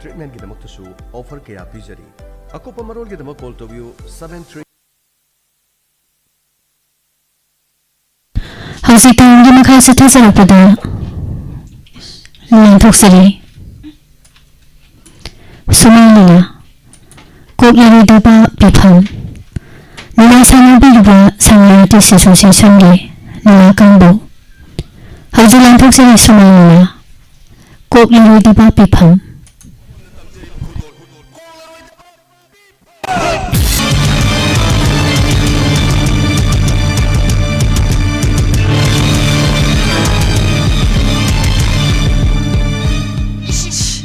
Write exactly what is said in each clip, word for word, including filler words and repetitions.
ꯇ꯭ꯔꯤꯠꯃꯦꯟꯒꯤꯗꯃꯛꯇꯁꯨ offer ꯀꯌꯥ ꯄꯤꯖꯔꯤ꯫ ꯑꯀꯨꯞꯄ ꯃꯔꯣꯜꯒꯤꯗꯃꯛ call ꯇꯧꯕꯤꯌꯨ, seven three꯫ ꯍꯧꯖꯤꯛ ꯊꯧꯔꯝꯒꯤ ꯃꯈꯥ ꯆꯠꯊꯖꯔꯛꯄꯗ ꯂꯥꯟꯊꯣꯛꯆꯔꯤ꯫ ꯁꯨꯃꯥꯡ ꯂꯤꯂꯥ꯫ ꯀꯣꯛꯂꯔꯣꯏꯗꯕ ꯄꯤꯐꯝ꯫ ꯂꯤꯂꯥ ꯁꯥꯟꯅꯕꯤꯔꯤꯕ ꯁꯉꯥꯏ ꯑꯥꯔꯇꯤꯁ ꯑꯦꯁꯣꯁꯤꯌꯦꯁꯟꯒꯤ ꯂꯤꯂꯥ ꯀꯥꯡꯕꯨ꯫ ꯍꯧꯖꯤꯛ ꯂꯥꯟꯊꯣꯛꯆꯔꯤ ꯁꯨꯃꯥꯡ ꯂꯤꯂꯥ꯫ ꯀꯣꯛꯂꯔꯣꯏꯗꯕ ꯄꯤꯐꯝ꯫ ꯏꯁ, ꯏꯁ,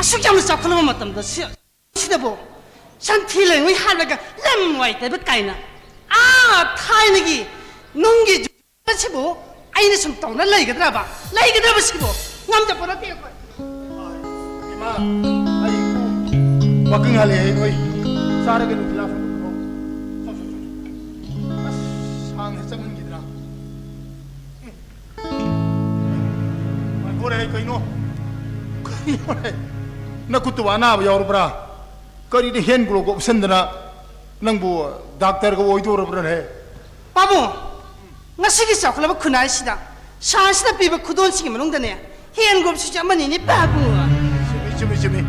ꯑꯁꯨꯛ ꯌꯥꯝꯅ ꯆꯥꯎꯈꯠꯂꯕ ꯃꯇꯝꯗ ꯁꯤ-, ꯁꯤꯗꯕꯨ ꯁꯟꯊꯤ ꯂꯩꯉꯣꯏ ꯍꯥꯠꯂꯒ ꯂꯝ ꯋꯥꯏ ꯇꯩꯕ ꯀꯥꯏꯅ, ꯑꯥ, ꯊꯥꯏꯅꯒꯤ ꯅꯨꯡꯒꯤ ꯁꯤꯕꯨ ꯑꯩꯅ ꯁꯨꯝ ꯇꯧꯅ ꯂꯩꯒꯗ꯭ꯔꯕ? ꯂꯩꯒꯗ꯭ꯔꯕ ꯁꯤꯕꯨ? ꯉꯝꯖꯄꯣꯠ ꯅꯠꯇꯦ ꯑꯩꯈꯣꯏ꯫ ꯏꯃꯥ, ꯑꯩ ꯋꯥꯀꯤꯡ ꯍꯜꯂꯛꯑꯦ, ꯅꯣꯏ ꯆꯥꯔꯒꯦ, ꯅꯨꯡꯊꯤꯜ ꯂꯥꯛꯄꯗ ꯄꯨꯔꯛꯑꯣ꯫ ꯆꯣ, ꯆꯣ, ꯆꯣ, ꯆꯣ꯫ ꯑꯁ, ꯁꯥꯡꯅ ꯆꯪꯍꯟꯈꯤꯗ꯭ꯔꯥ? ꯎꯝ꯫ ꯉꯥꯏꯈꯣꯅꯦ, ꯀꯩꯅꯣ? ꯀꯩꯅꯣꯅꯦ? ꯅꯈꯨꯠꯇꯨꯕꯨ ꯑꯅꯥꯕ ꯌꯥꯎꯔꯕ꯭ꯔꯥ? ꯀꯔꯤꯗ ꯍꯦꯟ ꯒ꯭ꯂꯣꯕ ꯎꯞꯁꯟꯗꯅ ꯅꯪꯕꯨ ꯗꯥꯛꯇꯔꯒ ꯑꯣꯏꯗꯧꯔꯕ꯭ꯔꯥꯅꯦ? ꯄꯥꯕꯨꯡ, ꯉꯁꯤꯒꯤ ꯆꯥꯎꯈꯠꯂꯕ ꯈꯨꯟꯅꯥꯏꯁꯤꯗ ꯁꯥꯏꯟꯁꯅ ꯄꯤꯕ ꯈꯨꯗꯣꯜꯁꯤꯡꯒꯤ ꯃꯅꯨꯡꯗꯅꯦ, ꯍꯦꯟ ꯒ꯭ꯂꯣꯕꯁꯤꯁꯨ ꯑꯃꯅꯤꯅꯦ ꯄꯥꯕꯨꯡ꯫ ꯆꯨꯝꯃꯤ, ꯆꯨꯝꯃꯤ, ꯆꯨꯝꯃꯤ꯫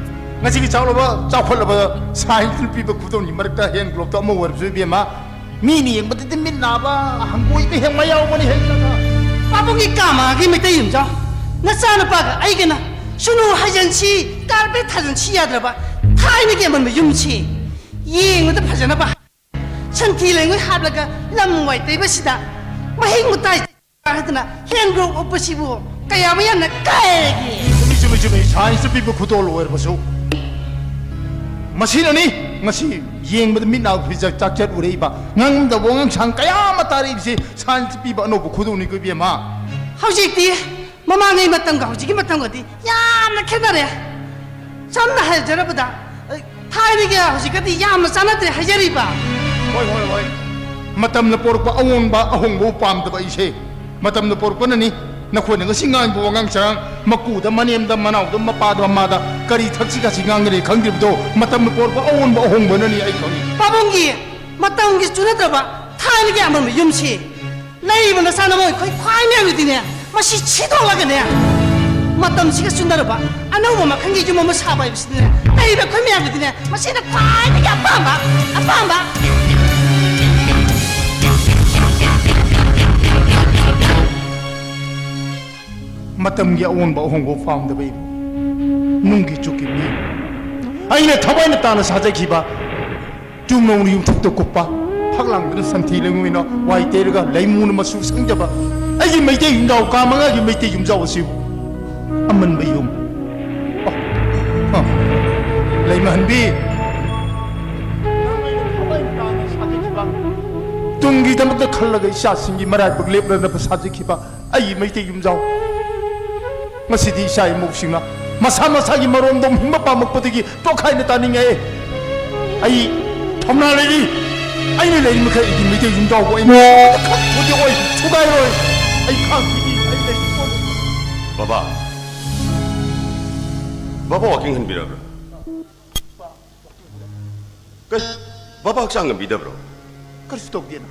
ꯉꯁꯤꯒꯤ ꯆꯥꯎꯂꯕ, ꯆꯥꯎꯈꯠꯂꯕ ꯁꯥꯏꯟꯁꯅ ꯄꯤꯕ ꯈꯨꯗꯣꯜꯒꯤ ꯃꯔꯛꯇ ꯍꯦꯟ ꯒ꯭ꯂꯣꯕꯇꯣ ꯑꯃ ꯑꯣꯏꯔꯕꯁꯨ, ꯏꯕꯦꯝꯃ, ꯃꯤꯅ ꯌꯦꯡꯕꯗꯗꯤ ꯃꯤꯠ ꯅꯥꯕ, ꯍꯪꯒꯣꯏꯕ ꯍꯦꯛ ꯃꯌꯥꯎꯕꯅꯤ ꯍꯦꯛ꯫ ꯄꯥꯕꯨꯡꯒꯤ ꯀꯥꯃꯥꯒꯤ ꯃꯩꯇꯩ ꯌꯨꯝꯖꯥꯎ, ꯅꯆꯥꯅꯨꯄꯥꯒ ꯑꯩꯒꯅ ꯁꯨꯅꯨ ꯍꯩꯖꯟꯁꯤ, ꯀꯥꯔꯄꯦꯠ ꯊꯥꯖꯟꯁꯤ ꯌꯥꯗ꯭ꯔꯕ ꯊꯥꯏꯅꯒꯤ ꯑꯃꯟꯕ ꯌꯨꯝꯁꯤ ꯌꯦꯡꯕꯗ ꯐꯖꯅꯕ ꯁꯟꯊꯤ ꯂꯩꯉꯣꯏ ꯍꯥꯞꯂꯒ ꯂꯝ ꯋꯥꯏ ꯇꯩꯕꯁꯤꯗ ꯃꯍꯤꯛ ꯃꯇꯥꯏ ꯍꯥꯏꯗꯅ ꯍꯦꯟ ꯒ꯭ꯂꯣꯕ ꯎꯞꯄꯁꯤꯕꯨ ꯀꯌꯥꯃꯨꯛ ꯌꯥꯝꯅ ꯀꯥꯏꯔꯒꯦ? ꯆꯨꯝꯃꯤ, ꯆꯨꯝꯃꯤ, ꯆꯨꯝꯃꯤ꯫ ꯁꯥꯏꯟꯁꯅ ꯄꯤꯕ ꯈꯨꯗꯣꯜ ꯑꯣꯏꯔꯕꯁꯨ, ꯃꯁꯤꯅꯅꯤ ꯉꯁꯤ ꯌꯦꯡꯕꯗ ꯃꯤꯠ ꯅꯥ ꯐꯤꯖ ꯆꯥꯛꯆꯠ ꯎꯔꯛꯏꯕ, ꯉꯥꯡꯗꯕ ꯋꯥꯉꯥꯡꯁꯥꯡ ꯀꯌꯥ ꯑꯃ ꯇꯥꯔꯛꯏꯕꯁꯤ ꯁꯥꯏꯟꯁꯅ ꯄꯤꯕ ꯑꯅꯧꯕ ꯈꯨꯗꯣꯜꯅꯤꯀꯣ, ꯏꯕꯦꯝꯃ꯫ ꯍꯧꯖꯤꯛꯇꯤ ꯃꯃꯥꯡꯉꯩ ꯃꯇꯝꯒ ꯍꯧꯖꯤꯛꯀꯤ ꯃꯇꯝꯒꯗꯤ ꯌꯥꯝꯅ ꯈꯦꯠꯅꯔꯦ꯫ ꯁꯝꯅ ꯍꯥꯏꯖꯔꯕꯗ, ꯑ, ꯊꯥꯏꯅꯒ ꯍꯧꯖꯤꯛꯀꯗꯤ ꯌꯥꯝꯅ ꯆꯥꯟꯅꯗ꯭ꯔꯦ ꯍꯥꯏꯖꯔꯤꯕ꯫ ꯍꯣꯏ, ꯍꯣꯏ, ꯍꯣꯏ꯫ ꯃꯇꯝꯅ ꯄꯣꯔꯛꯄ ꯑꯑꯣꯟꯕ ꯑꯍꯣꯡꯕꯕꯨ ꯄꯥꯝꯗꯕ ꯑꯩꯁꯦ꯫ ꯃꯇꯝꯅ ꯄꯣꯔꯛꯄꯅꯅꯤ꯫ ꯅꯈꯣꯏꯅ ꯉꯁꯤ ꯉꯥꯡꯕ ꯋꯥꯉꯥꯡ ꯁꯉꯥꯡ, ꯃꯀꯨꯗ, ꯃꯅꯦꯝꯗ, ꯃꯅꯥꯎꯗ, ꯃꯄꯥꯗ, ꯃꯃꯥꯗ ꯀꯔꯤ ꯊꯛꯁꯤ ꯈꯥꯁꯤ ꯉꯥꯡꯒꯅꯤ ꯈꯪꯗ꯭ꯔꯤꯕꯗꯣ, ꯃꯇꯝꯅ ꯄꯣꯔꯛꯄ ꯑꯑꯣꯟꯕ ꯑꯍꯣꯡꯕꯅꯅꯤ, ꯑꯩ ꯈꯪꯏ꯫ ꯄꯥꯕꯨꯡꯒꯤ ꯃꯇꯝꯒꯤ ꯆꯨꯅꯗ꯭ꯔꯕ ꯊꯥꯏꯅꯒꯤ ꯑꯃꯟꯕ ꯌꯨꯝꯁꯤ ꯂꯩꯔꯤꯕ ꯅꯆꯥꯅꯃꯣꯏ ꯑꯩꯈꯣꯏ ꯈ꯭ꯋꯥꯏ ꯃꯌꯥꯝꯒꯤꯗꯤꯅꯦ, ꯃꯁꯤ ꯁꯤꯗꯣꯛꯂꯒꯅꯦ, ꯃꯇꯝꯁꯤꯒ ꯆꯨꯅꯔꯕ ꯑꯅꯧꯕ ꯃꯈꯜꯒꯤ ꯌꯨꯝ ꯑꯃ ꯁꯥꯕ ꯍꯥꯏꯕꯁꯤꯗꯤꯅꯦ, ꯂꯩꯔꯤꯕ ꯑꯩꯈꯣꯏ ꯃꯌꯥꯝꯒꯤꯗꯤꯅꯦ, ꯃꯁꯤꯅ ꯈ꯭ꯋꯥꯏꯗꯒꯤ ꯑꯄꯥꯝꯕ, ꯑꯄꯥꯝꯕ꯫ ꯃꯇꯝꯒꯤ ꯑꯑꯣꯟꯕ ꯑꯍꯣꯡꯕ ꯄꯥꯝꯗꯕ ꯏꯕꯨ, ꯅꯨꯡꯒꯤ ꯆꯨꯛꯀꯤ ꯃꯤ꯫ ꯑꯩꯅ ꯊꯋꯥꯏꯅ ꯇꯥꯅ ꯁꯥꯖꯈꯤꯕ ꯆꯨꯝꯅꯧꯅ ꯌꯨꯝꯊꯛꯇ ꯀꯨꯞꯄ, ꯐꯛꯂꯥꯡꯗꯨꯅ ꯁꯟꯊꯤ ꯂꯩꯉꯣꯏꯅ ꯋꯥꯏ ꯇꯩꯔꯒ ꯂꯩꯃꯨꯅ ꯃꯆꯨ ꯁꯪꯖꯕ ꯑꯩꯒꯤ ꯃꯩꯇꯩ ꯌꯨꯝꯖꯥꯎ, ꯀꯥ ꯃꯉꯥꯒꯤ ꯃꯩꯇꯩ ꯌꯨꯝꯖꯥꯎ ꯑꯁꯤꯕꯨ ꯑꯃꯟꯕ ꯌꯨꯝ꯫ ꯑꯣ, ꯍ, ꯂꯩꯃꯍꯟꯕꯤ, ꯅꯪ ꯑꯩꯅ ꯊꯋꯥꯏ ꯇꯥꯅ ꯁꯥꯖꯈꯤꯕ, ꯇꯨꯡꯒꯤꯗꯃꯛꯇ ꯈꯜꯂꯒ ꯏꯆꯥꯁꯤꯡꯒꯤ ꯃꯔꯥꯏꯕꯛ ꯂꯦꯞꯂꯅꯕ ꯁꯥꯖꯈꯤꯕ ꯑꯩꯒꯤ ꯃꯩꯇꯩ ꯌꯨꯝꯖꯥꯎ꯫ ꯉꯁꯤꯗꯤ ꯏꯆꯥ ꯏꯃꯧꯁꯤꯡꯅ ꯃꯁꯥ ꯃꯁꯥꯒꯤ ꯃꯔꯣꯝꯗꯣꯝ ꯍꯤꯡꯕ ꯄꯥꯝꯃꯛꯄꯗꯒꯤ ꯇꯣꯈꯥꯏꯅ ꯇꯥꯅꯤꯡꯉꯛꯑꯦ꯫ ꯑꯩ ꯊꯧꯅꯥ ꯂꯩꯔꯤ꯫ ꯑꯩꯅ ꯂꯩꯔꯤ ꯃꯈꯩ ꯑꯩꯒꯤ ꯃꯩꯇꯩ ꯌꯨꯝꯖꯥꯎꯕꯨ ꯑꯩꯅ ꯈꯛ ꯊꯨꯗꯦꯛꯑꯣꯏ, ꯊꯨꯒꯥꯏꯔꯣꯏ꯫ ꯑꯩ ꯈꯥꯡꯈꯤꯅꯤ, ꯑꯩ ꯂꯩꯔꯤ꯫ ꯕꯕꯥ, ꯕꯕꯥ ꯋꯥꯀꯤꯡ ꯍꯟꯕꯤꯔꯕ꯭ꯔꯥ? ꯀꯩ, ꯕꯕꯥ ꯍꯛꯆꯥꯡ ꯉꯝꯕꯤꯗꯕ꯭ꯔꯣ? ꯀꯔꯤꯁꯨ ꯇꯧꯗꯦꯅ꯫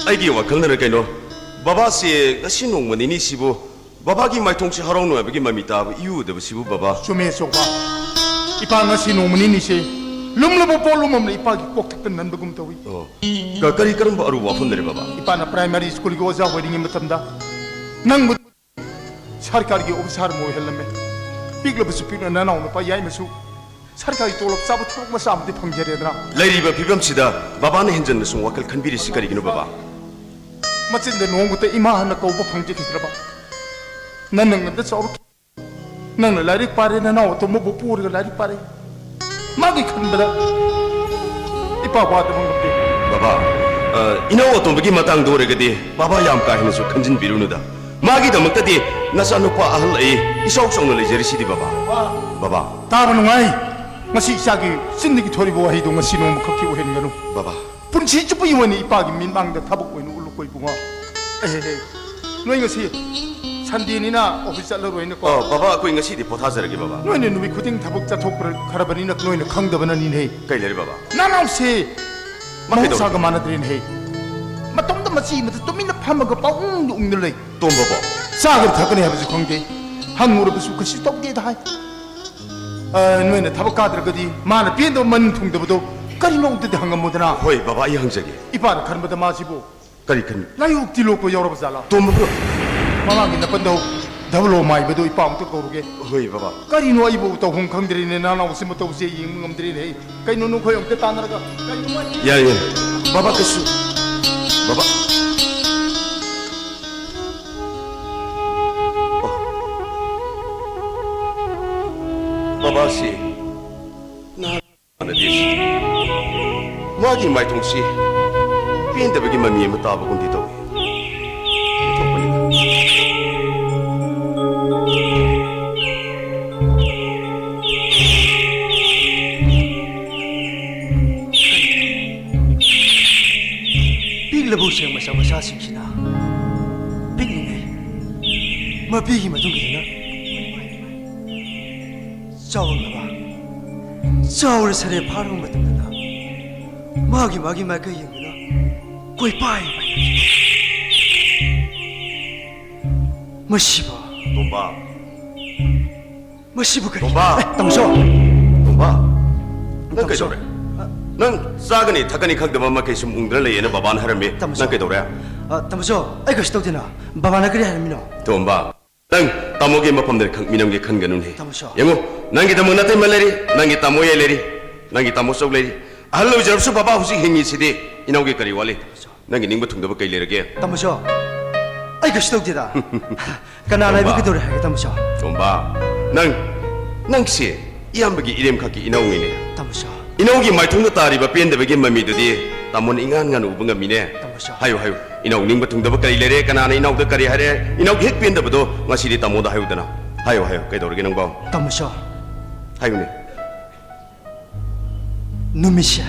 ꯑꯩꯒꯤ ꯋꯥꯈꯜꯅꯔ ꯀꯩꯅꯣ, ꯕꯕꯥꯁꯦ ꯉꯁꯤ ꯅꯣꯡꯃ ꯅꯤꯅꯤꯁꯤꯕꯨ ꯕꯕꯥꯒꯤ ꯃꯥꯏꯊꯣꯡꯁꯦ ꯍꯔꯥꯎ ꯅꯨꯡꯉꯥꯏꯕꯒꯤ ꯃꯃꯤ ꯇꯥꯕ ꯏꯎ ꯎꯗꯕꯁꯤꯕꯨ, ꯕꯕꯥ꯫ ꯆꯨꯝꯃꯦ, ꯑꯆꯧꯕ꯫ ꯏꯄꯥ ꯉꯁꯤ ꯅꯣꯡꯃ ꯅꯤꯅꯤꯁꯦ ꯂꯨꯝꯂꯕ ꯄꯣꯠꯂꯨꯝ ꯑꯃꯅ ꯏꯄꯥꯒꯤ ꯀꯣꯛꯊꯛꯇ ꯅꯟꯕꯒꯨꯝ ꯇꯧꯏ꯫ ꯑꯣ꯫ ꯀ-, ꯀꯔꯤ, ꯀꯔꯝꯕ ꯑꯔꯨꯕ ꯋꯥꯐꯝꯅꯔꯦ, ꯕꯕꯥ? ꯏꯄꯥꯅ ꯄ꯭ꯔꯥꯏꯃꯥꯔꯤ ꯁ꯭ꯀꯨꯜꯒꯤ ꯑꯣꯖꯥ ꯑꯣꯏꯔꯤꯉꯩ ꯃꯇꯝꯗ ꯅꯪꯕꯨ ꯁꯔꯀꯥꯔꯒꯤ ꯑꯣꯐꯤꯁꯥꯔ ꯑꯃ ꯑꯣꯏꯍꯜꯂꯝꯃꯦ꯫ ꯄꯤꯛꯂꯕꯁꯨ ꯄꯤꯛꯅ ꯅꯅꯥꯎꯅꯨꯄꯥ ꯌꯥꯏꯃꯁꯨ ꯁꯔꯀꯥꯔꯒꯤ ꯇꯣꯂꯣꯞ ꯆꯥꯕ ꯊꯕꯛ ꯃꯆꯥ ꯑꯃꯗꯤ ꯐꯪꯖꯔꯦꯗꯅ꯫ ꯂꯩꯔꯤꯕ ꯐꯤꯕꯝꯁꯤꯗ ꯕꯕꯥꯅ ꯍꯦꯟꯖꯟꯅ ꯁꯨꯝ ꯋꯥꯈꯜ ꯈꯟꯕꯤꯔꯤꯁꯤ ꯀꯔꯤꯒꯤꯅꯣ, ꯕꯕꯥ? ꯃꯆꯤꯟꯗ ꯅꯣꯡꯃꯇ ꯏꯃꯥ ꯍꯥꯏꯅ ꯀꯧꯕ ꯐꯪꯖꯈꯤꯗ꯭ꯔꯕ ꯅꯪꯅ ꯉꯟꯇ ꯆꯥꯎꯔꯛꯈꯤ꯫ ꯅꯪꯅ ꯂꯥꯏꯔꯤꯛ ꯄꯥꯔꯦ, ꯅꯅꯥꯎ ꯑꯇꯣꯝꯕꯕꯨ ꯄꯨꯔꯒ ꯂꯥꯏꯔꯤꯛ ꯄꯥꯔꯦ꯫ ꯃꯥꯒꯤ ꯈꯟꯕꯗ ꯏꯄꯥ ꯋꯥꯗꯕ ꯉꯝꯗꯦ꯫ ꯕꯕꯥ, ꯑ, ꯏꯅꯥꯎ ꯑꯇꯣꯝꯕꯒꯤ ꯃꯇꯥꯡꯗ ꯑꯣꯏꯔꯒꯗꯤ ꯕꯕꯥ ꯌꯥꯝ ꯀꯥ ꯍꯦꯟꯅꯁꯨ ꯈꯟꯖꯤꯟꯕꯤꯔꯨꯅꯨꯗ꯫ ꯃꯥꯒꯤꯗꯃꯛꯇꯗꯤ ꯅꯆꯥꯅꯨꯄꯥ ꯑꯍꯜ ꯑꯩ ꯏꯆꯥꯎ ꯆꯥꯎꯅ ꯂꯩꯖꯔꯤꯁꯤꯗꯤ, ꯕꯕꯥ꯫ ꯕꯕꯥ꯫ ꯇꯥꯕ ꯅꯨꯡꯉꯥꯏ꯫ ꯉꯁꯤ ꯏꯆꯥꯒꯤ ꯆꯤꯟꯗꯒꯤ ꯊꯣꯔꯤꯕ ꯋꯥꯍꯩꯗꯨ ꯉꯁꯤ ꯅꯣꯡꯃꯈꯛꯀꯤ ꯑꯣꯏꯍꯟꯒꯅꯨ꯫ ꯕꯕꯥ꯫ ꯄꯨꯟꯁꯤ ꯆꯨꯞꯄꯒꯤ ꯑꯣꯏꯅ ꯏꯄꯥꯒꯤ ꯃꯤꯠꯃꯥꯡꯗ ꯊꯕꯛ ꯑꯣꯏꯅ ꯎꯠꯂꯨꯀꯣ ꯏꯕꯨꯡꯉꯣ꯫ ꯑꯦ, ꯑꯦ, ꯑꯦ꯫ ꯅꯣꯏ ꯉꯁꯤ ꯁꯟꯗꯦꯅꯤꯅ ꯑꯣꯐꯤꯁ ꯆꯠꯂꯔꯣꯏꯅꯀꯣ꯫ ꯑꯣ, ꯕꯕꯥ, ꯑꯩꯈꯣꯏ ꯉꯁꯤꯗꯤ ꯄꯣꯊꯥꯖꯔꯒꯦ, ꯕꯕꯥ꯫ ꯅꯣꯏꯅ ꯅꯨꯃꯤꯠ ꯈꯨꯗꯤꯡ ꯊꯕꯛ ꯆꯠꯊꯣꯛꯈ꯭ꯔꯕꯅꯤꯅ ꯅꯣꯏꯅ ꯈꯪꯗꯕꯅꯅꯤꯅꯦꯍꯦ꯫ ꯀꯩ ꯂꯩꯔꯦ, ꯕꯕꯥ? ꯅꯅꯥꯎꯁꯦ ꯃꯥ ꯀꯩꯗꯧꯔꯦ? ꯃꯍꯧꯁꯥꯒ ꯃꯥꯟꯅꯗ꯭ꯔꯦꯅꯦꯍꯦ꯫ ꯃꯇꯣꯝꯇ ꯃꯆꯤ ꯑꯃꯗ ꯇꯨꯃꯤꯟꯅ ꯐꯝꯃꯒ ꯄꯥꯎꯪꯗ ꯎꯪꯗ ꯂꯩ꯫ ꯇꯣꯝꯕꯕꯣ? ꯆꯥꯒꯅꯤ ꯊꯛꯀꯅꯤ ꯍꯥꯏꯕꯁꯨ ꯈꯪꯗꯦ꯫ ꯍꯪꯉꯨꯔꯕꯁꯨ ꯀꯩꯁꯨ ꯇꯧꯗꯦꯗ ꯍꯥꯏ꯫ ꯑ, ꯅꯣꯏꯅ ꯊꯕꯛ ꯀꯥꯗ꯭ꯔꯒꯗꯤ ꯃꯥꯅ ꯄꯦꯟꯗꯕ ꯃꯅꯤꯟ ꯊꯨꯡꯗꯕꯗꯣ ꯀꯔꯤꯅꯣ ꯑꯝꯇꯗꯤ ꯍꯪꯉꯝꯃꯨꯗꯅ꯫ ꯍꯣꯏ, ꯕꯕꯥ, ꯑꯩ ꯍꯪꯖꯒꯦ꯫ ꯏꯄꯥꯅ ꯈꯟꯕꯗ ꯃꯥꯁꯤꯕꯨ ꯀꯔꯤ ꯈꯟ? ꯂꯥꯏꯑꯣꯛꯇꯤ ꯂꯣꯛꯄ ꯌꯥꯎꯔꯕ ꯖꯥꯠꯂꯥ? ꯇꯣꯝꯕꯕꯨ? ꯃꯃꯥꯡꯒꯤ ꯅꯄꯟꯗꯧ ꯙꯕꯂꯣ ꯃꯥꯏꯕꯗꯣ ꯏꯄꯥ ꯑꯃꯨꯛꯇ ꯀꯧꯔꯨꯒꯦ꯫ ꯍꯣꯏ, ꯕꯕꯥ꯫ ꯀꯔꯤꯅꯣ ꯑꯩꯕꯨ ꯇꯧꯐꯝ ꯈꯪꯗ꯭ꯔꯦꯅꯦ, ꯅꯅꯥꯎꯁꯤ ꯃꯇꯧꯁꯦ ꯌꯦꯡꯕ ꯉꯝꯗ꯭ꯔꯦꯅꯦ꯫ ꯀꯩꯅꯣ ꯅꯈꯣꯏ ꯑꯃꯨꯛꯇ ꯇꯥꯟꯅꯔꯒ ꯀꯔꯤꯅꯣ ꯃꯥ ꯌꯥꯏ, ꯌꯥꯏ꯫ ꯕꯕꯥ ꯀꯩꯁꯨ, ꯕꯕꯥ꯫ ꯑꯣ꯫ ꯕꯕꯥꯁꯤ ꯅꯍꯥꯟ ꯃꯥꯟꯅꯗꯦ꯫ ꯃꯥꯒꯤ ꯃꯥꯏꯊꯣꯡꯁꯤ ꯄꯦꯟꯗꯕꯒꯤ ꯃꯃꯤ ꯑꯃ ꯇꯥꯕꯒꯨꯝꯗꯤ ꯇꯧꯏ꯫ ꯑꯣꯟꯊꯣꯛꯄꯅꯤꯗ꯫ ꯄꯤꯛꯂꯕ ꯎꯆꯦꯛ ꯃꯆꯥ ꯃꯆꯥꯁꯤꯡꯁꯤꯅ ꯄꯤꯛꯂꯤꯉꯩ ꯃꯄꯤꯒꯤ ꯃꯇꯨꯡ ꯏꯟꯗꯨꯅ ꯆꯥꯎꯔꯛꯂꯕ, ꯆꯥꯎꯔ ꯁꯔꯦ ꯐꯥꯔꯕ ꯃꯇꯝꯗꯅ ꯃꯥꯒꯤ ꯃꯥꯒꯤ ꯃꯥꯏꯀꯩ ꯌꯦꯡꯗꯨꯅ ꯀꯣꯏꯄꯥꯏ ꯄꯥꯏꯅꯈꯤ꯫ ꯃꯁꯤꯕꯨ, ꯇꯣꯝꯕ꯫ ꯃꯁꯤꯕꯨ ꯀꯔꯤ? ꯇꯣꯝꯕ! ꯑꯦ, ꯇꯥꯃꯣꯆꯧ! ꯇꯣꯝꯕ! ꯅꯪ ꯇꯥꯃꯣꯆꯧ! ꯀꯩꯗꯧꯔꯦ? ꯑ, ꯅꯪ ꯆꯥꯒꯅꯤ ꯊꯛꯀꯅꯤ ꯈꯪꯗꯕ ꯃꯈꯩ ꯁꯨꯝ ꯎꯪꯗꯨꯅ ꯂꯩꯌꯦꯅ ꯕꯕꯥꯅ ꯍꯥꯏꯔꯝꯃꯤ꯫ ꯇꯥꯃꯣꯆꯧ! ꯅꯪ ꯀꯩꯗꯧꯔꯦ? ꯑ, ꯇꯥꯃꯣꯆꯧ, ꯑꯩ ꯀꯩꯁꯨ ꯇꯧꯗꯦꯅ꯫ ꯕꯕꯥꯅ ꯀꯔꯤ ꯍꯥꯏꯔꯝꯃꯤꯅꯣ? ꯇꯣꯝꯕ! ꯅꯪ ꯇꯥꯃꯣꯒꯤ ꯃꯐꯝꯗ ꯈꯛ ꯃꯤꯅꯝꯒꯦ ꯈꯟꯒꯅꯨꯅꯦ꯫ ꯇꯥꯃꯣꯆꯧ! ꯌꯦꯡꯉꯨ, ꯅꯪꯒꯤꯗꯃꯛ ꯅꯇꯩꯃ ꯂꯩꯔꯤ, ꯅꯪꯒꯤ ꯇꯥꯃꯣ ꯌꯥꯏ ꯂꯩꯔꯤ, ꯅꯪꯒꯤ ꯇꯥꯃꯣꯆꯧ ꯂꯩꯔꯤ꯫ ꯑꯍꯜ ꯑꯣꯏꯖꯔꯕꯁꯨ ꯕꯕꯥ ꯍꯧꯖꯤꯛ ꯍꯤꯡꯉꯤꯁꯤꯗꯤ꯫ ꯏꯅꯥꯎꯒꯤ ꯀꯔꯤ ꯋꯥꯠꯂꯤ? ꯇꯥꯃꯣꯆꯧ! ꯅꯪꯒꯤ ꯅꯤꯡꯕ ꯊꯨꯡꯗꯕ ꯀꯩ ꯂꯩꯔꯒꯦ? ꯇꯥꯃꯣꯆꯧ, ꯑꯩ ꯀꯩꯁꯨ ꯇꯧꯗꯦꯗ꯫ ꯀꯅꯥꯅ ꯑꯩꯕꯨ ꯇꯣꯝꯕ꯫ ꯀꯩꯗꯧꯔꯦ ꯍꯥꯏꯒꯦ, ꯇꯥꯃꯣꯆꯧ? ꯇꯣꯝꯕ, ꯅꯪ, ꯅꯪꯁꯦ ꯏꯌꯥꯝꯕꯒꯤ ꯏꯔꯦꯝꯈꯛꯀꯤ ꯏꯅꯥꯎꯅꯤꯅꯦ꯫ ꯇꯥꯃꯣꯆꯧ꯫ ꯏꯅꯥꯎꯒꯤ ꯃꯥꯏꯊꯣꯡꯗ ꯇꯥꯔꯤꯕ ꯄꯦꯟꯗꯕꯒꯤ ꯃꯃꯤꯗꯨꯗꯤ ꯇꯥꯃꯣꯅ ꯏꯉꯥꯟ ꯉꯥꯟꯅ ꯎꯕ ꯉꯝꯃꯤꯅꯦ꯫ ꯇꯥꯃꯣꯆꯧ꯫ ꯍꯥꯏꯌꯨ, ꯍꯥꯏꯌꯨ꯫ ꯏꯅꯥꯎ ꯅꯤꯡꯕ ꯊꯨꯡꯗꯕ ꯀꯔꯤ ꯂꯩꯔꯦ? ꯀꯅꯥꯅ ꯏꯅꯥꯎꯗ ꯀꯔꯤ ꯍꯥꯏꯔꯦ? ꯏꯅꯥꯎꯒꯤ ꯍꯦꯛ ꯄꯦꯟꯗꯕꯗꯣ ꯉꯁꯤꯗꯤ ꯇꯥꯃꯣꯗ ꯍꯥꯏꯌꯨꯗꯅ꯫ ꯍꯥꯏꯌꯨ, ꯍꯥꯏꯌꯨ꯫ ꯀꯩꯗꯧꯔꯒꯦ ꯅꯪꯕꯣ? ꯇꯥꯃꯣꯆꯧ꯫ ꯍꯥꯏꯌꯨꯅꯦ꯫ ꯅꯨꯃꯤꯠꯁꯦ,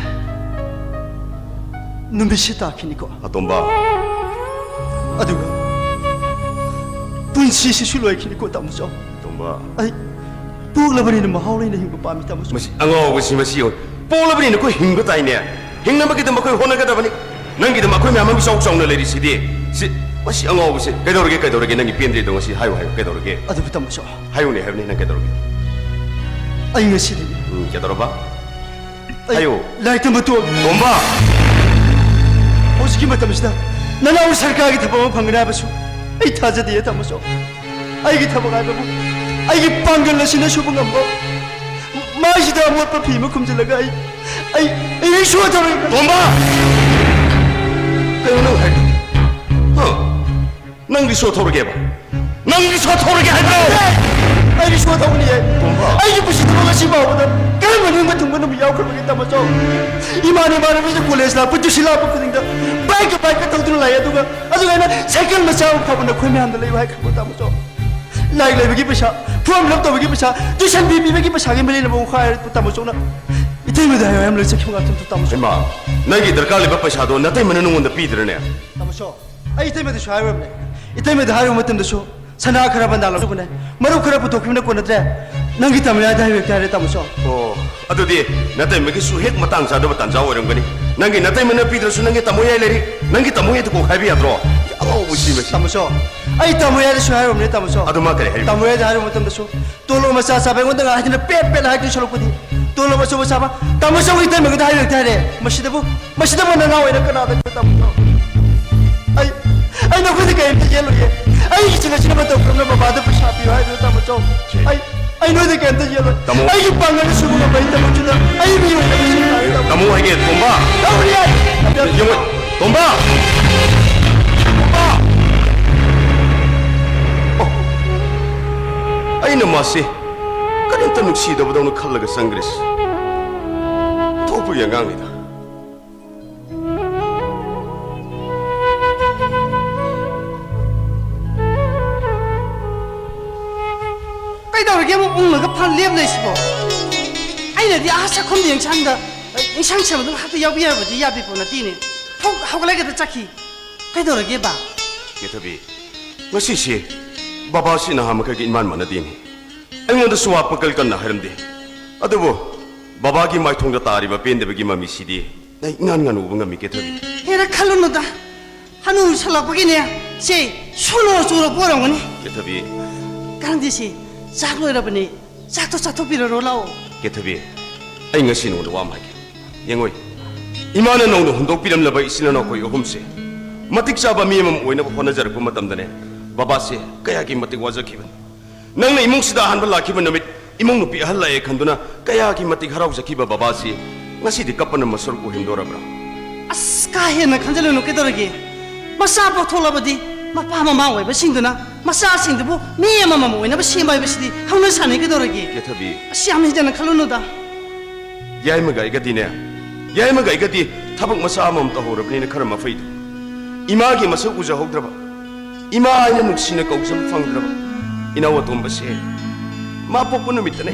ꯅꯨꯃꯤꯠꯁꯦ ꯇꯥꯈꯤꯅꯤꯀꯣ꯫ ꯑꯇꯣꯝꯕ꯫ ꯑꯗꯨꯒ ꯄꯨꯟꯁꯤꯁꯤꯁꯨ ꯂꯣꯏꯈꯤꯅꯤꯀꯣ, ꯇꯥꯃꯣꯆꯧ꯫ ꯇꯣꯝꯕ꯫ ꯑꯩ ꯄꯣꯛꯂꯕꯅꯤꯅ ꯃꯍꯥꯎ ꯂꯩꯅ ꯍꯤꯡꯕ ꯄꯥꯝꯃꯤ, ꯇꯥꯃꯣꯆꯧ꯫ ꯃꯁꯤ ꯑꯉꯥꯎꯕꯁꯤ, ꯃꯁꯤ ꯌꯦꯡꯉꯨ꯫ ꯄꯣꯛꯂꯕꯅꯤꯅ ꯑꯩꯈꯣꯏ ꯍꯤꯡꯕ ꯇꯥꯏꯅꯦ꯫ ꯍꯤꯡꯅꯕꯒꯤꯗꯃꯛ ꯑꯩꯈꯣꯏ ꯍꯣꯠꯅꯒꯗꯕꯅꯤ꯫ ꯅꯪꯒꯤꯗꯃꯛ ꯑꯩꯈꯣꯏ ꯃꯌꯥꯝ ꯑꯃ ꯏꯆꯥꯎ ꯆꯥꯎꯅ ꯂꯩꯔꯤꯁꯤꯗꯤ꯫ ꯁꯤ, ꯃꯁꯤ ꯑꯉꯥꯎꯕꯁꯦ꯫ ꯀꯩꯗꯧꯔꯒꯦ, ꯀꯩꯗꯧꯔꯒꯦ? ꯅꯪꯒꯤ ꯄꯦꯟꯗ꯭ꯔꯤꯗꯣ ꯉꯁꯤ ꯍꯥꯏꯌꯨ, ꯍꯥꯏꯌꯨ, ꯀꯩꯗꯧꯔꯒꯦ? ꯑꯗꯨꯕꯨ ꯇꯥꯃꯣꯆꯧ꯫ ꯍꯥꯏꯌꯨꯅꯦ ꯍꯥꯏꯕꯅꯤ, ꯅꯪ ꯀꯩꯗꯧꯔꯒꯦ? ꯑꯩ ꯉꯁꯤꯗꯒꯤ ꯎꯝ, ꯀꯩꯗꯧꯔꯕ? ꯑꯩ ꯍꯥꯏꯌꯨ꯫ ꯂꯥꯏꯔꯤꯛ ꯇꯝꯕ ꯇꯣꯛꯑꯒꯦ꯫ ꯇꯣꯝꯕ! ꯍꯧꯖꯤꯛꯀꯤ ꯃꯇꯝꯁꯤꯗ ꯅꯅꯥꯎ ꯁꯔꯀꯥꯔꯒꯤ ꯊꯕꯛ ꯑꯃ ꯐꯪꯒꯅꯤ ꯍꯥꯏꯕꯁꯨ ꯑꯩ ꯊꯥꯖꯗꯦ, ꯇꯥꯃꯣꯆꯧ꯫ ꯑꯩꯒꯤ ꯊꯕꯛ ꯍꯥꯏꯕꯕꯨ ꯑꯩꯒꯤ ꯄꯥꯡꯒꯜ ꯑꯁꯤꯅ ꯁꯨꯕ ꯉꯝꯕ, ꯃꯥꯏꯁꯤꯗ ꯑꯃꯣꯠꯄ ꯐꯤ ꯑꯃ ꯈꯨꯝꯖꯤꯜꯂꯒ ꯑꯩ, ꯑꯩ, ꯑꯩ ꯔꯤꯛꯁꯣ ꯊꯧꯔꯒ ꯇꯣꯝꯕ! ꯀꯩꯅꯣ ꯅꯪ ꯍꯥꯏꯗꯣ? ꯍꯥ? ꯅꯪ ꯔꯤꯛꯁꯣ ꯊꯧꯔꯒꯦꯕ? ꯅꯪ ꯔꯤꯛꯁꯣ ꯊꯧꯔꯒꯦ ꯍꯥꯏꯕ꯭ꯔꯣ? ꯑꯩ ꯔꯤꯛꯁꯣ ꯊꯧꯒꯅꯤꯌꯦ꯫ ꯇꯣꯝꯕ꯫ ꯑꯩꯒꯤ ꯄꯨꯟꯁꯤ ꯊꯕꯛ ꯑꯁꯤ ꯐꯥꯎꯕꯗ ꯀꯔꯝꯕ ꯅꯤꯡꯕ ꯊꯨꯡꯕ ꯅꯨꯃꯤꯠ ꯌꯥꯎꯈ꯭ꯔꯕꯒꯦ, ꯇꯥꯃꯣꯆꯧ? ꯏꯃꯥꯟ ꯏꯃꯥꯟꯅꯕꯁꯤꯡ ꯀꯣꯂꯦꯖ ꯂꯥꯛꯄ, ꯇ꯭ꯌꯨꯁꯟ ꯂꯥꯛꯄ ꯈꯨꯗꯤꯡꯗ ꯕꯥꯏꯛꯀ ꯕꯥꯏꯛꯀ ꯊꯧꯗꯨꯅ ꯂꯥꯛꯑꯦ, ꯑꯗꯨꯒ, ꯑꯗꯨꯒ ꯑꯩꯅ ꯁꯥꯏꯀꯜ ꯃꯆꯥ ꯑꯃ ꯐꯥꯎꯕ ꯅꯈꯣꯏ ꯃꯌꯥꯝꯗ ꯂꯩꯌꯨ ꯍꯥꯏꯈ꯭ꯔꯕꯣ, ꯇꯥꯃꯣꯆꯧ? ꯂꯥꯏꯔꯤꯛ ꯂꯩꯕꯒꯤ ꯄꯩꯁꯥ, ꯐꯣꯔꯝ ꯐꯤꯜ ꯑꯞ ꯇꯧꯕꯒꯤ ꯄꯩꯁꯥ, ꯇ꯭ꯌꯨꯁꯟ ꯐꯤ ꯄꯤꯕꯒꯤ ꯄꯩꯁꯥꯒꯤ ꯃꯔꯤ ꯂꯩꯅꯕ ꯋꯥꯈꯜ ꯍꯥꯏꯔ ꯇꯥꯃꯣꯆꯧꯅ ꯏꯇꯩꯃꯗ ꯍꯥꯏꯌꯣ ꯍꯥꯏꯔꯝꯂꯒ ꯆꯠꯈꯤꯕ ꯉꯥꯛꯇꯅꯤ, ꯇꯥꯃꯣꯆꯧ꯫ ꯏꯃꯥ, ꯅꯪꯒꯤ ꯗꯔꯀꯥꯔ ꯂꯩꯕ ꯄꯩꯁꯥꯗꯣ ꯅꯇꯩꯃꯅ ꯅꯉꯣꯟꯗ ꯄꯤꯗ꯭ꯔꯅꯦ? ꯇꯥꯃꯣꯆꯧ, ꯑꯩ ꯏꯇꯩꯃꯗꯁꯨ ꯍꯥꯏꯔꯨꯔꯕꯅꯦ꯫ ꯏꯇꯩꯃꯗ ꯍꯥꯏꯔꯨꯕ ꯃꯇꯝꯗꯁꯨ ꯁꯅꯥ ꯈꯔ ꯕꯟꯗꯥ ꯂꯧꯊꯣꯛꯄꯅꯦ, ꯃꯔꯨꯞ ꯈꯔ ꯄꯨꯊꯣꯛꯈꯤꯕꯅ ꯀꯣꯟꯅꯗ꯭ꯔꯦ꯫ ꯅꯪꯒꯤ ꯇꯥꯃꯣ ꯌꯥꯏꯗ ꯍꯥꯏꯕ ꯍꯦꯛꯇ ꯍꯥꯏꯔꯦ, ꯇꯥꯃꯣꯆꯧ꯫ ꯑꯣ, ꯑꯗꯨꯗꯤ ꯅꯇꯩꯃꯒꯤꯁꯨ ꯍꯦꯛ ꯃꯇꯥꯡ ꯆꯥꯗꯕ ꯇꯥꯟꯖꯥ ꯑꯣꯏꯔꯝꯒꯅꯤ꯫ ꯅꯪꯒꯤ ꯅꯇꯩꯃꯅ ꯄꯤꯗ꯭ꯔꯁꯨ ꯅꯪꯒꯤ ꯇꯥꯃꯣ ꯌꯥꯏ ꯂꯩꯔꯤ꯫ ꯅꯪꯒꯤ ꯇꯥꯃꯣ ꯌꯥꯏꯗ ꯀꯣꯛ ꯍꯥꯏꯕ ꯌꯥꯗ꯭ꯔꯣ? ꯑꯉꯥꯎꯕꯁꯤ ꯃꯁꯤ꯫ ꯇꯥꯃꯣꯆꯧ, ꯑꯩ ꯇꯥꯃꯣ ꯌꯥꯏꯗꯁꯨ ꯍꯥꯏꯔꯨꯔꯕꯅꯦ, ꯇꯥꯃꯣꯆꯧ꯫ ꯑꯗꯨ ꯃꯥ ꯀꯔꯤ ꯍꯥꯏꯔꯤꯕ? ꯇꯥꯃꯣ ꯌꯥꯏꯗ ꯍꯥꯏꯔꯨꯕ ꯃꯇꯝꯗꯁꯨ ꯇꯣꯂꯣꯞ ꯃꯆꯥ ꯆꯥꯕ ꯑꯩꯉꯣꯟꯗ ꯉꯥꯏ ꯍꯥꯏꯗꯅ ꯄꯦꯠ ꯄꯦꯠ ꯍꯥꯏꯗꯣꯏ ꯁꯔꯨꯛꯄꯨꯗꯤ ꯇꯣꯂꯣꯞ ꯑꯆꯧꯕ ꯆꯥꯕ ꯇꯥꯃꯣꯆꯧꯒꯤ ꯏꯇꯩꯃꯒꯤꯗ ꯍꯥꯏꯔꯨ ꯍꯦꯛꯇ ꯍꯥꯏꯔꯦ꯫ ꯃꯁꯤꯗꯕꯨ, ꯃꯁꯤꯗꯕꯨ ꯅꯅꯥꯎ ꯑꯣꯏꯅ ꯀꯅꯥꯗ ꯇꯥꯃꯣꯆꯧ? ꯑꯩ, ꯑꯩ ꯅꯈꯣꯏꯗ ꯀꯔꯤꯝꯇ ꯌꯦꯜꯂꯣꯏꯌꯦ꯫ ꯑꯩꯒꯤ ꯏꯆꯤꯟ ꯑꯁꯤꯅ ꯃꯇꯧ ꯀꯔꯝꯅ ꯕꯕꯥꯗ ꯄꯩꯁꯥ ꯄꯤꯌꯨ ꯍꯥꯏꯗꯣꯏꯅꯣ, ꯇꯥꯃꯣꯆꯧ? ꯑꯩ, ꯑꯩ ꯅꯣꯏꯗ ꯀꯔꯤꯝꯇ ꯌꯦꯜꯂꯣꯏ꯫ ꯇꯥꯃꯣ꯫ ꯑꯩꯒꯤ ꯄꯥꯡꯒꯜꯅ ꯁꯨꯕ ꯉꯝꯕ ꯑꯩ ꯊꯕꯛꯁꯤꯗ ꯑꯩ ꯃꯤꯑꯣꯏꯅꯕ ꯁꯤꯡꯅ ꯇꯥꯃꯣ ꯍꯥꯏꯒꯦ, ꯇꯣꯝꯕ꯫ ꯇꯧꯔꯤ ꯍꯥꯏ꯫ ꯌꯦꯡꯉꯣ, ꯇꯣꯝꯕ! ꯇꯣꯝꯕ! ꯑꯣ, ꯑꯩꯅ ꯃꯥꯁꯤ ꯀꯔꯤꯝꯇ ꯅꯨꯡꯁꯤꯗꯕꯗꯧꯅ ꯈꯜꯂꯒ ꯆꯪꯈ꯭ꯔꯤꯁꯤ꯫ ꯊꯣꯛꯄꯒꯤ ꯑꯉꯥꯡꯅꯤꯗ꯫ ꯀꯩꯗꯧꯔꯒꯦ ꯑꯃꯨꯛ ꯎꯪꯉꯒ ꯐꯝ ꯂꯦꯞ ꯂꯩꯁꯤꯕꯣ? ꯑꯩꯅꯗꯤ ꯑꯥ ꯆꯥꯛꯈꯨꯝꯗ ꯌꯦꯡꯁꯥꯡꯗ, ꯏꯟꯁꯥꯡ ꯁꯦꯝꯕꯗꯨ ꯉꯥꯏꯍꯥꯛꯇ ꯌꯥꯎꯕ ꯌꯥꯕꯗꯤ ꯌꯥꯕꯤ ꯄꯣꯠ ꯅꯠꯇꯦꯅꯦ꯫ ꯐꯨꯛ ꯍꯧꯒꯠꯂꯒꯗ ꯆꯠꯈꯤ꯫ ꯀꯩꯗꯧꯔꯒꯦꯕ? ꯀꯦꯊꯕꯤ, ꯉꯁꯤꯁꯦ ꯕꯕꯥꯁꯤ ꯅꯍꯥ ꯃꯈꯩꯒ ꯏꯃꯥꯟ ꯃꯥꯟꯅꯗꯦꯅꯦ꯫ ꯑꯩꯉꯣꯟꯗꯁꯨ ꯋꯥ ꯄꯀꯜ ꯀꯟꯅ ꯍꯥꯏꯔꯝꯗꯦ꯫ ꯑꯗꯨꯕꯨ ꯕꯕꯥꯒꯤ ꯃꯥꯏꯊꯣꯡꯗ ꯇꯥꯔꯤꯕ ꯄꯦꯟꯗꯕꯒꯤ ꯃꯃꯤꯁꯤꯗꯤ ꯑꯩ ꯏꯉꯥꯟ ꯉꯥꯟ ꯎꯕ ꯉꯝꯃꯤ, ꯀꯦꯊꯕꯤ꯫ ꯍꯦꯔꯥ, ꯈꯜꯂꯨꯅꯨꯗ꯫ ꯍꯅꯨꯁꯜꯂꯛꯄꯒꯤꯅꯦ, ꯁꯦ ꯁꯨꯅꯣ ꯆꯨꯔꯛꯄ ꯑꯣꯏꯔꯝꯒꯅꯤ꯫ ꯀꯦꯊꯕꯤ꯫ ꯀꯥꯟꯗꯦꯁꯦ, ꯆꯥꯛ ꯂꯣꯏꯔꯕꯅꯦ꯫ ꯆꯥꯛꯇꯣ ꯆꯥꯊꯣꯛꯄꯤꯔꯔꯣ ꯂꯥꯛꯑꯣ꯫ ꯀꯦꯊꯕꯤ, ꯑꯩ ꯉꯁꯤ ꯅꯉꯣꯟꯗ ꯋꯥ ꯑꯃ ꯍꯥꯏꯒꯦ꯫ ꯌꯦꯡꯉꯣꯏ, ꯏꯃꯥꯅ ꯅꯧꯅ ꯍꯨꯟꯗꯣꯛꯄꯤꯔꯝꯂꯕ ꯏꯆꯤꯜ ꯏꯅꯥꯎ ꯑꯩꯈꯣꯏ ꯑꯍꯨꯝꯁꯦ ꯃꯇꯤꯛ ꯆꯥꯕ ꯃꯤ ꯑꯃ ꯑꯣꯏꯅꯕ ꯍꯣꯠꯅꯖꯔꯛꯄ ꯃꯇꯝꯗꯅꯦ, ꯕꯕꯥꯁꯦ ꯀꯌꯥꯒꯤ ꯃꯇꯤꯛ ꯋꯥꯖꯈꯤꯕꯅꯤ꯫ ꯅꯪꯅ ꯏꯃꯨꯡꯁꯤꯗ ꯑꯍꯥꯟꯕ ꯂꯥꯛꯈꯤꯕ ꯅꯨꯃꯤꯠ, ꯏꯃꯨꯡ ꯅꯨꯄꯤ ꯑꯍꯜ ꯂꯥꯛꯑꯦ ꯈꯟꯗꯨꯅ ꯀꯌꯥꯒꯤ ꯃꯇꯤꯛ ꯍꯔꯥꯎꯖꯈꯤꯕ ꯕꯕꯥꯁꯤ ꯉꯁꯤꯗꯤ ꯀꯞꯄꯅ ꯃꯁꯔꯨꯛ ꯑꯣꯏꯍꯟꯗꯣꯔꯕ꯭ꯔꯥ? ꯑꯁ, ꯀꯥ ꯍꯦꯟꯅ ꯈꯟꯖꯤꯜꯂꯨꯅꯨ, ꯀꯩꯗꯧꯔꯒꯦ? ꯃꯆꯥ ꯄꯣꯛꯊꯣꯛꯂꯕꯗꯤ ꯃꯄꯥ ꯃꯃꯥ ꯑꯣꯏꯕꯁꯤꯡꯗꯨꯅ ꯃꯆꯥꯁꯤꯡꯗꯨꯕꯨ ꯃꯤ ꯑꯃꯃꯝ ꯑꯣꯏꯅꯕ ꯁꯦꯝꯕ ꯍꯥꯏꯕꯁꯤꯗꯤ ꯍꯧꯅ ꯁꯥꯅꯤ, ꯀꯩꯗꯧꯔꯒꯦ? ꯀꯦꯊꯕꯤ꯫ ꯑꯁ, ꯌꯥꯝ ꯍꯦꯟꯖꯟꯅ ꯈꯜꯂꯨꯅꯨꯗ꯫ ꯌꯥꯏꯃꯒ ꯑꯩꯒꯗꯤꯅꯦ, ꯌꯥꯏꯃꯒ ꯑꯩꯒꯗꯤ ꯊꯕꯛ ꯃꯆꯥ ꯑꯃꯃꯝ ꯇꯧꯍꯧꯔꯕꯅꯤꯅ ꯈꯔ ꯃꯐꯩꯗꯣ꯫ ꯏꯃꯥꯒꯤ ꯃꯁꯛ ꯎꯖꯍꯧꯗ꯭ꯔꯕ, ꯏꯃꯥ ꯍꯥꯏꯅ ꯅꯨꯡꯁꯤꯅ ꯀꯧꯖꯕ ꯐꯪꯗ꯭ꯔꯕ ꯏꯅꯥꯎ ꯑꯇꯣꯝꯕꯁꯦ ꯃꯥ ꯄꯣꯛꯄ ꯅꯨꯃꯤꯠꯇꯅꯦ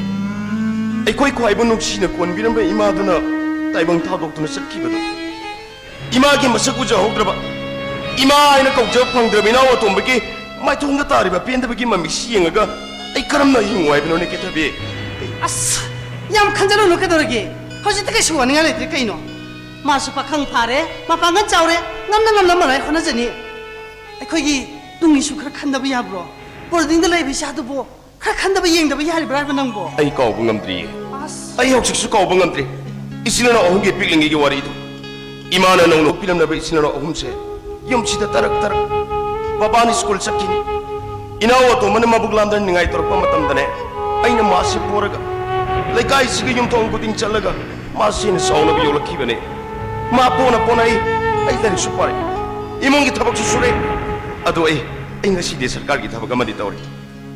ꯑꯩꯈꯣꯏ ꯈ꯭ꯋꯥꯏꯕꯨ ꯅꯨꯡꯁꯤꯅ ꯀꯣꯟꯕꯤꯔꯝꯕ ꯏꯃꯥꯗꯨꯅ ꯇꯥꯏꯕꯪ ꯊꯥꯗꯣꯛꯇꯨꯅ ꯆꯠꯈꯤꯕꯗꯣ꯫ ꯏꯃꯥꯒꯤ ꯃꯁꯛ ꯎꯖꯍꯧꯗ꯭ꯔꯕ, ꯏꯃꯥ ꯍꯥꯏꯅ ꯀꯧꯖꯕ ꯐꯪꯗ꯭ꯔꯕ ꯏꯅꯥꯎ ꯑꯇꯣꯝꯕꯒꯤ ꯃꯥꯏꯊꯣꯡꯗ ꯇꯥꯔꯤꯕ ꯄꯦꯟꯗꯕꯒꯤ ꯃꯃꯤꯁꯤ ꯌꯦꯡꯉꯒ ꯑꯩ ꯀꯔꯝꯅ ꯍꯤꯡꯉꯨ ꯍꯥꯏꯕꯅꯣꯅꯦ, ꯀꯦꯊꯕꯤ? ꯑꯁ, ꯌꯥꯝ ꯈꯟꯖꯔꯨꯅꯨ, ꯀꯩꯗꯧꯔꯒꯦ? ꯍꯧꯖꯤꯛꯇꯤ ꯀꯩꯁꯨ ꯋꯥꯅꯤꯡꯉꯥꯏ ꯂꯩꯇ꯭ꯔꯦ ꯀꯩꯅꯣ꯫ ꯃꯥꯁꯨ ꯄꯥꯈꯪ ꯐꯥꯔꯦ, ꯃꯄꯥꯡꯒꯜ ꯆꯥꯎꯔꯦ, ꯉꯝꯅ ꯉꯝꯅ ꯃꯔꯥꯏ ꯍꯣꯠꯅꯖꯅꯤ꯫ ꯑꯩꯈꯣꯏꯒꯤ ꯇꯨꯡꯒꯤꯁꯨ ꯈꯔ ꯈꯟꯗꯕ ꯌꯥꯕ꯭ꯔꯣ? ꯕꯣꯔꯗꯤꯡꯗ ꯂꯩꯕ ꯏꯆꯥꯗꯨꯕꯨ ꯈꯔ ꯈꯟꯗꯕ ꯌꯦꯡꯗꯕ ꯌꯥꯔꯤꯕ꯭ꯔꯥ ꯍꯥꯏꯕ ꯅꯪꯕꯣ? ꯑꯩ ꯀꯥꯎꯕ ꯉꯝꯗ꯭ꯔꯤꯌꯦ꯫ ꯑꯁ꯫ ꯑꯩ ꯍꯧꯖꯤꯛꯁꯨ ꯀꯥꯎꯕ ꯉꯝꯗ꯭ꯔꯤ꯫ ꯏꯆꯤꯜ ꯏꯅꯥꯎ ꯑꯍꯨꯝꯒꯤ ꯄꯤꯛꯂꯤꯉꯩꯒꯤ ꯋꯥꯔꯤꯗꯨ꯫ ꯏꯃꯥꯅ ꯅꯧꯅ ꯄꯤꯔꯝꯂꯕ ꯏꯆꯤꯜ ꯏꯅꯥꯎ ꯑꯍꯨꯝꯁꯦ ꯌꯨꯝꯁꯤꯗ ꯇꯔꯛ ꯇꯔꯛ꯫ ꯕꯕꯥꯅ ꯁ꯭ꯀꯨꯜ ꯆꯠꯈꯤꯅꯤ꯫ ꯏꯅꯥꯎ ꯑꯇꯣꯝꯕꯅ ꯃꯕꯨꯛ ꯂꯥꯝꯗꯅ ꯅꯤꯡꯉꯥꯏ ꯇꯧꯔꯛꯄ ꯃꯇꯝꯗꯅꯦ, ꯑꯩꯅ ꯃꯥꯁꯤ ꯄꯣꯔꯒ ꯂꯩꯀꯥꯏꯁꯤꯒꯤ ꯌꯨꯝꯊꯣꯡ ꯈꯨꯗꯤꯡ ꯆꯠꯂꯒ ꯃꯥꯁꯤ ꯍꯦꯟꯅ ꯆꯥꯎꯅꯕ ꯌꯣꯛꯂꯛꯈꯤꯕꯅꯦ꯫ ꯃꯥ ꯄꯣꯅ ꯄꯣꯅ ꯑꯩ, ꯑꯩ ꯂꯥꯏꯔꯤꯛꯁꯨ ꯄꯥꯔꯦ, ꯏꯃꯨꯡꯒꯤ ꯊꯕꯛꯁꯨ ꯁꯨꯔꯦ꯫ ꯑꯗꯣ ꯑꯩ, ꯑꯩ ꯉꯁꯤꯗꯤ ꯁꯔꯀꯥꯔꯒꯤ ꯊꯕꯛ ꯑꯃꯗꯤ ꯇꯧꯔꯦ꯫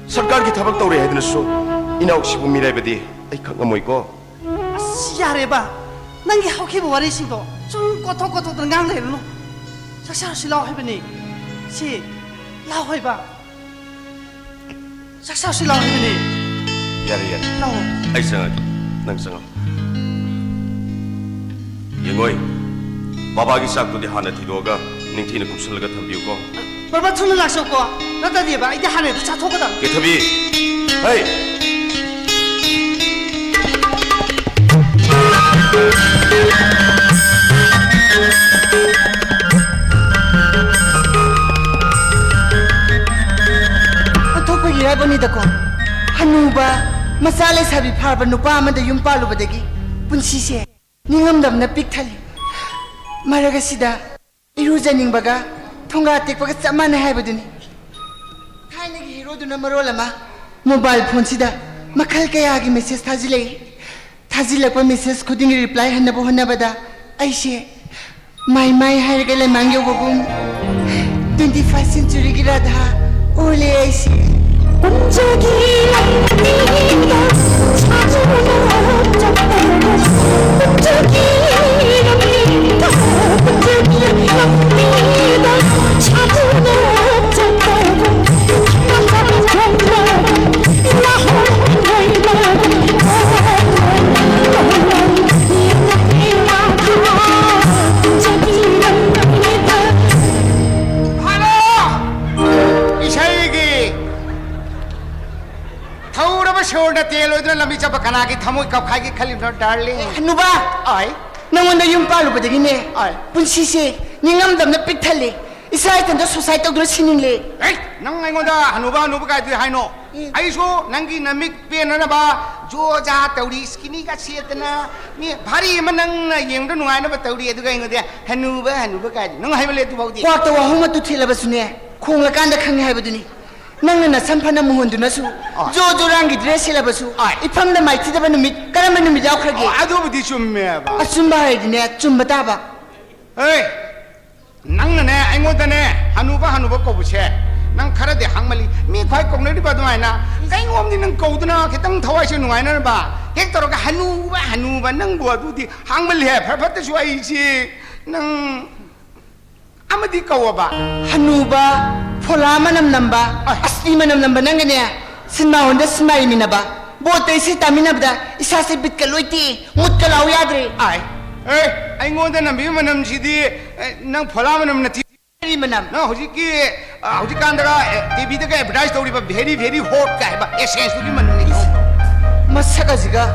ꯁꯔꯀꯥꯔꯒꯤ ꯊꯕꯛ ꯇꯧꯔꯦ ꯍꯥꯏꯗꯨꯅꯁꯨ ꯏꯅꯥꯎꯁꯤꯕꯨ ꯃꯤꯔꯥꯏꯕꯗꯤ ꯑꯩ ꯈꯪꯉꯝꯃꯣꯏꯀꯣ꯫ ꯑꯁ, ꯌꯥꯔꯦꯕ꯫ ꯅꯪꯒꯤ ꯍꯧꯈꯤꯕ ꯋꯥꯔꯤꯁꯤꯡꯗꯣ ꯁꯨꯝ ꯀꯣꯠꯊꯣꯛ ꯀꯣꯠꯊꯣꯛꯇꯅ ꯉꯥꯡ ꯂꯩꯔꯨꯅꯨ꯫ ꯆꯥꯛ ꯆꯥꯔꯨꯁꯤ ꯂꯥꯎ ꯍꯥꯏꯕꯅꯦ꯫ ꯁꯤ, ꯂꯥꯎ ꯍꯥꯏꯕ꯫ ꯆꯥꯛ ꯆꯥꯔꯨꯁꯤ ꯂꯥꯎ ꯍꯥꯏꯕꯅꯦ꯫ ꯌꯥꯔꯦ, ꯌꯥꯔꯦ꯫ ꯂꯥꯎ꯫ ꯑꯩ ꯆꯪꯉꯒꯦ꯫ ꯅꯪ ꯆꯪꯉꯣ꯫ ꯌꯦꯡꯉꯣꯏ, ꯕꯕꯥꯒꯤ ꯆꯥꯛꯇꯨꯗꯤ ꯍꯥꯟꯅ ꯊꯤꯗꯣꯛꯑꯒ ꯅꯤꯡꯊꯤꯅ ꯀꯨꯞꯁꯜꯂꯒ ꯊꯝꯕꯤꯌꯨꯀꯣ꯫ ꯕꯕꯥ, ꯊꯨꯅ ꯂꯥꯛꯆꯧꯀꯣ꯫ ꯅꯠꯇꯗꯤꯕ, ꯑꯩꯗꯤ ꯍꯥꯟꯅ ꯍꯦꯛꯇ ꯆꯥꯊꯣꯛꯀꯗꯕꯅꯤ꯫ ꯀꯦꯊꯕꯤ! ꯍꯩ! ꯑꯣꯟꯊꯣꯛꯄꯒꯤ ꯍꯥꯏꯕꯅꯤꯗꯀꯣ꯫ ꯍꯅꯨꯕ, ꯃꯆꯥ ꯂꯩꯁꯥꯕꯤ ꯐꯥꯔꯕ ꯅꯨꯄꯥ ꯑꯃꯗ ꯌꯨꯝ ꯄꯥꯜꯂꯨꯕꯗꯒꯤ ꯄꯨꯟꯁꯤꯁꯦ ꯅꯤꯡꯉꯝꯗꯕꯅ ꯄꯤꯛ ꯊꯜꯂꯤ꯫ ꯃꯔꯛ ꯑꯁꯤꯗ ꯏꯔꯨꯖꯅꯤꯡꯕꯒ ꯊꯣꯡꯒꯥ ꯇꯦꯛꯄꯒ ꯆꯞ ꯃꯥꯟꯅꯩ ꯍꯥꯏꯕꯗꯨꯅꯤ꯫ ꯊꯥꯏꯅꯒꯤ ꯍꯦꯔꯣꯗꯨꯅ ꯃꯔꯣꯜ ꯑꯃ ꯃꯣꯕꯥꯏꯜ ꯐꯣꯟꯁꯤꯗ ꯃꯈꯜ ꯀꯌꯥꯒꯤ ꯃꯦꯁꯦꯖ ꯊꯥꯖꯤꯜꯂꯛꯏ꯫ ꯊꯥꯖꯤꯜꯂꯛꯄ ꯃꯦꯁꯦꯖ ꯈꯨꯗꯤꯡꯒꯤ ꯔꯤꯄ꯭ꯂꯥꯏ ꯍꯟꯅꯕ ꯍꯣꯠꯅꯕꯗ ꯑꯩꯁꯦ ꯃꯥꯏ ꯃꯥꯏ ꯍꯥꯏꯔꯒ ꯂꯩꯃꯥꯡ ꯌꯧꯕꯒꯨꯝ, ꯇ꯭ꯋꯦꯟꯇꯤ ꯐꯥꯔꯁ ꯁꯦꯟꯆꯨꯔꯤꯒꯤ ꯔꯥꯙꯥ ꯑꯣꯜꯂꯦ ꯑꯩꯁꯦ꯫ ꯄꯨꯟꯁꯤꯒꯤ ꯂꯝꯕꯤꯗ ꯁꯥꯗꯨꯅ ꯆꯠꯄꯗ, ꯄꯨꯟꯁꯤꯒꯤ ꯂꯝꯕꯤꯗ, ꯄꯨꯟꯁꯤꯒꯤ ꯂꯝꯕꯤꯗ ꯁꯥꯗꯨꯅ ꯆꯠꯄꯗ, ꯅꯪꯅ ꯊꯣꯡꯕ ꯌꯥꯍꯧ ꯑꯣꯏꯅ ꯍꯜꯂꯣ! ꯏꯁꯩꯒꯤ ꯊꯧꯔꯕ ꯁꯣꯔꯅ ꯇꯦꯜ ꯑꯣꯏꯗꯨꯅ ꯂꯝꯕꯤ ꯆꯠꯄ ꯀꯅꯥꯒꯤ ꯊꯃꯣꯏ ꯀꯞꯈꯥꯏꯒꯦ ꯈꯜꯂꯤꯕꯅꯣ, ꯗꯥꯔꯂꯤꯡ? ꯍꯅꯨꯕ! ꯑꯥꯏ꯫ ꯅꯉꯣꯟꯗ ꯌꯨꯝ ꯄꯥꯜꯂꯨꯕꯗꯒꯤꯅꯦ, ꯑꯥꯏ꯫ ꯄꯨꯟꯁꯤꯁꯦ ꯅꯤꯡꯉꯝꯗꯕꯅ ꯄꯤꯛ ꯊꯜꯂꯦ꯫ ꯏꯁꯥ ꯏꯊꯟꯇ ꯁꯨꯁꯥꯏꯗ ꯇꯧꯗꯨꯅ ꯁꯤꯅꯤꯡꯂꯦ꯫ ꯑꯦ, ꯅꯪ ꯑꯩꯉꯣꯟꯗ ꯍꯅꯨꯕ ꯍꯅꯨꯕ ꯀꯥꯏꯗꯨꯗꯤ ꯍꯥꯏꯅꯣ? ꯎꯝ꯫ ꯑꯩꯁꯨ ꯅꯪꯒꯤ ꯅꯃꯤꯠ ꯄꯦꯟꯅꯅꯕ ꯖꯣ ꯖꯥ ꯇꯧꯔꯤ, ꯁ꯭ꯀꯤꯅꯤꯒ ꯁꯦꯠꯇꯅ, ꯃꯤ ꯚꯥꯔꯤ ꯑꯃ ꯅꯪꯅ ꯌꯦꯡꯕꯗ ꯅꯨꯡꯉꯥꯏꯅꯕ ꯇꯧꯔꯤ, ꯑꯗꯨꯒ ꯑꯩꯉꯣꯟꯗ ꯍꯅꯨꯕ ꯍꯅꯨꯕ ꯀꯥꯏꯗꯤ ꯅꯪ ꯍꯥꯏꯃꯜꯂꯦ ꯑꯗꯨꯐꯥꯎꯗꯤ꯫ ꯀ꯭ꯋꯥꯛꯇ ꯋꯥꯍꯣꯡ ꯑꯃ ꯇꯨꯊꯤꯜꯂꯕꯁꯨꯅꯦ, ꯈꯣꯡꯂꯀꯥꯟꯗ ꯈꯪꯉꯦ ꯍꯥꯏꯕꯗꯨꯅꯤ꯫ ꯅꯪꯅ ꯅꯁꯝ ꯐꯅ ꯃꯨꯍꯣꯟꯗꯨꯅꯁꯨ, ꯑꯥ꯫ ꯖꯣ ꯖꯣꯔꯥꯡꯒꯤ ꯗ꯭ꯔꯦꯁ ꯁꯦꯠꯂꯕꯁꯨ, ꯑꯥ꯫ ꯏꯐꯝꯗ ꯃꯥꯏꯊꯤꯗꯕ ꯅꯨꯃꯤꯠ ꯀꯔꯝꯕ ꯅꯨꯃꯤꯠ ꯌꯥꯎꯈ꯭ꯔꯒꯦ? ꯑꯣ, ꯑꯗꯨꯕꯨꯗꯤ ꯆꯨꯝꯃꯦꯕ꯫ ꯑꯆꯨꯝꯕ ꯍꯥꯏꯔꯗꯤꯅꯦ, ꯆꯨꯝꯕ ꯇꯥꯕ꯫ ꯍꯦ! ꯅꯪꯅꯅꯦ ꯑꯩꯉꯣꯟꯗꯅꯦ ꯍꯅꯨꯕ ꯍꯅꯨꯕ ꯀꯧꯕꯁꯦ ꯅꯪ ꯈꯔꯗꯤ ꯍꯥꯡꯃꯜꯂꯤ꯫ ꯃꯤ ꯈ꯭ꯋꯥꯏ ꯀꯧꯅꯔꯤꯕ ꯑꯗꯨꯃꯥꯏꯅ ꯀꯩꯅꯣꯝꯗꯤ ꯅꯪ ꯀꯧꯗꯨꯅ ꯈꯤꯇꯪ ꯊꯋꯥꯏꯁꯦ ꯅꯨꯡꯉꯥꯏꯅꯅꯕ ꯍꯦꯛ ꯇꯧꯔꯒ "ꯍꯅꯨꯕ ꯍꯅꯨꯕ", ꯅꯪꯕꯨ ꯑꯗꯨꯗꯤ ꯍꯥꯡꯃꯜꯂꯤꯍꯦ꯫ ꯐꯔ ꯐꯠꯇꯁꯨ ꯑꯩꯁꯤ ꯅꯪ ꯑꯃꯗꯤ ꯀꯧꯑꯕ꯫ ꯍꯅꯨꯕ, ꯐꯣꯂꯥ ꯃꯅꯝ ꯅꯝꯕ, ꯑꯥꯏ꯫ ꯑꯁꯇꯤ ꯃꯅꯝ ꯅꯝꯕ ꯅꯪꯒꯅꯦ ꯁꯤꯅꯦꯃꯥ ꯍꯣꯜꯗ ꯁꯤꯅꯦꯃꯥ ꯌꯦꯡꯃꯤꯟꯅꯕ, ꯕꯣꯠꯇ ꯏꯁꯩ ꯇꯥꯃꯤꯟꯅꯕꯗ ꯏꯁꯥꯁꯦ ꯕꯤꯠꯀ ꯂꯣꯏ ꯇꯦꯛꯏ, ꯃꯨꯠꯀ ꯂꯥꯎ ꯌꯥꯗ꯭ꯔꯦ꯫ ꯑꯥꯏ꯫ ꯑꯦ, ꯑꯩꯉꯣꯟꯗ ꯅꯝꯕꯤꯕ ꯃꯅꯝꯁꯤꯗꯤ, ꯑꯦ, ꯅꯪ ꯐꯣꯂꯥ ꯃꯅꯝ ꯅꯠꯇꯦ꯫ ꯃꯅꯝ꯫ ꯅꯪ ꯍꯧꯖꯤꯛꯀꯤ, ꯑ, ꯍꯧꯖꯤꯛꯀꯥꯟꯗꯒ, ꯑꯦ, ꯇꯤꯚꯤꯗꯒ ꯑꯦꯗꯚꯔꯇꯥꯏꯁ ꯇꯧꯔꯤꯕ very, very hot ꯀꯥꯏ ꯍꯥꯏꯕ essence ꯇꯨꯒꯤ ꯃꯅꯝꯅꯤ꯫ ꯃꯁꯛ ꯑꯁꯤꯒ,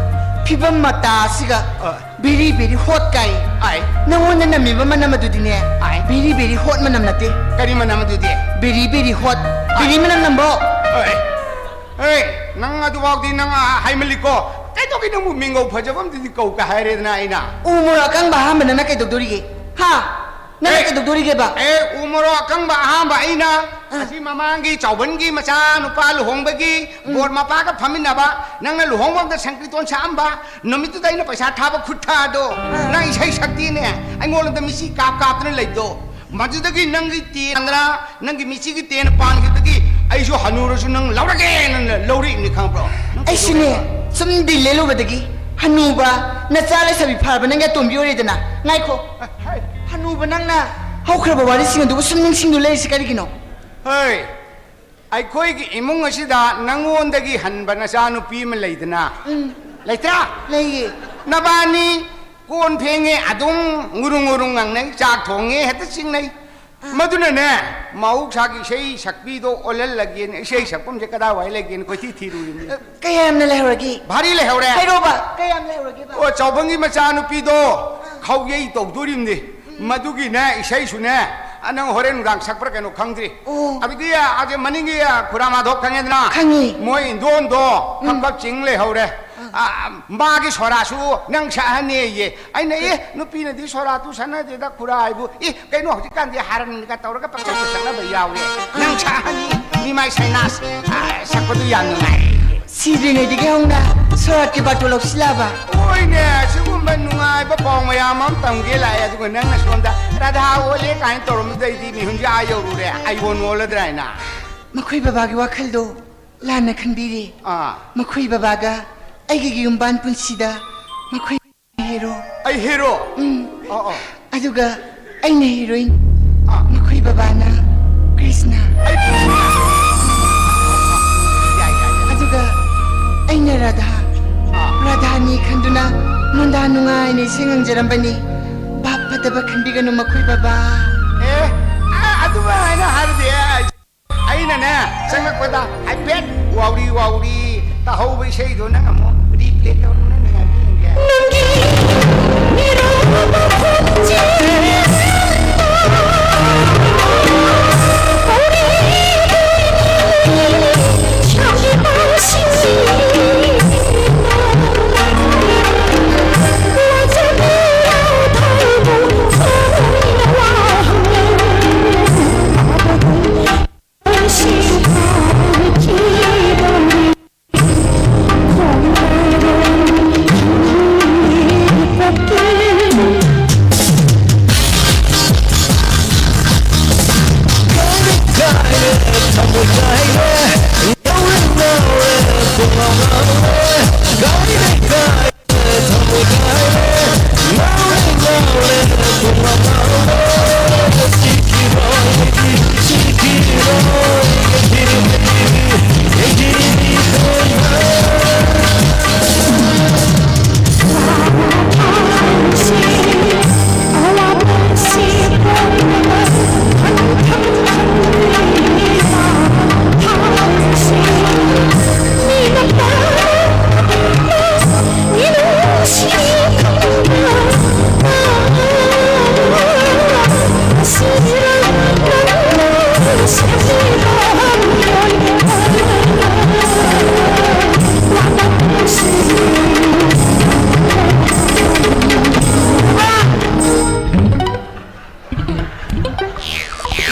ꯐꯤꯕꯝ ꯃꯇꯥ ꯑꯁꯤꯒ, ꯑ꯫ Very, very hot ꯀꯥꯏ꯫ ꯑꯥꯏ꯫ ꯅꯪꯉꯣꯟꯗ ꯅꯝꯃꯤꯕ ꯃꯅꯝ ꯑꯗꯨꯗꯤꯅꯦ, ꯑꯥꯏ꯫ Very, very hot ꯃꯅꯝ ꯅꯠꯇꯦ꯫ ꯀꯔꯤ ꯃꯅꯝ ꯑꯗꯨꯗꯤ? Very, very hot꯫ ꯑꯥꯏ꯫ ꯕꯤꯔꯤ ꯃꯅꯝ ꯅꯝꯕ꯭ꯔꯣ? ꯑꯥꯏ꯫ ꯑꯦ, ꯅꯪ ꯑꯗꯨꯐꯥꯎꯗꯤ ꯅꯪ, ꯑ, ꯍꯥꯏꯃꯜꯂꯤꯀꯣ꯫ ꯀꯩꯗꯧꯒꯦ ꯅꯪꯕꯨ ꯃꯤꯡꯒꯧ ꯐꯖꯕ ꯑꯃꯗꯗꯤ ꯀꯧ ꯀꯥꯏ ꯍꯥꯏꯔꯦꯗꯅ ꯑꯩꯅ? ꯎ ꯃꯣꯔꯣꯛ ꯑꯀꯪꯕ ꯑꯍꯥꯟꯕ ꯅꯪꯅ ꯀꯩꯗꯧꯗꯣꯔꯤꯒꯦ? ꯍꯥ? ꯅꯪꯅ ꯑꯦ, ꯀꯩꯗꯧꯗꯣꯔꯤꯒꯦꯕ? ꯑꯦ, ꯎ ꯃꯣꯔꯣꯛ ꯑꯀꯪꯕ ꯑꯍꯥꯟꯕ ꯑꯩꯅ ꯑ꯫ ꯑꯁꯤ ꯃꯃꯥꯡꯒꯤ ꯆꯥꯎꯕꯟꯒꯤ ꯃꯆꯥ ꯅꯨꯄꯥ ꯂꯨꯍꯣꯡꯕꯒꯤ ꯎꯝ꯫ ꯕꯣꯔ ꯃꯄꯥꯒ ꯐꯝꯃꯤꯟꯅꯕ, ꯅꯪꯅ ꯂꯨꯍꯣꯡꯕ ꯑꯃꯗ ꯁꯪꯀ꯭ꯔꯤꯇꯣꯟ ꯁꯛꯑꯝꯕ, ꯅꯨꯃꯤꯠꯇꯨꯗ ꯑꯩꯅ ꯄꯩꯁꯥ ꯊꯥꯕ ꯈꯨꯠ ꯊꯥꯗꯣ, ꯑ꯫ ꯅꯪ ꯏꯁꯩ ꯁꯛꯇꯦꯅꯦ, ꯑꯩꯉꯣꯟꯗ ꯃꯤꯆꯤ ꯀꯥꯞ ꯀꯥꯞꯇꯅ ꯂꯩꯕꯗꯣ, ꯃꯗꯨꯗꯒꯤ ꯅꯪꯒꯤ ꯇꯦꯟꯗꯅ, ꯅꯪꯒꯤ ꯃꯤꯆꯤꯒꯤ ꯇꯦꯟ ꯄꯥꯟꯈꯤꯕꯗꯒꯤ ꯑꯩꯁꯨ ꯍꯅꯨꯔꯁꯨ ꯅꯪ ꯂꯧꯔꯒꯦꯅ ꯂꯧꯔꯛꯏꯅꯤ ꯈꯪꯕ꯭ꯔꯣ? ꯅꯪ ꯑꯩꯁꯨꯅꯦ, ꯀꯩꯗꯧꯔꯒꯦ? ꯁꯨꯝ ꯗꯤꯜ ꯂꯦꯜꯂꯨꯕꯗꯒꯤ ꯍꯅꯨꯕ, ꯅꯆꯥ ꯂꯩꯁꯥꯕꯤ ꯐꯔꯕ ꯅꯪꯒꯤ ꯑꯇꯣꯝꯕꯤ ꯑꯣꯏꯔꯦꯗꯅ꯫ ꯉꯥꯏꯈꯣ, ꯍꯥꯏ꯫ ꯍꯅꯨꯕ ꯅꯪꯅ ꯍꯧꯈ꯭ꯔꯕ ꯋꯥꯔꯤꯁꯤꯡ ꯑꯗꯨꯕꯨ ꯁꯨꯝ ꯅꯤꯡꯁꯤꯡꯗꯨ ꯂꯩꯔꯤꯁꯤ ꯀꯔꯤꯒꯤꯅꯣ? ꯍꯩ, ꯑꯩꯈꯣꯏꯒꯤ ꯏꯃꯨꯡ ꯑꯁꯤꯗ ꯅꯪꯉꯣꯟꯗꯒꯤ ꯍꯟꯕ ꯅꯆꯥꯅꯨꯄꯤ ꯑꯃ ꯂꯩꯗꯅ? ꯎꯝ꯫ ꯂꯩꯇ꯭ꯔꯥ? ꯂꯩꯌꯦ꯫ ꯅꯕꯥꯅꯤ ꯀꯣꯟ ꯐꯦꯡꯉꯦ ꯑꯗꯨꯝ ꯉꯨꯔꯨꯡ ꯉꯨꯔꯨꯡ ꯉꯪꯅꯩ, ꯆꯥꯛ ꯊꯣꯡꯉꯦ ꯍꯦꯛꯇ ꯆꯤꯡꯅꯩ꯫ ꯑꯥ꯫ ꯃꯗꯨꯅꯅꯦ, ꯃꯍꯧꯁꯥꯒꯤ ꯏꯁꯩ ꯁꯛꯄꯤꯗꯣ ꯑꯣꯜꯍꯜꯂꯒꯦꯅ, ꯏꯁꯩ ꯁꯛꯐꯝꯁꯦ ꯀꯗꯥꯏꯋꯥꯏ ꯂꯩꯒꯦꯅ ꯀꯣꯏꯊꯤ ꯊꯤꯔꯨꯔꯤꯅꯤ꯫ ꯀꯌꯥꯝꯅ ꯂꯩꯍꯧꯔꯒꯦ? ꯚꯥꯔꯤ ꯂꯩꯍꯧꯔꯦ꯫ ꯍꯥꯏꯔꯣꯕ, ꯀꯌꯥꯝ ꯂꯩꯍꯧꯔꯒꯦꯕ? ꯑꯣ, ꯆꯥꯎꯕꯪꯒꯤ ꯃꯆꯥꯅꯨꯄꯤꯗꯣ ꯈꯧꯌꯩ ꯇꯧꯗꯣꯔꯤꯕꯅꯤ꯫ ꯎꯝ꯫ ꯃꯗꯨꯒꯤꯅꯦ ꯏꯁꯩꯁꯨꯅꯦ, ꯑ, ꯅꯪ ꯍꯣꯔꯦꯟ ꯅꯨꯡꯗꯥꯡ ꯁꯛꯄ꯭ꯔꯥ ꯀꯩꯅꯣ ꯈꯪꯗ꯭ꯔꯤ꯫ ꯑꯣ꯫ ꯑꯗꯨꯗꯤ, ꯑ, ꯑꯗꯨ ꯃꯅꯤꯡꯒꯤ, ꯑ, ꯈꯨꯔꯥ ꯃꯥꯙꯣꯞ ꯈꯪꯉꯦꯗꯅ? ꯈꯪꯉꯤ꯫ ꯃꯣꯏ ꯏꯟꯗꯣꯟꯗꯣ ꯎꯝ꯫ ꯈꯪꯄꯛ ꯆꯤꯡ ꯂꯩꯍꯧꯔꯦ꯫ ꯑꯥ꯫ ꯑ, ꯃꯥꯒꯤ ꯁꯣꯔꯥꯁꯨ ꯅꯪ ꯁꯛꯍꯟꯅꯦꯌꯦ꯫ ꯑꯩꯅ, "ꯑꯦ, ꯅꯨꯄꯤꯅꯗꯤ ꯁꯣꯔꯥꯇꯨ ꯁꯛꯅꯗꯦꯗ ꯈꯨꯔꯥ ꯍꯥꯏꯕꯨ꯫ ꯑꯦ, ꯀꯩꯅꯣ ꯍꯧꯖꯤꯛꯀꯥꯟꯗꯤ ꯍꯥꯔꯟꯒ ꯇꯧꯔꯒ ꯄꯪꯁꯛꯇ ꯁꯛꯅꯕ ꯌꯥꯎꯔꯦ꯫ ꯅꯪ ꯁꯛꯍꯟꯅꯤ, ꯃꯤꯃꯥꯏ ꯁꯩꯅꯥꯁ, ꯑ, ꯁꯛꯄꯗꯨ ꯌꯥꯝ ꯅꯨꯡꯉꯥꯏ꯫" ꯁꯤꯗ꯭ꯔꯤꯉꯩꯗꯒꯤ ꯍꯧꯅ ꯁꯣꯔꯥꯠꯀꯤ ꯕꯥꯇꯣꯟ ꯂꯧꯁꯤꯜꯂꯛꯑꯕ? ꯍꯣꯏꯅꯦ, ꯁꯤꯒꯨꯝꯕ ꯅꯨꯡꯉꯥꯏꯕ ꯄꯥꯎ ꯃꯌꯥꯝ ꯑꯃ ꯇꯝꯒꯦ ꯂꯥꯛꯑꯦ, ꯑꯗꯨꯒ ꯅꯪꯅ ꯁꯣꯝꯗ ꯔꯥꯙꯥ ꯑꯣꯜꯂꯦ ꯀꯥꯏꯅ ꯇꯧꯔꯝꯕꯗꯩꯗꯤ ꯃꯤꯍꯨꯟꯁꯦ ꯑꯥ ꯌꯧꯔꯨꯔꯦ꯫ ꯑꯥꯏꯕꯣꯟ ꯑꯣꯜꯂꯗ꯭ꯔꯥ ꯍꯥꯏꯅ꯫ ꯃꯈꯣꯏ ꯕꯕꯥꯒꯤ ꯋꯥꯈꯜꯗꯣ ꯂꯥꯟꯅ ꯈꯟꯕꯤꯔꯦ꯫ ꯑꯥ꯫ ꯃꯈꯣꯏ ꯕꯕꯥꯒ ꯑꯩꯒꯤ ꯌꯨꯝꯕꯥꯟ ꯄꯨꯟꯁꯤꯗ ꯃꯈꯣꯏ ꯍꯦꯔꯣ꯫ ꯑꯩ ꯍꯦꯔꯣ? ꯎꯝ꯫ ꯑꯣ, ꯑꯣ꯫ ꯑꯗꯨꯒ ꯑꯩꯅ ꯍꯤꯔꯣꯏꯟ꯫ ꯑꯥ꯫ ꯃꯈꯣꯏ ꯕꯕꯥꯅ ꯀ꯭ꯔꯤꯁꯅ꯫ ꯑꯩ ꯀ꯭ꯔꯤꯁꯅ? ꯌꯥꯏ, ꯌꯥꯏ, ꯌꯥꯏ꯫ ꯑꯗꯨꯒ ꯑꯩꯅ ꯔꯥꯙꯥ꯫ ꯑꯥ꯫ ꯔꯥꯙꯥꯅꯤ ꯈꯟꯗꯨꯅ ꯃꯣꯟꯗꯥ ꯅꯨꯡꯉꯥꯏꯅ ꯏꯁꯩ ꯉꯪꯖꯔꯝꯕꯅꯤ꯫ ꯚꯥꯞ ꯐꯠꯇꯕ ꯈꯟꯕꯤꯒꯅꯨ ꯃꯈꯣꯏ ꯕꯕꯥ꯫ ꯑꯦ, ꯑꯥ, ꯑꯗꯨꯃꯥꯏꯅ ꯍꯥꯏꯕꯗꯤ ꯑꯩꯅꯅꯦ, ꯆꯪꯉꯛꯄꯗ ꯍꯥꯏꯐꯦꯠ ꯋꯥꯎꯔꯤ ꯋꯥꯎꯔꯤ ꯇꯥꯍꯧꯕ ꯏꯁꯩꯗꯣ ꯅꯪ ꯑꯃꯨꯛ ꯔꯤꯄ꯭ꯂꯦ ꯇꯧꯔꯣ, ꯅꯪ ꯅꯨꯡꯉꯥꯏꯕ ꯌꯦꯡꯒꯦ꯫ ꯅꯪꯒꯤ ꯃꯤꯔꯥꯕ ꯈꯣꯟꯖꯦꯜ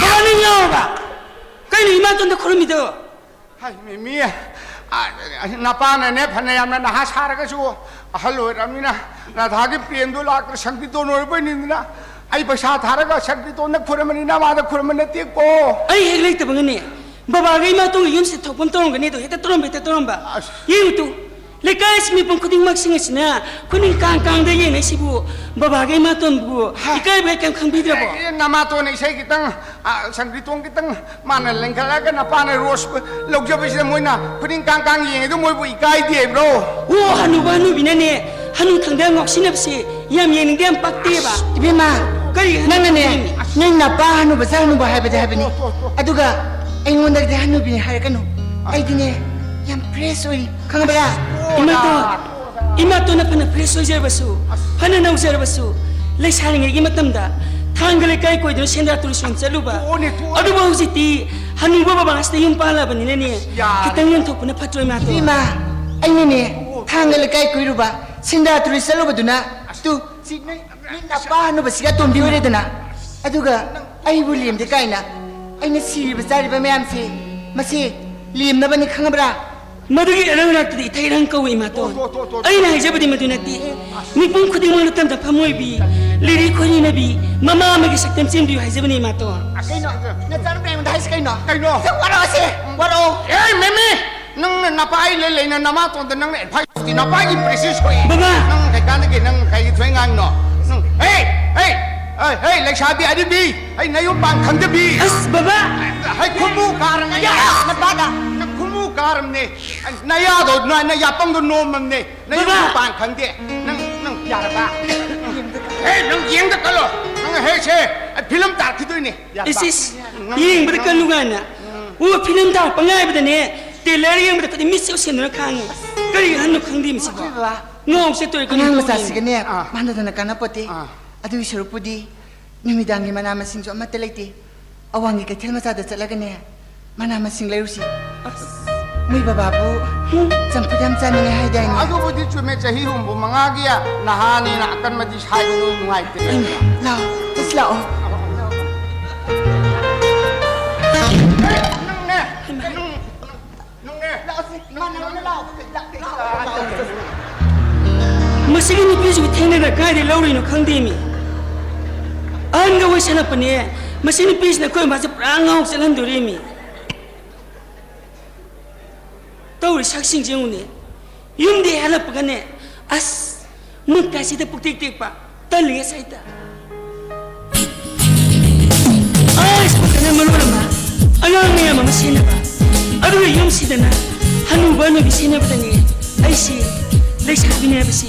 ꯕꯕꯥ, ꯅꯪ ꯌꯥꯎꯔꯕ? ꯀꯩꯅꯣ ꯏꯃꯥꯇꯣꯟꯗ ꯈꯨꯔꯨꯝꯃꯤꯗꯣ? ꯍꯥꯏ, ꯃꯦꯃꯤ, ꯑ, ꯅꯄꯥꯅꯅꯦ ꯐꯅ ꯌꯥꯝꯅ ꯅꯍꯥ ꯁꯥꯔꯒꯁꯨ ꯑꯍꯜ ꯑꯣꯏꯔꯕꯅꯤꯅ ꯔꯥꯙꯥꯒꯤ ꯄ꯭ꯔꯦꯝꯗꯣ ꯂꯥꯛꯇ꯭ꯔ ꯁꯪꯀ꯭ꯔꯤꯇꯣꯟ ꯑꯣꯏꯔꯕꯣꯏ ꯅꯤꯡꯗꯅ ꯑꯩ ꯄꯩꯁꯥ ꯊꯥꯔꯒ ꯁꯪꯀ꯭ꯔꯤꯇꯣꯟꯗ ꯈꯨꯔꯨꯝꯕꯅꯤ, ꯅꯃꯥꯗ ꯈꯨꯔꯨꯝꯕ ꯅꯠꯇꯦꯀꯣ꯫ ꯑꯩ ꯍꯦꯛ ꯂꯩꯇꯕꯒꯅꯦ ꯕꯕꯥꯒ ꯏꯃꯥꯇꯣꯟꯒ ꯌꯨꯝꯁꯤꯗ ꯊꯣꯛꯐꯝ ꯇꯧꯔꯝꯒꯅꯤ, ꯑꯗꯣ ꯍꯦꯛꯇ ꯇꯧꯔꯝꯕ, ꯍꯦꯛꯇ ꯇꯧꯔꯝꯕ꯫ ꯑꯁ꯫ ꯌꯦꯡꯉꯨ ꯇꯨ, ꯂꯩꯀꯥꯏ ꯑꯁꯤ ꯃꯤꯄꯨꯝ ꯈꯨꯗꯤꯡꯃꯛꯁꯤꯡ ꯑꯁꯤꯅ ꯈꯨꯅꯤꯡ ꯀꯥꯡ ꯀꯥꯡꯗ ꯌꯦꯡꯅꯩꯁꯤꯕꯨ, ꯕꯕꯥꯒ ꯏꯃꯥꯇꯣꯟꯕꯨ ꯍꯥ꯫ ꯏꯀꯥꯏꯕꯒ ꯀꯩꯝ ꯈꯪꯕꯤꯗ꯭ꯔꯕꯣ? ꯑꯦ, ꯅꯃꯥꯇꯣꯟꯅ ꯏꯁꯩ ꯈꯤꯇꯪ, ꯑ, ꯁꯪꯀ꯭ꯔꯤꯇꯣꯟ ꯈꯤꯇꯪ ꯃꯥꯅ ꯂꯦꯡꯈꯠꯂꯒ ꯅꯄꯥꯅ ꯔꯣꯁ ꯂꯧꯖꯕꯁꯤꯗ ꯃꯣꯏꯅ ꯈꯨꯅꯤꯡ ꯀꯥꯡ ꯀꯥꯡ ꯌꯦꯡꯉꯤꯗꯣ ꯃꯣꯏꯕꯨ ꯏꯀꯥꯏꯗꯦ ꯍꯥꯏꯕ꯭ꯔꯣ? ꯑꯣ, ꯍꯅꯨꯕ ꯍꯅꯨꯕꯤꯅꯅꯦ ꯍꯅꯨꯊꯪꯗ ꯉꯥꯎꯁꯤꯟꯅꯕꯁꯦ ꯌꯥꯝ ꯌꯦꯡꯅꯤꯡꯗꯦ, ꯌꯥꯝ ꯄꯛꯇꯦꯕ꯫ ꯏꯕꯦꯝꯃ, ꯀꯔꯤ ꯅꯪꯅꯅꯦ ꯍꯅꯨꯕ ꯍꯅꯨꯕꯤ? ꯅꯣꯏ ꯅꯄꯥ ꯍꯅꯨꯕ ꯆꯥ ꯍꯅꯨꯕ ꯍꯥꯏꯕꯗꯤ ꯍꯥꯏꯕꯅꯤ꯫ ꯑꯗꯨꯒ ꯑꯩꯉꯣꯟꯗꯒꯗꯤ ꯍꯅꯨꯕꯤꯅꯤ ꯍꯥꯏꯔꯛꯀꯅꯨ꯫ ꯑꯩꯗꯤꯅꯦ, ꯌꯥꯝ fresh ꯑꯣꯏꯔꯤ, ꯈꯪꯉꯕ꯭ꯔꯥ? ꯏꯃꯥꯇꯣꯟ, ꯏꯃꯥꯇꯣꯟꯅ ꯐꯅ fresh ꯑꯣꯏꯖꯔꯕꯁꯨ, ꯐꯅ ꯅꯧꯖꯔꯕꯁꯨ, ꯂꯩꯁꯥꯔꯤꯉꯩꯒꯤ ꯃꯇꯝꯗ ꯊꯥꯡꯒ ꯂꯩꯀꯥꯏ ꯀꯣꯏꯗꯨꯅ ꯁꯦꯟꯗ꯭ꯔꯥ tourist ꯁꯣꯝ ꯆꯠꯂꯨꯕ꯫ ꯇꯣꯛꯑꯣꯅꯦ, ꯇꯣꯛꯑꯣꯅꯦ꯫ ꯑꯗꯨꯕꯨ ꯍꯧꯖꯤꯛꯇꯤ ꯍꯅꯨꯕ ꯕꯕꯥꯁꯤꯗ ꯌꯨꯝ ꯄꯥꯜꯂꯕꯅꯤꯅꯅꯦ, ꯌꯥꯔꯦ꯫ ꯈꯤꯇꯪ ꯌꯦꯡꯊꯣꯛꯄꯅ ꯐꯠꯇ꯭ꯔꯣ, ꯏꯃꯥꯇꯣꯟ? ꯏꯃꯥ, ꯑꯩꯅꯅꯦ, ꯊꯥꯡꯒ ꯂꯩꯀꯥꯏ ꯀꯣꯏꯔꯨꯕ, ꯁꯦꯟꯗ꯭ꯔꯥ tourist ꯆꯠꯂꯨꯕꯗꯨꯅ, ꯇꯨ, ꯁꯤ ꯅꯣꯏ, ꯅꯣꯏ ꯅꯄꯥ ꯍꯅꯨꯕꯁꯤꯒ ꯇꯣꯝꯕꯤ ꯑꯣꯏꯔꯦꯗꯅ꯫ ꯑꯗꯨꯒ ꯑꯩꯕꯨ ꯂꯦꯝꯗꯦ ꯀꯥꯏꯅ, ꯑꯩꯅ ꯁꯤꯔꯤꯕ ꯆꯥꯔꯤꯕ ꯃꯌꯥꯝꯁꯦ, ꯃꯁꯤ ꯂꯦꯝꯅꯕꯅꯤ, ꯈꯪꯉꯕ꯭ꯔꯥ? ꯃꯗꯨꯒꯤ ꯑꯔꯪ ꯂꯥꯛꯇꯗꯤ ꯏꯊꯩ ꯏꯔꯪ ꯀꯧꯏ, ꯏꯃꯥꯇꯣꯟ꯫ ꯑꯣ, ꯑꯣ, ꯑꯣ, ꯑꯣ꯫ ꯑꯩꯅ ꯍꯥꯏꯖꯕꯗꯤ ꯃꯗꯨ ꯅꯠꯇꯦ꯫ ꯃꯤꯄꯨꯝ ꯈꯨꯗꯤꯡꯃꯛꯅ ꯇꯝꯗ ꯐꯝ ꯑꯣꯏꯕꯤ, ꯂꯤꯔꯤ ꯈꯣꯏꯔꯤꯅꯕꯤ, ꯃꯃꯥ ꯑꯃꯒꯤ ꯁꯛꯇꯝ ꯆꯦꯟꯕꯤꯌꯨ ꯍꯥꯏꯖꯕꯅꯤ, ꯏꯃꯥꯇꯣꯟ꯫ ꯀꯩꯅꯣ? ꯅꯆꯥꯅꯨꯄꯤ ꯑꯩꯉꯣꯟꯗ ꯍꯥꯏꯁꯤ ꯀꯩꯅꯣ? ꯀꯩꯅꯣ? ꯁꯤ ꯋꯥꯔꯛꯑꯣꯁꯦ, ꯋꯥꯔꯛꯑꯣ꯫ ꯑꯦ, ꯃꯦꯃꯤ! ꯅꯪꯅ ꯅꯄꯥ ꯑꯩ ꯂꯩ ꯂꯩꯅ ꯅꯃꯥꯇꯣꯟꯗ ꯅꯪꯅ advice ꯄꯤ, ꯅꯄꯥꯒꯤ prestige ꯁꯣꯛꯏ꯫ ꯕꯕꯥ! ꯅꯪ ꯀꯩꯀꯥꯟꯗꯒꯤ ꯅꯪ ꯀꯩꯒꯤ ꯊꯣꯏ ꯉꯥꯡꯅꯣ? ꯅꯪ, ꯍꯦ! ꯍꯦ! ꯑꯦ, ꯍꯦ, ꯂꯩꯁꯥꯕꯤ ꯑꯔꯤꯕꯤ! ꯍꯩ, ꯅꯌꯨꯝ ꯄꯥꯟ ꯈꯪꯗꯕꯤ! ꯑꯁ, ꯕꯕꯥ! ꯍꯩ, ꯈꯨꯃꯨ ꯀꯥꯔꯝꯅꯦ! ꯌꯥ! ꯅꯄꯥꯗ! ꯅꯪ ꯈꯨꯃꯨ ꯀꯥꯔꯝꯅꯦ! ꯅꯌꯥꯗꯣ, ꯅ-, ꯅꯌꯥꯄꯪꯗꯣ ꯅꯣꯝꯃꯝꯅꯦ! ꯅꯌꯨꯝ ꯕꯕꯥ! ꯄꯥꯟ ꯈꯪꯗꯦ! ꯅꯪ, ꯅꯪ ꯌꯥꯔꯕ? ꯍꯦ, ꯅꯪ ꯌꯦꯡꯗ ꯀꯜꯂꯣ! ꯅꯪ ꯍꯦ, ꯁꯦ, ꯐꯤꯂꯝ ꯇꯥꯔꯛꯈꯤꯗꯣꯏꯅꯦ! ꯌꯥꯔꯕ? ꯏꯁ, ꯏꯁ, ꯅꯪ, ꯌꯦꯡꯕꯗ ꯅꯪ ꯀꯜꯂꯨ ꯀꯥꯏꯅ꯫ ꯑꯣ, ꯐꯤꯂꯝ ꯇꯥꯔꯛꯄ ꯉꯥꯏꯕꯗꯅꯦ, trailer ꯌꯦꯡꯕꯗ ꯈꯨꯗꯤꯡ ꯃꯤꯠꯁꯦ ꯎꯁꯤꯟꯗꯨꯅ ꯈꯥꯡꯉꯦ꯫ ꯀꯔꯤ ꯑꯍꯟꯅꯣ ꯈꯪꯗꯦ ꯃꯁꯤꯕꯣ꯫ ꯕꯕꯥ, ꯉꯥꯎ ꯆꯠꯇꯣꯔꯦ, ꯀꯔꯤ ꯑꯉꯥꯡ ꯇꯧꯗꯣꯏꯅꯣ? ꯃꯆꯥꯁꯤꯒꯅꯦ, ꯑꯥ꯫ ꯃꯥꯟꯅꯗꯅ ꯀꯥꯟꯅꯄꯣꯠꯇꯦ꯫ ꯑꯥ꯫ ꯑꯗꯨꯒꯤ ꯁꯔꯨꯛꯄꯨꯗꯤ ꯅꯨꯃꯤꯗꯥꯡꯒꯤ ꯃꯅꯥ ꯃꯁꯤꯡꯁꯨ ꯑꯃꯠꯇ ꯂꯩꯇꯦ꯫ ꯑꯋꯥꯡꯒꯤ ꯀꯩꯊꯦꯜ ꯃꯆꯥꯗ ꯆꯠꯂꯒꯅꯦ, ꯃꯅꯥ ꯃꯁꯤꯡ ꯂꯩꯔꯨꯁꯤ꯫ ꯑꯁ꯫ ꯃꯣꯏ ꯕꯕꯥꯕꯨ ꯆꯝꯐꯨꯠ ꯌꯥꯝ ꯆꯥꯅꯤꯡꯉꯦ ꯍꯥꯏꯗꯥꯏꯅꯦ? ꯑꯗꯨꯕꯨꯗꯤ ꯆꯨꯝꯃꯦ, ꯆꯍꯤ ꯍꯨꯝꯐꯨ ꯃꯉꯥꯒꯤ ꯅꯍꯥꯅꯤꯅ ꯑꯀꯟꯕꯗꯤ ꯁꯥꯏꯕꯗꯨ ꯅꯨꯡꯉꯥꯏꯇꯦ꯫ ꯂꯥꯛꯑꯣ, ꯆꯠꯁꯤ ꯂꯥꯛꯑꯣ꯫ ꯅꯪꯅꯦ, ꯅꯪ, ꯅꯪꯅꯦ꯫ ꯃꯁꯤꯒꯤ ꯅꯨꯄꯤꯁꯤꯕꯨ ꯊꯦꯡꯅꯗ ꯀꯥꯏꯗꯩ ꯂꯧꯔꯤꯅꯣ ꯈꯪꯗꯦꯃꯤ꯫ ꯑꯍꯟꯒ ꯑꯣꯏꯁꯜꯂꯛꯄꯅꯦ, ꯃꯁꯤ ꯅꯨꯄꯤꯁꯤꯅ ꯑꯩꯈꯣꯏ ꯃꯥꯁꯦ ꯄꯨꯔꯥ ꯉꯥꯎ ꯆꯠꯍꯟꯗꯣꯔꯤꯃꯤ꯫ ꯇꯧꯔꯤ ꯁꯛꯁꯤꯡꯁꯦ ꯌꯦꯡꯉꯨꯅꯦ꯫ ꯌꯨꯝꯗꯤ ꯍꯜꯂꯛꯄꯒꯅꯦ, ꯑꯁ, ꯃꯨꯠ ꯀꯥꯁꯤꯗ ꯄꯨꯛꯇꯦꯛ ꯇꯦꯛꯄ, ꯇꯜꯂꯤ ꯉꯁꯥꯏꯗ꯫ ꯑꯁ, ꯃꯈꯜꯅ ꯃꯔꯣꯜ ꯑꯃ, ꯑꯉꯥꯡ ꯃꯌꯥꯝ ꯑꯃ ꯁꯦꯟꯅꯕ, ꯑꯗꯨꯒ ꯌꯨꯝꯁꯤꯗꯅ ꯍꯅꯨꯕ ꯍꯅꯨꯕꯤ ꯁꯦꯟꯅꯕꯗꯅꯦ ꯑꯩꯁꯤ ꯂꯩꯁꯥꯕꯤꯅꯦ ꯍꯥꯏꯕꯁꯤ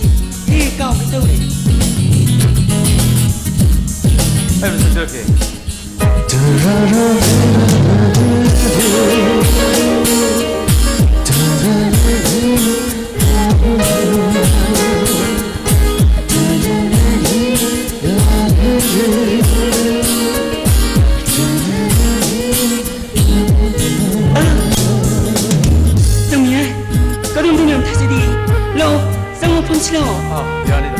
ꯍꯦꯛ ꯍꯦꯛ ꯀꯥꯎꯒꯦ ꯇꯧꯔꯦ꯫ ꯑꯩ ꯃꯁꯛ ꯁꯤꯜꯂꯛꯀꯦ꯫ ꯇꯝꯃꯨ ꯌꯥꯏ꯫ ꯀꯔꯣꯝꯗꯅꯣ ꯌꯥꯝ ꯊꯥꯖꯗꯦ꯫ ꯂꯥꯛꯑꯣ, ꯆꯪꯉꯣ, ꯐꯝꯁꯤ ꯂꯥꯛꯑꯣ꯫ ꯑꯥ, ꯌꯥꯅꯤꯗ꯫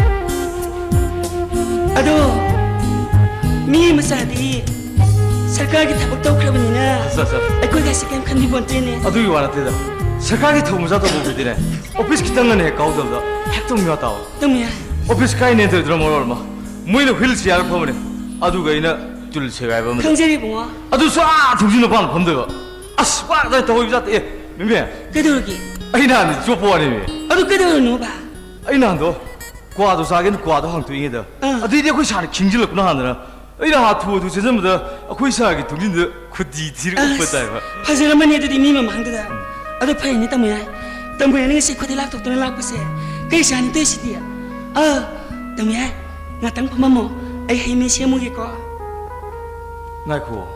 ꯑꯗꯣ, ꯃꯤ ꯃꯆꯥꯗꯤ ꯁꯔꯀꯥꯔꯒꯤ ꯊꯕꯛ ꯇꯧꯈ꯭ꯔꯕꯅꯤꯅ ꯑꯠꯆꯥ, ꯑꯠꯆꯥ꯫ ꯑꯩꯈꯣꯏꯒꯁꯤ ꯀꯩꯝ ꯈꯟꯕꯤꯄꯣꯟꯇꯦꯅꯦ꯫ ꯑꯗꯨꯒꯤ ꯋꯥ ꯅꯠꯇꯦꯗ꯫ ꯁꯔꯀꯥꯔꯒꯤ ꯊꯕꯛ ꯃꯆꯥ ꯇꯧꯕꯕꯨꯗꯤꯅꯦ, ꯑꯣꯐꯤꯁ ꯈꯤꯇꯪꯒꯅꯦ ꯍꯦꯛ ꯀꯥꯎꯗꯕꯗ ꯍꯦꯛꯇ ꯃꯤꯋꯥ ꯇꯥꯕ꯫ ꯇꯝꯃꯨ ꯌꯥꯏ꯫ ꯑꯣꯐꯤꯁ ꯀꯥꯏꯅꯦ ꯇꯧꯗ꯭ꯔꯥ ꯃꯔꯣꯜ ꯑꯃ꯫ ꯃꯣꯏꯅ ꯍꯨꯏꯜ ꯆꯤꯌꯥꯔ ꯐꯝꯕꯅꯦ, ꯑꯗꯨꯒ ꯑꯩꯅ ꯇꯨꯜ ꯁꯦꯒꯥꯏꯕ ꯑꯃꯗ꯫ ꯈꯪꯖꯔꯦ ꯏꯕꯨꯡꯉꯣ꯫ ꯑꯗꯨꯁꯨ ꯑꯥ ꯊꯣꯡꯖꯤꯟ ꯃꯄꯥꯟ ꯐꯝꯗꯣꯏꯕ꯫ ꯑꯁ, ꯋꯥ ꯀꯗꯥꯏ ꯇꯧꯍꯧꯕ ꯖꯥꯠ-, ꯑꯦ, ꯃꯤꯃꯤ꯫ ꯀꯩꯗꯧꯔꯒꯦ? ꯑꯩ ꯅꯍꯥꯟ ꯆꯣꯞꯄ ꯋꯥꯅꯦꯃꯤ꯫ ꯑꯗꯨ ꯀꯩꯗꯧꯔꯤꯅꯣꯕ? ꯑꯩ ꯅꯍꯥꯟꯗꯣ ꯀ꯭ꯋꯥꯗꯣ ꯆꯥꯒꯦꯅ ꯀ꯭ꯋꯥꯗꯣ ꯍꯥꯡꯇꯣꯛꯏꯉꯩꯗ, ꯑꯥ꯫ ꯑꯗꯨꯏꯗꯤ ꯑꯩꯈꯣꯏ ꯁꯥꯔꯅ ꯈꯤꯡꯖꯤꯜꯂꯛꯄꯅ ꯍꯥꯟꯗꯅ ꯑꯩꯅ ꯍꯥꯊꯨ ꯍꯥꯊꯨ ꯆꯦꯟꯖꯟꯕꯗ ꯑꯩꯈꯣꯏ ꯁꯥꯔꯒꯤ ꯊꯣꯡꯖꯤꯟꯗꯨꯗ ꯈꯨꯗꯤ ꯊꯤꯔ ꯎꯞꯄ ꯑꯁ, ꯇꯥꯏꯕ꯫ ꯐꯖꯔꯝꯃꯅꯤ ꯑꯗꯨꯗꯤ ꯃꯤ ꯃꯃꯥꯡꯗꯨꯗ꯫ ꯎꯝ꯫ ꯑꯗꯣ ꯐꯔꯦꯅꯦ ꯇꯥꯃꯣ ꯌꯥꯏ꯫ ꯇꯥꯃꯣ ꯌꯥꯏꯅ ꯉꯁꯤ ꯈꯨꯗꯤ ꯂꯥꯛꯊꯣꯛꯇꯅ ꯂꯥꯛꯄꯁꯦ ꯀꯩ ꯁꯥꯅꯤ ꯇꯧꯔꯤꯁꯤꯗꯤ? ꯑꯥ, ꯇꯥꯃꯣ ꯌꯥꯏ, ꯉꯥꯛꯇꯪ ꯐꯝꯃꯝꯃꯣ꯫ ꯑꯩ ꯍꯩ ꯃꯍꯤ ꯁꯦꯝꯃꯨꯒꯦꯀꯣ꯫ ꯉꯥꯏꯈꯣ꯫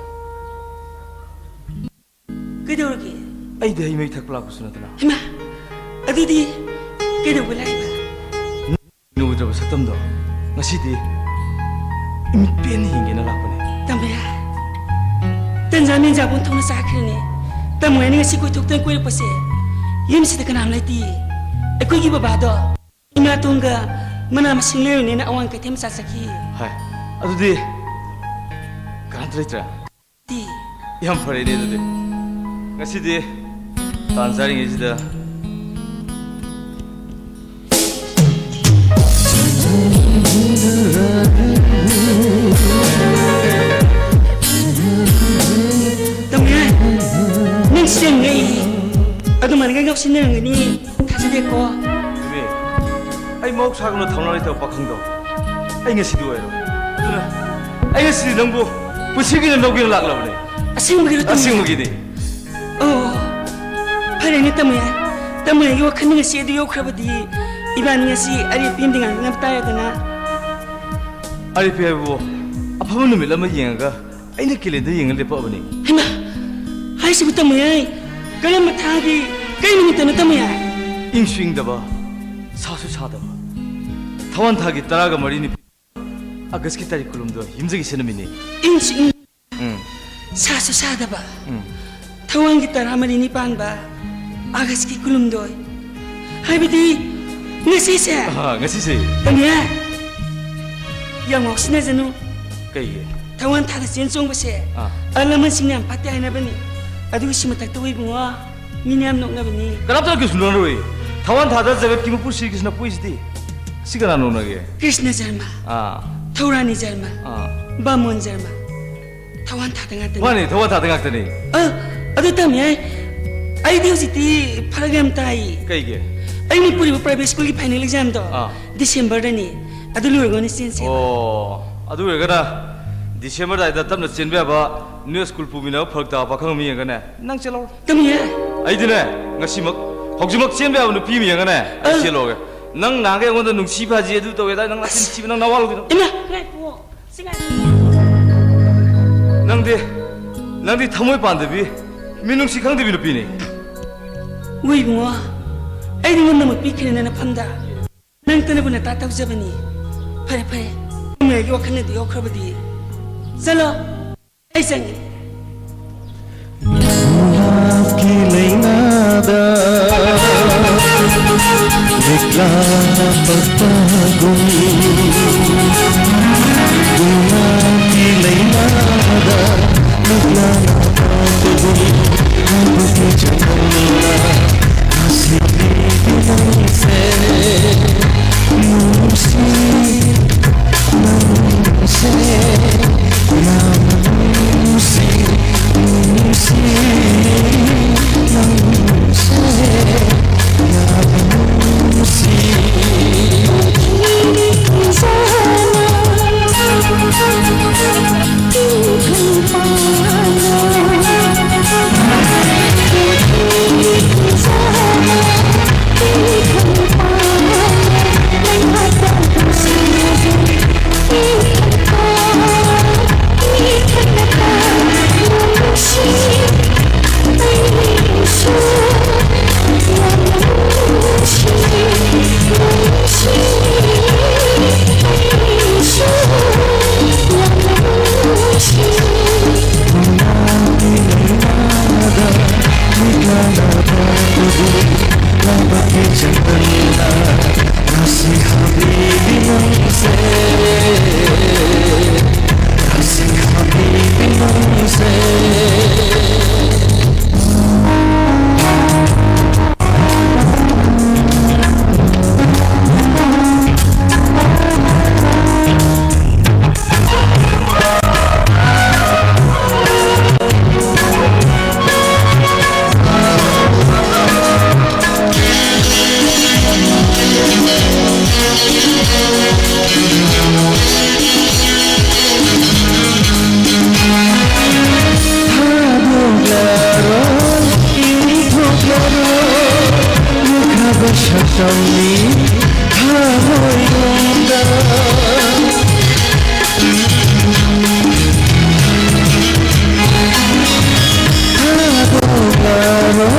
ꯀꯩꯗꯧꯔꯒꯦ? ꯑꯩꯗꯤ ꯍꯩ ꯃꯍꯤ ꯊꯛꯄ ꯂꯥꯛꯄꯁꯨ ꯅꯠꯇꯅ꯫ ꯍꯩꯃꯥ! ꯑꯗꯨꯗꯤ ꯀꯩꯗꯧꯕ ꯂꯥꯛꯏꯕ? ꯎꯗ꯭ꯔꯕ ꯁꯛꯇꯝꯗꯣ ꯉꯁꯤꯗꯤ ꯏꯃꯤꯠ ꯄꯦꯟꯅ ꯌꯦꯡꯒꯦꯅ ꯂꯥꯛꯄꯅꯦ꯫ ꯇꯥꯃꯣ ꯌꯥꯏ, ꯇꯟꯖꯥ ꯃꯦꯟꯖꯥ ꯑꯣꯟꯊꯣꯛꯅ ꯆꯥꯈ꯭ꯔꯦꯅꯦ꯫ ꯇꯥꯃꯣ ꯌꯥꯏꯅ ꯉꯁꯤ ꯀꯣꯏꯊꯣꯛꯇꯅ ꯀꯣꯏꯔꯛꯄꯁꯦ ꯌꯨꯝꯁꯤꯗ ꯀꯅꯥꯝ ꯂꯩꯇꯦ꯫ ꯑꯩꯈꯣꯏꯒꯤ ꯕꯕꯥꯗꯣ ꯏꯃꯥꯇꯣꯟꯒ ꯃꯅꯥ ꯃꯁꯤꯡ ꯂꯩꯔꯨꯅꯦꯅ ꯑꯋꯥꯡ ꯀꯩꯊꯦꯜ ꯃꯆꯥ ꯆꯠꯈꯤ꯫ ꯍꯥꯏ, ꯑꯗꯨꯗꯤ ꯀꯅꯥꯝꯇ ꯂꯩꯇ꯭ꯔꯦ? ꯇꯤ꯫ ꯌꯥꯝ ꯐꯔꯦꯅꯦ ꯑꯗꯨꯗꯤ꯫ ꯉꯁꯤꯗꯤ ꯇꯥꯟ ꯆꯥꯔꯤꯉꯩꯁꯤꯗ꯫ ꯇꯥꯃꯣ ꯌꯥꯏ, ꯅꯪ ꯁꯤ ꯌꯥꯝ ꯉꯛꯏ꯫ ꯑꯗꯨꯃꯥꯏꯅꯒ ꯉꯥꯎꯁꯤꯟꯅꯔꯝꯒꯅꯤ ꯊꯥꯖꯗꯦꯀꯣ꯫ ꯏꯕꯦ, ꯑꯩ ꯃꯍꯧꯁꯥꯒꯨꯝꯅ ꯊꯧꯅꯥ ꯂꯩꯇꯕ ꯄꯥꯈꯪꯗꯣ ꯑꯩ ꯉꯁꯤꯗꯤ ꯑꯣꯏꯔꯣꯏ꯫ ꯑꯗꯨꯅ ꯑꯩ ꯉꯁꯤꯗꯤ ꯅꯪꯕꯨ ꯄꯨꯟꯁꯤꯒꯤ ꯑꯣꯏꯅ ꯂꯧꯒꯦꯅ ꯂꯥꯛꯂꯕꯅꯦ꯫ ꯑꯁꯦꯡꯕꯒꯤꯔꯣ ꯇꯥꯃꯣ? ꯑꯁꯦꯡꯕꯒꯤꯅꯤ꯫ ꯑꯣ, ꯐꯔꯦꯅꯦ ꯇꯥꯃꯣ ꯌꯥꯏ꯫ ꯇꯥꯃꯣ ꯌꯥꯏꯒꯤ ꯋꯥꯈꯜꯅ ꯉꯁꯤ ꯑꯗꯨ ꯌꯧꯈ꯭ꯔꯕꯗꯤ ꯏꯕꯥꯅꯤ ꯉꯁꯤ ꯑꯔꯦꯞꯄꯤ ꯑꯃꯗꯤ ꯉꯥꯡꯅꯕ ꯇꯥꯔꯦꯗꯅ꯫ ꯑꯔꯦꯞꯄꯤ ꯍꯥꯏꯕꯕꯨ ꯑꯐꯕ ꯅꯨꯃꯤꯠ ꯑꯃ ꯌꯦꯡꯉꯒ ꯑꯩꯅ ꯀꯦꯂꯦꯟꯗꯔ ꯌꯦꯡꯉ ꯂꯦꯞꯄꯛꯑꯕꯅꯤ꯫ ꯍꯩꯃꯥ! ꯍꯥꯏꯁꯤꯕꯨ ꯇꯝꯃꯨ ꯌꯥꯏ? ꯀꯔꯝꯕ ꯊꯥꯒꯤ ꯀꯔꯤ ꯅꯨꯃꯤꯠꯇꯅꯣ ꯇꯝꯃꯨ ꯌꯥꯏ? ꯏꯪꯁꯨ ꯏꯪꯗꯕ, ꯁꯥꯁꯨ ꯁꯥꯗꯕ, ꯊꯋꯥꯟ ꯊꯥꯒꯤ ꯇꯔꯥꯒ ꯃꯔꯤꯅꯤ, ꯑꯥꯒꯁꯀꯤ ꯇꯥꯔꯤꯛ ꯀꯨꯟꯍꯨꯝꯗꯣꯏ, ꯌꯨꯝꯖꯒꯤ ꯁꯦꯟꯅꯃꯤꯅꯤ꯫ ꯏꯪꯁꯨ ꯏꯪ ꯎꯝ꯫ ꯁꯥꯁꯨ ꯁꯥꯗꯕ꯫ ꯎꯝ꯫ ꯊꯋꯥꯟꯒꯤ ꯇꯔꯥꯃꯔꯤꯅꯤ ꯄꯥꯟꯕ ꯑꯥꯒꯁꯀꯤ ꯀꯨꯟꯍꯨꯝꯗꯣꯏ꯫ ꯍꯥꯏꯕꯗꯤ ꯉꯁꯤꯁꯦ꯫ ꯑꯥ, ꯉꯁꯤꯁꯦ꯫ ꯇꯝꯌꯥ! ꯌꯥꯝ ꯉꯥꯎꯁꯤꯟꯅꯖꯅꯨ꯫ ꯀꯩꯒꯤ? ꯊꯋꯥꯟ ꯊꯥꯗ ꯆꯦꯟ ꯆꯣꯡꯕꯁꯦ ꯑꯥ꯫ ꯑꯍꯜ ꯂꯃꯟꯁꯤꯡꯅ ꯌꯥꯝ ꯐꯠꯇꯦ ꯍꯥꯏꯅꯕꯅꯤ꯫ ꯑꯗꯨꯒꯤ ꯁꯤ ꯃꯊꯛꯇ ꯏꯕꯨꯡꯉꯣ꯫ ꯃꯤꯅ ꯌꯥꯝ ꯅꯣꯛꯅꯕꯅꯤ꯫ ꯀꯅꯥꯝꯇꯅ ꯀꯩꯁꯨ ꯅꯣꯛꯅꯔꯣꯏ꯫ ꯊꯋꯥꯟ ꯊꯥꯗ ꯖꯒꯠꯀꯤ ꯃꯄꯨ ꯁ꯭ꯔꯤ ꯀ꯭ꯔꯤꯁꯅ ꯄꯣꯛꯏꯁꯤꯗꯤ꯫ ꯁꯤ ꯀꯅꯥ ꯅꯣꯛꯅꯒꯦ? ꯀ꯭ꯔꯤꯁꯅ ꯖꯔꯃ, ꯑꯥ꯫ ꯊꯧꯔꯥꯅꯤ ꯖꯔꯃ, ꯑꯥ꯫ ꯕꯥꯃꯣꯟ ꯖꯔꯃ꯫ ꯊꯋꯥꯟ ꯊꯥꯗ ꯉꯥꯛꯇꯅꯤ꯫ ꯃꯥꯅꯤ, ꯊꯋꯥꯟ ꯊꯥꯗ ꯉꯥꯛꯇꯅꯤ꯫ ꯑ, ꯑꯗꯨ ꯇꯝꯌꯥꯏ꯫ ꯑꯩꯗꯤ ꯍꯧꯖꯤꯛꯇꯤ ꯐꯔꯛ ꯌꯥꯝ ꯇꯥꯏ꯫ ꯀꯩꯒꯤ? ꯑꯩꯅ ꯄꯨꯔꯤꯕ private schoolꯒꯤ final examꯗꯣ ꯑꯥ꯫ Decemberꯗꯅꯤ꯫ ꯑꯗꯨ ꯂꯣꯏꯔꯒ ꯑꯣꯏꯅ ꯆꯦꯟꯁꯦ꯫ ꯑꯣ, ꯑꯗꯨ ꯑꯣꯏꯔꯒꯅ December ꯑꯗꯥꯏꯗ ꯇꯞꯅ ꯆꯦꯟꯕ ꯌꯥꯕ, ꯅꯣꯏ school ꯄꯨꯃꯤꯟꯅꯕ ꯐꯔꯛ ꯇꯥꯕ ꯄꯥꯈꯪ ꯑꯃ ꯌꯦꯡꯉꯒꯅꯦ ꯅꯪ ꯆꯦꯜꯍꯧꯔꯣ꯫ ꯇꯝꯌꯥꯏ꯫ ꯑꯩꯗꯤꯅꯦ, ꯉꯁꯤꯃꯛ, ꯍꯧꯖꯤꯛꯃꯛ ꯆꯦꯟꯕ ꯌꯥꯕ ꯅꯨꯄꯤ ꯑꯃ ꯌꯦꯡꯉꯒꯅꯦ ꯑꯩ ꯑ꯫ ꯆꯦꯜꯂꯣꯒꯦ꯫ ꯅꯪ ꯅꯍꯥꯟꯒꯩ ꯑꯩꯉꯣꯟꯗ ꯅꯨꯡꯁꯤ ꯐꯥꯖꯤ ꯑꯗꯨ ꯇꯧꯋꯦ ꯑꯗꯥ, ꯅꯪ ꯅꯆꯤꯟ ꯊꯤꯕ, ꯅꯪ ꯅꯋꯥ ꯂꯧꯗꯦ ꯅꯪ꯫ ꯏꯃꯥ! ꯉꯥꯏꯈꯣ, ꯁꯤ ꯉꯥꯏꯈꯣ꯫ ꯅꯪꯗꯤ, ꯅꯪꯗꯤ ꯊꯃꯣꯏ ꯄꯥꯟꯗꯕꯤ, ꯃꯤꯅꯨꯡꯁꯤ ꯈꯪꯗꯕꯤ ꯅꯨꯄꯤꯅꯤ꯫ ꯍꯣꯏ ꯏꯕꯨꯡꯉꯣ, ꯑꯩꯗꯤ ꯉꯝꯅꯃꯛ ꯄꯤꯈ꯭ꯔꯦꯅ ꯅꯐꯝꯗ꯫ ꯅꯪꯇꯅꯕꯨ ꯅꯇꯥ ꯇꯧꯖꯕꯅꯤ꯫ ꯐꯔꯦ, ꯐꯔꯦ꯫ ꯅꯪꯒꯤ ꯋꯥꯈꯜꯅꯗꯤ ꯌꯧꯈ꯭ꯔꯕꯗꯤ꯫ ꯆꯠꯂꯣ꯫ ꯑꯩ ꯆꯪꯉꯦ꯫ ꯅꯨꯡꯉꯥꯛꯀꯤ ꯂꯩꯅꯥꯗ ꯂꯤꯛꯂꯥꯅ ꯄꯛꯄꯒꯨꯝ, ꯅꯨꯡꯉꯥꯛꯀꯤ ꯂꯩꯅꯥꯗ ꯂꯤꯛꯂꯥꯅ ꯄꯛꯄꯒꯨꯝ, ꯅꯪꯕꯨ ꯄꯦꯟꯖꯍꯟꯅ ꯉꯁꯤꯗꯤ ꯅꯪꯁꯦ ꯅꯨꯡꯁꯤ꯫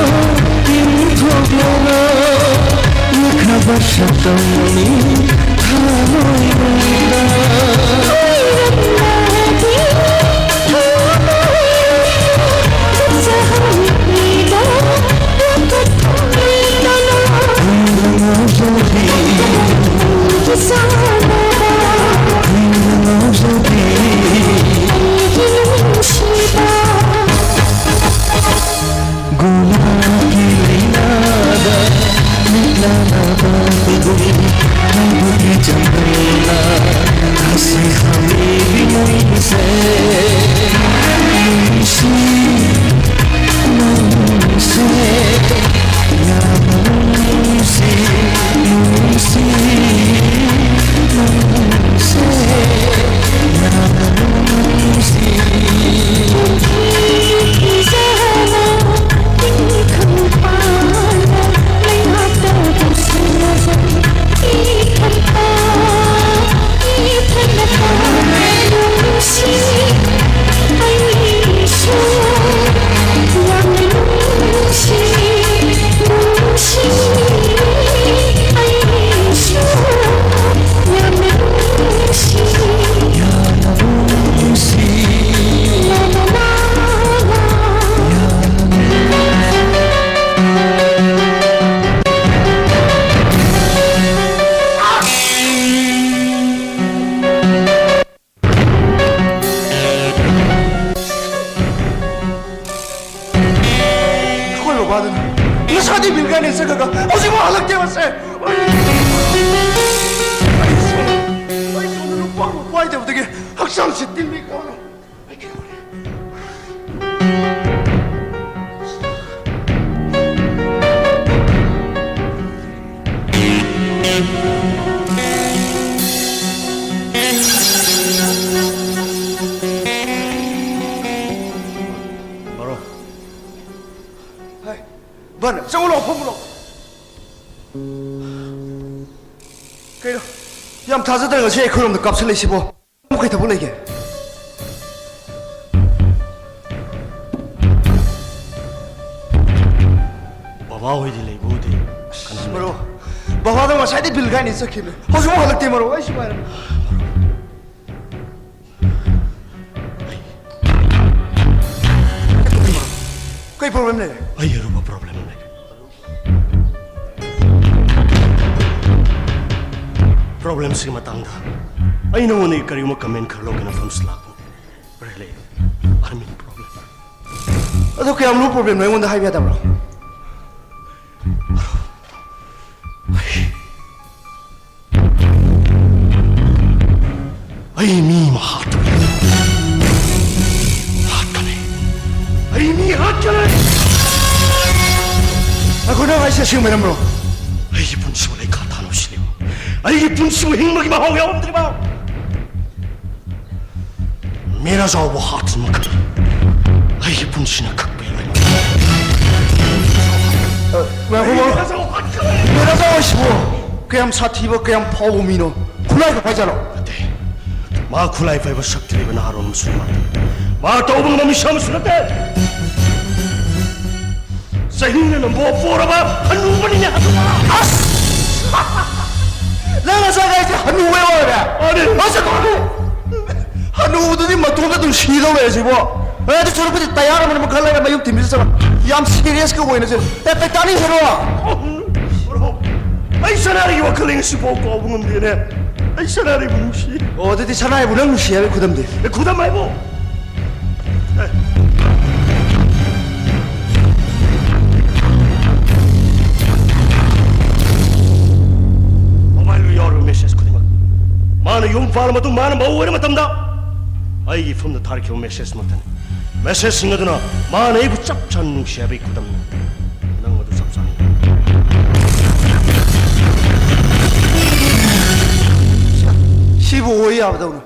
ꯁꯤ ꯇꯤꯟꯕꯤ ꯀꯧꯔꯦ꯫ ꯑꯩ ꯀꯩꯗꯧꯔꯦ? ꯕꯥꯔꯣ꯫ ꯍꯥꯏ, ꯕꯟ, ꯆꯪꯉꯨ ꯂꯥꯎ, ꯐꯝꯃꯨ ꯂꯥꯎ꯫ ꯀꯩꯅꯣ? ꯌꯥꯝ ꯊꯥꯖꯗꯅ ꯉꯁꯤ ꯑꯩꯈꯣꯏꯔꯣꯝꯗ ꯀꯥꯞꯁꯤꯜꯂꯛꯏꯁꯤꯕꯣ? ꯀꯩ ꯊꯕꯛ ꯂꯩꯒꯦ? ꯕꯕꯥ ꯍꯣꯏꯗꯤ ꯂꯩꯕ ꯎꯗꯦ꯫ ꯀꯅꯥ ꯂꯩ? ꯕ꯭ꯔꯣ, ꯕꯕꯥꯗꯣ ꯉꯁꯥꯏꯗꯩ ꯕꯤꯜ ꯀꯥꯏꯅ ꯆꯠꯈꯤꯕꯅꯦ꯫ ꯍꯧꯖꯤꯛꯐꯥꯎ ꯍꯜꯂꯛꯇꯦ, ꯃꯔꯨꯞ꯫ ꯑꯩ ꯁꯤ ꯉꯥꯏꯔꯝ-, ꯀꯩ ꯄ꯭ꯔꯣꯕ꯭ꯂꯦꯝ ꯂꯩꯔꯦ? ꯑꯩ ꯑꯔꯨꯕ ꯄ꯭ꯔꯣꯕ꯭ꯂꯦꯝ ꯑꯃ ꯂꯩꯔꯦ꯫ ꯄ꯭ꯔꯣꯕ꯭ꯂꯦꯝꯁꯤꯒꯤ ꯃꯇꯥꯡꯗ ꯑꯩ ꯅꯉꯣꯟꯗꯒꯤ ꯀꯔꯤꯒꯨꯝꯕ ꯀꯃꯦꯟ ꯈꯔ ꯂꯧꯒꯦꯅ ꯃꯐꯝꯁꯤꯗ ꯂꯥꯛꯄꯅꯦ꯫ Really? I mean problem. ꯑꯗꯣ ꯀꯌꯥꯝ ꯂꯨꯕ ꯄ꯭ꯔꯣꯕ꯭ꯂꯦꯝꯅꯣ, ꯑꯩꯉꯣꯟꯗ ꯍꯥꯏꯕ ꯌꯥꯗꯕ꯭ꯔꯣ? ꯑꯩ ꯃꯤ ꯑꯃ ꯍꯥꯠꯇꯣꯔꯦ꯫ ꯍꯥꯠꯀꯅꯤ꯫ ꯑꯩ ꯃꯤ ꯍꯥꯠꯀꯅꯤ꯫ ꯉꯥꯏꯈꯣ, ꯅꯪ ꯍꯥꯏꯁꯦ ꯑꯁꯦꯡꯕ ꯃꯔꯝꯔꯣ? ꯑꯩꯒꯤ ꯄꯨꯟꯁꯤꯕꯨ ꯂꯩꯈꯥ ꯊꯥꯅ ꯎꯁꯤꯜꯂꯤꯕ, ꯑꯩꯒꯤ ꯄꯨꯟꯁꯤꯕꯨ ꯍꯤꯡꯕꯒꯤ ꯃꯍꯥꯎ ꯌꯥꯎꯔꯝꯗ꯭ꯔꯤꯕ, ꯃꯦꯔꯥꯖꯥꯎꯕꯨ ꯍꯥꯠꯇꯨꯅ ꯃꯈꯜ ꯑꯩꯒꯤ ꯄꯨꯟꯁꯤꯅ ꯀꯛꯄ ꯌꯥꯏ꯫ ꯉꯥꯏꯈꯣ, ꯉꯥꯏꯈꯣ꯫ ꯃꯦꯔꯥꯖꯥꯎ ꯍꯥꯏꯁꯤꯕꯨ ꯀꯌꯥꯝ ꯁꯥꯊꯤꯕ, ꯀꯌꯥꯝ ꯐꯥꯎꯕ ꯃꯤꯅꯣ? ꯈꯨꯠꯂꯥꯏꯒ ꯄꯥꯏꯖꯥꯠꯂꯣ? ꯅꯠꯇꯦ꯫ ꯃꯥ ꯈꯨꯠꯂꯥꯏ ꯄꯥꯏꯕ ꯁꯛꯇꯤ ꯂꯩꯕ ꯅꯍꯥꯔꯣꯜ ꯑꯃꯁꯨ ꯅꯠꯇꯦ꯫ ꯃꯥ ꯇꯧꯕ ꯉꯝꯕ ꯃꯤꯁꯛ ꯑꯃꯁꯨ ꯅꯠꯇꯦ꯫ ꯆꯍꯤꯅ ꯅꯝꯕꯣ ꯄꯣꯔꯕ ꯍꯅꯨꯕꯅꯤꯅꯦ, ꯍꯅꯨꯕ꯫ ꯑꯁ! ꯅꯪ ꯉꯁꯥꯏ ꯍꯥꯏꯁꯦ ꯍꯅꯨꯕ ꯑꯣꯏꯔꯦ? ꯃꯥꯅꯦ꯫ ꯑꯁ, ꯍꯅꯨꯕ! ꯍꯅꯨꯕꯗꯨꯗꯤ ꯃꯇꯣꯝꯇ ꯑꯗꯨꯝ ꯁꯤꯗꯧ ꯂꯩꯔꯦ ꯁꯤꯕꯣ꯫ ꯑꯦ, ꯑꯗꯨ ꯁꯔꯨꯛꯄꯨꯗꯤ ꯇꯌꯥꯔ ꯑꯃꯅ ꯑꯃꯨꯛ ꯈꯜꯂꯒ ꯃꯌꯨꯝ ꯊꯤꯟꯕꯤꯔ ꯆꯠꯂꯣ꯫ ꯌꯥꯝ ꯁꯤꯔꯤꯌꯁꯀ ꯑꯣꯏꯅꯁꯦ꯫ ꯑꯦ, ꯇꯥꯏꯇꯥꯅꯤꯛ ꯍꯦꯔꯣ! ꯕ꯭ꯔꯣ, ꯑꯩ ꯁꯅꯥꯔꯩꯒꯤ ꯋꯥꯈꯜ ꯉꯁꯤꯐꯥꯎ ꯀꯥꯎꯕ ꯉꯝꯗꯦꯅꯦ꯫ ꯑꯩ ꯁꯅꯥꯔꯩꯕꯨ ꯅꯨꯡꯁꯤ꯫ ꯑꯣ, ꯑꯗꯨꯗꯤ ꯁꯅꯥꯔꯩꯕꯨ ꯅꯪ ꯅꯨꯡꯁꯤ ꯍꯥꯏꯕꯒꯤ ꯈꯨꯗꯝꯗꯤ? ꯑꯦ, ꯈꯨꯗꯝ ꯍꯥꯏꯕꯨ? ꯃꯣꯕꯥꯏꯜꯗ ꯌꯥꯎꯔꯤꯕ ꯃꯦꯁꯦꯖ ꯈꯨꯗꯤꯡꯃꯛ ꯃꯥꯅ ꯌꯨꯝ ꯄꯥꯜꯂ ꯃꯇꯨꯡ, ꯃꯥꯅ ꯃꯧ ꯑꯣꯏꯔ ꯃꯇꯝꯗ, ꯑꯩꯒꯤ ꯏꯐꯝꯗ ꯊꯥꯔꯛꯈꯤꯕ ꯃꯦꯁꯦꯖꯃꯛꯇꯅꯤ꯫ ꯃꯦꯁꯦꯖꯁꯤꯡ ꯑꯗꯨꯅ ꯃꯥꯅ ꯑꯩꯕꯨ ꯆꯞ ꯆꯥꯅ ꯅꯨꯡꯁꯤ ꯍꯥꯏꯕꯒꯤ ꯈꯨꯗꯝꯅꯤ꯫ ꯅꯪ ꯃꯗꯨ ꯆꯞ ꯆꯥꯅ ꯌꯦꯡꯉꯨ꯫ ꯁꯤꯕꯨ ꯑꯣꯏ ꯌꯥꯕꯗꯧꯅ꯫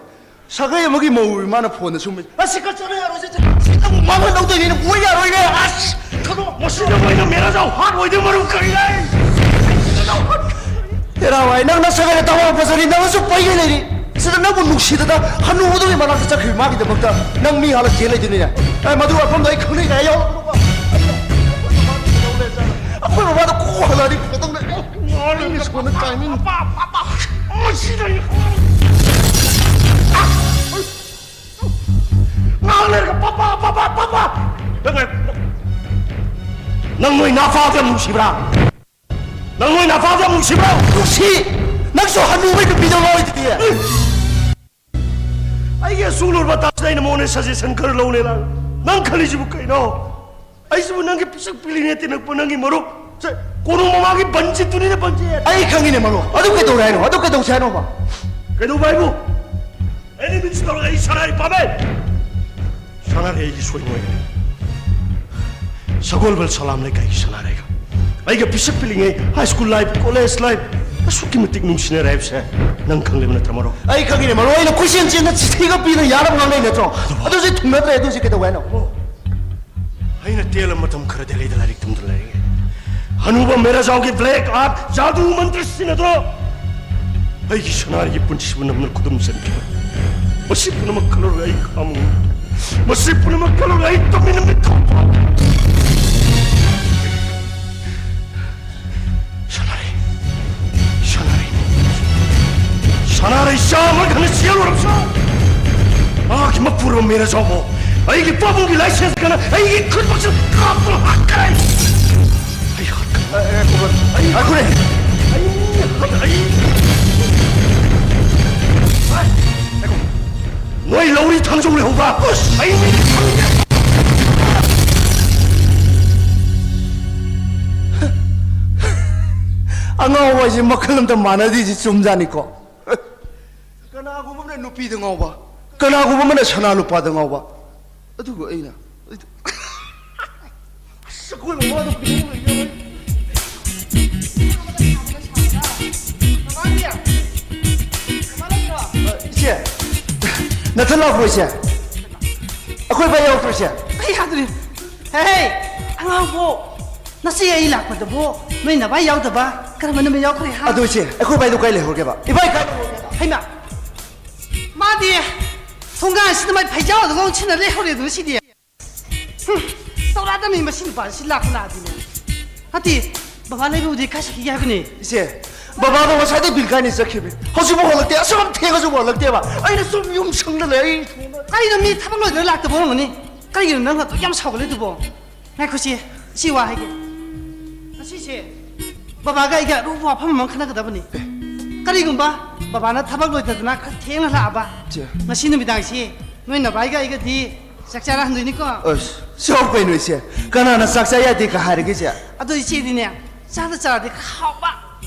ꯁꯥꯒꯩ ꯑꯃꯒꯤ ꯃꯧ ꯃꯥꯅ ꯐꯣꯟꯗ ꯁꯨꯝ, "ꯑꯁꯤ ꯀꯠ ꯆꯠꯂ ꯌꯥꯔꯣꯏ, ꯁꯤ, ꯁꯤ ꯅꯪꯕꯨ ꯃꯥꯡꯍꯟ ꯂꯧꯗꯣꯏꯅꯤ, ꯅꯪ ꯑꯣꯏ ꯌꯥꯔꯣꯏꯅꯦ, ꯑꯁ, ꯊꯥꯗꯣꯛ, ꯃꯁꯤꯗ ꯃꯣꯏꯅ ꯃꯦꯔꯥꯖꯥꯎ ꯍꯥꯠ ꯑꯣꯏꯗꯣꯏ ꯃꯔꯨ ꯀꯔꯤ ꯂꯩ?" ꯍꯦꯔꯥ ꯚꯥꯏ, ꯅꯪ ꯅꯁꯛ ꯍꯦꯟꯅ ꯇꯥꯕ ꯐꯖꯔꯤ, ꯅꯪꯁꯨ ꯄꯩꯒꯩ ꯂꯩꯔꯤ꯫ ꯁꯤꯗ ꯅꯪꯕꯨ ꯅꯨꯡꯁꯤꯗꯅ ꯍꯅꯨꯕꯗꯨꯒꯤ ꯃꯅꯥꯛꯇ ꯆꯠꯈ꯭ꯔꯤꯕ ꯃꯥꯒꯤꯗꯃꯛꯇ ꯅꯪ ꯃꯤ ꯍꯥꯠꯂ ꯆꯦꯟ ꯂꯩꯗꯣꯏꯅꯤꯅꯦ꯫ ꯑꯦ, ꯃꯗꯨ ꯋꯥꯐꯝꯗꯣ ꯑꯩ ꯈꯪꯅꯩ ꯀꯥꯏ ꯌꯥꯎꯔꯛꯀꯅꯨꯀꯣ꯫ ꯑꯩꯈꯣꯏ ꯕꯕꯥꯗꯣ ꯀꯣꯛ ꯍꯜꯂꯛꯑꯗꯤ ꯐꯖꯗꯧꯅꯦ꯫ ꯅꯪꯒꯤ ꯁꯣꯟꯅ ꯇꯥꯏꯃꯤꯡ꯫ ꯄꯥꯄꯥ, ꯄꯥꯄꯥ, ꯃꯁꯤꯗ ꯑꯩ ꯉꯥꯏꯍꯥꯛ ꯂꯩꯔꯒ ꯄꯥꯄꯥ, ꯄꯥꯄꯥ, ꯄꯥꯄꯥ꯫ ꯅꯪ, ꯅꯪ ꯅꯣꯏ ꯅꯥꯄꯥꯗ ꯌꯥꯝ ꯅꯨꯡꯁꯤꯕ꯭ꯔꯥ? ꯅꯪ ꯅꯣꯏ ꯅꯥꯄꯥꯗ ꯌꯥꯝ ꯅꯨꯡꯁꯤꯕ꯭ꯔꯥ? ꯅꯨꯡꯁꯤ! ꯅꯪꯁꯨ ꯍꯅꯨꯕꯩ ꯅꯨꯄꯤꯗ ꯉꯥꯎꯔꯤꯗꯨꯗꯤ꯫ ꯑꯩꯒꯤ ꯑꯁꯨꯛ ꯂꯨꯔꯕ ꯇꯥꯛꯁꯤꯗ ꯑꯩꯅ ꯃꯉꯣꯟꯗ ꯁꯖꯦꯁꯟ ꯈꯔ ꯂꯧꯅꯦ ꯂꯥꯛ꯫ ꯅꯪ ꯈꯜꯂꯤꯁꯤꯕꯨ ꯀꯩꯅꯣ? ꯑꯩꯁꯤꯕꯨ ꯅꯪꯒꯤ ꯄꯤꯁꯛ ꯄꯤꯛꯂꯤꯉꯩ ꯇꯤꯟꯅꯛꯄ ꯅꯪꯒꯤ ꯃꯔꯨꯞ, ꯁꯦ, ꯀꯣꯅꯨꯡ ꯃꯃꯥꯒꯤ ꯕꯟꯖꯤꯠꯇꯨꯅꯤꯅꯦ, ꯕꯟꯖꯤꯠ꯫ ꯑꯩ ꯈꯪꯉꯤꯅꯦ ꯃꯔꯨꯞ꯫ ꯑꯗꯨ ꯀꯩꯗꯧꯔꯦ ꯍꯥꯏꯅꯣ? ꯑꯗꯨ ꯀꯩꯗꯧꯁꯦ ꯍꯥꯏꯅꯣꯕ? ꯀꯩꯗꯧꯕ ꯍꯥꯏꯕꯨ? ꯑꯦꯅꯤ ꯃꯤꯟꯁ ꯇꯧꯔꯒ ꯑꯩ ꯁꯅꯥꯔꯤ ꯄꯥꯝꯃꯦ꯫ ꯁꯅꯥꯔꯤ ꯑꯩꯒꯤ ꯁꯣꯏ ꯅꯣꯏ꯫ ꯁꯒꯣꯜꯕꯜ ꯁꯂꯥꯝ ꯂꯩꯀꯥꯏꯒꯤ ꯁꯅꯥꯔꯩꯒ ꯑꯩꯒ ꯄꯤꯁꯛ ꯄꯤꯛꯂꯤꯉꯩ ꯍꯥꯏ ꯁ꯭ꯀꯨꯜ ꯂꯥꯏꯐ, ꯀꯣꯂꯦꯖ ꯂꯥꯏꯐ ꯑꯁꯨꯛꯀꯤ ꯃꯇꯤꯛ ꯅꯨꯡꯁꯤꯅꯔꯦ ꯍꯥꯏꯕꯁꯦ ꯅꯪ ꯈꯪꯂꯤꯕ ꯅꯠꯇ꯭ꯔ, ꯃꯔꯨꯞ? ꯑꯩ ꯈꯪꯉꯤꯅꯦ ꯃꯔꯨꯞ꯫ ꯑꯩꯅ ꯀꯣꯏꯆꯦꯟ ꯆꯦꯟꯅ ꯆꯤꯊꯤꯒ ꯄꯤꯅ ꯌꯥꯅꯕ ꯉꯥꯡꯅꯩ ꯅꯠꯇ꯭ꯔꯣ? ꯑꯗꯨꯁꯨ ꯊꯨꯡꯅꯗ꯭ꯔꯦ꯫ ꯑꯗꯨꯁꯨ ꯀꯩꯗꯧ ꯍꯥꯏꯅꯣ? ꯑꯩꯅ ꯇꯦꯜꯂ ꯃꯇꯝ ꯈꯔꯗꯤ ꯂꯩꯗ ꯂꯥꯏꯔꯤꯛ ꯇꯝꯗꯨꯅ ꯂꯩꯔꯤꯉꯩ ꯍꯅꯨꯕ ꯃꯦꯔꯥꯖꯥꯎꯒꯤ ꯕ꯭ꯂꯦꯛ ꯑꯥꯔꯠ ꯖꯥꯗꯨ ꯃꯟꯇ꯭ꯔ ꯁꯤꯖꯤꯟꯅꯗꯨꯅ ꯑꯩꯒꯤ ꯁꯅꯥꯔꯤꯒꯤ ꯄꯨꯟꯁꯤꯕꯨ ꯅꯝꯅ ꯈꯨꯗꯨꯝ ꯆꯟꯈꯤꯕ꯫ ꯃꯁꯤ ꯄꯨꯝꯅꯃꯛ ꯈꯜꯂꯨꯔꯒ ꯑꯩ ꯈꯥꯝꯃꯨ꯫ ꯃꯁꯤ ꯄꯨꯝꯅꯃꯛ ꯈꯜꯂꯨꯔꯒ ꯑꯩ ꯇꯨꯃꯤꯟꯅ ꯃꯤꯠ ꯈꯨꯝ꯫ ꯁꯅꯥꯔꯩ, ꯁꯅꯥꯔꯩ, ꯁꯅꯥꯔꯩ ꯆꯥꯝꯃ ꯈꯛꯅ ꯆꯦꯜꯂꯨꯔꯕꯁꯨ ꯃꯍꯥꯛꯀꯤ ꯃꯄꯨꯔꯣꯏꯕ ꯃꯦꯔꯥꯖꯥꯎꯕꯨ ꯑꯩꯒꯤ ꯄꯥꯕꯨꯡꯒꯤ ꯂꯥꯏꯁꯦꯟꯁ ꯀꯅ ꯑꯩꯒꯤ ꯈꯨꯠꯃꯛꯁꯤꯗ ꯀꯥꯞꯇꯨꯅ ꯍꯥꯠꯈ꯭ꯔꯦ꯫ ꯑꯩ ꯍꯥꯠꯈ꯭ꯔꯦ꯫ ꯑꯩ ꯍꯥꯠꯈ꯭ꯔꯦ꯫ ꯑꯩ ꯍꯥꯠꯈ꯭ꯔꯦ꯫ ꯑꯩ ꯅꯣꯏ ꯂꯧꯔꯤ ꯊꯥꯡꯖꯧ ꯂꯩꯍꯧꯕ꯭ꯔꯥ? ꯑꯁ! ꯑꯩ ꯃꯤꯗꯤ ꯈꯪꯗꯦ꯫ ꯑꯉꯥꯎꯕ ꯍꯥꯏꯁꯦ ꯃꯈꯜ ꯑꯝꯇ ꯃꯥꯟꯅꯗꯦꯁꯤ ꯆꯨꯝꯖꯥꯅꯤꯀꯣ꯫ ꯀꯅꯥꯒꯨꯝꯕ ꯑꯃꯅ ꯅꯨꯄꯤꯗ ꯉꯥꯎꯕ, ꯀꯅꯥꯒꯨꯝꯕ ꯑꯃꯅ ꯁꯅꯥ ꯂꯨꯄꯥꯗ ꯉꯥꯎꯕ, ꯑꯗꯨꯒ ꯑꯩꯅ, ꯑꯁ, ꯑꯩꯈꯣꯏ ꯃꯃꯥꯗꯣ ꯄꯤꯔꯝꯕ ꯌꯥꯏ꯫ ꯏꯆꯦ, ꯅꯊꯟ ꯂꯥꯛꯄ꯭ꯔꯣ ꯏꯆꯦ? ꯑꯩꯈꯣꯏ ꯚꯥꯏ ꯌꯥꯎꯗ꯭ꯔꯣ ꯏꯆꯦ? ꯑꯩ ꯌꯥꯗ꯭ꯔꯤ꯫ ꯍꯦ, ꯑꯉꯥꯎꯕꯣ, ꯅꯆꯦ ꯑꯩ ꯂꯥꯛꯄꯗꯕꯨ ꯅꯣꯏ ꯅꯚꯥꯏ ꯌꯥꯎꯗꯕ ꯀꯔꯝꯕ ꯅꯨꯃꯤꯠ ꯌꯥꯎꯈ꯭ꯔꯦ, ꯍꯥ? ꯑꯗꯣ ꯏꯆꯦ, ꯑꯩꯈꯣꯏ ꯚꯥꯏꯗꯣ ꯀꯥꯏ ꯂꯩꯍꯧꯔꯒꯦꯕ? ꯏꯚꯥꯏ ꯀꯥꯏ ꯂꯩꯍꯧꯔꯒꯦꯕ? ꯍꯩꯃꯥ, ꯃꯥꯗꯤ ꯊꯣꯡꯒꯥꯟꯁꯤꯗ ꯃꯥꯏ ꯐꯩꯖꯥꯎꯗꯨꯒ ꯑꯣꯟꯁꯤꯟꯅ ꯂꯩꯍꯧꯔꯦ ꯑꯗꯨ ꯁꯤꯗꯤ꯫ ꯍꯨꯝ, ꯇꯧꯔꯛꯑꯗꯕꯅꯤ ꯃꯁꯤ ꯅꯨꯄꯥꯁꯤ, ꯂꯥꯛꯄ ꯂꯥꯛꯑꯗꯤꯅꯦ꯫ ꯅꯠꯇꯦ, ꯕꯕꯥ ꯂꯩꯕꯕꯨꯗꯤ ꯈꯔ ꯆꯠꯈꯤꯒꯦ ꯍꯥꯏꯕꯅꯦ꯫ ꯏꯆꯦ, ꯕꯕꯥꯗꯣ ꯉꯁꯥꯏꯗꯩ ꯕꯤꯜ ꯀꯥꯏꯅ ꯆꯠꯈꯤꯕꯅꯤ, ꯍꯧꯖꯤꯛꯐꯥꯎ ꯍꯜꯂꯛꯇꯦ꯫ ꯑꯁꯨꯛ ꯌꯥꯝ ꯊꯦꯡꯉꯁꯨ ꯍꯜꯂꯛꯇꯦꯕ꯫ ꯑꯩꯅ ꯁꯨꯝ ꯌꯨꯝ ꯁꯪꯗ ꯂꯩ꯫ ꯑꯩ ꯀꯔꯤꯅꯣ, ꯃꯤ ꯊꯕꯛ ꯂꯣꯏꯗꯅ ꯂꯥꯛꯇꯕ ꯑꯣꯏꯔꯝꯒꯅꯤ꯫ ꯀꯔꯤꯒꯤꯅꯣ ꯅꯪ ꯑꯗꯨꯛ ꯌꯥꯝ ꯁꯥꯎꯒꯠꯂꯤꯗꯨꯕꯣ? ꯉꯥꯏꯈꯣ ꯏꯆꯦ, ꯏꯆꯦ ꯋꯥ ꯍꯥꯏꯒꯦ꯫ ꯉꯁꯤꯁꯦ ꯕꯕꯥꯒ ꯑꯩꯒ ꯑꯔꯨꯕ ꯋꯥꯐꯝ ꯑꯃ ꯈꯟꯅꯒꯗꯕꯅꯤ꯫ ꯀꯔꯤꯒꯨꯝꯕ ꯕꯕꯥꯅ ꯊꯕꯛ ꯂꯣꯏꯊꯗꯅ ꯈꯔ ꯊꯦꯡꯅ ꯂꯥꯛꯑꯕ, ꯏꯆꯦ꯫ ꯉꯁꯤ ꯅꯨꯃꯤꯗꯥꯡꯁꯤ ꯅꯣꯏ ꯅꯚꯥꯏꯒ ꯑꯩꯒꯗꯤ ꯆꯥꯛ ꯆꯥꯔ ꯍꯟꯗꯣꯏꯅꯤꯀꯣ꯫ ꯑꯁ, ꯁꯤꯐꯥꯎ ꯀꯩꯅꯣ ꯏꯆꯦ? ꯀꯅꯥꯅ ꯆꯥꯛ ꯆꯥ ꯌꯥꯗꯦꯒ ꯍꯥꯏꯔꯒꯦ ꯏꯆꯦ? ꯑꯗꯣ ꯏꯆꯦꯗꯤꯅꯦ, ꯆꯥꯗ ꯆꯥꯔꯗꯤ ꯈꯔ ꯍꯥꯎꯕ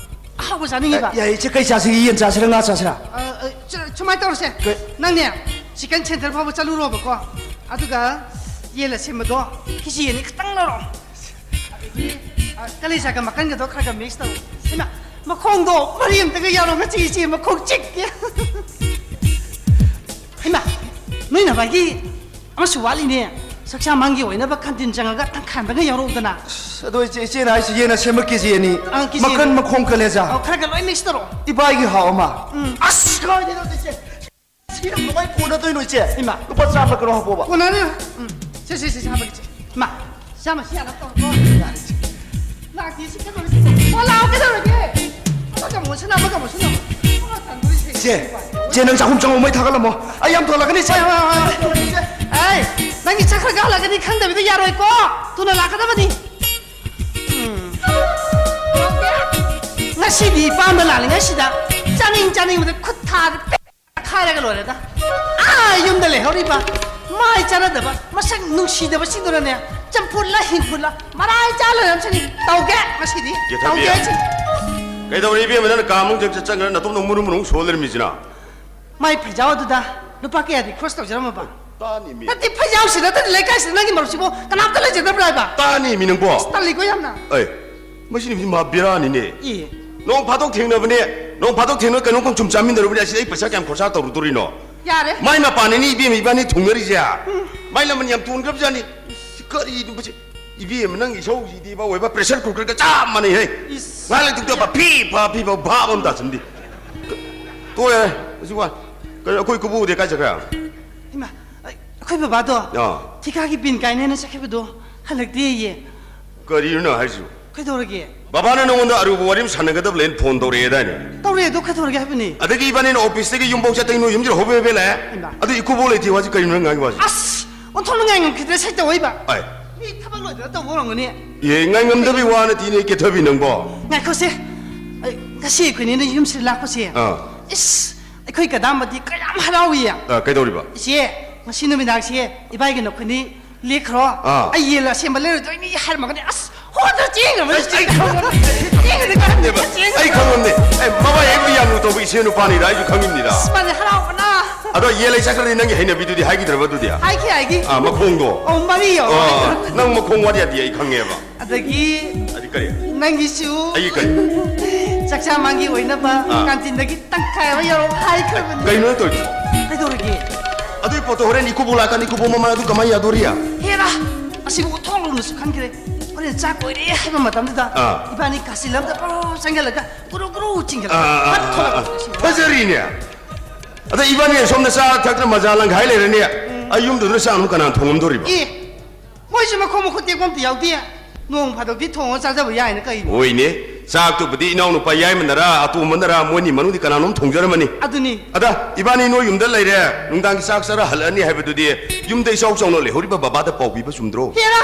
ꯑꯍꯥꯎꯕ ꯆꯥꯅꯤꯡꯉꯤꯕ꯫ ꯌꯥꯏ ꯏꯆꯦ, ꯀꯩ ꯆꯥꯁꯤꯒꯦ? ꯌꯦꯟ ꯆꯥꯁꯤꯔꯥ, ꯉꯥ ꯆꯥꯁꯤꯔꯥ? ꯑ, ꯑ, ꯁꯨ-, ꯁꯨꯃꯥꯏꯅ ꯇꯧꯔꯁꯦ꯫ ꯀꯩ? ꯅꯪꯅꯦ, ꯆꯤꯀꯟ ꯁꯦꯟꯇꯔ ꯐꯥꯎꯕ ꯆꯠꯂꯨꯔꯣꯕꯀꯣ꯫ ꯑꯗꯨꯒ ꯌꯦꯟ ꯑꯁꯤꯟꯕꯗꯣ ꯀꯦꯖꯤ ꯑꯅꯤ ꯈꯛꯇꯪ ꯂꯧꯔꯣ꯫ ꯑꯗꯒꯤ, ꯑ, ꯀꯂꯦꯖꯥꯒ ꯃꯀꯟꯒꯗꯣ ꯈꯔ ꯈꯔ ꯃꯤꯛꯁ ꯇꯧ꯫ ꯏꯃꯥ, ꯃꯈꯣꯡꯗꯣ ꯃꯔꯤ ꯑꯝꯇꯒ ꯌꯥꯎꯔꯣ, ꯉꯁꯤ ꯏꯆꯦ ꯃꯈꯣꯡ ꯆꯤꯛꯀꯦ꯫ ꯏꯃꯥ, ꯅꯣꯏ ꯅꯚꯥꯏꯒꯤ ꯑꯃꯁꯨ ꯋꯥꯠꯂꯤꯅꯦ꯫ ꯆꯥꯛꯆꯥ ꯃꯥꯡꯒꯤ ꯑꯣꯏꯅꯕ ꯀꯥꯟꯇꯤꯟ ꯆꯪꯉꯒ ꯇꯪꯈꯥꯏ ꯑꯝꯇꯒ ꯌꯥꯎꯔꯛꯎꯗꯅ꯫ ꯑꯁ, ꯑꯗꯣ ꯏꯆꯦ, ꯏꯆꯦꯅ ꯍꯥꯏꯁꯤ ꯌꯦꯟ ꯑꯁꯦꯝꯕ ꯀꯦꯖꯤ ꯑꯅꯤ, ꯑꯪ, ꯀꯦꯖꯤ ꯃꯀꯟ, ꯑꯅꯤ꯫ ꯃꯈꯣꯡ, ꯀꯂꯦꯖꯥ꯫ ꯑꯧ, ꯈꯔ ꯈꯔ ꯂꯣꯏ ꯃꯤꯛꯁ ꯇꯧꯔꯣ꯫ ꯏꯕꯥꯏꯒꯤ ꯍꯥꯎ ꯑꯃ꯫ ꯎꯝ꯫ ꯑꯁ, ꯀꯥꯏꯗꯩꯅꯣ ꯏꯆꯦ? ꯁꯤ ꯌꯥꯝ ꯀꯃꯥꯏꯅ ꯀꯣꯟꯅꯗꯣꯏꯅꯣ, ꯏꯆꯦ? ꯏꯃꯥ꯫ ꯂꯨꯄꯥ ꯆꯥꯝꯃ ꯀꯩꯅꯣ ꯍꯥꯞꯄꯣꯕ꯫ ꯀꯣꯟꯅꯅꯤ꯫ ꯎꯝ꯫ ꯁꯦ, ꯁꯦ, ꯁꯦ, ꯁꯦ, ꯍꯥꯞꯄꯒꯦ, ꯏꯆꯦ꯫ ꯏꯃꯥ, ꯆꯥꯝꯃ ꯁꯤ ꯌꯥꯅꯕ ꯇꯧꯔꯣꯀꯣ꯫ ꯌꯥꯔꯦ, ꯏꯆꯦ꯫ ꯂꯥꯛꯇꯦ, ꯁꯤ ꯀꯩꯗꯧꯔꯦ, ꯁꯤ? ꯑꯣ, ꯂꯥꯛꯑꯣ, ꯀꯩꯗꯧꯔꯒꯦ? ꯑꯃꯒ ꯑꯃꯨꯛ ꯁꯤꯟꯅ, ꯑꯃꯒ ꯑꯃꯨꯛ ꯁꯤꯟꯅ꯫ ꯑꯃꯒ ꯇꯟꯗꯣꯔꯤꯁꯦ꯫ ꯏꯆꯦ, ꯏꯆꯦ, ꯅꯪ ꯆꯥꯛꯈꯨꯝ ꯆꯪꯉꯣ, ꯃꯩ ꯊꯥꯒꯠꯂꯝꯃꯣ꯫ ꯑꯩ ꯌꯥꯝ ꯊꯣꯛꯂꯛꯀꯅꯤ, ꯏꯆꯦ꯫ ꯍꯣꯏ, ꯍꯣꯏ, ꯍꯣꯏ, ꯍꯣꯏ꯫ ꯑꯩ, ꯅꯪꯒꯤ ꯆꯠꯈ꯭ꯔꯒ ꯍꯜꯂꯛꯀꯅꯤ ꯈꯪꯗꯕꯤꯗ ꯌꯥꯔꯣꯏꯀꯣ꯫ ꯊꯨꯅ ꯂꯥꯛꯀꯗꯕꯅꯤ꯫ ꯎꯝ꯫ ꯉꯁꯤꯗꯤ ꯏꯄꯥꯝꯗ ꯂꯥꯛꯂꯤꯉꯩꯁꯤꯗ ꯆꯥꯅꯤꯡ ꯆꯥꯅꯤꯡꯕꯗ ꯈꯨꯠ ꯊꯥꯗ ꯈꯥꯏꯔꯒ ꯂꯣꯏꯔꯦꯗ꯫ ꯑꯥ, ꯌꯨꯝꯗ ꯂꯩꯍꯧꯔꯤꯕ ꯃꯥꯏ ꯆꯥꯟꯅꯗꯕ, ꯃꯁꯛ ꯅꯨꯡꯁꯤꯗꯕꯁꯤꯡꯗꯨꯅꯅꯦ, ꯆꯝꯐꯨꯠꯂ ꯍꯤꯡꯐꯨꯠꯂ ꯃꯔꯥꯏ ꯆꯥ ꯂꯩꯔꯝꯁꯅꯤ꯫ ꯇꯧꯒꯦ ꯉꯁꯤꯗꯤ꯫ ꯌꯦꯊꯕꯤ꯫ ꯇꯧꯒꯦ ꯑꯩꯁꯦ꯫ ꯀꯩꯗꯧꯔꯦ ꯏꯕꯦꯝꯃ, ꯅꯪꯅ ꯀꯥ ꯃꯅꯨꯡ ꯆꯪ-, ꯆꯪꯈ꯭ꯔ ꯅꯇꯣꯝꯗ ꯃꯨꯔꯨ ꯃꯨꯔꯨ ꯁꯣꯜ ꯂꯩꯔꯝꯃꯤꯁꯤꯅ? ꯃꯥꯏ ꯐꯩꯖꯥꯎ ꯑꯗꯨꯗ ꯂꯨꯄꯥ ꯀꯌꯥꯗꯤ ꯈꯣꯔꯁ ꯇꯧꯖꯔꯝꯃꯕ? ꯇꯥꯅꯤ ꯃꯤ꯫ ꯅꯠꯇꯦ, ꯐꯩꯖꯥꯎꯁꯤ ꯅꯠꯇꯗꯤ ꯂꯩꯀꯥꯏꯁꯤꯗ ꯅꯪꯒꯤ ꯃꯔꯨꯞꯁꯤꯕꯨ ꯀꯅꯥꯝꯇ ꯂꯩꯖꯗꯕ꯭ꯔꯥ ꯍꯥꯏꯕ? ꯇꯥꯅꯤ ꯃꯤ ꯅꯪꯕꯣ꯫ ꯇꯜꯂꯤꯀꯣ ꯌꯥꯝꯅ꯫ ꯑꯩ ꯃꯁꯤ ꯅꯨꯄꯤꯁꯤ ꯃꯍꯥ ꯕꯦꯔꯥꯅꯤꯅꯦ꯫ ꯏ꯫ ꯅꯣꯡ ꯐꯥꯗꯣꯛ ꯊꯦꯡꯅꯕꯅꯦ꯫ ꯅꯣꯡ ꯐꯥꯗꯣꯛ ꯊꯦꯡꯅ ꯀꯩꯅꯣꯝ ꯁꯨꯝ ꯆꯥꯃꯤꯟꯅꯔꯨꯕꯅꯦ꯫ ꯑꯁꯤꯗ ꯑꯩ ꯄꯩꯁꯥ ꯀꯌꯥꯝ ꯈꯣꯔꯁꯥ ꯇꯧꯔꯨꯗꯣꯔꯤꯅꯣ? ꯌꯥꯔꯦ꯫ ꯃꯥꯏ ꯃꯄꯥꯟꯅꯤꯅꯦ ꯏꯕꯦꯝ ꯏꯕꯥꯅꯤ ꯊꯨꯡꯅꯔꯤꯁꯦ꯫ ꯃꯥꯏ ꯂꯃꯟ ꯌꯥꯝ ꯇꯣꯟꯈ꯭ꯔꯕꯖꯥꯠꯅꯤ꯫ ꯀꯔꯤꯅꯣ ꯃꯁꯤ? ꯏꯕꯦꯝ ꯅꯪ ꯏꯁꯧꯁꯤꯗꯤ ꯏꯕ ꯑꯣꯏꯕ ꯄ꯭ꯔꯦꯁꯔ ꯀꯨꯀꯔꯒ ꯆꯞ ꯃꯥꯟꯅꯩ ꯍꯦ꯫ ꯏꯁ꯫ ꯉꯥꯏꯍꯥꯛ ꯂꯩꯇꯨꯡꯗ ꯐꯤ ꯐꯥ ꯐꯤ ꯐꯥ ꯚꯥꯞ ꯑꯃ ꯇꯥꯁꯤꯟꯗꯦ꯫ ꯇꯣꯛꯑꯦ꯫ ꯍꯧꯖꯤꯛ ꯋꯥ꯫ ꯀꯩꯅꯣ ꯑꯩꯈꯣꯏ ꯀꯨꯕꯨꯗꯤ ꯀꯥꯏ ꯆꯠꯈ꯭ꯔꯦ? ꯏꯃꯥ, ꯑꯩꯈꯣꯏ ꯕꯕꯥꯗꯣ ꯑꯥ꯫ ꯊꯤꯀꯥꯒꯤ ꯕꯤꯟ ꯀꯥꯏꯅꯦꯅ ꯆꯠꯈꯤꯕꯗꯣ ꯍꯜꯂꯛꯇꯦꯌꯦ꯫ ꯀꯔꯤꯅꯣ ꯅꯪ ꯍꯥꯏꯁꯤꯕꯨ? ꯀꯩꯗꯧꯔꯒꯦ? ꯕꯕꯥꯅ ꯅꯉꯣꯟꯗ ꯑꯔꯨꯕ ꯋꯥꯔꯤ ꯑꯃ ꯁꯥꯟꯅꯒꯗꯕ ꯂꯩꯅ ꯐꯣꯟ ꯇꯧꯔꯛꯑꯦꯗꯥꯏꯅꯦ? ꯇꯧꯔꯛꯑꯦ, ꯑꯗꯣ ꯀꯩꯗꯧꯔꯒꯦ ꯍꯥꯏꯕꯅꯤ? ꯑꯗꯒꯤ ꯏꯕꯥꯅꯤꯅ ꯑꯣꯐꯤꯁꯇꯒꯤ ꯌꯨꯝꯐꯥꯎ ꯆꯠꯇꯩ ꯅꯣꯏ ꯌꯨꯝꯁꯤꯗ ꯍꯣꯕꯦ ꯍꯣꯕꯦ ꯂꯥꯛꯑꯦ꯫ ꯏꯃꯥ꯫ ꯑꯗꯨ ꯏꯀꯨꯕꯣꯛ ꯂꯩꯇꯦ ꯋꯥꯁꯤ ꯀꯔꯤꯅꯣ ꯅꯪ ꯉꯥꯡꯉꯤ ꯋꯥꯁꯤ? ꯑꯁ! ꯑꯣꯟꯊꯣꯛꯅ ꯉꯥꯏꯉꯝꯈꯤꯗ꯭ꯔꯦ ꯁꯩꯇ ꯑꯣꯏꯕ꯫ ꯑꯥꯏ꯫ ꯃꯤ ꯊꯕꯛ ꯂꯣꯏꯗꯅ ꯇꯧꯕ ꯑꯣꯏꯔꯝꯒꯅꯤ꯫ ꯑꯦ, ꯉꯥꯏꯉꯝꯗꯕꯤ ꯋꯥ ꯅꯠꯇꯦꯅꯦ ꯀꯦꯊꯕꯤ ꯅꯪꯕꯣ꯫ ꯉꯥꯏꯈꯣꯁꯦ꯫ ꯑꯩ, ꯉꯁꯤ ꯑꯩꯈꯣꯏꯅꯤꯅ ꯌꯨꯝꯁꯤꯗ ꯂꯥꯛꯄꯁꯦ꯫ ꯑꯥ꯫ ꯏꯁ! ꯑꯩꯈꯣꯏ ꯀꯗꯥꯝꯕꯗꯤ ꯀꯌꯥꯝ ꯍꯔꯥꯎꯏ꯫ ꯑꯥ, ꯀꯩꯗꯧꯔꯤꯕ? ꯏꯆꯦ, ꯉꯁꯤ ꯅꯨꯃꯤꯗꯥꯡꯁꯦ ꯏꯕꯥꯏꯒ ꯅꯈꯣꯏꯅꯤ ꯂꯦꯛꯈ꯭ꯔꯣ꯫ ꯑꯥ꯫ ꯑꯩ ꯌꯦꯟ ꯑꯁꯦꯝꯕ ꯂꯩꯔꯨꯗꯣꯏꯅꯤ ꯍꯥꯏꯔꯝꯃꯒꯅꯤ꯫ ꯑꯁ! ꯍꯣꯗ ꯆꯦꯟꯈ꯭ꯔꯕꯅꯤ꯫ ꯑꯩ, ꯑꯩ ꯈꯪꯉꯝꯅꯦ꯫ ꯆꯦꯟꯈ꯭ꯔꯗꯤ ꯀꯥꯟꯅꯗꯦ꯫ ꯅꯦꯕ, ꯑꯩ ꯈꯪꯉꯝꯅꯦ꯫ ꯑꯦ, ꯃꯃꯥ ꯍꯦꯛ ꯌꯥꯝꯅ ꯇꯧꯕ ꯏꯆꯦ ꯅꯨꯄꯥꯅꯤꯗ ꯑꯩꯁꯨ ꯈꯪꯉꯤꯕꯅꯤꯗ꯫ ꯑꯁ! ꯃꯥꯗꯤ ꯍꯔꯥꯎꯕꯅ꯫ ꯑꯗꯣ ꯌꯦꯟ ꯂꯩ ꯆꯠꯈ꯭ꯔꯗꯤ ꯅꯪꯒꯤ ꯍꯩꯅꯕꯤꯗꯨꯗꯤ ꯍꯥꯏꯈꯤꯗ꯭ꯔꯕ ꯑꯗꯨꯗꯤ? ꯍꯥꯏꯈꯤ, ꯍꯥꯏꯈꯤ꯫ ꯑꯥ, ꯃꯈꯣꯡꯗꯣ꯫ ꯑꯣ, ꯃꯔꯤꯌꯣ꯫ ꯑꯣ, ꯅꯪ ꯃꯈꯣꯡ ꯋꯥꯠ ꯌꯥꯗꯦ ꯑꯩ ꯈꯪꯉꯦꯕ꯫ ꯑꯗꯒꯤ ꯑꯗꯤ ꯀꯔꯤ? ꯅꯪꯒꯤꯁꯨ ꯑꯩꯒꯤ ꯀꯔꯤ? ꯆꯥꯛꯆꯥ ꯃꯥꯡꯒꯤ ꯑꯣꯏꯅꯕ ꯑꯥ꯫ ꯀꯥꯟꯇꯤꯟꯗꯒꯤ ꯇꯪꯈꯥꯏ ꯑꯃ ꯌꯥꯎꯔꯛꯑꯣ ꯍꯥꯏꯈ꯭ꯔꯕꯅꯤ꯫ ꯀꯩꯅꯣ ꯅꯪ ꯇꯧꯔꯤꯗꯨꯕꯣ? ꯀꯩꯗꯧꯔꯒꯦ? ꯑꯗꯨꯏ ꯄꯣꯠꯇꯣ ꯍꯣꯔꯦꯟ ꯏꯀꯨꯕꯣꯛ ꯂꯥꯛꯀꯥꯟꯗ ꯏꯀꯨꯕꯣꯛ ꯃꯃꯥ ꯑꯗꯨ ꯀꯃꯥꯏꯅ ꯌꯥꯗꯣꯔꯤ? ꯍꯦꯔꯥ! ꯑꯁꯤꯕꯨ ꯊꯣꯡꯂꯨꯅꯁꯨ ꯈꯟꯈ꯭ꯔꯦ꯫ ꯍꯣꯔꯦꯟ ꯆꯥꯛ ꯂꯣꯏꯔꯦ ꯍꯥꯏꯕ ꯃꯇꯝꯗꯨꯗ ꯑꯥ꯫ ꯏꯕꯥꯅꯤ ꯀꯥꯁꯤꯜ ꯑꯃꯗ ꯄꯔꯣ ꯆꯪꯁꯤꯜꯂꯒ ꯒꯨꯔꯨ ꯒꯨꯔꯨ ꯆꯤꯡꯁꯤꯜꯂꯒ ꯑꯥ, ꯑꯥ, ꯐꯠ ꯑꯥ, ꯊꯣꯛꯂꯛꯑꯣ ꯑꯥ. ꯁꯤꯕꯨ꯫ ꯐꯖꯔꯤꯅꯦ꯫ ꯑꯗ ꯏꯕꯥꯅꯤ ꯁꯣꯝꯗ ꯆꯥ ꯊꯛꯇꯅ ꯃꯖꯥ ꯂꯪꯈꯥꯏ ꯂꯩꯔꯅꯤ꯫ ꯑꯩ ꯌꯨꯝꯗꯨꯗ ꯆꯥꯛ ꯑꯃꯨꯛ ꯀꯅꯥꯅ ꯊꯣꯡꯉꯝꯗꯣꯔꯤꯕ? ꯑꯦ, ꯃꯣꯏꯁꯨ ꯃꯈꯣꯡ ꯃꯈꯨꯠ ꯇꯦꯛꯄ ꯑꯝꯇ ꯌꯥꯎꯗꯦ꯫ ꯅꯣꯡ ꯐꯥꯗꯣꯛꯇꯤ ꯊꯣꯡꯉ ꯆꯥꯖꯕ ꯌꯥꯏꯅ ꯀꯩꯅꯣ? ꯍꯣꯏꯅꯦ, ꯆꯥꯛꯇꯨꯕꯨꯗꯤ ꯏꯅꯥꯎꯅꯨꯄꯥ ꯌꯥꯏꯃꯅꯔꯥ ꯑꯇꯣꯝꯕꯅꯔꯥ ꯃꯣꯏꯅꯤ ꯃꯅꯨꯡꯗꯤ ꯀꯅꯥꯅꯣꯝ ꯊꯣꯡꯖꯔꯝꯃꯅꯤ꯫ ꯑꯗꯨꯅꯤ꯫ ꯑꯗ ꯏꯕꯥꯅꯤ ꯅꯣꯏ ꯌꯨꯝꯗ ꯂꯩꯔꯦ, ꯅꯨꯡꯗꯥꯡꯒꯤ ꯆꯥꯛ ꯆꯥꯔ ꯍꯜꯂꯛꯑꯅꯤ ꯍꯥꯏꯕꯗꯨꯗꯤ ꯌꯨꯝꯗ ꯏꯆꯥꯎ ꯆꯥꯎꯅ ꯂꯩꯍꯧꯔꯤꯕ ꯕꯕꯥꯗ ꯄꯥꯎ ꯄꯤꯕ ꯆꯨꯝꯗ꯭ꯔꯣ? ꯍꯦꯔꯥ!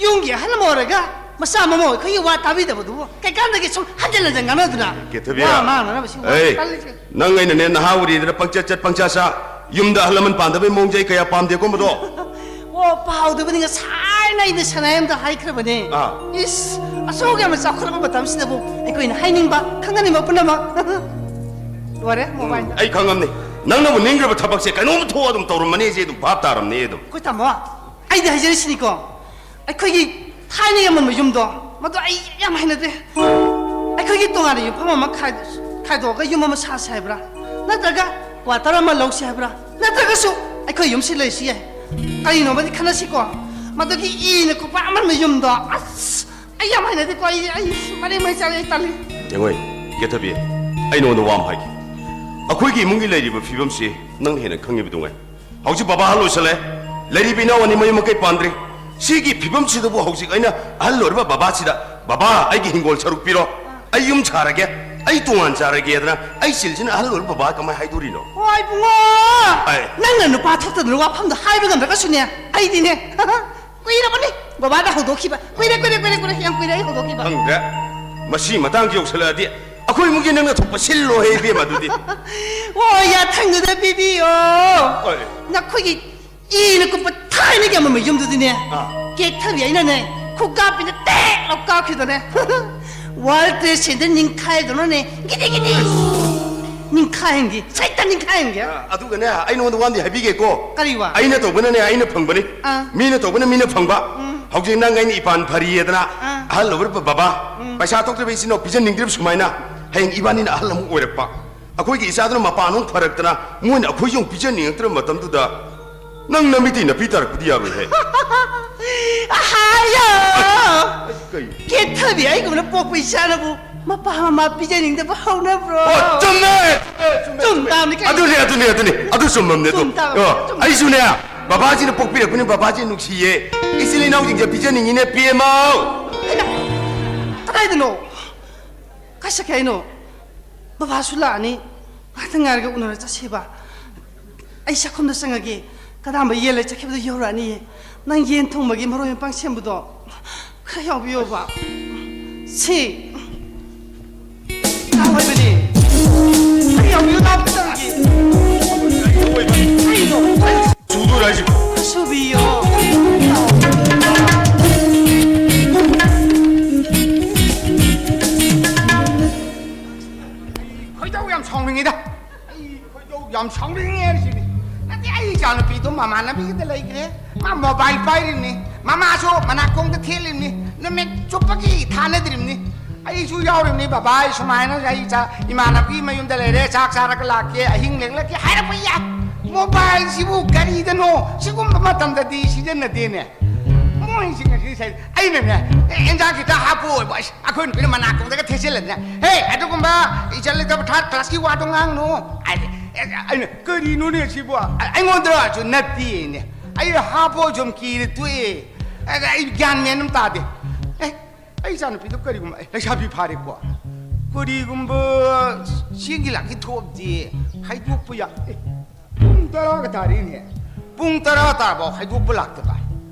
ꯌꯨꯝꯒꯤ ꯑꯍꯜ ꯑꯃ ꯑꯣꯏꯔꯒ ꯃꯆꯥ ꯃꯃꯧ ꯑꯩꯈꯣꯏꯒꯤ ꯋꯥ ꯇꯥꯕꯤꯗꯕꯗꯨꯕꯨ ꯀꯩꯀꯥꯟꯗꯒꯤ ꯁꯨꯝ ꯍꯟꯖꯤꯟ ꯍꯟꯖꯤꯟ ꯉꯥꯡꯅꯗꯨꯅ ꯀꯦꯊꯕꯤꯌꯥ, ꯋꯥ ꯉꯥꯡꯅꯅꯕꯁꯤ ꯋꯥ ꯑꯩ, ꯇꯜꯂꯤꯁꯦ꯫ ꯅꯪ ꯑꯩꯅꯅꯦ ꯅꯍꯥ ꯑꯣꯏꯔꯤꯗꯅ ꯄꯪꯆꯠ ꯆꯠ ꯄꯪꯆꯥ ꯆꯥ, ꯌꯨꯝꯗ ꯑꯍꯜ ꯂꯃꯟ ꯄꯥꯟꯗꯕꯩ ꯃꯑꯣꯡꯁꯦ ꯑꯩ ꯀꯌꯥ ꯄꯥꯝꯗꯦꯀꯣ ꯃꯗꯣ꯫ ꯑꯣ, ꯄꯥꯎꯗꯨꯕꯨꯗꯤ ꯉꯁꯥꯏꯅ ꯑꯩꯅ ꯁꯅꯥꯌꯝꯗ ꯍꯥꯏꯈ꯭ꯔꯕꯅꯦ꯫ ꯑꯥ꯫ ꯏꯁ, ꯑꯁꯨꯛ ꯌꯥꯝꯅ ꯆꯥꯎꯈꯠꯂꯕ ꯃꯇꯝꯁꯤꯗꯕꯨ ꯑꯩꯈꯣꯏꯅ ꯍꯥꯏꯅꯤꯡꯕ, ꯈꯪꯍꯟꯅꯤꯡꯕ ꯄꯨꯝꯅꯃꯛ꯫ ꯂꯣꯏꯔꯦ, ꯃꯣꯕꯥꯏꯜꯗ꯫ ꯑꯩ ꯈꯪꯉꯝꯅꯤ꯫ ꯅꯪꯅꯕꯨ ꯅꯤꯡꯈ꯭ꯔꯕ ꯊꯕꯛꯁꯦ ꯀꯩꯅꯣꯝ ꯊꯣꯛꯑ ꯑꯗꯨꯝ ꯇꯧꯔꯝꯃꯅꯤ, ꯑꯩꯁꯦ ꯑꯗꯨꯝ ꯚꯥꯞ ꯇꯥꯔꯝꯅꯤ ꯑꯗꯨꯝ꯫ ꯑꯩꯈꯣꯏ ꯇꯥꯃꯣ, ꯑꯩꯗꯤ ꯍꯥꯏꯖꯔꯤꯁꯤꯅꯤꯀꯣ, ꯑꯩꯈꯣꯏꯒꯤ ꯊꯥꯏꯅꯒꯤ ꯑꯃꯟꯕ ꯌꯨꯝꯗꯣ, ꯃꯗꯨ ꯑꯩ ꯌꯥꯝ ꯍꯩꯅꯗꯦ꯫ ꯑꯩꯈꯣꯏꯒꯤ ꯇꯣꯉꯥꯟꯅ ꯌꯨꯝꯐꯝ ꯑꯃ ꯈꯥꯏ-, ꯈꯥꯏꯗꯣꯛꯑꯒ ꯌꯨꯝ ꯑꯃ ꯁꯥꯁꯦ ꯍꯥꯏꯕ꯭ꯔꯥ, ꯅꯠꯇ꯭ꯔꯒ ꯀ꯭ꯋꯥꯇꯔ ꯑꯃ ꯂꯧꯁꯦ ꯍꯥꯏꯕ꯭ꯔꯥ, ꯅꯠꯇ꯭ꯔꯒꯁꯨ ꯑꯩꯈꯣꯏ ꯌꯨꯝꯁꯤ ꯂꯩꯁꯤ ꯌꯥꯏ꯫ ꯀꯔꯤꯅꯣꯃꯗꯤ ꯈꯟꯅꯁꯤꯀꯣ꯫ ꯃꯗꯨꯒꯤ ꯏꯅ ꯀꯨꯞꯄ ꯑꯃꯟꯕ ꯌꯨꯝꯗꯣ, ꯑꯁ, ꯑꯩ ꯌꯥꯝ ꯍꯩꯅꯗꯦꯀꯣ꯫ ꯑꯩ, ꯑꯩ ꯃꯔꯦꯡ ꯃꯔꯦꯡ ꯆꯠꯂꯦ, ꯑꯩ ꯇꯜꯂꯤ꯫ ꯌꯦꯡꯉꯣꯏ, ꯀꯦꯊꯕꯤ, ꯑꯩ ꯅꯉꯣꯟꯗ ꯋꯥ ꯑꯃ ꯍꯥꯏꯒꯦ꯫ ꯑꯩꯈꯣꯏꯒꯤ ꯏꯃꯨꯡꯒꯤ ꯂꯩꯔꯤꯕ ꯐꯤꯕꯝꯁꯤ ꯅꯪꯅ ꯍꯦꯟꯅ ꯈꯪꯉꯤꯕꯗꯨꯉꯥꯏ꯫ ꯍꯧꯖꯤꯛ ꯕꯕꯥ ꯑꯍꯜ ꯑꯣꯏꯁꯜꯂꯦ, ꯂꯩꯔꯤꯕ ꯏꯅꯥꯎ ꯑꯅꯤ ꯃꯌꯨꯝ ꯃꯀꯩ ꯄꯥꯟꯗ꯭ꯔꯤ꯫ ꯁꯤꯒꯤ ꯐꯤꯕꯝꯁꯤꯗꯕꯨ ꯍꯧꯖꯤꯛ ꯑꯩꯅ ꯑꯍꯜ ꯑꯣꯏꯔꯕ ꯕꯕꯥꯁꯤꯗ, "ꯕꯕꯥ, ꯑꯩꯒꯤ ꯍꯤꯡꯒꯣꯜ ꯁꯔꯨꯛ ꯄꯤꯔꯣ, ꯑꯩ ꯌꯨꯝ ꯁꯥꯔꯒꯦ, ꯑꯩ ꯇꯣꯉꯥꯟ ꯆꯥꯔꯒꯦꯗꯅ" ꯑꯩ ꯆꯤꯜꯁꯤꯅ ꯑꯍꯜ ꯑꯣꯏꯔꯕ ꯕꯕꯥ ꯀꯃꯥꯏꯅ ꯍꯥꯏꯗꯣꯔꯤꯅꯣ? ꯍꯣꯏ ꯏꯕꯨꯡꯉꯣ, ꯑꯩ ꯅꯪꯅ ꯅꯨꯄꯥ ꯊꯣꯛꯇꯗꯅ ꯋꯥꯐꯝꯗꯣ ꯍꯥꯏꯕ ꯉꯝꯗ꯭ꯔꯒꯁꯨꯅꯦ, ꯑꯩꯗꯤꯅꯦ, ꯀꯨꯏꯔꯕꯅꯤ ꯕꯕꯥꯗ ꯍꯧꯗꯣꯛꯈꯤꯕ꯫ ꯀꯨꯏꯔꯦ, ꯀꯨꯏꯔꯦ, ꯀꯨꯏꯔꯦ, ꯀꯨꯏꯔꯦ, ꯌꯥꯝ ꯀꯨꯏꯔꯦ ꯑꯩ ꯍꯧꯗꯣꯛꯈꯤꯕ꯫ ꯈꯪꯗ꯭ꯔꯦ꯫ ꯃꯁꯤ ꯃꯇꯥꯡꯁꯤ ꯌꯧꯁꯜꯂꯛꯑꯗꯤ ꯑꯩꯈꯣꯏ ꯏꯃꯨꯡꯒꯤ ꯅꯪꯅ ꯊꯣꯛꯄ ꯁꯤꯜꯂꯣꯍꯦ ꯏꯕꯦꯝꯃ ꯑꯗꯨꯗꯤ꯫ ꯑꯣ, ꯌꯥꯊꯪꯗꯨꯗ ꯄꯤꯕꯤꯌꯣ꯫ ꯍꯣꯏ꯫ ꯅꯈꯣꯏꯒꯤ ꯏꯅ ꯀꯨꯞꯄ ꯊꯥꯏꯅꯒꯤ ꯑꯃꯝꯕ ꯌꯨꯝꯗꯨꯗꯤꯅꯦ, ꯑꯥ꯫ ꯀꯦꯛꯊꯕꯤ ꯑꯩꯅꯅꯦ, ꯈꯨꯀꯥꯞꯄꯤꯅ ꯇꯦꯛ ꯂꯥꯎ ꯀꯥꯞꯈꯤꯗꯅꯦ꯫ World Trade Center ꯅꯤꯡꯈꯥꯏꯗꯧꯅꯅꯦ, ꯒꯤꯗꯤ ꯒꯤꯗꯤ ꯅꯤꯡꯈꯥꯏꯍꯟꯒꯦ, ꯁꯩꯇ ꯅꯤꯡꯈꯥꯏꯍꯟꯒꯦ꯫ ꯑꯗꯨꯒꯅꯦ, ꯑꯩ ꯅꯉꯣꯟꯗ ꯋꯥ ꯑꯃꯗꯤ ꯍꯥꯏꯕꯤꯒꯦꯀꯣ꯫ ꯀꯔꯤ ꯋꯥ? ꯑꯩꯅ ꯇꯧꯕꯅꯅꯦ, ꯑꯩꯅ ꯐꯪꯕꯅꯤ꯫ ꯑꯥ꯫ ꯃꯤꯅ ꯇꯧꯕꯅ ꯃꯤꯅ ꯐꯪꯕ꯫ ꯎꯝ꯫ ꯍꯧꯖꯤꯛ ꯅꯪ ꯑꯩꯅ ꯏꯄꯥꯟ ꯐꯔꯤꯌꯦꯗꯅ, ꯑꯥ꯫ ꯑꯍꯜ ꯑꯣꯏꯔꯕ ꯕꯕꯥ, ꯎꯝ꯫ ꯄꯩꯁꯥ ꯊꯣꯛꯇ꯭ꯔꯕ ꯏꯆꯤꯟ ꯏꯅꯥꯎ ꯄꯤꯖꯅꯤꯡꯗ꯭ꯔꯤꯕ ꯁꯨꯃꯥꯏꯅ, ꯍꯌꯦꯡ ꯏꯕꯥꯅꯤꯅ ꯑꯍꯜ ꯑꯃꯨꯛ ꯑꯣꯏꯔꯛꯄ, ꯑꯩꯈꯣꯏꯒꯤ ꯏꯆꯥꯗꯨꯅ ꯃꯄꯥꯟ ꯑꯃꯨꯛ ꯐꯔꯛꯇꯅ, ꯃꯣꯏꯅ ꯑꯩꯈꯣꯏꯁꯦ ꯑꯃꯨꯛ ꯄꯤꯖꯅꯤꯡꯉꯛꯇ꯭ꯔꯕ ꯃꯇꯝꯗꯨꯗ, ꯅꯪ ꯅꯃꯤꯠꯇꯩ ꯅꯄꯤ ꯇꯥꯔꯛꯄꯗꯤ ꯌꯥꯔꯣꯏꯍꯦ꯫ ꯑꯍꯥꯌꯣ! ꯀꯩ? ꯀꯦꯊꯕꯤ ꯑꯩꯒꯨꯝꯅ ꯄꯣꯛꯄ ꯏꯆꯥꯅꯕꯨ ꯃꯄꯥ ꯃꯃꯥ ꯄꯤꯖꯅꯤꯡꯗꯕ ꯍꯧꯅꯕ꯭ꯔꯣ? ꯑꯣ, ꯆꯨꯝꯃꯦ! ꯆꯨꯝꯃꯦ, ꯆꯨꯝꯃꯦ, ꯆꯨꯝ ꯆꯨꯝꯃꯦ꯫ ꯇꯥꯕꯅꯤ ꯀꯩꯅꯣ꯫ ꯑꯗꯨꯅꯦ, ꯑꯗꯨꯅꯦ, ꯑꯗꯨꯅꯦ꯫ ꯑꯗꯨ ꯆꯨꯝꯃꯝꯅꯦ ꯑꯗꯨ꯫ ꯆꯨꯝ ꯇꯥꯕꯅꯤ, ꯑꯣ, ꯆꯨꯝ꯫ ꯑꯩꯁꯨꯅꯦ, ꯕꯕꯥꯁꯤꯅ ꯄꯣꯛꯄꯤꯔꯛꯄꯅꯤ, ꯕꯕꯥꯁꯤ ꯅꯨꯡꯁꯤꯌꯦ꯫ ꯏꯆꯤꯜ ꯏꯅꯥꯎꯁꯤꯡꯁꯦ ꯄꯤꯖꯅꯤꯡꯉꯤꯅꯦ, ꯄꯤ ꯑꯦꯝ ꯑꯣ꯫ ꯍꯩꯃꯥ! ꯀꯗꯥꯏꯗꯅꯣ? ꯀꯥꯏ ꯆꯠꯈ꯭ꯔꯦ ꯍꯥꯏꯅꯣ? ꯕꯕꯥꯁꯨ ꯂꯥꯛꯑꯅꯤ꯫ ꯉꯥꯛꯇꯪ ꯉꯥꯏꯔꯒ ꯎꯅꯔ ꯆꯠꯁꯦꯕ꯫ ꯑꯩ ꯆꯥꯛꯈꯨꯝꯗ ꯆꯪꯉꯒꯦ꯫ ꯀꯗꯥꯝꯕ ꯌꯦꯟ ꯂꯩ ꯆꯠꯈꯤꯕꯗꯣ ꯌꯧꯔꯛꯑꯅꯤꯌꯦ꯫ ꯅꯪ ꯌꯦꯟ ꯊꯣꯡꯕꯒꯤ ꯃꯔꯣꯏ ꯃꯄꯥꯡ ꯁꯦꯝꯕꯗꯣ ꯈꯔ ꯌꯥꯎꯕꯤꯌꯣꯕ꯫ ꯁꯤ꯫ ꯂꯥꯎ ꯍꯥꯏꯕꯅꯦ꯫ ꯈꯔ ꯌꯥꯎꯕꯤꯌꯣ, ꯂꯥꯎ ꯀꯩꯗꯧꯔꯒꯦ? ꯀꯩꯅꯣ? ꯆꯨꯗꯣꯏꯔꯣ ꯍꯥꯏꯁꯤꯕꯣ? ꯈꯔ ꯁꯨꯕꯤꯌꯣ꯫ ꯈꯣꯏꯗꯧ ꯌꯥꯝ ꯁꯥꯎꯅꯤꯡꯉꯤꯗ꯫ ꯑꯩ ꯈꯣꯏꯗꯧ ꯌꯥꯝ ꯁꯥꯎꯅꯤꯡꯉꯦ ꯁꯤꯗꯤ꯫ ꯅꯠꯇꯦ, ꯑꯩ ꯏꯆꯥꯅꯨꯄꯤꯗꯣ ꯃꯃꯥꯟꯅꯕꯤꯒꯤꯗ ꯂꯩꯈ꯭ꯔꯦ꯫ ꯃꯥ ꯃꯣꯕꯥꯏꯜ ꯄꯥꯏꯔꯤꯕꯅꯤ, ꯃꯃꯥꯁꯨ ꯃꯅꯥꯀꯣꯡꯗ ꯊꯦꯠꯂꯤꯕꯅꯤ, ꯅꯨꯃꯤꯠ ꯆꯨꯞꯄꯒꯤ ꯊꯥꯅꯗ꯭ꯔꯤꯕꯅꯤ꯫ ꯑꯩꯁꯨ ꯌꯥꯎꯔꯤꯕꯅꯤ, "ꯕꯕꯥ, ꯑꯩ ꯁꯨꯃꯥꯏꯅ ꯑꯩ ꯏꯆꯥ ꯏꯃꯥꯟꯅꯕꯒꯤ ꯃꯌꯨꯝꯗ ꯂꯩꯔꯦ, ꯆꯥꯛ ꯆꯥꯔꯒ ꯂꯥꯛꯀꯦ, ꯑꯍꯤꯡ ꯂꯦꯛꯂꯛꯀꯦ" ꯍꯥꯏꯔꯛꯄ ꯌꯥꯏ꯫ ꯃꯣꯕꯥꯏꯜꯁꯤꯕꯨ ꯀꯔꯤꯗꯅꯣ ꯁꯤꯒꯨꯝꯕ ꯃꯇꯝꯗꯗꯤ ꯁꯤꯖꯤꯟꯅꯗꯦꯅꯦ꯫ ꯃꯣꯏꯁꯤꯡ ꯑꯁꯤ ꯁꯥꯏ-, ꯑꯩꯅꯅꯦ, "ꯑꯦ, ꯏꯟꯖꯥꯡ ꯈꯤꯇ ꯍꯥꯞꯄꯣ" ꯍꯥꯏꯕ, ꯑꯁ, ꯑꯩꯈꯣꯏ ꯅꯨꯄꯤꯅ ꯃꯅꯥꯀꯣꯡꯗꯒ ꯊꯦꯠꯆꯤꯜꯂꯗꯅ, "ꯍꯦ, ꯑꯗꯨꯒꯨꯝꯕ ꯏꯖꯠ ꯂꯩꯇꯕ ꯊꯥꯔꯠ ꯀ꯭ꯂꯥꯁꯀꯤ ꯋꯥꯗꯣ ꯉꯥꯡꯅꯨ" ꯍꯥꯏꯗꯤ, ꯑꯦ, ꯑꯩꯅ, "ꯀꯔꯤꯅꯣꯅꯦ ꯁꯤꯕꯨ?" ꯑ-, ꯑꯩꯉꯣꯟꯗꯔꯁꯨ ꯅꯠꯇꯦꯅꯦ꯫ ꯑꯩ ꯍꯥꯞꯄꯣ ꯁꯨꯝ ꯀꯤꯔ ꯇꯣꯛꯑꯦ꯫ ꯑꯩ, ꯑꯩ ꯒ꯭ꯌꯥꯟ ꯃꯦꯟ ꯑꯃ ꯇꯥꯗꯦ꯫ ꯑꯦ, ꯑꯩ ꯏꯆꯥꯅꯨꯄꯤꯗꯣ ꯀꯔꯤꯒꯨꯝꯕ, ꯑꯦ, ꯂꯩꯁꯥꯕꯤ ꯐꯥꯔꯦꯀꯣ꯫ ꯀꯔꯤꯒꯨꯝꯕ ꯆꯦꯡꯒꯤ ꯂꯥꯛꯀꯤ ꯊꯣꯛꯑꯕꯗꯤ ꯍꯥꯏꯗꯣꯛꯄ ꯌꯥ-, ꯑꯦ, ꯄꯨꯡ ꯇꯔꯥꯒ ꯇꯥꯔꯦꯅꯦ꯫ ꯄꯨꯡ ꯇꯔꯥ ꯇꯥꯔꯕꯥꯎ ꯍꯥꯏꯗꯣꯛꯄ ꯂꯥꯛꯇꯕ꯫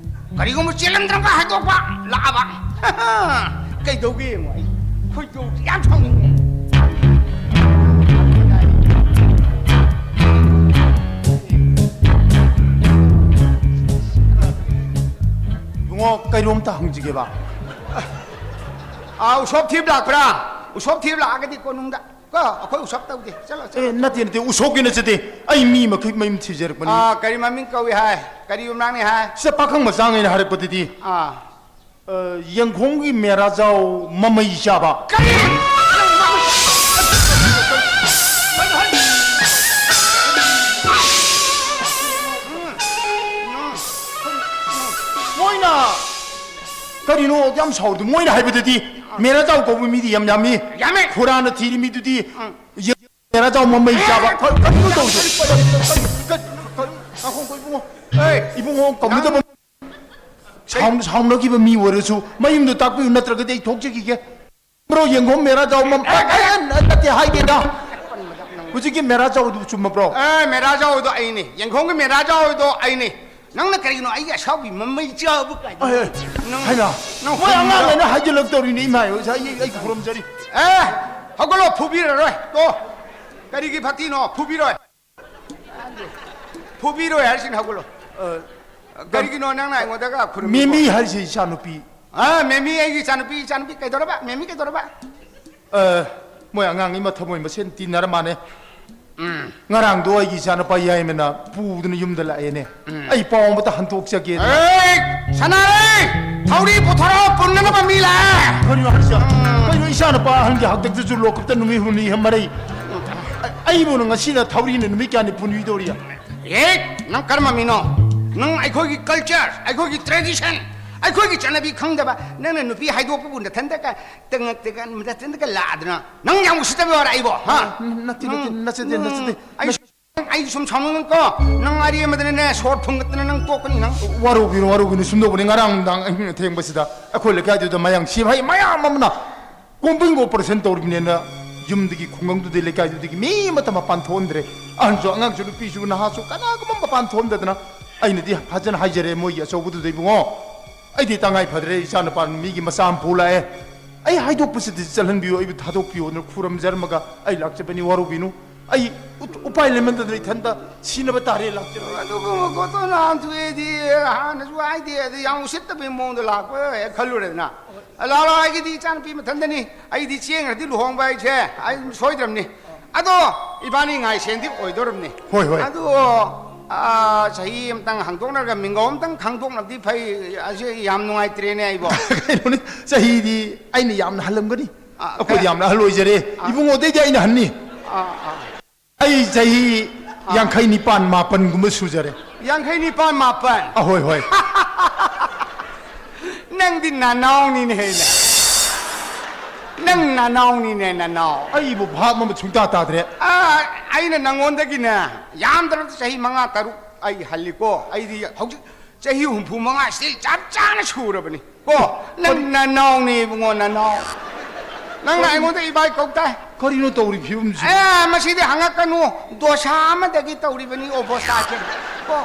ꯀꯔꯤꯒꯨꯝꯕ ꯆꯦꯜꯂꯝꯗ꯭ꯔꯒ ꯍꯥꯏꯗꯣꯛꯄ ꯂꯥꯛꯑꯕ꯫ ꯀꯩꯗꯧꯒꯦ ꯌꯦꯡꯉꯣ, ꯑꯩ ꯈꯣꯏꯗꯧꯁꯦ ꯌꯥꯝ ꯁꯥꯎꯅꯤꯡꯉꯦ꯫ ꯏꯕꯨꯡꯉꯣ, ꯀꯩꯅꯣꯝꯇ ꯍꯪꯖꯒꯦꯕ꯫ ꯑꯥ, ꯎꯁꯣꯞ ꯊꯤꯕ ꯂꯥꯛꯄ꯭ꯔꯥ? ꯎꯁꯣꯞ ꯊꯤꯕ ꯂꯥꯛꯑꯒꯗꯤ ꯀꯣꯅꯨꯡꯗ꯫ ꯀꯣ, ꯑꯩꯈꯣꯏ ꯎꯁꯣꯞ ꯇꯧꯗꯦ꯫ ꯆꯠꯂꯣ, ꯆꯠꯂꯣ꯫ ꯑꯦ, ꯅꯠꯇꯦ, ꯅꯠꯇꯦ, ꯎꯁꯣꯞꯀꯤ ꯅꯠꯆꯗꯦ꯫ ꯑꯩ ꯃꯤ ꯃꯈꯩ ꯃꯌꯨꯝ ꯊꯤꯖꯔꯛꯄꯅꯤ꯫ ꯑꯥ, ꯀꯔꯤ ꯃꯃꯤꯡ ꯀꯧꯏ ꯍꯥꯏ? ꯀꯔꯤ ꯌꯨꯝꯅꯥꯛꯅꯤ ꯍꯥꯏ? ꯁꯤꯗ ꯄꯥꯈꯪ ꯃꯆꯥꯉꯩꯅ ꯍꯥꯏꯔꯛꯄꯗꯗꯤ, ꯑꯥ꯫ ꯑ, ꯌꯦꯡꯈꯣꯡꯒꯤ ꯃꯦꯔꯥꯖꯥꯎ ꯃꯃꯩ ꯆꯥꯕ꯫ ꯀꯔꯤ? ꯃꯣꯏꯅ ꯀꯔꯤꯅꯣ ꯌꯥꯝ ꯁꯥꯎꯔꯤꯗꯣ? ꯃꯣꯏꯅ ꯍꯥꯏꯕꯗꯗꯤ ꯃꯦꯔꯥꯖꯥꯎ ꯀꯧꯕ ꯃꯤꯗꯤ ꯌꯥꯝ ꯌꯥꯝꯃꯤ꯫ ꯌꯥꯝꯃꯦ꯫ ꯈꯨꯔꯥꯅ ꯊꯤꯔꯤ ꯃꯤꯗꯨꯗꯤ ꯎꯝ꯫ ꯌꯦ-, ꯃꯦꯔꯥꯖꯥꯎ ꯃꯃꯩ ꯆꯥꯕ꯫ ꯀ-, ꯀꯔꯤꯅꯣ ꯇꯧꯔꯤꯗꯣ? ꯀꯔꯤ, ꯀꯔꯤ, ꯀꯔꯤ, ꯉꯥꯏꯈꯣ, ꯉꯥꯏꯈꯣ, ꯏꯕꯨꯡꯉꯣ꯫ ꯑꯦ, ꯏꯕꯨꯡꯉꯣ, ꯀꯧꯅꯗꯕ ꯅꯪ ꯁꯥꯎꯟ-, ꯁꯥꯎꯅꯈꯤꯕ ꯃꯤ ꯑꯣꯏꯔꯁꯨ ꯃꯌꯨꯝꯗꯣ ꯇꯥꯛꯄꯤꯌꯨ, ꯅꯠꯇ꯭ꯔꯒꯗꯤ ꯑꯩ ꯊꯣꯛꯆꯈꯤꯒꯦ꯫ ꯕ꯭ꯔꯣ, ꯌꯦꯡꯈꯣꯝ ꯃꯦꯔꯥꯖꯥꯎ ꯃꯝ-, ꯑꯦ, ꯑꯦ, ꯑꯦ, ꯅꯠꯇꯦ, ꯍꯥꯏꯒꯦꯗ꯫ ꯍꯧꯖꯤꯛꯀꯤ ꯃꯦꯔꯥꯖꯥꯎꯗꯨ ꯆꯨꯝꯃꯕ꯭ꯔꯣ? ꯑꯦ, ꯃꯦꯔꯥꯖꯥꯎꯗꯣ ꯑꯩꯅꯦ꯫ ꯌꯦꯡꯈꯣꯝꯒꯤ ꯃꯦꯔꯥꯖꯥꯎꯗꯣ ꯑꯩꯅꯦ꯫ ꯅꯪꯅ ꯀꯔꯤꯒꯤꯅꯣ ꯑꯩꯒꯤ ꯑꯁꯥꯎꯕꯤ ꯃꯃꯩ ꯆꯥꯕ ꯀꯥꯏꯅ? ꯑꯦ, ꯑꯦ, ꯅꯪ, ꯍꯥꯏꯅ, ꯅꯪ ꯃꯣꯏ ꯍꯨꯝꯕ-, ꯑꯉꯥꯡꯈꯩꯅ ꯍꯥꯏꯖꯤꯜꯂꯛꯇꯧꯔꯤꯅꯦ, ꯏꯃꯥ, ꯉꯁꯥꯏ ꯑꯩ, ꯑꯩ ꯈꯨꯔꯨꯝꯖꯔꯤ꯫ ꯑꯦ, ꯍꯧꯒꯠꯂꯣ, ꯐꯨꯕꯤꯔꯔꯣꯏ꯫ ꯇꯣ, ꯀꯔꯤꯒꯤ ꯐꯠꯇꯤꯅꯣ? ꯐꯨꯕꯤꯔꯣꯏ꯫ ꯐꯨꯕꯤꯔꯣꯏ ꯍꯥꯏꯔꯤꯁꯤꯅ ꯍꯧꯒꯠꯂꯣ꯫ ꯑ, ꯀꯔꯤꯒꯤꯅꯣ ꯅꯪꯅ ꯑꯩꯉꯣꯟꯗꯒ ꯈꯨꯔꯨꯝꯃꯤꯕꯣ? ꯃꯦꯃꯤ ꯍꯥꯏꯔꯤꯁꯦ ꯏꯆꯥꯅꯨꯄꯤ꯫ ꯑ, ꯃꯦꯃꯤ ꯑꯩꯒꯤ ꯏꯆꯥꯅꯨꯄꯤ, ꯏꯆꯥꯅꯨꯄꯤ ꯀꯩꯗꯧꯔꯕ? ꯃꯦꯃꯤ ꯀꯩꯗꯧꯔꯕ? ꯑ, ꯃꯣꯏ ꯑꯉꯥꯡ ꯑꯃ ꯊꯃꯣꯏ ꯃꯁꯦꯟ ꯇꯤꯟꯅꯔ ꯃꯥꯅꯦ꯫ ꯉꯔꯥꯡꯗꯣ ꯑꯩꯒꯤ ꯏꯆꯥꯅꯨꯄꯥ ꯌꯥꯏꯃꯅ ꯄꯨꯗꯨꯅ ꯌꯨꯝꯗ ꯂꯥꯛꯑꯦꯅꯦ꯫ ꯑꯩ ꯄꯥꯎ ꯑꯃꯇ ꯍꯟꯗꯣꯛꯆꯒꯦꯗꯅ꯫ ꯑꯦ, ꯁꯅꯥꯔꯩ! ꯊꯧꯔꯤ ꯄꯨꯊꯣꯔꯛꯑꯣ, ꯄꯨꯟꯅꯅꯕ ꯃꯤ ꯂꯥꯛꯑꯦ꯫ ꯀꯔꯤꯅꯣ ꯍꯥꯏꯁꯦ? ꯀꯩꯅꯣ, ꯏꯆꯥꯅꯨꯄꯥ ꯑꯍꯟꯒꯤ ꯍꯥꯛꯇꯛꯇꯁꯨ ꯂꯣꯀꯞꯇ ꯅꯨꯃꯤꯠ ꯍꯨꯝꯅꯤ ꯃꯔꯩ? ꯑꯩꯕꯨ ꯉꯁꯤꯅ ꯊꯧꯔꯤꯅ ꯅꯨꯃꯤꯠ ꯀꯌꯥꯅꯤ ꯄꯨꯟꯕꯤꯗꯧꯔꯤ? ꯑꯦ, ꯅꯪ ꯀꯔꯝꯕ ꯃꯤꯅꯣ? ꯅꯪ ꯑꯩꯈꯣꯏꯒꯤ culture, ꯑꯩꯈꯣꯏꯒꯤ tradition, ꯑꯩꯈꯣꯏꯒꯤ ꯆꯠꯅꯕꯤ ꯈꯪꯗꯕ, ꯅꯪꯅ ꯅꯨꯄꯤ ꯍꯥꯏꯗꯣꯛꯄꯕꯨ ꯅꯊꯟꯗꯒ, ꯇꯉꯛ ꯇꯉꯛ ꯅꯊꯟꯗꯒ ꯂꯥꯛꯑꯗꯅ, ꯅꯪ ꯌꯥꯝ ꯎꯁꯤꯠꯇꯕ ꯋꯥꯔ ꯑꯩꯕꯣ, ꯍꯥ? ꯅꯠꯇꯦ, ꯅꯠꯇꯦ, ꯅꯪ, ꯅꯠꯆꯗꯦ, ꯅꯪ, ꯅꯠꯆꯗꯦ꯫ ꯑꯩ, ꯑꯩ ꯁꯨꯝ ꯁꯥꯎꯅꯤꯡꯉꯛꯀꯣ, ꯅꯪ ꯑꯔꯦꯝꯕꯗꯅꯅꯦ, ꯁꯣꯔ ꯐꯨꯟꯒꯠꯇꯅ ꯅꯪ ꯇꯣꯛꯀꯅꯤ ꯅꯪ꯫ ꯋꯥꯔꯧꯕꯤꯅꯨ, ꯋꯥꯔꯧꯕꯤꯅꯨ, ꯁꯨꯝꯗꯧꯕꯅꯤ꯫ ꯉꯔꯥꯡ ꯅꯨꯡꯗꯥꯡ ꯑꯍꯤꯡ ꯊꯦꯡꯕꯁꯤꯗ ꯑꯩꯈꯣꯏ ꯂꯩꯀꯥꯏꯗꯨꯗ ꯃꯌꯥꯡ ꯁꯤꯐꯥꯏ ꯃꯌꯥꯝ ꯑꯃꯅ combing operation ꯇꯧꯔꯤꯕꯅꯦꯅ ꯌꯨꯝꯗꯒꯤ, ꯈꯨꯡꯒꯪꯗꯨꯗꯒꯤ, ꯂꯩꯀꯥꯏꯗꯨꯗꯒꯤ ꯃꯤ ꯑꯃꯠꯇ ꯃꯄꯥꯟ ꯊꯣꯛꯍꯟꯗ꯭ꯔꯦ꯫ ꯑꯍꯟꯁꯨ, ꯑꯉꯥꯡꯁꯨ, ꯅꯨꯄꯤꯁꯨ, ꯅꯍꯥꯁꯨ, ꯀꯅꯥꯒꯨꯝꯕ ꯃꯄꯥꯟ ꯊꯣꯛꯍꯟꯗꯗꯅ꯫ ꯑꯩꯅꯗꯤ ꯐꯖꯅ ꯍꯥꯏꯖꯔꯦ ꯃꯣꯏꯒꯤ ꯑꯆꯧꯕꯗꯨꯗ, "ꯏꯕꯨꯡꯉꯣ, ꯑꯩꯗꯤ ꯇꯉꯥꯏ ꯐꯗ꯭ꯔꯦ, ꯏꯆꯥ ꯅꯨꯄꯥ ꯃꯤꯒꯤ ꯃꯆꯥ ꯑꯃ ꯄꯨ ꯂꯥꯛꯑꯦ, ꯑꯩ ꯍꯥꯏꯗꯣꯛꯄꯁꯤꯗꯤ ꯆꯠꯍꯟꯕꯤꯌꯨ, ꯑꯩꯕꯨ ꯊꯥꯗꯣꯛꯄꯤꯌꯣꯅ ꯈꯨꯔꯨꯝꯖꯔꯝꯃꯒ ꯑꯩ ꯂꯥꯛꯆꯕꯅꯤ, ꯋꯥꯔꯧꯕꯤꯅꯨ꯫ ꯑꯩ ꯎ-, ꯎꯄꯥꯏ ꯂꯩꯃꯟꯗꯗꯅ ꯏꯊꯟꯇ ꯁꯤꯅꯕ ꯇꯥꯔꯦ, ꯂꯥꯛꯆꯕꯅꯤ꯫" ꯑꯗꯨꯒꯨꯝꯕ ꯄꯣꯠꯇꯣ ꯅꯍꯥꯟ ꯊꯣꯛꯑꯦꯗꯤ ꯍꯥꯟꯅꯁꯨ ꯍꯥꯏꯗꯦ, ꯑꯗ ꯌꯥꯝ ꯎꯁꯤꯠꯇꯕꯒꯤ ꯃꯑꯣꯡꯗ ꯂꯥꯛꯄ ꯍꯦꯛ ꯈꯜꯂꯨꯔꯦꯗꯅ꯫ ꯂꯥꯛꯑꯣ, ꯑꯩꯒꯤꯗꯤ ꯏꯆꯥꯅꯨꯄꯤ ꯃꯊꯟꯗꯅꯤ, ꯑꯩꯗꯤ ꯆꯦꯟꯈ꯭ꯔꯗꯤ ꯂꯨꯍꯣꯡꯕ ꯍꯥꯏꯁꯦ ꯑꯩ ꯁꯣꯏꯗ꯭ꯔꯕꯅꯤ꯫ ꯑꯗꯣ ꯏꯕꯥꯅꯤ ꯉꯥꯏꯁꯦꯟꯗꯤ ꯑꯣꯏꯗꯣꯔꯕꯅꯤ꯫ ꯍꯣꯏ, ꯍꯣꯏ꯫ ꯑꯗꯣ, ꯑꯥ, ꯆꯍꯤ ꯑꯃꯇꯪ ꯍꯥꯡꯗꯣꯛꯅꯔꯒ ꯃꯤꯡꯒꯧ ꯑꯃꯇꯪ ꯈꯥꯡꯗꯣꯛꯅꯕꯗꯤ ꯐꯩ꯫ ꯑꯁꯤ ꯌꯥꯝ ꯅꯨꯡꯉꯥꯏꯇ꯭ꯔꯦꯅꯦ ꯑꯩꯕꯣ꯫ ꯀꯩꯅꯣꯅꯤ, ꯆꯍꯤꯗꯤ ꯑꯩꯅ ꯌꯥꯝꯅ ꯍꯜꯂꯝꯒꯅꯤ꯫ ꯑꯥ, ꯑꯩꯈꯣꯏꯗꯤ ꯌꯥꯝꯅ ꯑꯍꯜ ꯑꯣꯏꯖꯔꯦ꯫ ꯑꯥ꯫ ꯏꯕꯨꯡꯉꯣꯗꯩꯗꯤ ꯑꯩꯅ ꯍꯟꯅꯤ꯫ ꯑꯥ, ꯑꯥ꯫ ꯑꯩ ꯆꯍꯤ ꯑꯥ꯫ ꯌꯥꯡꯈꯩ ꯅꯤꯄꯥꯟ ꯃꯥꯄꯟꯒꯨꯝꯕ ꯁꯨꯖꯔꯦ꯫ ꯌꯥꯡꯈꯩ ꯅꯤꯄꯥꯟ ꯃꯥꯄꯟ? ꯑꯍꯣꯏ, ꯍꯣꯏ꯫ ꯅꯪꯗꯤ ꯅꯅꯥꯎꯅꯤꯅꯦ ꯍꯦ꯫ ꯅꯪ ꯅꯅꯥꯎꯅꯤꯅꯦ, ꯅꯅꯥꯎ꯫ ꯑꯩꯕꯨ ꯚꯥꯞ ꯑꯃ ꯁꯨꯡꯇꯥ ꯇꯥꯗ꯭ꯔꯦ꯫ ꯑꯥ, ꯑꯩꯅ ꯅꯪꯉꯣꯟꯗꯒꯤꯅꯦ ꯌꯥꯝꯗ꯭ꯔꯕꯗ ꯆꯍꯤ ꯃꯉꯥ ꯇꯔꯨꯛ ꯑꯩ ꯍꯜꯂꯤꯀꯣ꯫ ꯑꯩꯗꯤ ꯍꯧꯖꯤꯛ ꯆꯍꯤ ꯍꯨꯝꯐꯨ ꯃꯉꯥ still ꯆꯞ ꯆꯥꯅ ꯁꯨꯔꯕꯅꯤ꯫ ꯀꯣ, ꯅꯪ ꯀꯔꯤ? ꯅꯅꯥꯎꯅꯤ ꯏꯕꯨꯡꯉꯣ, ꯅꯅꯥꯎ꯫ ꯅꯪꯅ ꯀꯔꯤ? ꯑꯩꯉꯣꯟꯗ ꯏꯕꯥꯏ ꯀꯧ ꯇꯥꯏ꯫ ꯀꯔꯤꯅꯣ ꯇꯧꯔꯤ ꯐꯤꯕꯝꯁꯤ? ꯑꯦ, ꯃꯁꯤꯗꯤ ꯍꯪꯉꯛꯀꯅꯨ꯫ ꯗꯣꯁꯥ ꯑꯃꯗꯒꯤ ꯇꯧꯔꯤꯕꯅꯤ ꯑꯣꯕꯣꯁꯥꯁꯦ꯫ ꯀꯣ,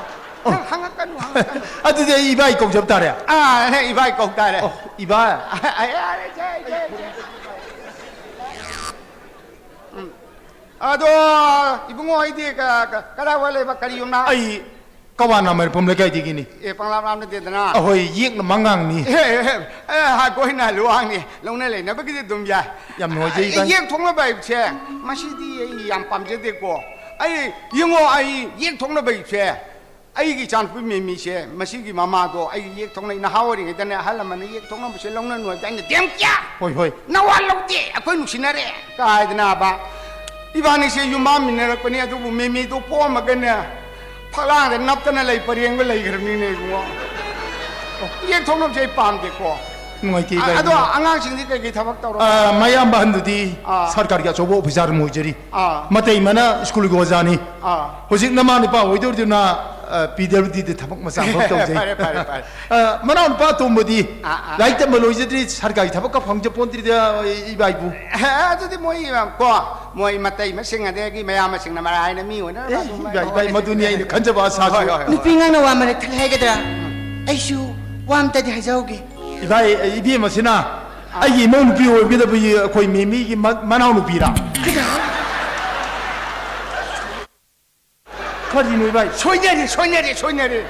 ꯑꯣ꯫ ꯅꯪ ꯍꯪꯉꯛꯀꯅꯨ, ꯍꯪꯉꯛꯀꯅꯨ꯫ ꯑꯗꯨꯗꯤ ꯑꯩ ꯏꯕꯥꯏ ꯀꯧꯖꯕ ꯇꯥꯔꯦ꯫ ꯑꯥ, ꯅꯪ ꯏꯕꯥꯏ ꯀꯧ ꯇꯥꯔꯦ꯫ ꯑꯣ, ꯏꯕꯥꯏ꯫ ꯑ, ꯑ, ꯌꯥꯔꯦ, ꯌꯥꯔꯦ, ꯌꯥꯔꯦ, ꯌꯥꯔꯦ꯫ ꯎꯝ꯫ ꯑꯗꯣ, ꯏꯕꯨꯡꯉꯣ, ꯑꯩꯗꯤ ꯀ-, ꯀ-, ꯀꯗꯥꯏ ꯋꯥꯏ ꯂꯩꯕ? ꯀꯔꯤ ꯌꯨꯝꯅꯥꯛ? ꯑꯩ ꯀꯋꯥ ꯅꯥꯃꯔꯤꯄꯨꯝ ꯂꯩꯀꯥꯏꯗꯒꯤꯅꯤ꯫ ꯑꯦ, ꯄꯪꯂꯥꯞ ꯂꯥꯞꯅꯗꯦꯗꯅ꯫ ꯑꯍꯣꯏ, ꯌꯦꯛꯅ ꯃꯉꯥꯡꯅꯤ꯫ ꯑꯦ, ꯑꯦ, ꯑꯦ, ꯑꯦ, ꯍꯥ, ꯀꯣꯏꯅ ꯂꯨꯋꯥꯡꯅꯤ꯫ ꯂꯧꯅ ꯂꯩꯅꯕꯒꯤꯗꯤ ꯑꯗꯨꯝ ꯌꯥꯏ꯫ ꯌꯥꯝ ꯅꯨꯡꯉꯥꯏꯖꯩ, ꯑꯦ, ꯏꯕꯥꯏ꯫ ꯌꯦꯛ ꯊꯣꯛꯅꯕ ꯍꯥꯏꯕꯁꯦ, ꯃꯁꯤꯗꯤ ꯑꯩ ꯌꯥꯝ ꯄꯥꯝꯖꯗꯦꯀꯣ꯫ ꯑꯩ, ꯌꯦꯡꯉꯣ, ꯑꯩ ꯌꯦꯛ ꯊꯣꯛꯅꯕ ꯍꯥꯏꯕꯁꯦ, ꯑꯩꯒꯤ ꯏꯆꯥꯅꯨꯄꯤ ꯃꯦꯃꯤꯁꯦ, ꯃꯁꯤꯒꯤ ꯃꯃꯥꯗꯣ ꯑꯩ ꯌꯦꯛ ꯊꯣꯛꯅ, ꯅꯍꯥ ꯑꯣꯏꯔꯤꯉꯩꯗꯅꯦ, ꯑꯍꯜ ꯂꯃꯟꯅ ꯌꯦꯛ ꯊꯣꯛꯅꯕꯁꯦ ꯂꯧꯅꯅꯨ ꯍꯥꯏꯕꯗ ꯑꯩꯅ, "ꯗꯦꯝ ꯀꯌꯥ? ꯍꯣꯏ, ꯍꯣꯏ꯫ ꯅꯋꯥ ꯂꯧꯗꯦ, ꯑꯩꯈꯣꯏ ꯅꯨꯡꯁꯤꯅꯔꯦ" ꯀꯥꯏꯗꯅꯕ꯫ ꯏꯕꯥꯅꯤꯁꯦ ꯌꯨꯝꯕꯥꯟꯃꯤꯟꯅꯔꯛꯄꯅꯤ, ꯑꯗꯨꯕꯨ ꯃꯦꯃꯤꯗꯣ ꯄꯣꯛꯑꯝꯃꯒꯅꯦ, ꯐꯛꯂꯥꯡꯗ ꯅꯞꯇꯅ ꯂꯩ ꯄꯔꯦꯡꯗ ꯂꯩꯈ꯭ꯔꯕꯅꯤꯅꯦ ꯏꯕꯨꯡꯉꯣ꯫ ꯌꯦꯛ ꯊꯣꯛꯅꯕꯁꯦ ꯑꯩ ꯄꯥꯝꯗꯦꯀꯣ꯫ ꯅꯨꯡꯉꯥꯏꯇꯦ, ꯑ-, ꯏꯕꯥꯏ꯫ ꯑꯗꯣ ꯑꯉꯥꯡꯁꯤꯡꯗꯤ ꯀꯩꯀꯩ ꯊꯕꯛ ꯇꯧꯔꯕ? ꯑ, ꯃꯌꯥꯝꯕ ꯑꯍꯟꯗꯨꯗꯤ ꯑꯥ꯫ ꯁꯔꯀꯥꯔꯒꯤ ꯑꯆꯧꯕ ꯑꯣꯐꯤꯁꯥꯔ ꯑꯃ ꯑꯣꯏꯖꯔꯤ꯫ ꯑꯥ꯫ ꯃꯇꯩꯃꯅ ꯁ꯭ꯀꯨꯜꯒꯤ ꯑꯣꯖꯥꯅꯤ꯫ ꯑꯥ꯫ ꯍꯧꯖꯤꯛ ꯅꯃꯥ ꯅꯨꯄꯥ ꯑꯣꯏꯗꯣꯏꯗꯨꯅ, ꯑ, ꯄꯤ ꯗꯕ꯭ꯂꯤꯎ ꯗꯤꯗ ꯊꯕꯛ ꯃꯆꯥ ꯑꯃꯈꯛ ꯇꯧꯖꯩ꯫ ꯐꯔꯦ, ꯐꯔꯦ, ꯐꯔꯦ꯫ ꯑ, ꯃꯅꯥꯎ ꯅꯨꯄꯥ ꯑꯇꯣꯝꯕꯗꯤ ꯑꯥ, ꯑꯥ꯫ ꯂꯥꯏꯔꯤꯛ ꯇꯝꯕ ꯂꯣꯏꯖꯗ꯭ꯔꯤ, ꯁꯔꯀꯥꯔꯒꯤ ꯊꯕꯛꯀ ꯐꯪꯖ ꯄꯣꯟꯗ꯭ꯔꯤꯗ, ꯏꯕꯥꯏꯄꯨ꯫ ꯑꯦ, ꯑꯗꯨꯗꯤ ꯃꯣꯏ, ꯀꯣ, ꯃꯣꯏ ꯃꯇꯩꯃꯁꯤꯡ ꯑꯗꯒꯤ ꯃꯌꯥꯝꯕꯁꯤꯡꯅ ꯃꯔꯥꯏꯅ ꯃꯤ ꯑꯣꯏꯅꯅꯕ ꯑꯦ, ꯑꯗꯨꯝ ꯏꯕꯥꯏ, ꯏꯕꯥꯏ, ꯍꯣꯠꯅꯖꯩ꯫ ꯃꯗꯨꯅꯤ ꯑꯩꯅ ꯈꯟꯖꯕ ꯑꯁꯥꯁꯨ꯫ ꯍꯣꯏ, ꯍꯣꯏ, ꯍꯣꯏ, ꯅꯨꯄꯤ ꯍꯣꯏ꯫ ꯑꯉꯥꯡꯅ ꯋꯥ ꯃꯔꯛ ꯊꯠꯂꯦ ꯍꯥꯏꯒꯗ꯭ꯔꯥ? ꯑꯩꯁꯨ ꯋꯥ ꯑꯝꯇꯗꯤ ꯍꯥꯏꯖꯍꯧꯒꯦ꯫ ꯏꯕꯥꯏ, ꯏꯕꯦꯝꯃꯁꯤꯅ ꯑꯩꯒꯤ ꯏꯃꯧ ꯅꯨꯄꯤ ꯑꯣꯏꯕꯤꯗꯕꯒꯤ ꯑꯩꯈꯣꯏ ꯃꯦꯃꯤꯒꯤ ꯃ-, ꯃꯅꯥꯎ ꯅꯨꯄꯤꯔꯥ? ꯀꯔꯤꯅꯣ ꯏꯕꯥꯏ? ꯁꯣꯏꯅꯔꯦ, ꯁꯣꯏꯅꯔꯦ, ꯁꯣꯏꯅꯔꯦ꯫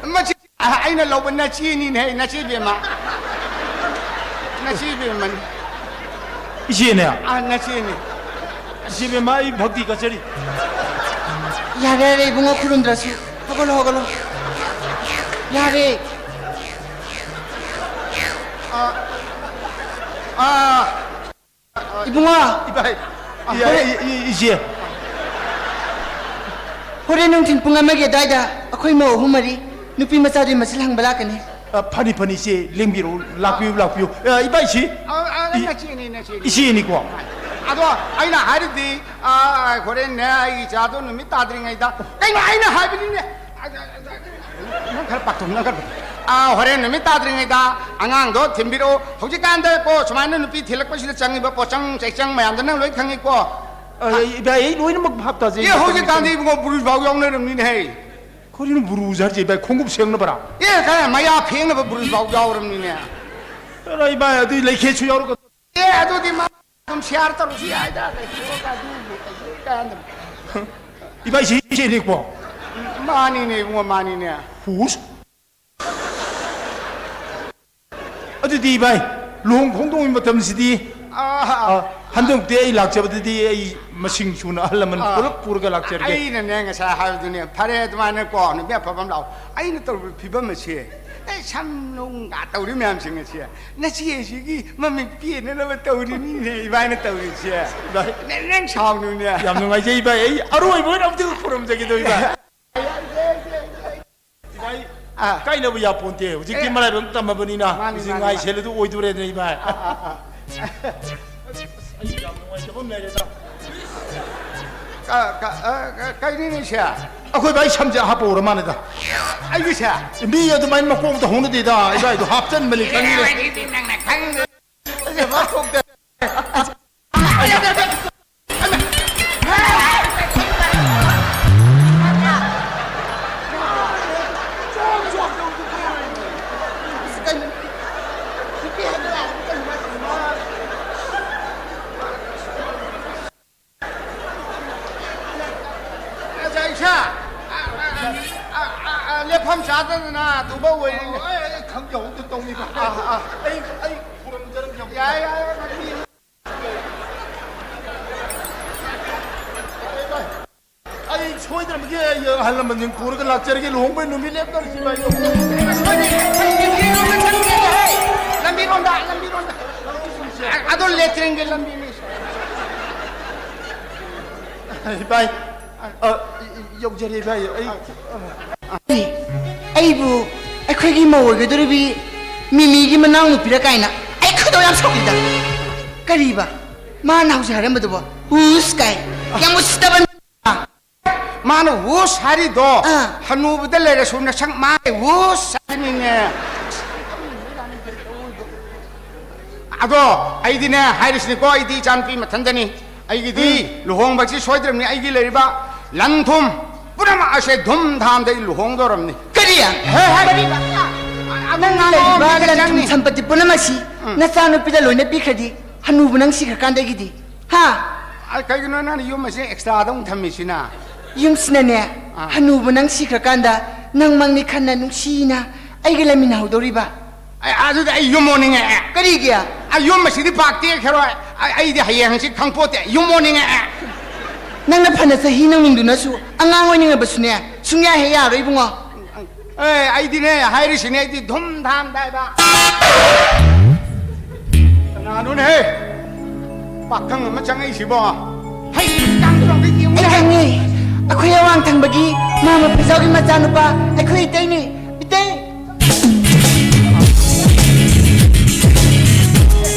ꯃꯁꯤ ꯑꯩꯅ ꯂꯧꯕ ꯅꯆꯦꯅꯤꯅꯦ, ꯅꯆꯦ ꯕꯦꯝꯃ꯫ ꯅꯆꯦ ꯕꯦꯝꯃꯅꯤ꯫ ꯏꯆꯦꯅꯦ? ꯑꯥ, ꯅꯆꯦꯅꯤ꯫ ꯏꯆꯦ ꯕꯦꯝꯃ, ꯑꯩ ꯚꯛꯇꯤ ꯀꯠꯆꯔꯤ꯫ ꯌꯥꯔꯦ, ꯌꯥꯔꯦ, ꯏꯕꯨꯡꯉꯣ, ꯈꯨꯔꯨꯝꯗ꯭ꯔꯁꯨ꯫ ꯍꯧꯒꯠꯂꯣ, ꯍꯧꯒꯠꯂꯣ꯫ ꯌꯥꯔꯦ꯫ ꯑꯥ, ꯑꯥ꯫ ꯏꯕꯨꯡꯉꯣ꯫ ꯏꯕꯥꯏ, ꯏ-, ꯍꯣꯔꯦꯟ ꯏ-, ꯏ-, ꯏꯆꯦ꯫ ꯍꯣꯔꯦꯟ ꯅꯨꯡꯊꯤꯜ ꯄꯨꯡ ꯑꯃꯒꯤ ꯑꯗꯨꯋꯥꯏꯗ ꯑꯩꯈꯣꯏ ꯃꯧ ꯑꯍꯨꯝ ꯃꯔꯤ ꯅꯨꯄꯤ ꯃꯆꯥꯗꯨꯒꯤ ꯃꯆꯤꯜ ꯍꯪꯕ ꯂꯥꯛꯀꯅꯤ꯫ ꯑ, ꯐꯅꯤ, ꯐꯅꯤ, ꯏꯆꯦ, ꯂꯦꯡꯕꯤꯔꯛꯎ, ꯂꯥꯛꯄꯤꯌꯨ, ꯂꯥꯛꯄꯤꯌꯨ꯫ ꯑ, ꯏꯕꯥꯏꯁꯤ꯫ ꯑ, ꯑ, ꯏ-, ꯅꯆꯦꯅꯤ, ꯅꯆꯦꯅꯤ꯫ ꯏꯆꯦꯅꯤꯀꯣ꯫ ꯑꯗꯣ ꯑꯩꯅ ꯍꯥꯏꯔꯤꯗꯤ, ꯑ, ꯍꯣꯔꯦꯟꯅꯦ, ꯑꯩꯒꯤ ꯏꯆꯥꯗꯣ ꯅꯨꯃꯤꯠ ꯇꯥꯗ꯭ꯔꯤꯉꯩꯗ, ꯀꯩꯅꯣ ꯑꯩꯅ ꯍꯥꯏꯕꯅꯤꯅꯦ꯫ ꯅꯪ ꯈꯔ ꯄꯥꯛꯊꯣꯛ, ꯅꯪ ꯈꯔ ꯄꯥꯛꯊꯣꯛ꯫ ꯑꯥ, ꯍꯣꯔꯦꯟ ꯅꯨꯃꯤꯠ ꯇꯥꯗ꯭ꯔꯤꯉꯩꯗ ꯑꯉꯥꯡꯗꯣ ꯊꯤꯟꯕꯤꯔꯛꯑꯣ꯫ ꯍꯧꯖꯤꯛꯀꯥꯟꯗ ꯀꯣ, ꯁꯨꯃꯥꯏꯅ ꯅꯨꯄꯤ ꯊꯤꯜꯂꯛꯄꯁꯤꯗ ꯆꯪꯉꯤꯕ ꯄꯣꯠꯆꯪ ꯆꯩꯆꯪ ꯃꯌꯥꯝꯗꯣ ꯅꯪ ꯂꯣꯏ ꯈꯪꯉꯤꯀꯣ꯫ ꯑ, ꯏꯕꯥꯏ, ꯑꯩ ꯂꯣꯏꯅꯃꯛ ꯚꯥꯞ ꯇꯥꯖꯩ꯫ ꯑꯦ, ꯍꯧꯖꯤꯛꯀꯥꯟꯗꯤ ꯏꯕꯨꯡꯉꯣ, ꯕ꯭ꯔꯨꯁ ꯐꯥꯎ ꯌꯥꯎꯅꯔꯝꯅꯤꯅꯦ ꯍꯦ꯫ ꯀꯔꯤꯅꯣ ꯕ꯭ꯔꯨꯁ ꯍꯥꯏꯁꯦ, ꯏꯕꯥꯏ? ꯈꯣꯡꯎꯞ ꯁꯦꯡꯅꯕꯔꯥ? ꯑꯦ, ꯀꯥꯏ, ꯃꯌꯥ ꯐꯦꯡꯅꯕ ꯕ꯭ꯔꯨꯁ ꯐꯥꯎ ꯌꯥꯎꯔꯝꯅꯤꯅꯦ꯫ ꯑꯔꯥꯏ, ꯏꯕꯥꯏ, ꯑꯗꯨꯏ ꯂꯩꯈꯦꯠꯁꯨ ꯌꯥꯎꯔꯒ꯫ ꯑꯦ, ꯑꯗꯨꯗꯤ ꯃꯥ ꯑꯗꯨꯝ ꯁꯤꯌꯥꯔ ꯇꯧꯔꯁꯨ ꯌꯥꯏꯗ, ꯀꯩꯁꯨ ꯑꯗꯨꯕꯨ ꯀꯩꯁꯨ ꯀꯥꯟꯗꯕ꯫ ꯏꯕꯥꯏ, ꯁꯤ ꯁꯤꯅꯤꯀꯣ꯫ ꯃꯥꯅꯤꯅꯦ ꯏꯕꯨꯡꯉꯣ, ꯃꯥꯅꯤꯅꯦ꯫ ꯍꯨꯁ꯫ ꯑꯗꯨꯗꯤ ꯏꯕꯥꯏ, ꯂꯨꯍꯣꯡ ꯈꯣꯡꯗꯣꯡꯕꯒꯤ ꯃꯇꯝꯁꯤꯗꯤ, ꯑꯥ꯫ ꯑ, ꯍꯟꯗꯛꯇꯤ ꯑꯩ ꯂꯥꯛꯆꯕꯗꯗꯤ ꯑꯩ ꯃꯁꯤꯡ ꯁꯨꯅ ꯑꯍꯜ ꯂꯃꯟ ꯑꯥ꯫ ꯄꯨꯂꯞ ꯄꯨꯔꯒ ꯂꯥꯛꯆꯔꯒꯦ꯫ ꯑꯩꯅꯅꯦ ꯉꯁꯥꯏ ꯍꯥꯏꯕꯗꯨꯅꯦ, ꯐꯔꯦ ꯑꯗꯨꯃꯥꯏꯅ ꯀꯣ, ꯅꯨꯄꯤ ꯑꯐꯕ ꯑꯃ ꯂꯥꯛꯑꯣ꯫ ꯑꯩꯅ ꯇꯧꯔꯤꯕ ꯐꯤꯕꯝ ꯑꯁꯤ, ꯑꯩ ꯁꯝ ꯅꯨꯡꯒ ꯇꯧꯔꯤ ꯃꯌꯥꯝꯁꯤꯡ ꯑꯁꯤ, ꯅꯆꯦꯁꯤꯒꯤ ꯃꯃꯤꯠ ꯄꯦꯟꯅꯅꯕ ꯇꯧꯔꯤꯅꯤꯅꯦ ꯏꯕꯥꯏꯅ ꯇꯧꯔꯤꯁꯦ꯫ ꯏꯕꯥꯏ꯫ ꯅꯪ, ꯅꯪ ꯁꯥꯎꯅꯨꯅꯦ꯫ ꯌꯥꯝ ꯅꯨꯡꯉꯥꯏꯖꯩ ꯏꯕꯥꯏ, ꯑꯩ ꯑꯔꯣꯏꯕ ꯑꯣꯏꯅ ꯑꯝꯇ ꯈꯨꯔꯨꯝꯖꯒꯦ ꯇꯧ ꯏꯕꯥꯏ꯫ ꯏꯕꯥꯏ, ꯑꯥ꯫ ꯀꯥꯏꯅꯕ ꯌꯥꯄꯣꯟꯇꯦ꯫ ꯍꯧꯖꯤꯛꯇꯤ ꯑꯦ꯫ ꯃꯔꯥꯏꯕꯛ ꯇꯝꯃꯕꯅꯤꯅ꯫ ꯃꯥꯅꯤ, ꯍꯧꯖꯤꯛ ꯃꯥꯅꯤ, ꯉꯥꯏ ꯃꯥꯅꯤ꯫ ꯁꯦꯜ ꯑꯗꯨ ꯑꯣꯏꯗꯣꯔꯦꯗꯅ, ꯏꯕꯥꯏ꯫ ꯑꯥ, ꯑꯥ, ꯑꯥ꯫ ꯑꯁ, ꯑꯩ ꯌꯥꯝ ꯅꯨꯡꯉꯥꯏꯇꯕ ꯑꯃ ꯂꯩꯔꯦꯗ꯫ ꯀ-, ꯀ-, ꯑ, ꯀ-, ꯀꯩꯅꯤꯅꯦ ꯁꯦ? ꯑꯩꯈꯣꯏ ꯏꯕꯥꯏ ꯁꯝꯁꯦ ꯍꯥꯞꯄ ꯍꯧꯔ ꯃꯥꯜꯂꯦꯗ꯫ ꯑꯩꯒꯤ ꯁꯦ? ꯃꯤ ꯑꯗꯨꯃꯥꯏꯅ ꯃꯀꯣꯛꯇ ꯍꯧꯅꯗꯦꯗ, ꯏꯕꯥꯏꯗꯣ ꯍꯥꯞꯆꯟꯕꯅꯤ, ꯈꯪꯉꯤꯅꯦ꯫ ꯑꯦ, ꯃꯀꯣꯛꯇ꯫ ꯑꯁ, ꯏꯁꯥ, ꯑ, ꯑ, ꯂꯦꯞꯐꯝ ꯆꯥꯗꯗꯅ ꯇꯨꯕ ꯑꯣꯏꯔꯤꯅꯦ꯫ ꯑꯩ, ꯑꯩ ꯈꯪꯖꯍꯧꯗ ꯇꯧꯅꯤꯕ꯫ ꯑ, ꯑ꯫ ꯑꯩ, ꯑꯩ ꯈꯨꯔꯨꯝꯖꯔꯝꯒꯦ꯫ ꯌꯥꯏ, ꯌꯥꯏ, ꯌꯥꯏ꯫ ꯑꯩ ꯁꯣꯏꯗꯅꯃꯛꯀꯤ ꯑꯩ ꯑꯍꯜ ꯂꯃꯟꯁꯤꯡ ꯄꯨꯔꯒ ꯂꯥꯛꯆꯔꯒꯦ, ꯂꯨꯍꯣꯡꯕꯩ ꯅꯨꯃꯤꯠ ꯂꯦꯞꯇꯧꯔꯤꯁꯤ, ꯏꯕꯥꯏ꯫ ꯂꯝꯕꯤꯔꯣꯝꯗ, ꯂꯝꯕꯤꯔꯣꯝꯗ꯫ ꯑꯗꯣ ꯂꯦꯇ꯭ꯔꯤꯟꯒꯤ ꯂꯝꯕꯤꯅꯤ꯫ ꯏꯕꯥꯏ, ꯑ, ꯌꯧꯖꯔꯦ, ꯏꯕꯥꯏ꯫ ꯑꯩ ꯑꯩꯕꯨ ꯑꯩꯈꯣꯏꯒꯤ ꯃꯧ ꯑꯣꯏꯒꯗꯧꯔꯤꯕꯤ ꯃꯤꯃꯤꯒꯤ ꯃꯅꯥꯎꯅꯨꯄꯤꯔ ꯀꯥꯏꯅ ꯑꯩ ꯈꯣꯏꯗꯧ ꯌꯥꯝ ꯁꯥꯎꯈꯤꯗ꯫ ꯀꯔꯤꯕ? ꯃꯥꯅ ꯍꯧꯖꯤꯛ ꯍꯥꯏꯔꯝꯕꯗꯨꯕꯣ? ꯍꯨꯁ ꯀꯥꯏ꯫ ꯌꯥꯝ ꯎꯁꯤꯠꯇꯕ꯫ ꯃꯥꯅ ꯍꯨꯁ ꯍꯥꯏꯔꯤꯗꯣ, ꯑꯥ꯫ ꯍꯅꯨꯕꯗ ꯂꯩꯔꯁꯨ ꯅꯁꯛ ꯃꯥꯏ ꯍꯨꯁ ꯍꯥꯏꯅꯤꯅꯦ꯫ ꯑꯗꯣ ꯑꯩꯗꯤꯅꯦ, ꯍꯥꯏꯔꯤꯁꯤꯅꯤꯀꯣ, ꯑꯩꯗꯤ ꯏꯆꯥꯅꯨꯄꯤ ꯃꯊꯟꯗꯅꯤ꯫ ꯑꯩꯒꯤꯗꯤ ꯎꯝ꯫ ꯂꯨꯍꯣꯡꯕꯁꯤ ꯁꯣꯏꯗ꯭ꯔꯕꯅꯤ꯫ ꯑꯩꯒꯤ ꯂꯩꯔꯤꯕ ꯂꯟ ꯊꯨꯝ ꯄꯨꯝꯅꯃꯛ ꯑꯁꯦ ꯙꯨꯝ ꯙꯥꯝꯗ ꯑꯩ ꯂꯨꯍꯣꯡꯗꯧꯔꯕꯅꯤ꯫ ꯀꯔꯤ? ꯍꯦ, ꯍꯦ꯫ ꯀꯔꯤ? ꯑꯗꯨ ꯅꯪ ꯂꯩꯔꯤꯕ ꯅꯣꯡꯃ ꯂꯟ ꯊꯨꯝ ꯆꯪꯅꯤ꯫ ꯁꯝꯄꯇꯤ ꯄꯨꯝꯅꯃꯛꯁꯤ ꯎꯝ꯫ ꯅꯆꯥꯅꯨꯄꯤꯗ ꯂꯣꯏꯅ ꯄꯤꯈ꯭ꯔꯗꯤ, ꯍꯅꯨꯕ ꯅꯪ ꯁꯤꯈ꯭ꯔꯀꯥꯟꯗꯒꯤꯗꯤ, ꯍꯥ? ꯑ, ꯀꯩꯒꯤꯅꯣ ꯅꯪꯅ ꯌꯨꯝ ꯑꯁꯦ ꯑꯦꯛꯁꯇ꯭ꯔꯥꯗ ꯑꯃꯨꯛ ꯊꯝꯃꯤꯁꯤꯅ? ꯌꯨꯝꯁꯤꯅꯅꯦ, ꯍꯅꯨꯕ ꯅꯪ ꯁꯤꯈ꯭ꯔꯀꯥꯟꯗ ꯅꯪ ꯃꯪꯅꯤ ꯈꯟꯅ ꯅꯨꯡꯁꯤꯅ ꯑꯩꯒ ꯂꯩꯃꯤꯟꯅꯍꯧꯗꯧꯔꯤꯕ꯫ ꯑꯩ, ꯑꯗꯨꯗꯤ ꯑꯩ ꯌꯨꯝ ꯑꯣꯟꯅꯤꯡꯉꯛꯑꯦ꯫ ꯀꯔꯤꯒꯤ? ꯑꯩ ꯌꯨꯝ ꯑꯁꯤꯗꯤ ꯄꯥꯛ ꯇꯦꯛꯈ꯭ꯔꯔꯣꯏ꯫ ꯑꯩ, ꯑꯩꯗꯤ ꯍꯌꯦꯡ ꯍꯪꯆꯤꯠ ꯈꯪꯄꯣꯠꯇꯦ꯫ ꯌꯨꯝ ꯑꯣꯟꯅꯤꯡꯉꯛꯑꯦ꯫ ꯅꯪꯅ ꯐꯅ ꯆꯍꯤ ꯅꯧꯅꯤꯡꯗꯨꯅꯁꯨ ꯑꯉꯥꯡ ꯑꯣꯏꯅꯤꯡꯉꯕꯁꯨꯅꯦ, ꯁꯨꯡꯌꯥ ꯍꯦꯛ ꯌꯥꯔꯣꯏ ꯏꯕꯨꯡꯉꯣ꯫ ꯑꯦ, ꯑꯩꯗꯤꯅꯦ, ꯍꯥꯏꯔꯤꯁꯤꯅꯦ, ꯑꯩꯗꯤ ꯙꯨꯝ ꯙꯥꯝ ꯗꯥꯏꯕ꯫ ꯀꯅꯥꯅꯣꯅꯦꯍꯦ? ꯄꯥꯈꯪ ꯑꯃ ꯆꯪꯉꯛꯏꯁꯤꯕꯣ? ꯍꯩ, ꯀꯥꯡ ꯆꯣꯡꯗꯩ ꯌꯦꯡꯉꯨꯅꯦ꯫ ꯑꯩ ꯈꯪꯉꯤ꯫ ꯑꯩꯈꯣꯏ ꯑꯋꯥꯡ ꯊꯪꯕꯒꯤ ꯃꯥꯃ ꯐꯤꯖꯥꯎꯒꯤ ꯃꯆꯥꯅꯨꯄꯥ ꯑꯩꯈꯣꯏ ꯏꯇꯩꯅꯤ꯫ ꯏꯇꯩ!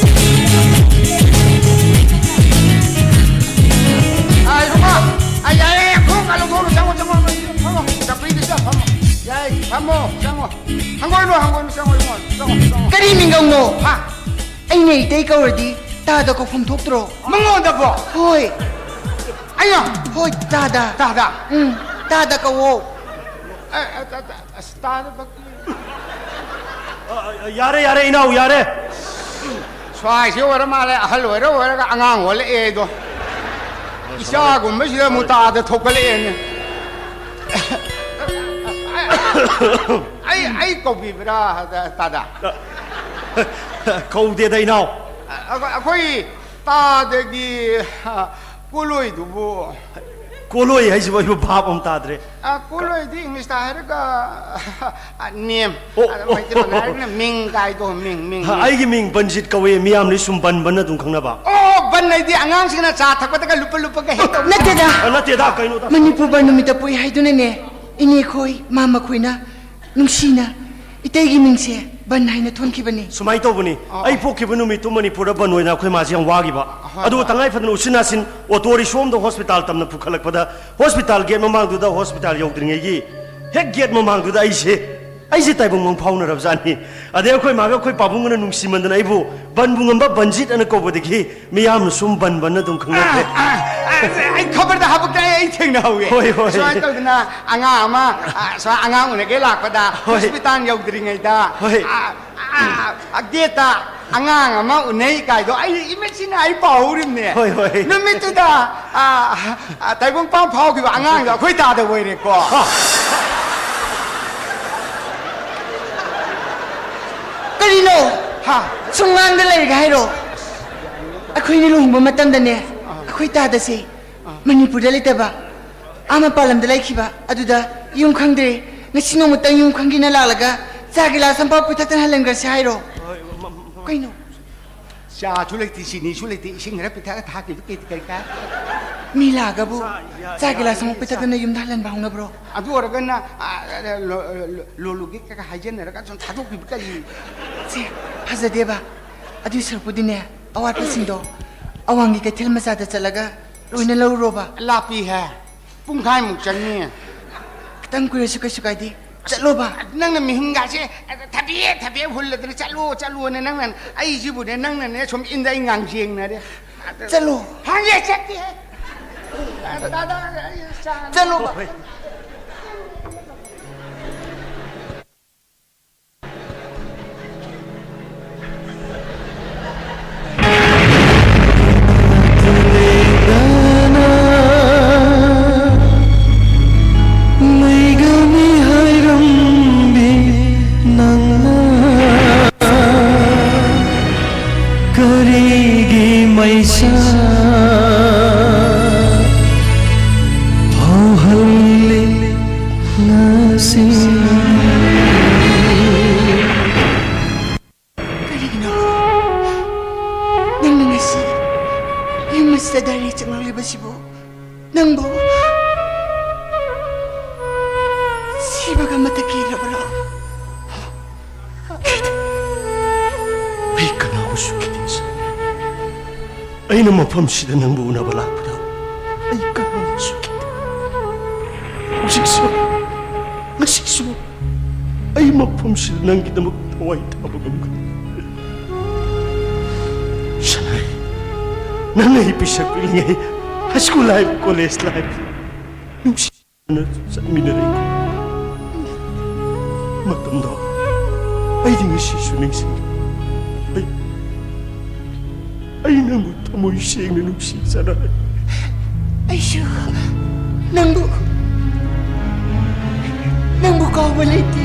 ꯑꯥ, ꯏꯕꯨꯡꯉꯣ, ꯑꯥ, ꯌꯥꯔꯦ, ꯌꯥꯔꯦ, ꯈꯣꯡ ꯀꯥ ꯂꯧꯊꯣꯛꯎꯔꯣ, ꯆꯪꯉꯣ, ꯆꯪꯉꯣ, ꯐꯝꯃꯣ, ꯆꯧꯀ꯭ꯔꯤꯗꯨꯗ ꯐꯝꯃꯣ꯫ ꯌꯥꯏ, ꯐꯝꯃꯣ, ꯆꯪꯉꯣ꯫ ꯍꯪꯒꯣꯏꯅꯨ, ꯍꯪꯒꯣꯏꯅꯨ, ꯆꯪꯉꯣ, ꯏꯕꯨꯡꯉꯣ, ꯆꯪꯉꯣ, ꯆꯪꯉꯣ꯫ ꯀꯔꯤ ꯃꯤꯡꯒꯧꯅꯣ? ꯍꯥ? ꯑꯩꯅ ꯏꯇꯩ ꯀꯧꯔꯗꯤ ꯇꯥꯗ ꯀꯧꯐꯝ ꯊꯣꯛꯇ꯭ꯔꯣ? ꯃꯉꯣꯟꯗꯕꯣ? ꯍꯣꯏ꯫ ꯑꯩꯅ? ꯍꯣꯏ, ꯇꯥꯗ꯫ ꯇꯥꯗ? ꯎꯝ, ꯇꯥꯗ ꯀꯧꯋꯣ꯫ ꯑ, ꯑ, ꯇꯥ-, ꯇꯥ-, ꯑꯁ, ꯇꯥꯗ ꯌꯥꯔꯦ, ꯌꯥꯔꯦ, ꯏꯅꯥꯎ, ꯌꯥꯔꯦ꯫ ꯁ꯭ꯋꯥꯏꯁꯤ ꯑꯣꯏꯔ ꯃꯥꯜꯂꯦ, ꯑꯍꯜ ꯑꯣꯏꯔ ꯑꯣꯏꯔꯒ ꯑꯉꯥꯡ ꯑꯣꯜꯂꯛꯑꯦ ꯑꯩꯗꯣ꯫ ꯏꯆꯥꯒꯨꯝꯕꯁꯤꯗ ꯑꯃꯨꯛ ꯇꯥꯗ ꯊꯣꯛꯀꯠꯂꯛꯑꯦꯅꯦ꯫ ꯑꯩ, ꯑꯩ ꯀꯧꯕꯤꯕ꯭ꯔꯥ, ꯇꯥꯗ? ꯀꯧꯗꯦꯗ, ꯏꯅꯥꯎ꯫ ꯑꯩꯈꯣꯏ ꯇꯥꯗꯒꯤ ꯀꯣꯂꯣꯏꯗꯨꯕꯨ꯫ ꯀꯣꯂꯣꯏ ꯍꯥꯏꯁꯤꯕꯨ ꯑꯩꯕꯨ ꯚꯥꯞ ꯑꯃ ꯇꯥꯗ꯭ꯔꯦ꯫ ꯑ, ꯀꯣꯂꯣꯏꯗꯤ ꯏꯪꯂꯤꯁꯇ ꯍꯥꯏꯔꯒ, ꯑ, name꯫ ꯑꯣ, ꯑꯗ ꯑꯣ, ꯃꯩꯇꯩꯂꯣꯟꯗ ꯑꯣ꯫ ꯍꯥꯏꯔꯒꯅ ꯃꯤꯡ ꯀꯥꯏꯗꯣ, ꯃꯤꯡ, ꯃꯤꯡ, ꯍꯥ, ꯃꯤꯡ꯫ ꯑꯩꯒꯤ ꯃꯤꯡ ꯕꯟꯖꯤꯠ ꯀꯧꯋꯦ, ꯃꯤꯌꯥꯝꯅ ꯁꯨꯝ ꯕꯟ ꯕꯟ ꯑꯗꯨꯝ ꯈꯪꯅꯕ꯫ ꯑꯣ, ꯕꯟ ꯍꯥꯏꯗꯤ ꯑꯉꯥꯡꯁꯤꯡꯅ ꯆꯥ ꯊꯛꯄꯗꯒ ꯂꯨꯞꯄ ꯂꯨꯞꯄꯒ ꯍꯦꯛ ꯇꯧꯕ꯫ ꯅꯠꯇꯦꯗ꯫ ꯑ, ꯅꯠꯇꯦꯗ, ꯀꯩꯅꯣꯗ꯫ ꯃꯅꯤꯄꯨꯔ ꯕꯟ ꯅꯨꯃꯤꯠꯇ ꯄꯣꯛꯏ ꯍꯥꯏꯗꯨꯅꯅꯦ, ꯏꯅꯦꯈꯣꯏ, ꯃꯥꯃꯈꯣꯏꯅ ꯅꯨꯡꯁꯤꯅ ꯏꯇꯩꯒꯤ ꯃꯤꯡꯁꯦ ꯕꯟ ꯍꯥꯏꯅ ꯊꯣꯟꯈꯤꯕꯅꯤ꯫ ꯁꯨꯃꯥꯏꯅ ꯇꯧꯕꯅꯤ, ꯑꯣ, ꯑꯩ ꯑꯣ꯫ ꯄꯣꯛꯈꯤꯕ ꯅꯨꯃꯤꯠꯇꯨ ꯃꯅꯤꯄꯨꯔꯗ ꯕꯟ ꯑꯣꯏꯅ ꯑꯩꯈꯣꯏ ꯃꯥꯁꯦ ꯌꯥꯝ ꯋꯥꯈꯤꯕ꯫ ꯍꯣꯏ, ꯑꯗꯨꯒ ꯍꯣꯏ꯫ ꯇꯉꯥꯏ ꯐꯗꯅ ꯎꯆꯤꯟ ꯅꯥꯆꯤꯟ ꯑꯣꯇꯣ ꯔꯤꯛꯁꯣ ꯑꯃꯗ ꯍꯣꯁꯄꯤꯇꯥꯜ ꯇꯝꯅ ꯄꯨꯈꯠꯂꯛꯄꯗ ꯍꯣꯁꯄꯤꯇꯥꯜ ꯒꯦꯠ ꯃꯃꯥꯡꯗꯨꯗ, ꯍꯣꯁꯄꯤꯇꯥꯜ ꯌꯧꯗ꯭ꯔꯤꯉꯩꯒꯤ ꯍꯦꯛ ꯒꯦꯠ ꯃꯃꯥꯡꯗꯨꯗ ꯑꯩꯁꯦ, ꯑꯩꯁꯦ ꯇꯥꯏꯕꯪ ꯃꯪ ꯐꯥꯎꯅꯔꯕꯖꯥꯠꯅꯤ꯫ ꯑꯗꯩ ꯑꯩꯈꯣꯏ ꯃꯥꯒ ꯑꯩꯈꯣꯏ ꯄꯥꯕꯨꯡꯒꯅ ꯅꯨꯡꯁꯤꯃꯟꯗꯅ ꯑꯩꯕꯨ ꯕꯟꯕꯨ ꯉꯝꯕ ꯕꯟꯖꯤꯠ ꯑꯅ ꯀꯧꯕꯗꯒꯤ ꯃꯤꯌꯥꯝꯅ ꯁꯨꯝ ꯕꯟ ꯕꯟ ꯑꯗꯨꯝ ꯈꯪꯅꯈ꯭ꯔꯦ꯫ ꯑ, ꯑ, ꯑ, ꯑꯩ ꯈꯕꯔꯗ ꯍꯥꯄꯛꯇꯥꯏ, ꯑꯩ ꯊꯦꯡꯅꯍꯧꯋꯦ꯫ ꯍꯣꯏ, ꯍꯣꯏ꯫ ꯁꯨꯃꯥꯏꯅ ꯇꯧꯗꯅ ꯑꯉꯥꯡ ꯑꯃ, ꯑ, ꯁꯨꯃꯥꯏ ꯑꯉꯥꯡ ꯎꯅꯒꯦ ꯂꯥꯛꯄꯗ ꯍꯣꯏ꯫ ꯍꯣꯁꯄꯤꯇꯥꯜ ꯌꯧꯗ꯭ꯔꯤꯉꯩꯗ, ꯍꯣꯏ꯫ ꯑ, ꯑ, ꯑ, ꯒꯦꯠꯇ ꯑꯉꯥꯡ ꯑꯃ ꯎꯅꯩ ꯀꯥꯏꯗꯣ ꯑꯩ ꯏꯃꯤꯠꯁꯤꯅ ꯑꯩ ꯄꯥꯎꯍꯧꯔꯤꯕꯅꯦ꯫ ꯍꯣꯏ, ꯍꯣꯏ꯫ ꯅꯨꯃꯤꯠꯇꯨꯗ, ꯑ, ꯑ, ꯇꯥꯏꯕꯪꯄꯥꯟ ꯐꯥꯎꯈꯤꯕ ꯑꯉꯥꯡꯗꯣ ꯑꯩꯈꯣꯏ ꯇꯥꯗ ꯑꯣꯏꯔꯦꯀꯣ꯫ ꯀꯔꯤꯅꯣ? ꯍꯥ? ꯁꯨꯝ ꯉꯥꯡꯗ ꯂꯩꯔꯒ ꯍꯥꯏꯔꯣ꯫ ꯑꯩꯈꯣꯏꯅ ꯂꯨꯍꯣꯡꯕ ꯃꯇꯝꯗꯅꯦ, ꯑꯩꯈꯣꯏ ꯇꯥꯗꯁꯦ ꯃꯅꯤꯄꯨꯔꯗ ꯂꯩꯇꯕ, ꯑꯥ ꯃꯄꯥꯟ ꯂꯝꯗ ꯂꯩꯈꯤꯕ, ꯑꯗꯨꯗ ꯌꯨꯝ ꯈꯪꯗ꯭ꯔꯦ꯫ ꯉꯁꯤ ꯅꯣꯡꯃꯇꯪ ꯌꯨꯝ ꯈꯪꯒꯦꯅ ꯂꯥꯛꯂꯒ ꯆꯥꯒꯤ ꯂꯥꯁ ꯑꯃꯐꯥꯎ ꯄꯤꯊꯛꯇꯅ ꯍꯜꯍꯟꯈ꯭ꯔꯁꯦ ꯍꯥꯏꯔꯣ? ꯀꯩꯅꯣ? ꯆꯥꯁꯨ ꯂꯩꯇꯦ, ꯆꯤꯅꯤꯁꯨ ꯂꯩꯇꯦ, ꯏꯁꯤꯡ ꯈꯔ ꯄꯤꯊꯛꯑ ꯊꯥꯈꯤꯕ ꯀꯩ-, ꯀꯔꯤ ꯀꯥꯏ? ꯃꯤ ꯂꯥꯛꯑꯒꯕꯨ ꯆꯥ ꯒꯤꯂꯥꯁ ꯑꯃ ꯄꯤꯊꯛꯇꯅ ꯌꯨꯝꯗ ꯍꯜꯍꯟꯕ ꯍꯧꯅꯕ꯭ꯔꯣ? ꯑꯗꯨ ꯑꯣꯏꯔꯒꯅ, ꯑ, ꯂꯣ-, ꯂꯣ-, ꯂꯣꯂꯨꯒꯤ ꯀꯩꯀꯥ ꯍꯥꯏꯖꯟꯅꯔꯒ ꯁꯨꯝ ꯊꯥꯗꯣꯛꯄꯤꯕ ꯀꯔꯤ? ꯁꯦ, ꯐꯖꯗꯦꯕ꯫ ꯑꯗꯨꯏ ꯁꯔꯨꯛꯄꯨꯗꯤꯅꯦ, ꯑꯋꯥꯠꯄꯁꯤꯡꯗꯣ ꯑꯋꯥꯡꯒꯤ ꯀꯩꯊꯦꯜ ꯃꯆꯥꯗ ꯆꯠꯂꯒ ꯂꯣꯏꯅ ꯂꯧꯔꯣꯕ꯫ ꯂꯥꯞꯄꯤꯍꯦ꯫ ꯄꯨꯡꯈꯥꯏꯃꯨꯛ ꯆꯪꯅꯤ꯫ ꯈꯤꯇꯪ ꯀꯨꯏꯔꯁꯨ ꯀꯩꯁꯨ ꯀꯥꯏꯗꯦ꯫ ꯆꯠꯂꯣꯕ꯫ ꯅꯪꯅ ꯃꯤꯍꯨꯟꯒꯥꯁꯦ ꯊꯕꯦ ꯊꯕꯦ ꯍꯨꯜꯂꯗꯅ "ꯆꯠꯂꯣ, ꯆꯠꯂꯣꯅ" ꯅꯪꯅ, ꯑꯩꯁꯤꯕꯨꯅꯦ, ꯅꯪꯅꯅꯦ ꯁꯨꯝ ꯏꯟꯗ ꯑꯩ ꯉꯥꯡꯖꯦꯡꯅꯔꯦ꯫ ꯆꯠꯂꯣ꯫ ꯍꯥꯡꯉꯦ, ꯆꯠꯀꯦ꯫ ꯗꯥꯗꯥ, ꯑꯩ ꯆꯥ ꯆꯠꯂꯣꯕ꯫ ꯂꯩꯒꯅꯤ ꯍꯥꯏꯔꯝꯕꯤ ꯅꯪꯅ ꯀꯔꯤꯒꯤ ꯃꯩꯁꯥ ꯐꯥꯎꯍꯜꯂꯤ ꯉꯁꯤ? ꯀꯔꯤꯒꯤꯅꯣ ꯅꯪꯅ ꯉꯁꯤ ꯌꯨꯝ ꯑꯁꯤꯗ ꯗꯥꯏꯔꯦꯛ ꯆꯪꯂꯛꯂꯤꯕꯁꯤꯕꯨ? ꯅꯪꯕꯨ ꯁꯤꯕꯒ ꯑꯃꯠꯇ ꯀꯤꯔꯕ꯭ꯔꯣ? ꯑꯩ ꯀꯅꯥꯕꯨꯁꯨ ꯀꯤꯗꯦ, ꯁꯥꯔ꯫ ꯑꯩꯅ ꯃꯐꯝꯁꯤꯗ ꯅꯪꯕꯨ ꯎꯅꯕ ꯂꯥꯛꯄꯗ ꯑꯩ ꯀꯅꯥꯕꯨꯁꯨ ꯀꯤꯗꯦ꯫ ꯍꯧꯖꯤꯛꯁꯨ, ꯉꯁꯤꯁꯨ ꯑꯩ ꯃꯐꯝꯁꯤꯗ ꯅꯪꯒꯤꯗꯃꯛ ꯊꯋꯥꯏ ꯊꯥꯕ ꯉꯝꯒꯅꯤ꯫ ꯁꯅꯥꯏ, ꯅꯪ ꯑꯩ ꯄꯤꯁꯛ ꯄꯤꯛꯂꯤꯉꯩ, ꯍꯥꯏ ꯁ꯭ꯀꯨꯜ ꯂꯥꯏꯐ, ꯀꯣꯂꯦꯖ ꯂꯥꯏꯐ, ꯅꯨꯡꯁꯤꯅ ꯆꯠꯃꯤꯟꯅꯔꯛꯏ꯫ ꯃꯇꯝꯗꯣ ꯑꯩꯗꯤ ꯉꯁꯤꯁꯨ ꯅꯤꯡꯁꯤꯡꯂꯤ꯫ ꯑꯩ, ꯑꯩ ꯅꯪꯕꯨ ꯊꯃꯣꯏ ꯁꯦꯡꯅ ꯅꯨꯡꯁꯤꯖꯔꯦ꯫ ꯑꯩꯁꯨ ꯅꯪꯕꯨ, ꯅꯪꯕꯨ ꯀꯥꯎꯕ ꯂꯩꯇꯦ꯫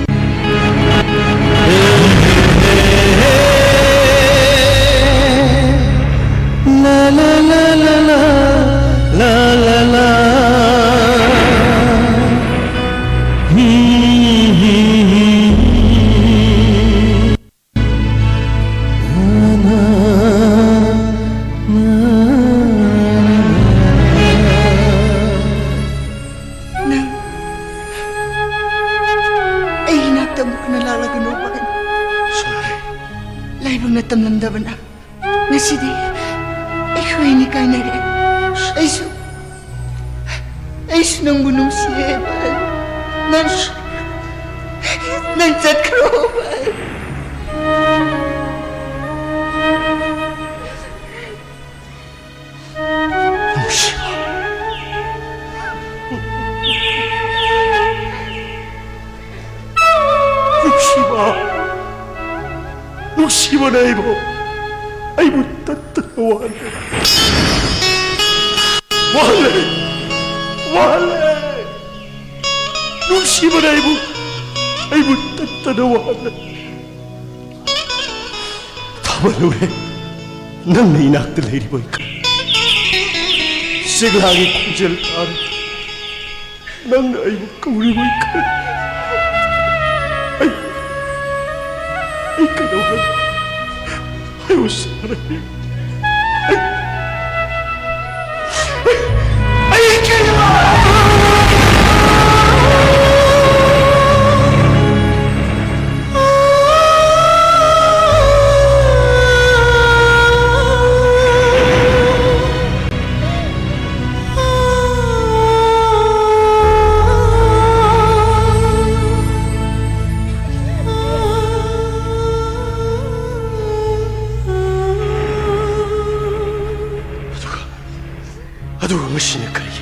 ꯅꯪ ꯑꯩ ꯏꯅꯥꯛꯇ ꯑꯃꯨꯛ ꯍꯟꯅ ꯂꯥꯛꯂꯒꯅꯨ, ꯚꯥꯏ꯫ ꯂꯥꯏꯕꯛꯅ ꯇꯝꯂꯝꯗꯕꯅ ꯉꯁꯤꯗꯤ ꯑꯩꯈꯣꯏ ꯑꯅꯤ ꯀꯥꯏꯅꯔꯦ꯫ ꯑꯩꯁꯨ, ꯑꯩꯁꯨ ꯅꯪꯕꯨ ꯅꯨꯡꯁꯤꯌꯦ, ꯚꯥꯏ꯫ ꯅꯪ, ꯅꯪ ꯆꯠꯈ꯭ꯔꯣ, ꯚꯥꯏ꯫ ꯅꯨꯡꯁꯤꯕ꯫ ꯅꯨꯡꯁꯤꯕ꯫ ꯅꯨꯡꯁꯤꯕꯅ ꯑꯩꯕꯨ, ꯑꯩꯕꯨ ꯇꯠꯇꯅ ꯋꯥꯍꯜꯂꯦ꯫ ꯋꯥꯍꯜꯂꯦ꯫ ꯋꯥꯍꯜꯂꯦ꯫ ꯅꯨꯡꯁꯤꯕꯅ ꯑꯩꯕꯨ, ꯑꯩꯕꯨ ꯇꯠꯇꯅ ꯋꯥꯍꯜꯂꯦ꯫ ꯊꯥꯕꯜꯂꯨꯔꯦ, ꯅꯪꯅ ꯏꯅꯥꯛꯇ ꯂꯩꯔꯤꯕꯣꯏ ꯈꯜꯂꯤ꯫ ꯆꯦꯛꯂꯥꯒꯤ ꯈꯣꯟꯖꯦꯜ ꯇꯥꯔꯦ, ꯅꯪꯅ ꯑꯩꯕꯨ ꯀꯧꯔꯤꯕꯣꯏ ꯈꯜꯂꯤ꯫ ꯑꯩ, ꯑꯩ ꯀꯩꯗꯧ ꯍꯥꯏꯕ? ꯍꯥꯏꯌꯨ ꯁꯥꯔꯦ꯫ ꯑꯩ, ꯑꯩ ꯀꯩꯗꯧ ꯑꯗꯨꯒ, ꯑꯗꯨꯒ ꯉꯁꯤꯅ ꯀꯔꯤꯒꯤ?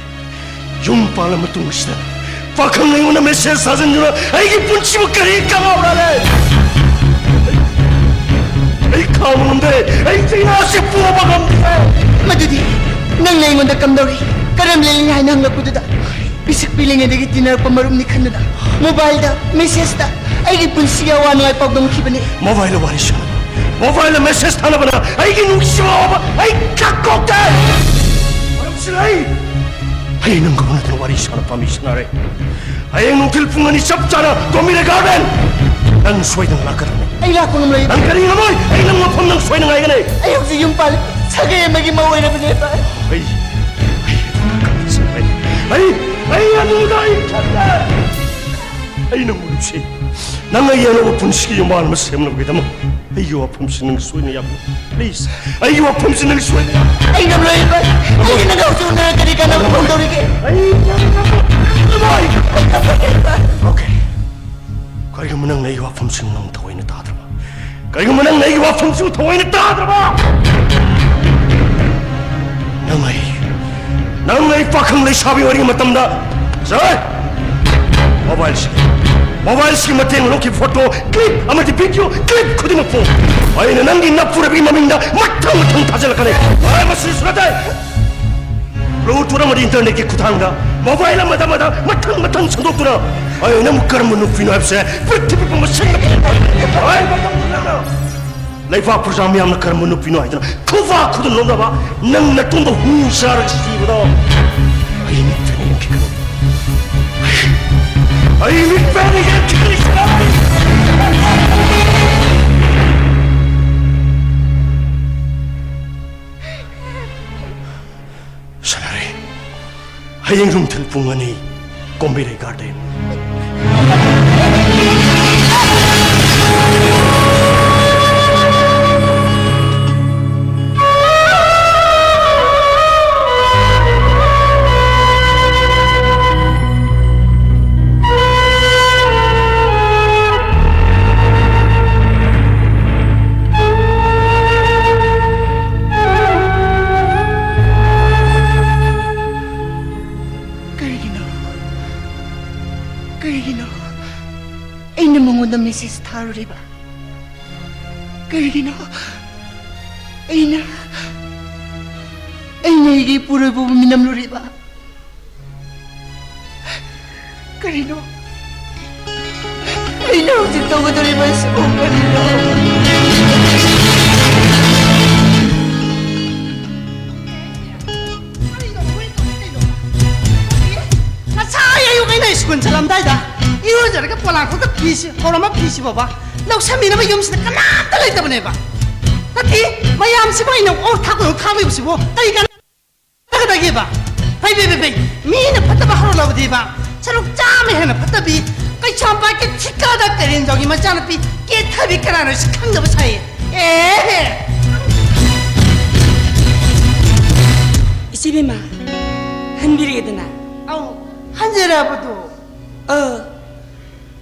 ꯌꯨꯝ ꯄꯥꯜꯂ ꯃꯇꯨꯡꯁꯤꯗ ꯄꯥꯈꯪ ꯑꯩꯉꯣꯟꯗ ꯃꯦꯁꯦꯖ ꯊꯥꯖꯤꯟꯗꯨꯅ ꯑꯩꯒꯤ ꯄꯨꯟꯁꯤꯕꯨ ꯀꯔꯤ ꯀꯥꯡꯉꯧꯔ ꯂꯩ? ꯑꯩ ꯈꯥꯡꯕ ꯉꯝꯗꯦ꯫ ꯑꯩ ꯆꯩꯅꯥꯁꯦ ꯄꯣꯕ ꯉꯝꯗꯦ꯫ ꯃꯗꯨꯗꯤ ꯅꯪꯅ ꯑꯩꯉꯣꯟꯗ ꯀꯝꯗꯧꯔꯤ? ꯀꯔꯝ ꯂꯦꯜꯂꯤ ꯍꯥꯏꯅ ꯍꯪꯂꯛꯄꯗꯨꯗ, ꯄꯤꯁꯛ ꯄꯤꯛꯂꯤꯉꯩꯗꯒꯤ ꯇꯤꯟꯅꯔꯛꯄ ꯃꯔꯨꯞꯅꯤ ꯈꯟꯗꯨꯅ mobileꯗ, messageꯇ ꯑꯩꯒꯤ ꯄꯨꯟꯁꯤꯒꯤ ꯑꯋꯥ ꯅꯨꯡꯉꯥꯏ ꯄꯥꯎꯗꯝꯈꯤꯕꯅꯤ꯫ Mobileꯗ ꯋꯥꯔꯤ ꯁꯥꯟꯅꯕ, mobileꯗ message ꯊꯥꯅꯕꯅ ꯑꯩꯒꯤ ꯅꯨꯡꯁꯤꯕ ꯑꯋꯥꯕ ꯑꯩ ꯀꯛꯊꯣꯛꯇꯦ꯫ ꯃꯔꯝꯁꯤꯅ ꯑꯩ ꯍꯌꯦꯡ ꯅꯪꯒ ꯎꯅꯗꯨꯅ ꯋꯥꯔꯤ ꯁꯥꯟꯅ ꯄꯥꯝꯃꯤ ꯁꯥꯟꯅꯔꯦ꯫ ꯍꯌꯦꯡ ꯅꯨꯡꯊꯤꯜ ꯄꯨꯡ ꯑꯅꯤ ꯆꯞ ꯆꯥꯅ ꯀꯣꯃꯤꯔ ꯒꯥꯔꯗꯦꯟ꯫ ꯅꯪ ꯁꯣꯏꯗꯅ ꯂꯥꯛꯀꯗꯕꯅꯤ꯫ ꯑꯩ ꯂꯥꯛꯄ ꯉꯝꯂꯣꯏ꯫ ꯅꯪ ꯀꯔꯤ ꯉꯝꯃꯣꯏ? ꯑꯩ ꯅꯪ ꯃꯐꯝ ꯅꯪ ꯁꯣꯏꯅ ꯉꯥꯏꯒꯅꯤ꯫ ꯑꯩ ꯍꯧꯖꯤꯛ ꯌꯨꯝ ꯄꯥꯜꯂꯤ꯫ ꯁꯥꯒꯩ ꯑꯃꯒꯤ ꯃꯧ ꯑꯣꯏꯔꯕꯅꯦ, ꯚꯥꯏ꯫ ꯑꯩ, ꯑꯩ, ꯑꯩ, ꯑꯩ ꯑꯗꯨꯗ ꯑꯩ ꯈꯟꯗꯦ꯫ ꯑꯩ ꯅꯪꯕꯨ ꯅꯨꯡꯁꯤ꯫ ꯅꯪ ꯑꯩꯒꯤ ꯑꯅꯧꯕ ꯄꯨꯟꯁꯤꯒꯤ ꯌꯨꯝꯕꯥꯟ ꯑꯃ ꯁꯦꯝꯅꯕꯒꯤꯗꯃꯛ ꯑꯩꯒꯤ ꯋꯥꯐꯝꯁꯤ ꯅꯪ ꯁꯣꯏꯅ ꯌꯥꯕꯤꯌꯨ꯫ Please, ꯑꯩꯒꯤ ꯋꯥꯐꯝꯁꯤ ꯅꯪ ꯁꯣꯏꯅ ꯌꯥꯕꯤꯌꯨ꯫ ꯑꯩ ꯉꯝꯂꯣꯏ, ꯚꯥꯏ꯫ ꯑꯩꯒꯤ ꯅꯪꯒ ꯍꯧꯖꯤꯛ ꯎꯅꯔꯒ ꯀꯔꯤ ꯀꯥꯟꯅꯕ ꯐꯪꯗꯧꯔꯤꯒꯦ? ꯑꯩ ꯅꯪ ꯉꯝꯂꯣꯏ꯫ Okay. ꯀꯔꯤꯒꯨꯝꯕ ꯅꯪꯅ ꯑꯩꯒꯤ ꯋꯥꯐꯝꯁꯤꯡ ꯅꯪ ꯊꯑꯣꯏꯅ ꯇꯥꯗ꯭ꯔꯕ, ꯀꯔꯤꯒꯨꯝꯕ ꯅꯪꯅ ꯑꯩꯒꯤ ꯋꯥꯐꯝꯁꯤꯡ ꯊꯑꯣꯏꯅ ꯇꯥꯗ꯭ꯔꯕ, ꯅꯪ ꯑꯩ, ꯅꯪ ꯑꯩ ꯄꯥꯈꯪ ꯂꯩꯁꯥꯕꯤ ꯑꯣꯏꯔꯤꯉꯩ ꯃꯇꯝꯗ, ꯁꯦ, mobileꯁꯤꯒꯤ, mobileꯁꯤꯒꯤ ꯃꯇꯦꯡ ꯂꯧꯈꯤꯕ photo clip ꯑꯃꯗꯤ video clip ꯈꯨꯗꯤꯡꯃꯛꯄꯨ ꯑꯩꯅ ꯅꯪꯒꯤ ꯅꯄꯨꯔꯕꯤ ꯃꯃꯤꯡꯗ ꯃꯊꯪ ꯃꯊꯪ ꯊꯥꯖꯤꯜꯂꯛꯀꯅꯤ꯫ ꯍꯣꯏ, ꯃꯁꯤꯁꯨ ꯅꯠꯇꯦ꯫ Bluetooth ꯑꯃꯗꯤ internetꯀꯤ ꯈꯨꯠꯊꯥꯡꯗ mobile ꯑꯃꯗ ꯑꯃꯗ ꯃꯊꯪ ꯃꯊꯪ ꯁꯟꯗꯣꯛꯇꯨꯅ ꯑꯩ ꯅꯪꯕꯨ ꯀꯔꯝꯕ ꯅꯨꯄꯤꯅꯣ ꯍꯥꯏꯕꯁꯦ ꯄ꯭ꯔꯤꯊꯤꯕꯤ ꯄꯨꯝꯕ ꯁꯤꯟꯕ ꯊꯨꯡꯅ ꯍꯥꯏꯕ ꯃꯇꯝꯗ ꯅꯪꯅ ꯂꯩꯕꯥꯛ ꯄ꯭ꯔꯖꯥ ꯃꯤꯌꯥꯝꯅ ꯀꯔꯝꯕ ꯅꯨꯄꯤꯅꯣ ꯍꯥꯏꯗꯅ ꯈꯨꯕꯥꯛ ꯈꯨꯗꯅ ꯅꯣꯛꯅꯕ ꯅꯪ ꯅꯇꯨꯡꯗ ꯍꯨ ꯆꯥꯔꯒ ꯁꯤꯕꯗꯣ ꯑꯩ ꯃꯤꯠꯇꯅ ꯌꯦꯡꯈꯤꯒꯅꯤ꯫ ꯑꯩ ꯃꯤꯠꯇꯅ ꯌꯦꯡꯈꯤꯒꯅꯤ꯫ ꯁꯥꯟꯅꯔꯦ꯫ ꯍꯌꯦꯡ ꯅꯨꯡꯊꯤꯜ ꯄꯨꯡ ꯑꯅꯤ, ꯀꯣꯝꯕꯤꯔꯩ ꯒꯥꯔꯗꯦꯟ꯫ ꯀꯔꯤꯒꯤꯅꯣ? ꯀꯔꯤꯒꯤꯅꯣ ꯑꯩꯅ ꯃꯉꯣꯟꯗ message ꯊꯥꯔꯨꯔꯤꯕ? ꯀꯔꯤꯒꯤꯅꯣ ꯑꯩꯅ ꯑꯩꯅ ꯑꯩꯒꯤ ꯏꯄꯨꯔꯣꯏꯕꯕꯨ ꯃꯤꯅꯝꯂꯨꯔꯤꯕ? ꯀꯔꯤꯅꯣ ꯑꯩꯅ ꯍꯧꯖꯤꯛ ꯇꯧꯒꯗꯧꯔꯤꯕ ꯑꯁꯤꯕꯨ? ꯀꯔꯤꯅꯣ? ꯉꯁꯥꯏ ꯑꯌꯨꯛ ꯑꯩꯅ ꯁ꯭ꯀꯨꯜ ꯆꯠꯂꯝꯗꯥꯏꯗ ꯏꯔꯨꯖꯔꯒ ꯄꯣꯂꯥꯡꯈꯣꯛꯇ ꯐꯤꯁꯤ ꯐꯧꯔꯝꯕ ꯐꯤꯁꯤ ꯐꯥꯎꯕ ꯂꯧꯁꯟꯕꯤꯅꯕ ꯌꯨꯝꯁꯤꯗ ꯀꯅꯥꯝꯇ ꯂꯩꯇꯕꯅꯦꯕ꯫ ꯅꯠꯇꯦ, ꯃꯌꯥꯝꯁꯤꯕꯨ ꯑꯩꯅ ꯑꯣꯛ ꯊꯥꯛꯄꯗꯧ ꯊꯥꯛꯂꯤꯕꯁꯤꯕꯨ ꯀꯔꯤ ꯀꯥꯟꯅꯒꯗꯒꯦꯕ? ꯐꯩ, ꯐꯩ, ꯐꯩ, ꯐꯩ꯫ ꯃꯤꯅ ꯐꯠꯇꯕ ꯍꯧꯔꯛꯂꯕꯗꯤꯕ, ꯁꯔꯨꯛ ꯆꯥꯝꯃ ꯍꯦꯟꯅ ꯐꯠꯇꯕꯤ, ꯀꯩꯁꯥꯝꯄꯥꯠꯀꯤ ꯊꯤꯀꯥꯗ ꯀꯔꯦꯟꯖꯥꯎꯒꯤ ꯃꯆꯥꯅꯨꯄꯤ ꯀꯦꯊꯕꯤ ꯀꯅꯥꯅꯣ ꯁꯤ ꯈꯪꯗꯕ ꯁꯥꯏꯌꯦ꯫ ꯑꯦ! ꯏꯆꯦꯕꯦꯝꯃ, ꯍꯟꯕꯤꯔꯛꯑꯦꯗꯅ? ꯑꯧ, ꯍꯟꯖꯔꯕꯗꯣ꯫ ꯑ,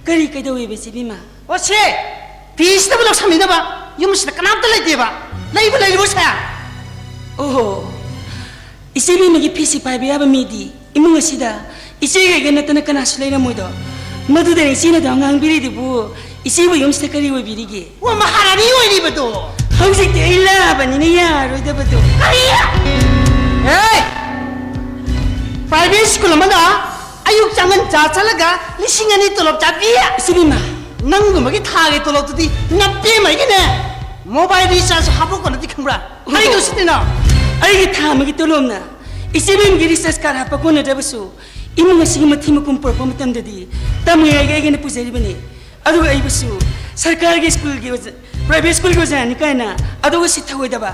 ꯀꯔꯤ ꯀꯩꯗꯧꯋꯦꯕ ꯏꯆꯦꯕꯦꯝꯃ? ꯑꯣ, ꯁꯦ! ꯐꯤꯁꯤꯗꯕꯨ ꯂꯧꯁꯟꯕꯤꯅꯕ ꯌꯨꯝꯁꯤꯗ ꯀꯅꯥꯝꯇ ꯂꯩꯇꯦꯕ꯫ ꯂꯩꯕꯨ ꯂꯩꯔꯤꯕꯣ, ꯁꯦ? ꯑꯣꯍꯣ, ꯏꯆꯦꯕꯦꯝꯃꯒꯤ ꯐꯤꯁꯤ ꯄꯥꯏꯕ ꯌꯥꯕ ꯃꯤꯗꯤ ꯏꯃꯨꯡ ꯑꯁꯤꯗ ꯏꯆꯦꯒ ꯑꯩꯒ ꯅꯠꯇꯅ ꯀꯅꯥꯁꯨ ꯂꯩꯔꯝꯃꯣꯏꯗꯣ꯫ ꯃꯗꯨꯗ ꯏꯆꯦꯅ ꯑꯗꯨꯝ ꯉꯥꯡꯕꯤꯔꯤꯗꯨꯕꯨ ꯏꯆꯦꯕꯨ ꯌꯨꯝꯁꯤꯗ ꯀꯔꯤ ꯑꯣꯏꯕꯤꯔꯤꯒꯦ? ꯋꯥ, ꯃꯍꯥꯔꯥꯅꯤ ꯑꯣꯏꯔꯤꯕꯗꯣ꯫ ꯍꯧꯖꯤꯛꯇꯤ ꯑꯩ ꯂꯥꯛꯑꯕꯅꯤꯅ ꯌꯥꯔꯣꯏꯗꯕꯗꯣ꯫ ꯀꯔꯤ? ꯑꯦ! ꯄ꯭ꯔꯥꯏꯚꯦꯠ ꯁ꯭ꯀꯨꯜ ꯑꯃꯗ ꯑꯌꯨꯛ ꯆꯪꯉꯟ ꯆꯥ ꯆꯠꯂꯒ ꯂꯤꯁꯤꯡ ꯑꯅꯤ ꯇꯣꯂꯣꯞ ꯆꯥꯕꯤ? ꯏꯆꯦꯕꯦꯝꯃ꯫ ꯅꯪꯒꯨꯝꯕꯒꯤ ꯊꯥꯒꯤ ꯇꯣꯂꯣꯞꯇꯨꯗꯤ ꯅꯄꯦꯝꯃꯒꯤꯅꯦ ꯃꯣꯕꯥꯏꯜ ꯔꯤꯆꯥꯔꯖ ꯍꯥꯞꯄ ꯀꯣꯟꯅꯗꯤ ꯈꯪꯕ꯭ꯔꯥ? ꯀꯔꯤꯅꯣ ꯁꯤꯗꯤꯅꯣ? ꯑꯩꯒꯤ ꯊꯥ ꯑꯃꯒꯤ ꯇꯣꯂꯣꯞꯅ ꯏꯆꯦꯕꯦꯝꯒꯤ ꯔꯤꯆꯥꯔꯖ ꯀꯥꯔꯗ ꯍꯥꯞꯄ ꯀꯣꯟꯅꯗ꯭ꯔꯕꯁꯨ, ꯏꯃꯨꯡ ꯑꯁꯤꯒꯤ ꯃꯊꯤ ꯃꯀꯨꯝ ꯄꯨꯔꯛꯄ ꯃꯇꯝꯗꯗꯤ ꯇꯝꯃꯨ ꯌꯥꯏꯒ ꯑꯩꯒꯤꯅ ꯄꯨꯖꯔꯤꯕꯅꯤ꯫ ꯑꯗꯨꯒ ꯑꯩꯕꯨꯁꯨ ꯁꯔꯀꯥꯔꯒꯤ ꯁ꯭ꯀꯨꯜꯒꯤ ꯑꯣꯖꯥ, ꯄ꯭ꯔꯥꯏꯚꯦꯠ ꯁ꯭ꯀꯨꯜꯒꯤ ꯑꯣꯖꯥꯅꯤ ꯀꯥꯏꯅ ꯑꯗꯨꯒ ꯁꯤꯠꯊꯑꯣꯏꯗꯕ꯫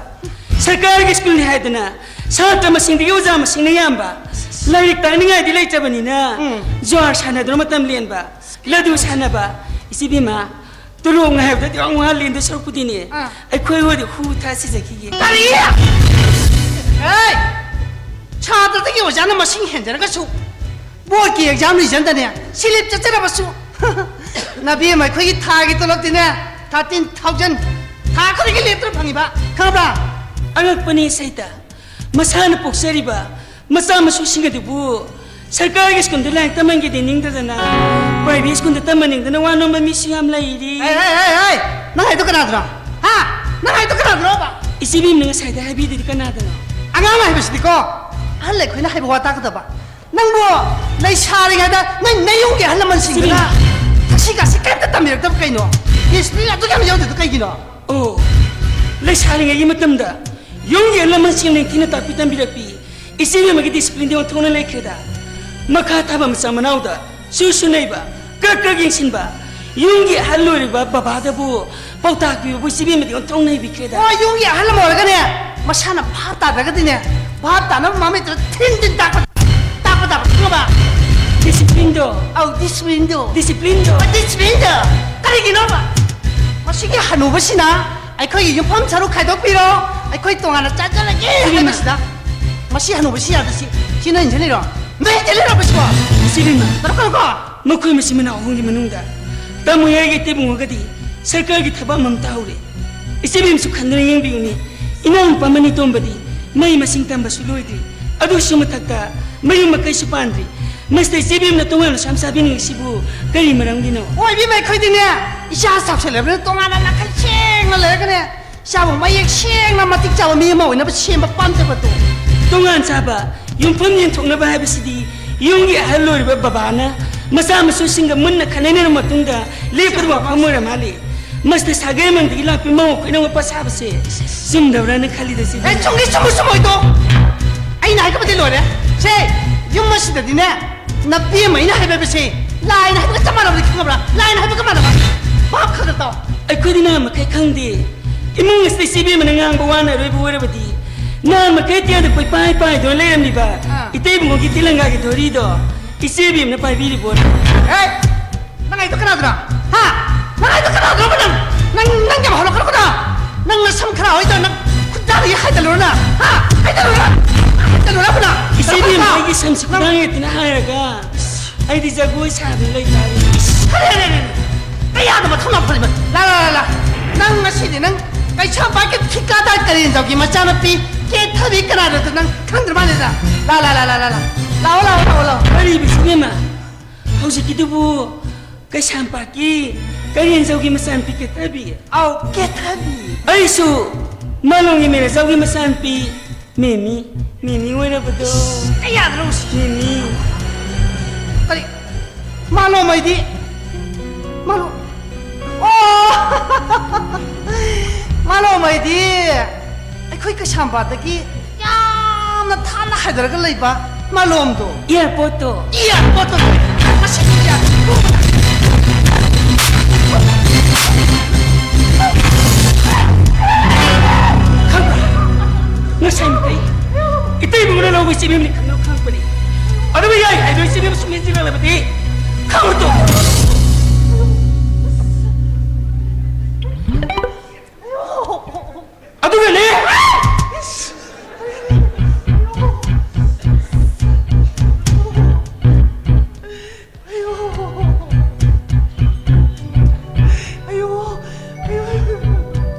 ꯁꯔꯀꯥꯔꯒꯤ ꯁ꯭ꯀꯨꯜꯅꯤ ꯍꯥꯏꯗꯅ ꯁꯥꯇ꯭ꯔ ꯃꯁꯤꯡꯗꯒꯤ ꯑꯣꯖꯥ ꯃꯁꯤꯡꯅ ꯌꯥꯝꯕ꯫ ꯂꯥꯏꯔꯤꯛ ꯇꯥꯛꯅꯤꯡꯉꯥꯏꯗꯤ ꯂꯩꯇꯕꯅꯤꯅ ꯎꯝ꯫ ꯖ꯭ꯋꯥꯔ ꯁꯥꯟꯅꯗꯨꯅ ꯃꯇꯝ ꯂꯦꯟꯕ, ꯂꯗꯨ ꯁꯥꯟꯅꯕ꯫ ꯏꯆꯦꯕꯦꯝꯃ, ꯇꯣꯂꯣꯞ ꯉꯥꯏꯕꯗ ꯇꯤꯋꯥꯡ ꯋꯥ ꯂꯦꯟꯗ ꯁꯔꯨꯛꯄꯨꯗꯤꯅꯦ, ꯑꯥ꯫ ꯑꯩꯈꯣꯏ ꯍꯣꯏꯗꯤ ꯍꯨ ꯊꯥ ꯁꯤꯖꯈꯤꯒꯦ꯫ ꯀꯔꯤ? ꯑꯦ! ꯁꯥꯇ꯭ꯔꯗꯒꯤ ꯑꯣꯖꯥꯅ ꯃꯁꯤꯡ ꯍꯦꯟꯖꯔꯒꯁꯨ ꯕꯣꯔꯗꯀꯤ ꯑꯦꯛꯖꯥꯝ ꯔꯤꯖꯟꯗꯅꯦ ꯁꯤꯂꯤꯞ ꯆꯠꯆꯔꯕꯁꯨ ꯅꯕꯦꯝꯃ ꯑꯩꯈꯣꯏꯒꯤ ꯊꯥꯒꯤ ꯇꯣꯂꯣꯞꯇꯤꯅꯦ ꯊꯥꯔꯇꯤꯟ ꯊꯥꯎꯖꯟ ꯊꯥ ꯈꯨꯗꯤꯡꯒꯤ ꯂꯦꯞꯇꯅ ꯐꯪꯉꯤꯕ, ꯈꯪꯕ꯭ꯔꯥ? ꯑꯉꯛꯄꯅꯤ ꯁꯩꯇ, ꯃꯁꯥꯅ ꯄꯣꯛꯆꯔꯤꯕ ꯃꯆꯥ ꯃꯁꯨꯁꯤꯡ ꯑꯗꯨꯕꯨ ꯁꯔꯀꯥꯔꯒꯤ ꯁ꯭ꯀꯨꯜꯗ ꯂꯥꯏꯔꯤꯛ ꯇꯝꯍꯟꯒꯦꯗꯤ ꯅꯤꯡꯗꯗꯅ ꯄ꯭ꯔꯥꯏꯚꯦꯠ ꯁ꯭ꯀꯨꯜꯗ ꯇꯝꯍꯟꯅꯤꯡꯗꯅ ꯋꯥ ꯅꯣꯝꯕ ꯃꯤꯁꯨ ꯌꯥꯝ ꯂꯩꯔꯤ꯫ ꯍꯩ, ꯍꯩ, ꯍꯩ, ꯍꯩ! ꯅꯪ ꯍꯥꯏꯗꯣ ꯀꯅꯥꯗꯅꯣ? ꯍꯥ? ꯅꯪ ꯍꯥꯏꯗꯣ ꯀꯅꯥꯗꯅꯣꯕ? ꯏꯆꯦ ꯏꯕꯦꯝꯅ ꯉꯁꯥꯏꯗ ꯍꯥꯏꯕꯤꯗꯨꯗꯤ ꯀꯅꯥꯗꯅꯣ? ꯑꯉꯥꯡ ꯍꯥꯏꯕꯁꯤꯗꯤꯀꯣ, ꯑꯍꯜ ꯑꯩꯈꯣꯏꯅ ꯍꯥꯏꯕ ꯋꯥ ꯇꯥꯒꯗꯕ꯫ ꯅꯪꯕꯨ ꯂꯩꯁꯥꯔꯤꯉꯩꯗ ꯅꯣꯏ ꯅꯌꯨꯝꯒꯤ ꯑꯍꯜ ꯂꯃꯟꯁꯤꯡꯗꯨꯅ ꯏꯕꯦꯝꯃ꯫ ꯊꯛꯁꯤ ꯈꯥꯁꯤ ꯀꯩꯝꯇ ꯇꯝꯕꯤꯔꯛꯇꯕ ꯀꯩꯅꯣ? ꯗꯤꯁꯤꯄ꯭ꯂꯤꯟ ꯑꯗꯨꯛ ꯌꯥꯝ ꯌꯥꯎꯗ꯭ꯔꯤꯗꯨ ꯀꯩꯒꯤꯅꯣ? ꯑꯣ, ꯂꯩꯁꯥꯔꯤꯉꯩꯒꯤ ꯃꯇꯝꯗ ꯌꯨꯝꯒꯤ ꯑꯍꯜ ꯂꯃꯟꯁꯤꯡꯅ ꯅꯤꯡꯊꯤꯅ ꯇꯥꯛꯄꯤ ꯇꯝꯕꯤꯔꯛꯄꯤ ꯏꯆꯦ ꯏꯕꯦꯝꯃꯒꯤ ꯗꯤꯁꯤꯄ꯭ꯂꯤꯟꯗꯤ ꯑꯣꯟꯊꯣꯛꯅ ꯂꯩꯈ꯭ꯔꯦꯗ꯫ ꯃꯈꯥ ꯊꯥꯕ ꯃꯆꯥ ꯃꯅꯥꯎꯗ ꯁꯨ ꯁꯨ ꯅꯩꯕ, ꯀ꯭ꯔꯛ ꯀ꯭ꯔꯛ ꯌꯦꯡꯁꯤꯟꯕ, ꯌꯨꯝꯒꯤ ꯑꯍꯜ ꯑꯣꯏꯔꯤꯕ ꯕꯕꯥꯗꯕꯨ ꯄꯥꯎꯇꯥꯛ ꯄꯤꯕꯕꯨ ꯏꯆꯦ ꯏꯕꯦꯝꯃꯗꯤ ꯑꯣꯟꯊꯣꯛꯅ ꯍꯩꯕꯤꯈ꯭ꯔꯦꯗ꯫ ꯍꯣꯏ, ꯌꯨꯝꯒꯤ ꯑꯍꯜ ꯑꯃ ꯑꯣꯏꯔꯒꯅꯦ, ꯃꯁꯥꯅ ꯚꯥꯞ ꯇꯥꯗ꯭ꯔꯒꯗꯤꯅꯦ, ꯚꯥꯞ ꯇꯥꯅꯕ ꯃꯃꯤꯠꯇꯨꯗ ꯊꯤꯟ ꯊꯤꯟ ꯇꯥꯛꯄ, ꯇꯥꯛꯄ ꯇꯥꯕ, ꯈꯪꯉꯕ? ꯗꯤꯁꯤꯄ꯭ꯂꯤꯟꯗꯣ꯫ ꯑꯧ, ꯗꯤꯁꯤꯄ꯭ꯂꯤꯟꯗꯣ꯫ ꯗꯤꯁꯤꯄ꯭ꯂꯤꯟꯗꯣ꯫ ꯗꯤꯁꯤꯄ꯭ꯂꯤꯟꯗꯣ꯫ ꯀꯔꯤꯒꯤꯅꯣꯕ? ꯃꯁꯤꯒꯤ ꯍꯅꯨꯕꯁꯤꯅ ꯑꯩꯈꯣꯏꯒꯤ ꯌꯨꯝꯐꯝ ꯁꯔꯨꯛ ꯈꯥꯏꯗꯣꯛꯄꯤꯔꯣ, ꯑꯩꯈꯣꯏ ꯇꯣꯉꯥꯟꯅ ꯆꯥꯖꯔꯒꯦ ꯏꯕꯦꯝꯃ꯫ ꯍꯥꯏꯕꯁꯤꯗ, ꯃꯁꯤ ꯍꯅꯨꯕꯁꯤ ꯌꯥꯗ꯭ꯔꯤ, ꯁꯤ, ꯁꯤ ꯅꯣꯏ ꯏꯟꯖꯤꯅꯤꯌꯔꯣ? ꯅꯣꯏ ꯏꯟꯖꯤꯅꯤꯌꯔꯣ ꯁꯤꯕꯣ? ꯏꯆꯦ ꯏꯕꯦꯝꯃ, ꯇꯔꯛꯀꯅꯨꯀꯣ꯫ ꯃꯈꯣꯏ ꯃꯆꯤꯟ ꯃꯅꯥꯎ ꯑꯍꯨꯝꯒꯤ ꯃꯅꯨꯡꯗ ꯇꯥꯃꯣ ꯌꯥꯏꯒꯤ ꯏꯇꯩꯕꯨꯡꯉꯣꯒꯗꯤ ꯁꯔꯀꯥꯔꯒꯤ ꯊꯕꯛ ꯑꯃꯃꯝ ꯇꯥꯍꯧꯔꯦ꯫ ꯏꯆꯦ ꯏꯕꯦꯝꯃꯁꯨ ꯈꯟꯗꯨꯅ ꯌꯦꯡꯕꯤꯌꯨꯅꯦ꯫ ꯏꯅꯥꯎꯅꯨꯄꯥ ꯃꯅꯤ ꯇꯣꯝꯕꯗꯤ ꯃꯍꯩ ꯃꯁꯤꯡ ꯇꯝꯕꯁꯨ ꯂꯣꯏꯗ꯭ꯔꯤ, ꯑꯗꯨꯒꯤꯁꯨ ꯃꯊꯛꯇ ꯃꯌꯨꯝ ꯃꯀꯩꯁꯨ ꯄꯥꯟꯗ꯭ꯔꯤ꯫ ꯃꯁꯤꯗ ꯏꯆꯦ ꯏꯕꯦꯝꯅ ꯇꯣꯉꯥꯟꯅ ꯁꯨꯝ ꯆꯥꯕꯤꯅꯤꯡꯉꯤꯁꯤꯕꯨ ꯀꯔꯤ ꯃꯔꯝꯒꯤꯅꯣ? ꯑꯣ, ꯏꯕꯦꯝꯃ, ꯑꯩꯈꯣꯏꯗꯤꯅꯦ, ꯏꯆꯥ ꯆꯥꯎꯁꯜꯂꯕꯅꯤꯅ ꯇꯣꯉꯥꯟꯅ ꯅꯥꯀꯜ ꯁꯦꯡꯅ ꯂꯩꯔꯒꯅꯦ, ꯏꯆꯥꯕꯨ ꯃꯌꯦꯛ ꯁꯦꯡꯅ ꯃꯇꯤꯛ ꯆꯥꯕ ꯃꯤ ꯑꯃ ꯑꯣꯏꯅꯕ ꯁꯦꯝꯕ ꯄꯥꯝꯖꯕꯗꯣ꯫ ꯇꯣꯉꯥꯟ ꯆꯥꯕ ꯌꯨꯝꯐꯝ ꯌꯦꯟꯊꯣꯛꯅꯕ ꯍꯥꯏꯕꯁꯤꯗꯤ ꯌꯨꯝꯒꯤ ꯑꯍꯜ ꯑꯣꯏꯔꯤꯕ ꯕꯕꯥꯅ ꯃꯆꯥ ꯃꯁꯨꯁꯤꯡꯒ ꯃꯨꯟꯅ ꯈꯟꯅꯩꯅꯔꯕ ꯃꯇꯨꯡꯗ ꯂꯦꯞꯀꯗꯕ ꯋꯥꯐꯝ ꯑꯣꯏꯔ ꯃꯥꯜꯂꯦ꯫ ꯃꯁꯤꯗ ꯁꯥꯒꯩ ꯑꯃꯗꯒꯤ ꯂꯥꯛꯄꯤ ꯃꯧ ꯑꯩꯈꯣꯏꯅ ꯋꯥꯄꯥ ꯁꯥꯕꯁꯦ ꯆꯨꯝꯗꯕ꯭ꯔꯥꯅ ꯈꯜꯂꯤꯗ ꯁꯤꯗꯤ꯫ ꯑꯦ, ꯆꯨꯝꯒꯤ ꯆꯨꯝꯃꯤ ꯆꯨꯝꯃꯣꯏꯗꯣ ꯑꯩꯅ ꯍꯥꯏꯈꯤꯕꯗꯤ ꯂꯣꯏꯔꯦ꯫ ꯁꯦ, ꯌꯨꯝ ꯑꯁꯤꯗꯗꯤꯅꯦ, ꯅꯕꯦꯝꯃ ꯑꯩꯅ ꯍꯥꯏꯕ ꯍꯥꯏꯕꯁꯦ ꯂꯥꯏꯅ ꯍꯥꯏꯕꯒ ꯆꯞ ꯃꯥꯟꯅꯕꯅꯤ, ꯈꯪꯉꯕ꯭ꯔꯥ? ꯂꯥꯏꯅ ꯍꯥꯏꯕꯒ ꯃꯥꯟꯅꯕ꯫ ꯚꯥꯞ ꯈꯔ ꯈꯔ ꯇꯥꯎ꯫ ꯑꯩꯈꯣꯏꯗꯤ ꯅꯍꯥꯟ ꯃꯈꯩ ꯈꯪꯗꯦ꯫ ꯏꯃꯨꯡ ꯑꯁꯤꯗ ꯏꯆꯦ ꯏꯕꯦꯝꯃꯅ ꯉꯥꯡꯕ ꯋꯥꯅ ꯑꯔꯣꯏꯕ ꯑꯣꯏꯔꯕꯗꯤ, ꯅꯍꯥꯟ ꯃꯈꯩ ꯑꯇꯤꯌꯥꯗ ꯀꯣꯏꯄꯥꯏ ꯄꯥꯏꯗꯨꯅ ꯂꯩꯔꯝꯂꯤꯕ ꯑꯥ꯫ ꯏꯇꯩ ꯏꯕꯨꯡꯉꯣꯒꯤ ꯇꯤꯂꯪꯒꯥꯒꯤ ꯗꯣꯔꯤꯗꯣ ꯏꯆꯦ ꯏꯕꯦꯝꯅ ꯄꯥꯏꯕꯤꯔꯤꯕꯣ? ꯑꯦ! ꯅꯪ ꯍꯥꯏꯗꯣ ꯀꯅꯥꯗꯨꯅꯣ? ꯍꯥ? ꯅꯪ ꯍꯥꯏꯗꯣ ꯀꯅꯥꯗꯨꯅꯣꯕ ꯅꯪ? ꯅꯪ, ꯅꯪ ꯌꯥꯝ ꯍꯧꯔꯛꯀꯅꯨꯀꯣ ꯅꯪ! ꯅꯪ ꯅꯁꯝ ꯈꯔ ꯍꯣꯏꯗꯣ ꯅꯪ ꯈꯨꯠꯇꯥꯗꯒꯤ ꯍꯥꯏꯗꯠꯂꯨꯔꯣ ꯅꯪ? ꯍꯥ? ꯍꯥꯏꯗꯠꯂꯨꯔꯣ? ꯍꯥꯏꯗꯠꯂꯨꯔꯣ ꯅꯪ? ꯏꯆꯦ ꯏꯕꯦꯝꯃ, ꯅꯪ ꯑꯩꯒꯤ ꯁꯝꯁꯤ ꯈꯨꯗꯥꯡ ꯍꯦꯛꯇꯅ ꯍꯥꯏꯔꯒ ꯑꯩꯗꯤ ꯖꯒꯣꯏ ꯁꯥꯗꯨꯅ ꯂꯩꯇꯥꯔꯦ꯫ ꯈꯔꯦ, ꯈꯔꯦ, ꯈꯔꯦ꯫ ꯀꯌꯥꯗ ꯃꯊꯧꯅꯥ ꯐꯔꯤꯕ? ꯂꯥ, ꯂꯥ, ꯂꯥ, ꯂꯥ꯫ ꯅꯪ ꯉꯁꯤꯗꯤ ꯅꯪ ꯀꯩꯁꯥꯝꯄꯥꯠꯀꯤ ꯊꯤꯀꯥꯗꯥꯔ ꯀꯔꯦꯟꯖꯥꯎꯒꯤ ꯃꯆꯥꯅꯨꯄꯤ ꯀꯦꯊꯕꯤ ꯀꯅꯥꯅꯣꯗꯣ ꯅꯪ ꯈꯪꯗ꯭ꯔ ꯃꯥꯜꯂꯦꯗ꯫ ꯂꯥ, ꯂꯥ, ꯂꯥ, ꯂꯥ, ꯂꯥ, ꯂꯥ꯫ ꯂꯥꯛꯑꯣ, ꯂꯥꯛꯑꯣ, ꯂꯥꯛꯑꯣ, ꯂꯥꯛꯑꯣ꯫ ꯀꯔꯤꯕ ꯏꯆꯦ ꯏꯕꯦꯝꯃ? ꯍꯧꯖꯤꯛꯀꯤꯗꯨꯕꯨ ꯀꯩꯁꯥꯝꯄꯥꯠꯀꯤ ꯀꯩꯔꯦꯟꯖꯧꯒꯤ ꯃꯆꯥꯅꯨꯄꯤ ꯀꯦꯊꯕꯤ꯫ ꯑꯥꯎ, ꯀꯦꯊꯕꯤ꯫ ꯑꯩꯁꯨ ꯃꯥꯂꯣꯝꯒꯤ ꯃꯦꯅꯦꯖꯔꯒꯤ ꯃꯆꯥꯅꯨꯄꯤ ꯃꯦꯃꯤ, ꯃꯦꯃꯤ ꯑꯣꯏꯔꯕꯗꯣ꯫ ꯀꯌꯥꯗꯅꯣ ꯁꯤ? ꯃꯦꯃꯤ꯫ ꯀꯔꯤ? ꯃꯥꯂꯣꯝ ꯍꯥꯏꯗꯤ? ꯃꯥꯂꯣꯝ꯫ ꯑꯣ! ꯃꯥꯂꯣꯝ ꯍꯥꯏꯗꯤ ꯑꯩꯈꯣꯏ ꯀꯩꯁꯥꯝꯄꯥꯠꯇꯒꯤ ꯌꯥꯝꯅ ꯊꯥꯞꯅ ꯍꯥꯏꯗꯔꯒ ꯂꯩꯕ ꯃꯥꯂꯣꯝꯗꯣ꯫ ꯑꯦꯌꯥꯔꯄꯣꯔꯠꯇꯣ꯫ ꯑꯦꯌꯥꯔꯄꯣꯔꯠꯇꯣ꯫ ꯃꯁꯤꯒꯤ ꯑꯦꯌꯥꯔꯄꯣꯔꯠ꯫ ꯈꯪꯕ꯭ꯔꯥ? ꯉꯁꯥꯏ ꯃꯈꯩ ꯏꯇꯩ ꯏꯕꯨꯡꯉꯣꯅ ꯂꯧꯕ ꯏꯆꯦ ꯃꯦꯝꯅꯤ ꯈꯪꯅꯕ ꯈꯪꯉꯛꯄꯅꯤ꯫ ꯑꯗꯨꯒ ꯌꯥꯏ ꯍꯥꯏꯗꯣ ꯏꯆꯦ ꯃꯦꯝ ꯁꯨꯝ ꯌꯦꯡꯁꯤꯜꯂꯛꯂꯕꯗꯤ ꯈꯪꯉꯣꯏꯗꯣ꯫ ꯑꯗꯨꯒꯅꯦ꯫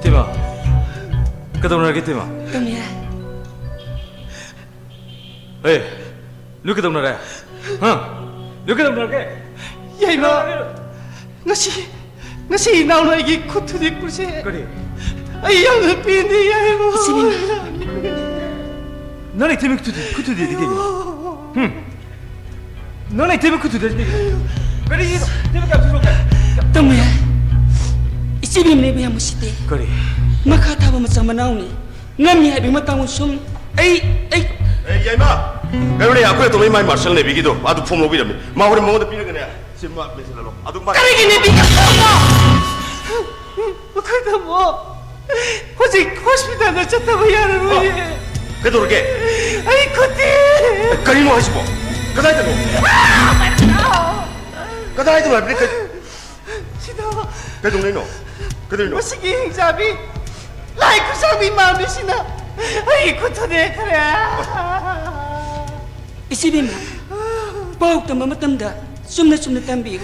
ꯇꯤꯃꯥ, ꯀꯩꯗꯧꯅꯔꯒꯦ, ꯇꯤꯃꯥ? ꯇꯨꯝꯃꯤꯔꯥ? ꯑꯦ, ꯅꯣꯏ ꯀꯩꯗꯧꯅꯔꯦ? ꯍꯥ? ꯅꯣꯏ ꯀꯩꯗꯧꯅꯔꯒꯦ? ꯌꯥꯏꯃ, ꯀꯩꯗꯧꯅꯔꯒꯦ? ꯉꯁꯤ, ꯉꯁꯤ ꯏꯅꯥꯎꯅ ꯑꯩꯒꯤ ꯈꯨꯠ ꯊꯨꯗꯦꯛꯄꯁꯦ ꯀꯔꯤ? ꯑꯩ ꯌꯥꯝꯅ ꯄꯦꯟꯗꯦ, ꯌꯥꯏꯃ꯫ ꯏꯆꯦ ꯏꯕꯦꯝꯃ꯫ ꯅꯪ ꯂꯩꯊꯦꯝꯕ ꯈꯨꯠ ꯊꯨꯗꯦꯛ-, ꯈꯨꯠ ꯊꯨꯗꯦꯛꯑꯗꯤ ꯀꯩꯅꯣ? ꯍꯨꯝ? ꯅꯪ ꯂꯩꯊꯦꯝꯕ ꯈꯨꯠ ꯊꯨꯗꯦꯛꯑꯗꯤ ꯀꯩꯅꯣ? ꯀꯔꯤꯅꯣ? ꯊꯦꯝꯕ ꯀꯌꯥꯝ ꯊꯨꯗꯦꯛꯑꯒꯦ? ꯇꯝꯃꯨ ꯌꯥꯏ꯫ ꯏꯆꯦ ꯏꯕꯦꯝꯃꯅ ꯑꯩꯕꯨ ꯌꯥꯝ ꯎꯁꯤꯠꯇꯦ꯫ ꯀꯔꯤ? ꯃꯈꯥ ꯊꯥꯕ ꯃꯆꯥ ꯃꯅꯥꯎꯅꯤ꯫ ꯉꯝꯃꯤ ꯍꯥꯏꯕꯒꯤ ꯃꯇꯥꯡ ꯁꯨꯝ ꯑꯩ, ꯑꯩ ꯑꯦ, ꯌꯥꯏꯃ! ꯀꯩꯅꯣꯅꯦ, ꯑꯩꯈꯣꯏ ꯑꯇꯣꯝꯕ ꯏꯃꯥ ꯃꯥꯔꯁꯦꯜ ꯅꯦꯚꯤꯒꯤꯗꯣ, ꯑꯗꯨ ꯐꯣꯝ ꯂꯧꯕꯤꯔꯝꯃꯦ꯫ ꯃꯥ ꯍꯣꯔꯦꯟ ꯃꯉꯣꯟꯗ ꯄꯤꯔꯒꯅꯦ, ꯁꯤ ꯃꯥ ꯃꯦꯟꯁꯤꯜꯍꯜꯂꯣ꯫ ꯑꯗꯨ ꯃꯥ ꯀꯔꯤꯒꯤ ꯅꯦꯚꯤꯒꯤ ꯐꯣꯝꯅꯣ? ꯑꯩꯈꯣꯏ ꯇꯥꯃꯣ, ꯍꯧꯖꯤꯛ ꯍꯣꯁꯄꯤꯇꯥꯜꯗ ꯆꯠꯇꯕ ꯌꯥꯔꯔꯣꯏꯌꯦ꯫ ꯀꯩꯗꯧꯔꯒꯦ? ꯑꯩ ꯈꯨꯠꯇꯤ! ꯀꯔꯤꯅꯣ ꯍꯥꯏꯁꯤꯕꯣ? ꯀꯗꯥꯏꯗꯅꯣ? ꯀꯗꯥꯏꯗꯅꯣ ꯍꯥꯏꯕꯅꯤ? ꯀꯩ- ꯁꯤꯗ꯫ ꯀꯩꯗꯧꯅꯩꯅꯣ? ꯀꯩꯗꯧꯅꯣ? ꯃꯁꯤꯒꯤ ꯍꯤꯡꯆꯥꯕꯤ, ꯂꯥꯏ ꯈꯨꯠꯁꯥꯡꯕꯤ ꯃꯥꯟꯕꯤꯁꯤꯅ ꯑꯩꯒꯤ ꯈꯨꯠ ꯊꯨꯗꯦꯛꯈ꯭ꯔꯦ꯫ ꯏꯆꯦ ꯏꯕꯦꯝꯃ, ꯄꯥꯎ ꯇꯝꯕ ꯃꯇꯝꯗ ꯆꯨꯝꯅ ꯆꯨꯝꯅ ꯇꯝꯕꯤꯌꯨ꯫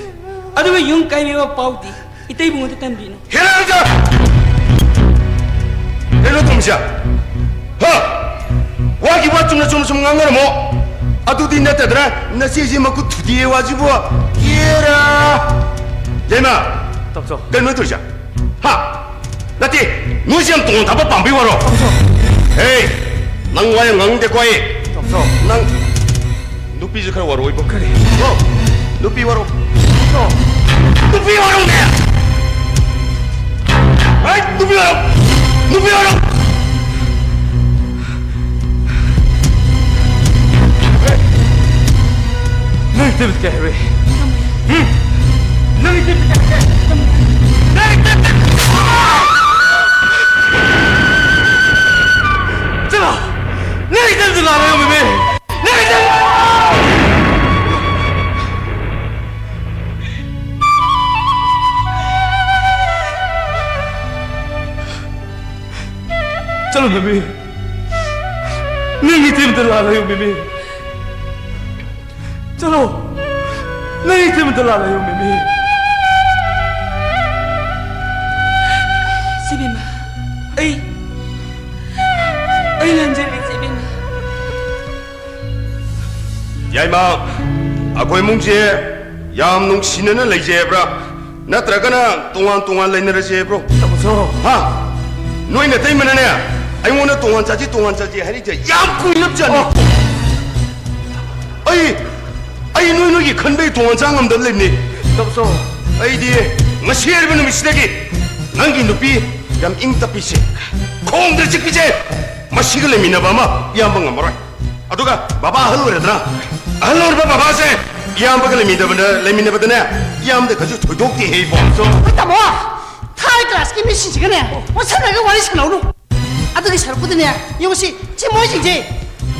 ꯑꯗꯨꯒ ꯌꯨꯝ ꯀꯥꯏꯕꯒꯤ ꯄꯥꯎꯗꯤ ꯏꯇꯩ ꯏꯕꯨꯡꯉꯣꯗ ꯇꯝꯕꯤꯅꯨ꯫ ꯍꯦꯔꯥ! ꯀꯩꯅꯣ ꯇꯧꯔꯤꯁꯦ? ꯍꯥ? ꯋꯥꯒꯤ ꯋꯥ ꯆꯨꯝꯅ ꯆꯨꯝꯅ ꯁꯨꯝ ꯉꯥꯡꯅꯔꯝꯃꯣ꯫ ꯑꯗꯨꯗꯤ ꯅꯠꯇꯗꯅ ꯅꯆꯦꯁꯤ ꯃꯈꯨꯠ ꯊꯨꯗꯦꯛꯑꯦ ꯋꯥꯁꯤꯕꯨ꯫ ꯍꯦꯔꯥ! ꯏꯃꯥ! ꯇꯥꯃꯣꯆꯧ꯫ ꯀꯩꯅꯣ ꯅꯣꯏ ꯇꯧꯔꯤꯁꯦ? ꯍꯥ? ꯅꯠꯇꯦ, ꯅꯣꯏꯁꯦ ꯌꯥꯝ ꯇꯣꯉꯥꯟ ꯊꯥꯕ ꯄꯥꯝꯕꯩ ꯋꯥꯔꯣ? ꯇꯥꯃꯣꯆꯧ꯫ ꯍꯦ! ꯅꯪ ꯋꯥ ꯌꯥꯝ ꯉꯥꯡꯅꯤꯡꯗꯦꯀꯣ ꯑꯩ꯫ ꯇꯥꯃꯣꯆꯧ꯫ ꯅꯪ ꯅꯨꯄꯤꯁꯨ ꯈꯔ ꯋꯥꯔꯣꯏꯕꯣ꯫ ꯀꯔꯤ? ꯅꯣ! ꯅꯨꯄꯤ ꯋꯥꯔꯣ꯫ ꯇꯥꯃꯣꯆꯧ꯫ ꯅꯨꯄꯤ ꯋꯥꯔꯣꯅꯦ! ꯍꯩ! ꯅꯨꯄꯤ ꯋꯥꯔꯣ! ꯅꯨꯄꯤ ꯋꯥꯔꯣ! ꯅꯪ ꯏꯇꯩꯃꯗ ꯀꯩ ꯍꯥꯏꯔꯨꯏ? ꯍꯨꯝ? ꯅꯪ ꯏꯇꯩꯃꯗ ꯀꯩ ꯍꯥꯏꯔꯨꯏ? ꯅꯪ ꯏꯇꯩꯃꯗ ꯆꯠꯂꯣ! ꯅꯪ ꯏꯇꯩꯃꯗ ꯂꯥꯛꯑꯣ, ꯃꯤꯃꯤ! ꯅꯪ ꯏꯇꯩꯃꯗ! ꯆꯠꯂꯣ, ꯃꯤꯃꯤ꯫ ꯅꯪ ꯏꯇꯩꯃꯗ ꯂꯥꯛꯑꯣ, ꯃꯤꯃꯤ꯫ ꯆꯠꯂꯣ꯫ ꯅꯪ ꯏꯇꯩꯃꯗ ꯂꯥꯜꯂꯦ, ꯃꯤꯃꯤ꯫ ꯏꯆꯦꯕꯦꯝꯃ, ꯑꯩ, ꯑꯩ ꯂꯥꯟꯖꯔꯦ, ꯏꯆꯦꯕꯦꯝꯃ꯫ ꯌꯥꯏꯃ, ꯑꯩꯈꯣꯏ ꯏꯃꯨꯡꯁꯦ ꯌꯥꯝ ꯅꯨꯡꯁꯤꯅꯅ ꯂꯩꯖꯩ ꯍꯥꯏꯕ꯭ꯔꯥ? ꯅꯠꯇ꯭ꯔꯒꯅ ꯇꯣꯉꯥꯟ ꯇꯣꯉꯥꯟ ꯂꯩꯅꯔꯁꯦ ꯍꯥꯏꯕ꯭ꯔꯣ? ꯇꯥꯃꯣꯆꯧ꯫ ꯍꯥ? ꯅꯣꯏ ꯅꯇꯩꯃꯅꯅꯦ, ꯑꯩꯉꯣꯟꯗ ꯇꯣꯉꯥꯟ ꯆꯥꯁꯤ, ꯇꯣꯉꯥꯟ ꯆꯥꯁꯤ ꯍꯥꯏꯔꯤꯁꯦ ꯌꯥꯝ ꯀꯨꯏꯔꯕꯖꯥꯠꯅꯤ꯫ ꯑꯣ꯫ ꯑꯩ, ꯑꯩ ꯅꯣꯏ ꯅꯣꯏꯒꯤ ꯈꯟꯕꯩ ꯇꯣꯉꯥꯟ ꯆꯥ ꯉꯝꯗꯕ ꯂꯩꯕꯅꯤ꯫ ꯇꯥꯃꯣꯆꯧ꯫ ꯑꯩꯗꯤ ꯉꯁꯤ ꯍꯥꯏꯔꯤꯕ ꯅꯨꯃꯤꯠꯁꯤꯗꯒꯤ ꯅꯪꯒꯤ ꯅꯨꯄꯤ ꯌꯥꯝ ꯏꯪ ꯇꯞꯄꯤꯁꯦ, ꯈꯣꯡꯗ ꯆꯤꯛꯄꯤꯁꯦ, ꯃꯁꯤꯒ ꯂꯩꯃꯤꯟꯅꯕ ꯑꯃ ꯏꯌꯥꯝꯕ ꯉꯝꯃꯔꯣꯏ꯫ ꯑꯗꯨꯒ ꯕꯕꯥ ꯑꯍꯜ ꯑꯣꯏꯔꯗ꯭ꯔꯥ? ꯑꯍꯜ ꯑꯣꯏꯔꯕ ꯕꯕꯥꯁꯦ ꯏꯌꯥꯝꯕꯒ ꯂꯩꯃꯤꯟꯅꯕꯗ, ꯂꯩꯃꯤꯟꯅꯕꯗꯅꯦ, ꯏꯌꯥꯝꯕꯗ ꯀꯩꯁꯨ ꯊꯣꯏꯗꯣꯛꯇꯦ ꯍꯦ ꯏꯕꯣ꯫ ꯍꯣꯏ ꯇꯥꯃꯣ, third classꯀꯤ ꯃꯤꯁꯤꯡꯁꯤꯒꯅꯦ ꯄꯣꯠꯁꯟꯅꯔꯒ ꯋꯥꯔꯤ ꯁꯥꯟꯅꯧꯅꯨ꯫ ꯑꯗꯨꯒꯤ ꯁꯔꯨꯛꯄꯨꯗꯤꯅꯦ, ꯌꯦꯡꯉꯨꯁꯤ, ꯁꯤ ꯃꯣꯏꯁꯤꯡꯁꯦ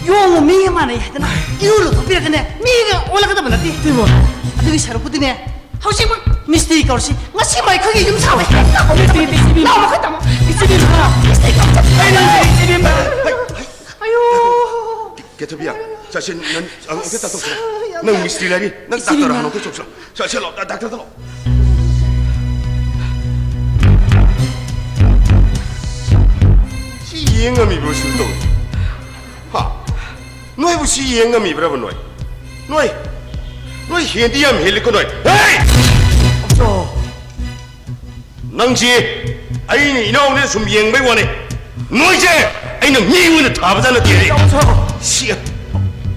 ꯌꯣꯡ ꯃꯤꯒ ꯃꯥꯟꯅꯩ ꯍꯥꯏꯗꯅ ꯏꯔꯨ ꯂꯨꯊꯣꯛꯄꯤꯔꯒꯅꯦ ꯃꯤꯒ ꯑꯣꯜꯂꯛꯀꯗꯕ ꯅꯠꯇꯦ꯫ ꯏꯕꯣ꯫ ꯑꯗꯨꯒꯤ ꯁꯔꯨꯛꯄꯨꯗꯤꯅꯦ, ꯍꯧꯖꯤꯛꯃꯛ ꯃꯤꯁꯇ꯭ꯔꯤ ꯀꯧꯔꯁꯤ꯫ ꯉꯁꯤꯃꯛ ꯑꯩꯈꯣꯏꯒꯤ ꯌꯨꯝ ꯁꯥꯕ ꯍꯦꯛ ꯂꯥꯛꯑꯣ꯫ ꯏꯆꯦꯕꯦꯝꯃ, ꯏꯆꯦꯕꯦꯝꯃ꯫ ꯂꯥꯛꯑꯣ, ꯃꯈꯥ ꯇꯥꯃꯣ꯫ ꯏꯆꯦꯕꯦꯝꯃ꯫ ꯃꯤꯁꯇ꯭ꯔꯤ ꯀꯧꯔꯁꯤ꯫ ꯑꯩ ꯂꯥꯛꯑꯣ, ꯏꯆꯦꯕꯦꯝꯃ꯫ ꯑꯌꯣ꯫ ꯀꯦꯊꯕꯤꯌꯥ, ꯆꯠꯁꯤ, ꯅꯪ, ꯑ, ꯑꯝꯇ ꯇꯥꯊꯣꯛꯁꯤꯔꯥ? ꯅꯪ ꯃꯤꯁꯇ꯭ꯔꯤ ꯂꯥꯏꯔꯤ, ꯅꯪ ꯏꯆꯦꯕꯦꯝꯃ꯫ ꯗꯥꯛꯇꯔ ꯍꯥꯟꯅ ꯑꯝꯇ ꯆꯠꯁꯤꯔꯣ? ꯆꯠꯁꯤꯔꯣ, ꯗꯥꯛꯇꯔꯗ ꯂꯥꯛꯑꯣ꯫ ꯁꯤ ꯌꯦꯡ ꯉꯝꯃꯤꯕ꯭ꯔꯣ ꯁꯤꯕꯨ ꯇꯧꯔꯤ? ꯍꯥ? ꯅꯣꯏꯕꯨ ꯁꯤ ꯌꯦꯡ ꯉꯝꯃꯤꯕ꯭ꯔꯕ ꯅꯣꯏ? ꯅꯣꯏ, ꯅꯣꯏ ꯍꯦꯟꯗꯤ ꯌꯥꯝ ꯍꯦꯜꯂꯤꯀꯣ ꯅꯣꯏ꯫ ꯍꯦ! ꯑꯆꯧ! ꯅꯪꯁꯤ ꯑꯩꯅ ꯏꯅꯥꯎꯅꯦ ꯁꯨꯝ ꯌꯦꯡꯕꯩ ꯋꯥꯅꯤ꯫ ꯅꯣꯏꯁꯦ ꯑꯩꯅ ꯃꯤ ꯑꯣꯏꯅ ꯊꯥꯕꯖꯥꯠ ꯅꯠꯇꯦ꯫ ꯁꯤ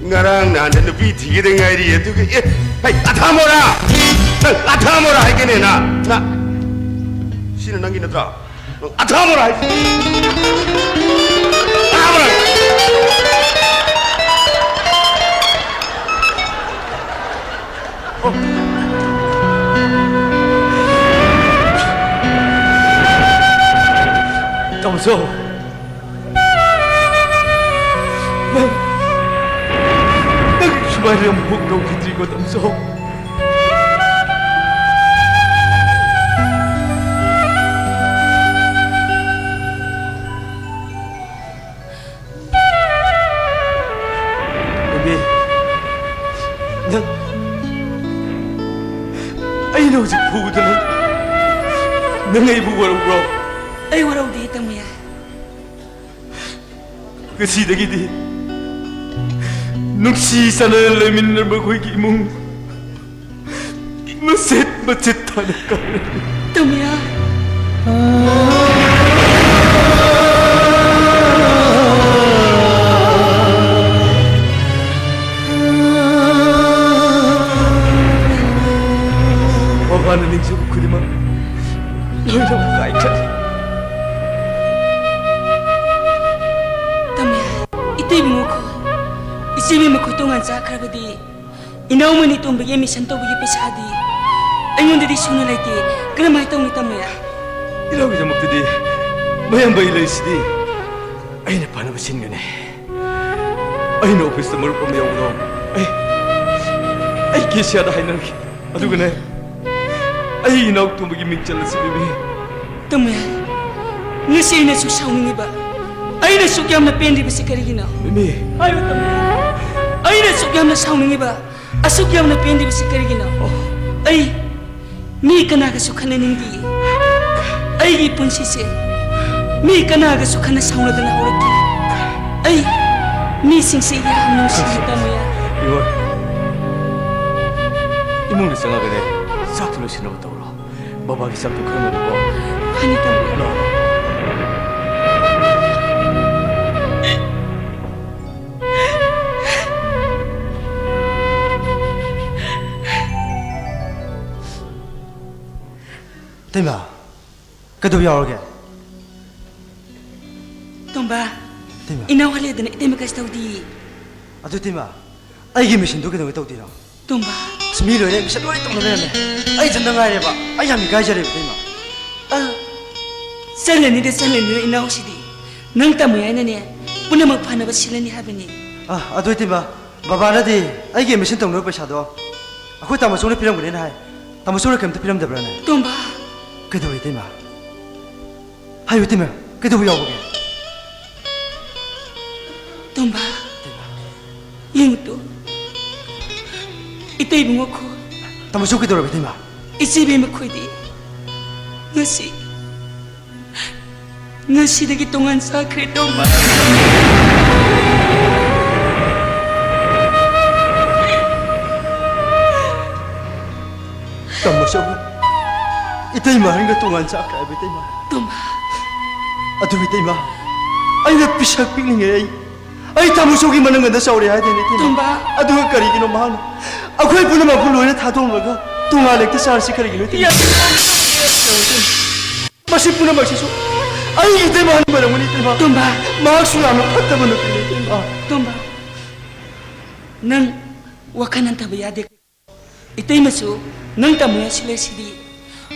ꯉꯔꯥꯡ ꯅꯍꯥꯟꯗ ꯅꯨꯄꯤ ꯊꯤꯒꯗ ꯉꯥꯏꯔꯤ꯫ ꯑꯗꯨꯒ ꯑꯦ, ꯍꯩ, ꯑꯊꯥꯃꯣꯔꯥ! ꯅꯪ ꯑꯊꯥꯃꯣꯔꯥ ꯍꯥꯏꯒꯅꯦ ꯅ? ꯅ-, ꯁꯤꯅ ꯅꯪꯒꯤ ꯅꯠꯇ꯭ꯔꯥ? ꯅꯪ ꯑꯊꯥꯃꯣꯔꯥ ꯍꯥꯏ-, ꯑꯊꯥꯃꯣꯔꯥ! ꯇꯥꯃꯣꯆꯧ, ꯅꯪ, ꯅꯪ ꯁꯨꯃꯥꯏꯅ ꯑꯃꯨꯛ ꯇꯧꯈꯤꯗ꯭ꯔꯤꯀꯣ, ꯇꯥꯃꯣꯆꯧ꯫ ꯕꯦꯕꯤ, ꯅꯪ, ꯑꯩꯅ ꯍꯧꯖꯤꯛ ꯐꯨꯕꯗ ꯅꯪ, ꯅꯪ ꯑꯩꯕꯨ ꯋꯥꯔꯧꯕ꯭ꯔꯣ? ꯑꯩ ꯋꯥꯔꯧꯗꯦ, ꯇꯃꯨꯌꯥ꯫ ꯉꯁꯤꯗꯒꯤꯗꯤ ꯅꯨꯡꯁꯤ ꯆꯥꯟꯅꯅ ꯂꯩꯃꯤꯟꯅꯔꯝꯕ ꯑꯩꯈꯣꯏꯒꯤ ꯏꯃꯨꯡ ꯃꯆꯦꯠ ꯃꯆꯦꯠ ꯊꯥꯅ ꯀꯥꯏꯔꯦ꯫ ꯇꯃꯨꯌꯥ꯫ ꯃꯃꯥꯅ ꯅꯤꯡꯖꯕ ꯈꯨꯗꯤꯡꯃꯛ ꯂꯣꯏꯅꯃꯛ ꯀꯥꯏꯈ꯭ꯔꯦ꯫ ꯇꯃꯨꯌꯥ, ꯏꯇꯩꯕꯤ ꯃꯈꯣꯏ, ꯏꯆꯦꯕꯤ ꯃꯈꯣꯏ ꯇꯣꯉꯥꯟ ꯆꯥꯈ꯭ꯔꯕꯗꯤ ꯏꯅꯥꯎꯃꯅꯤ ꯇꯣꯝꯕꯒꯤ admission ꯇꯧꯕꯒꯤ ꯄꯩꯁꯥꯗꯤ ꯑꯩꯉꯣꯟꯗꯗꯤ ꯁꯨꯅ ꯂꯩꯇꯦ꯫ ꯀꯔꯝꯍꯥꯏꯅ ꯇꯧꯅꯤ, ꯇꯃꯨꯌꯥ? ꯏꯅꯥꯎꯒꯤꯗꯃꯛꯇꯗꯤ ꯃꯌꯥꯝꯕ ꯑꯩ ꯂꯩꯔꯤꯁꯤꯗꯤ꯫ ꯑꯩꯅ ꯐꯅꯕ ꯁꯤꯟꯒꯅꯤ꯫ ꯑꯩꯅ office ꯇ ꯃꯔꯨꯞ ꯑꯃ ꯌꯥꯎꯕꯗꯣ ꯑꯩ, ꯑꯩ ꯀꯦꯁꯤꯌꯥꯗ ꯍꯥꯏꯅꯔꯒꯦ꯫ ꯑꯗꯨꯒꯅꯦ, ꯑꯩ ꯏꯅꯥꯎ ꯇꯣꯝꯕꯒꯤ ꯃꯤꯡ ꯆꯜꯂꯁꯤ, ꯕꯦꯕꯤ꯫ ꯇꯃꯨꯌꯥ, ꯉꯁꯤ ꯑꯩꯅ ꯑꯁꯨꯛ ꯁꯥꯎꯅꯤꯡꯉꯤꯕ, ꯑꯩꯅ ꯑꯁꯨꯛ ꯌꯥꯝꯅ ꯄꯦꯟꯗ꯭ꯔꯤꯕꯁꯤ ꯀꯔꯤꯒꯤꯅꯣ? ꯕꯦꯕꯤ꯫ ꯍꯥꯏꯌꯨ, ꯇꯃꯨꯌꯥ꯫ ꯑꯩꯅ ꯑꯁꯨꯛ ꯌꯥꯝꯅ ꯁꯥꯎꯅꯤꯡꯉꯤꯕ, ꯑꯁꯨꯛ ꯌꯥꯝꯅ ꯄꯦꯟꯗ꯭ꯔꯤꯕꯁꯤ ꯀꯔꯤꯒꯤꯅꯣ? ꯑꯩ ꯃꯤ ꯀꯅꯥꯒꯁꯨ ꯈꯠꯅꯅꯤꯡꯗꯤꯌꯦ꯫ ꯑꯩꯒꯤ ꯄꯨꯟꯁꯤꯁꯦ ꯃꯤ ꯀꯅꯥꯒꯁꯨ ꯈꯠꯅ ꯁꯥꯎꯅꯗꯅ ꯍꯧꯔꯛꯈꯤ꯫ ꯑꯩ ꯃꯤꯁꯤꯡꯁꯦ ꯌꯥꯝ ꯅꯨꯡꯁꯤꯌꯦ, ꯇꯃꯨꯌꯥ꯫ ꯏꯃꯣꯏ, ꯏꯃꯨꯡꯗ ꯆꯪꯉꯒꯅꯦ, ꯆꯥꯛꯇꯨ ꯂꯣꯏꯁꯤꯟꯅꯕ ꯇꯧꯔꯣ꯫ ꯕꯕꯥꯒꯤ ꯆꯥꯛꯇꯣ ꯈꯔ ꯉꯧꯔꯨꯀꯣ꯫ ꯐꯅꯤ, ꯇꯥꯃꯣ꯫ ꯂꯥꯛꯑꯣ꯫ ꯏꯇꯩꯃ, ꯀꯩꯗꯧꯕ ꯌꯥꯎꯔꯒꯦ? ꯇꯣꯝꯕ, ꯏꯇꯩꯃ꯫ ꯏꯅꯥꯎ ꯍꯜꯂꯦꯗꯅ ꯏꯇꯩꯃ ꯀꯩꯁꯨ ꯇꯧꯗꯤꯌꯦ꯫ ꯑꯗꯨ ꯏꯇꯩꯃ, ꯑꯩꯒꯤ ꯃꯦꯁꯤꯟꯗꯣ ꯀꯩꯗꯧꯉꯩ ꯇꯧꯗꯣꯏꯅꯣ? ꯇꯣꯝꯕ꯫ ꯑꯁ, ꯃꯤ ꯂꯣꯏꯅ ꯃꯦꯁꯤꯟ ꯂꯣꯏ ꯇꯧꯅ ꯂꯩꯔꯝꯃꯦ꯫ ꯑꯩ ꯏꯊꯟꯇ ꯉꯥꯏꯔꯦꯕ꯫ ꯑꯩ ꯌꯥꯝ ꯏꯀꯥꯏꯖꯔꯦꯕ ꯏꯇꯩꯃ꯫ ꯑ, ꯆꯜꯂꯅꯤꯗ, ꯆꯜꯂꯅꯤꯗ ꯏꯅꯥꯎꯁꯤꯗꯤ꯫ ꯅꯪ ꯇꯝꯃꯨ ꯍꯥꯏꯅꯅꯦ, ꯄꯨꯝꯅꯃꯛ ꯐꯅꯕ ꯁꯤꯜꯂꯅꯤ ꯍꯥꯏꯕꯅꯤ꯫ ꯑ, ꯑꯗꯨ ꯏꯇꯩꯃ, ꯕꯕꯥꯅꯗꯤ ꯑꯩꯒꯤ ꯃꯦꯁꯤꯟ ꯇꯧꯅꯕ ꯄꯩꯁꯥꯗꯣ ꯑꯩꯈꯣꯏ ꯇꯥꯃꯣꯆꯧꯅ ꯄꯤꯔꯝꯒꯅꯤꯅ ꯍꯥꯏ꯫ ꯇꯥꯃꯣꯆꯧꯅ ꯀꯩꯝꯇ ꯄꯤꯔꯝꯗꯕ꯭ꯔꯥꯅꯦ? ꯇꯣꯝꯕ꯫ ꯀꯩꯗꯧꯔꯦ ꯏꯇꯩꯃ? ꯍꯥꯏꯌꯨ ꯏꯇꯩꯃ, ꯀꯩꯗꯧꯕ ꯌꯥꯎꯕꯒꯦ? ꯇꯣꯝꯕ, ꯏꯇꯩꯃ꯫ ꯌꯦꯡꯉꯨ ꯇꯨ꯫ ꯏꯇꯩꯕꯨ ꯉꯛꯈꯣ꯫ ꯇꯥꯃꯣꯆꯧ ꯀꯩꯗꯧꯔꯕ ꯏꯇꯩꯃ? ꯏꯆꯦꯕꯤ ꯃꯈꯣꯏꯗꯤ ꯉꯁꯤ, ꯉꯁꯤꯗꯒꯤ ꯇꯣꯉꯥꯟ ꯆꯥꯈ꯭ꯔꯦ ꯇꯣꯝꯕ꯫ ꯇꯥꯃꯣꯆꯧ, ꯏꯇꯩꯃ ꯍꯟꯒ ꯇꯣꯉꯥꯟ ꯆꯥꯈ꯭ꯔꯦ ꯍꯥꯏꯕ ꯏꯇꯩꯃ꯫ ꯇꯣꯝꯕ꯫ ꯑꯗꯨ ꯏꯇꯩꯃ, ꯑꯩꯅ ꯄꯤꯁꯛ ꯄꯤꯛꯂꯤꯉꯩ ꯑꯩ, ꯑꯩ ꯇꯥꯃꯣꯆꯧꯒꯤ ꯃꯅꯪꯒꯟꯗ ꯆꯥꯎꯔꯦ ꯍꯥꯏꯗꯦꯅꯦ ꯏꯇꯩꯃ꯫ ꯇꯣꯝꯕ꯫ ꯑꯗꯨꯒ ꯀꯔꯤꯒꯤꯅꯣ ꯃꯍꯥꯛꯅ ꯑꯩꯈꯣꯏ ꯄꯨꯝꯅꯃꯛꯄꯨ ꯂꯣꯏꯅ ꯊꯥꯗꯣꯛꯂꯒ ꯇꯣꯉꯥꯟ ꯂꯦꯛꯇ ꯆꯥꯔꯁꯤ ꯀꯔꯤꯒꯤꯅꯣ ꯏꯇꯩꯃ? ꯃꯁꯤ ꯄꯨꯝꯅꯃꯛꯁꯤꯁꯨ ꯑꯩ ꯏꯇꯩꯃ ꯍꯟꯕ ꯑꯣꯏꯔꯝꯒꯅꯤ ꯏꯇꯩꯃ꯫ ꯇꯣꯝꯕ꯫ ꯃꯍꯥꯛꯁꯨ ꯌꯥꯝꯅ ꯐꯠꯇꯕ ꯅꯨꯄꯤꯅꯤ ꯏꯇꯩꯃ꯫ ꯇꯣꯝꯕ, ꯅꯪ ꯋꯥꯈꯜ ꯍꯟꯊꯕ ꯌꯥꯗꯦ꯫ ꯏꯇꯩꯃꯁꯨ ꯅꯪ ꯇꯥꯃꯣ ꯌꯥꯏꯁꯨ ꯂꯩꯁꯤꯗꯤ,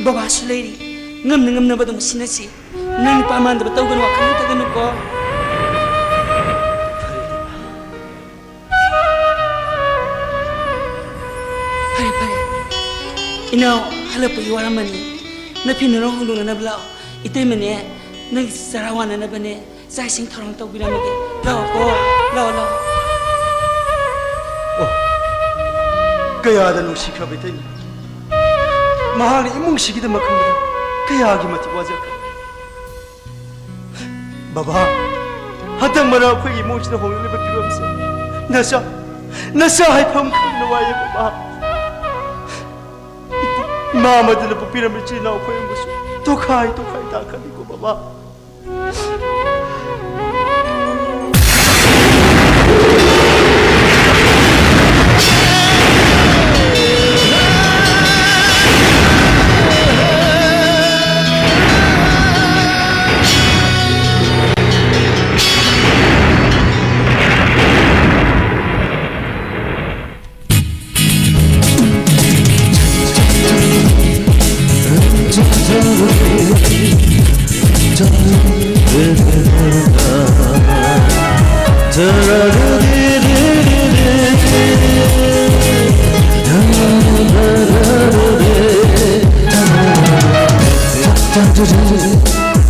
ꯕꯕꯥꯁꯨ ꯂꯩꯔꯤ, ꯉꯝꯅ ꯉꯝꯅꯕ ꯑꯗꯨꯝ ꯁꯤꯟꯅꯁꯤ꯫ ꯅꯪ ꯅꯨꯄꯥ ꯃꯥꯟꯗꯕ ꯇꯧꯒꯅꯨ, ꯋꯥꯈꯜ ꯍꯟꯊꯒꯅꯨꯀꯣ꯫ ꯐꯔꯦ, ꯐꯔꯦ꯫ ꯏꯅꯥꯎ ꯍꯜꯂꯛꯄꯒꯤ ꯋꯥꯔꯝꯃꯅꯤ꯫ ꯅꯐꯤ ꯅꯔꯣꯟ ꯍꯣꯡꯗꯣꯛꯅꯅꯕ ꯂꯥꯛꯑꯣ꯫ ꯏꯇꯩꯃꯅꯦ, ꯅꯪꯒꯤ ꯆꯔꯥ ꯋꯥꯅꯅꯕꯅꯦ꯫ ꯆꯥꯛ ꯏꯁꯤꯡ ꯊꯧꯔꯥꯡ ꯇꯧꯕꯤꯔꯝꯃꯒꯦ꯫ ꯂꯥꯛꯑꯣ, ꯂꯥꯛꯑꯣ, ꯂꯥꯛꯑꯣ꯫ ꯑꯣ, ꯀꯌꯥꯗ ꯅꯨꯡꯁꯤꯈ꯭ꯔꯕ ꯏꯇꯩꯅ꯫ ꯃꯍꯥꯛꯅ ꯏꯃꯨꯡꯁꯤꯒꯤꯗꯃꯛ ꯈꯟꯕꯗ ꯀꯌꯥꯒꯤ ꯃꯇꯤꯛ ꯋꯥꯖꯈ꯭ꯔꯦ꯫ ꯕꯕꯥ, ꯍꯟꯗꯛ ꯃꯔꯛ ꯑꯩꯈꯣꯏꯒꯤ ꯏꯃꯨꯡꯁꯤꯗ ꯍꯣꯡꯂꯛꯂꯤꯕ ꯐꯤꯕꯝꯁꯦ ꯅꯆꯥ, ꯅꯆꯥ ꯍꯥꯏꯐꯝ ꯈꯪꯗꯅ ꯋꯥꯏꯌꯦ ꯕꯕꯥ꯫ ꯏꯃꯥ ꯑꯃꯗꯨꯅ ꯄꯣꯛꯄꯤꯔꯝꯕ ꯏꯆꯤꯜ ꯏꯅꯥꯎ ꯑꯩꯈꯣꯏ ꯑꯃꯁꯨ ꯇꯣꯈꯥꯏ ꯇꯣꯈꯥꯏ ꯇꯥꯈ꯭ꯔꯅꯤꯀꯣ ꯕꯕꯥ꯫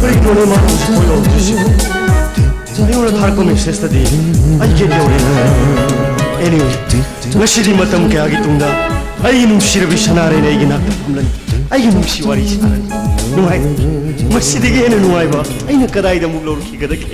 ꯀꯔꯤꯅꯣꯅꯦ ꯃꯥꯅ ꯍꯧꯖꯤꯛ ꯐꯥꯎ ꯌꯧꯔꯛꯇ꯭ꯔꯤꯁꯤꯕꯣ? ꯑꯩꯉꯣꯟꯗ ꯊꯥꯔꯛꯄ ꯃꯦꯁꯦꯖꯇꯗꯤ ꯑꯩ ꯒꯦꯠ ꯌꯧꯔꯦꯅ ꯍꯥꯏ꯫ Anyway, ꯉꯁꯤꯗꯤ ꯃꯇꯝ ꯀꯌꯥꯒꯤ ꯇꯨꯡꯗ ꯑꯩꯒꯤ ꯅꯨꯡꯁꯤꯔꯕꯤ ꯁꯅꯥꯔꯩꯅ ꯑꯩꯒꯤ ꯅꯥꯛꯇ ꯐꯝꯂꯅꯤ꯫ ꯑꯩꯒꯤ ꯅꯨꯡꯁꯤ ꯋꯥꯔꯤ ꯁꯥꯔꯅꯤ꯫ ꯅꯨꯡꯉꯥꯏ꯫ ꯃꯁꯤꯗꯒꯤ ꯍꯦꯟꯅ ꯅꯨꯡꯉꯥꯏꯕ ꯑꯩꯅ ꯀꯗꯥꯏꯗ ꯑꯃꯨꯛ ꯂꯧꯔꯨꯈꯤꯒꯗꯒꯦ?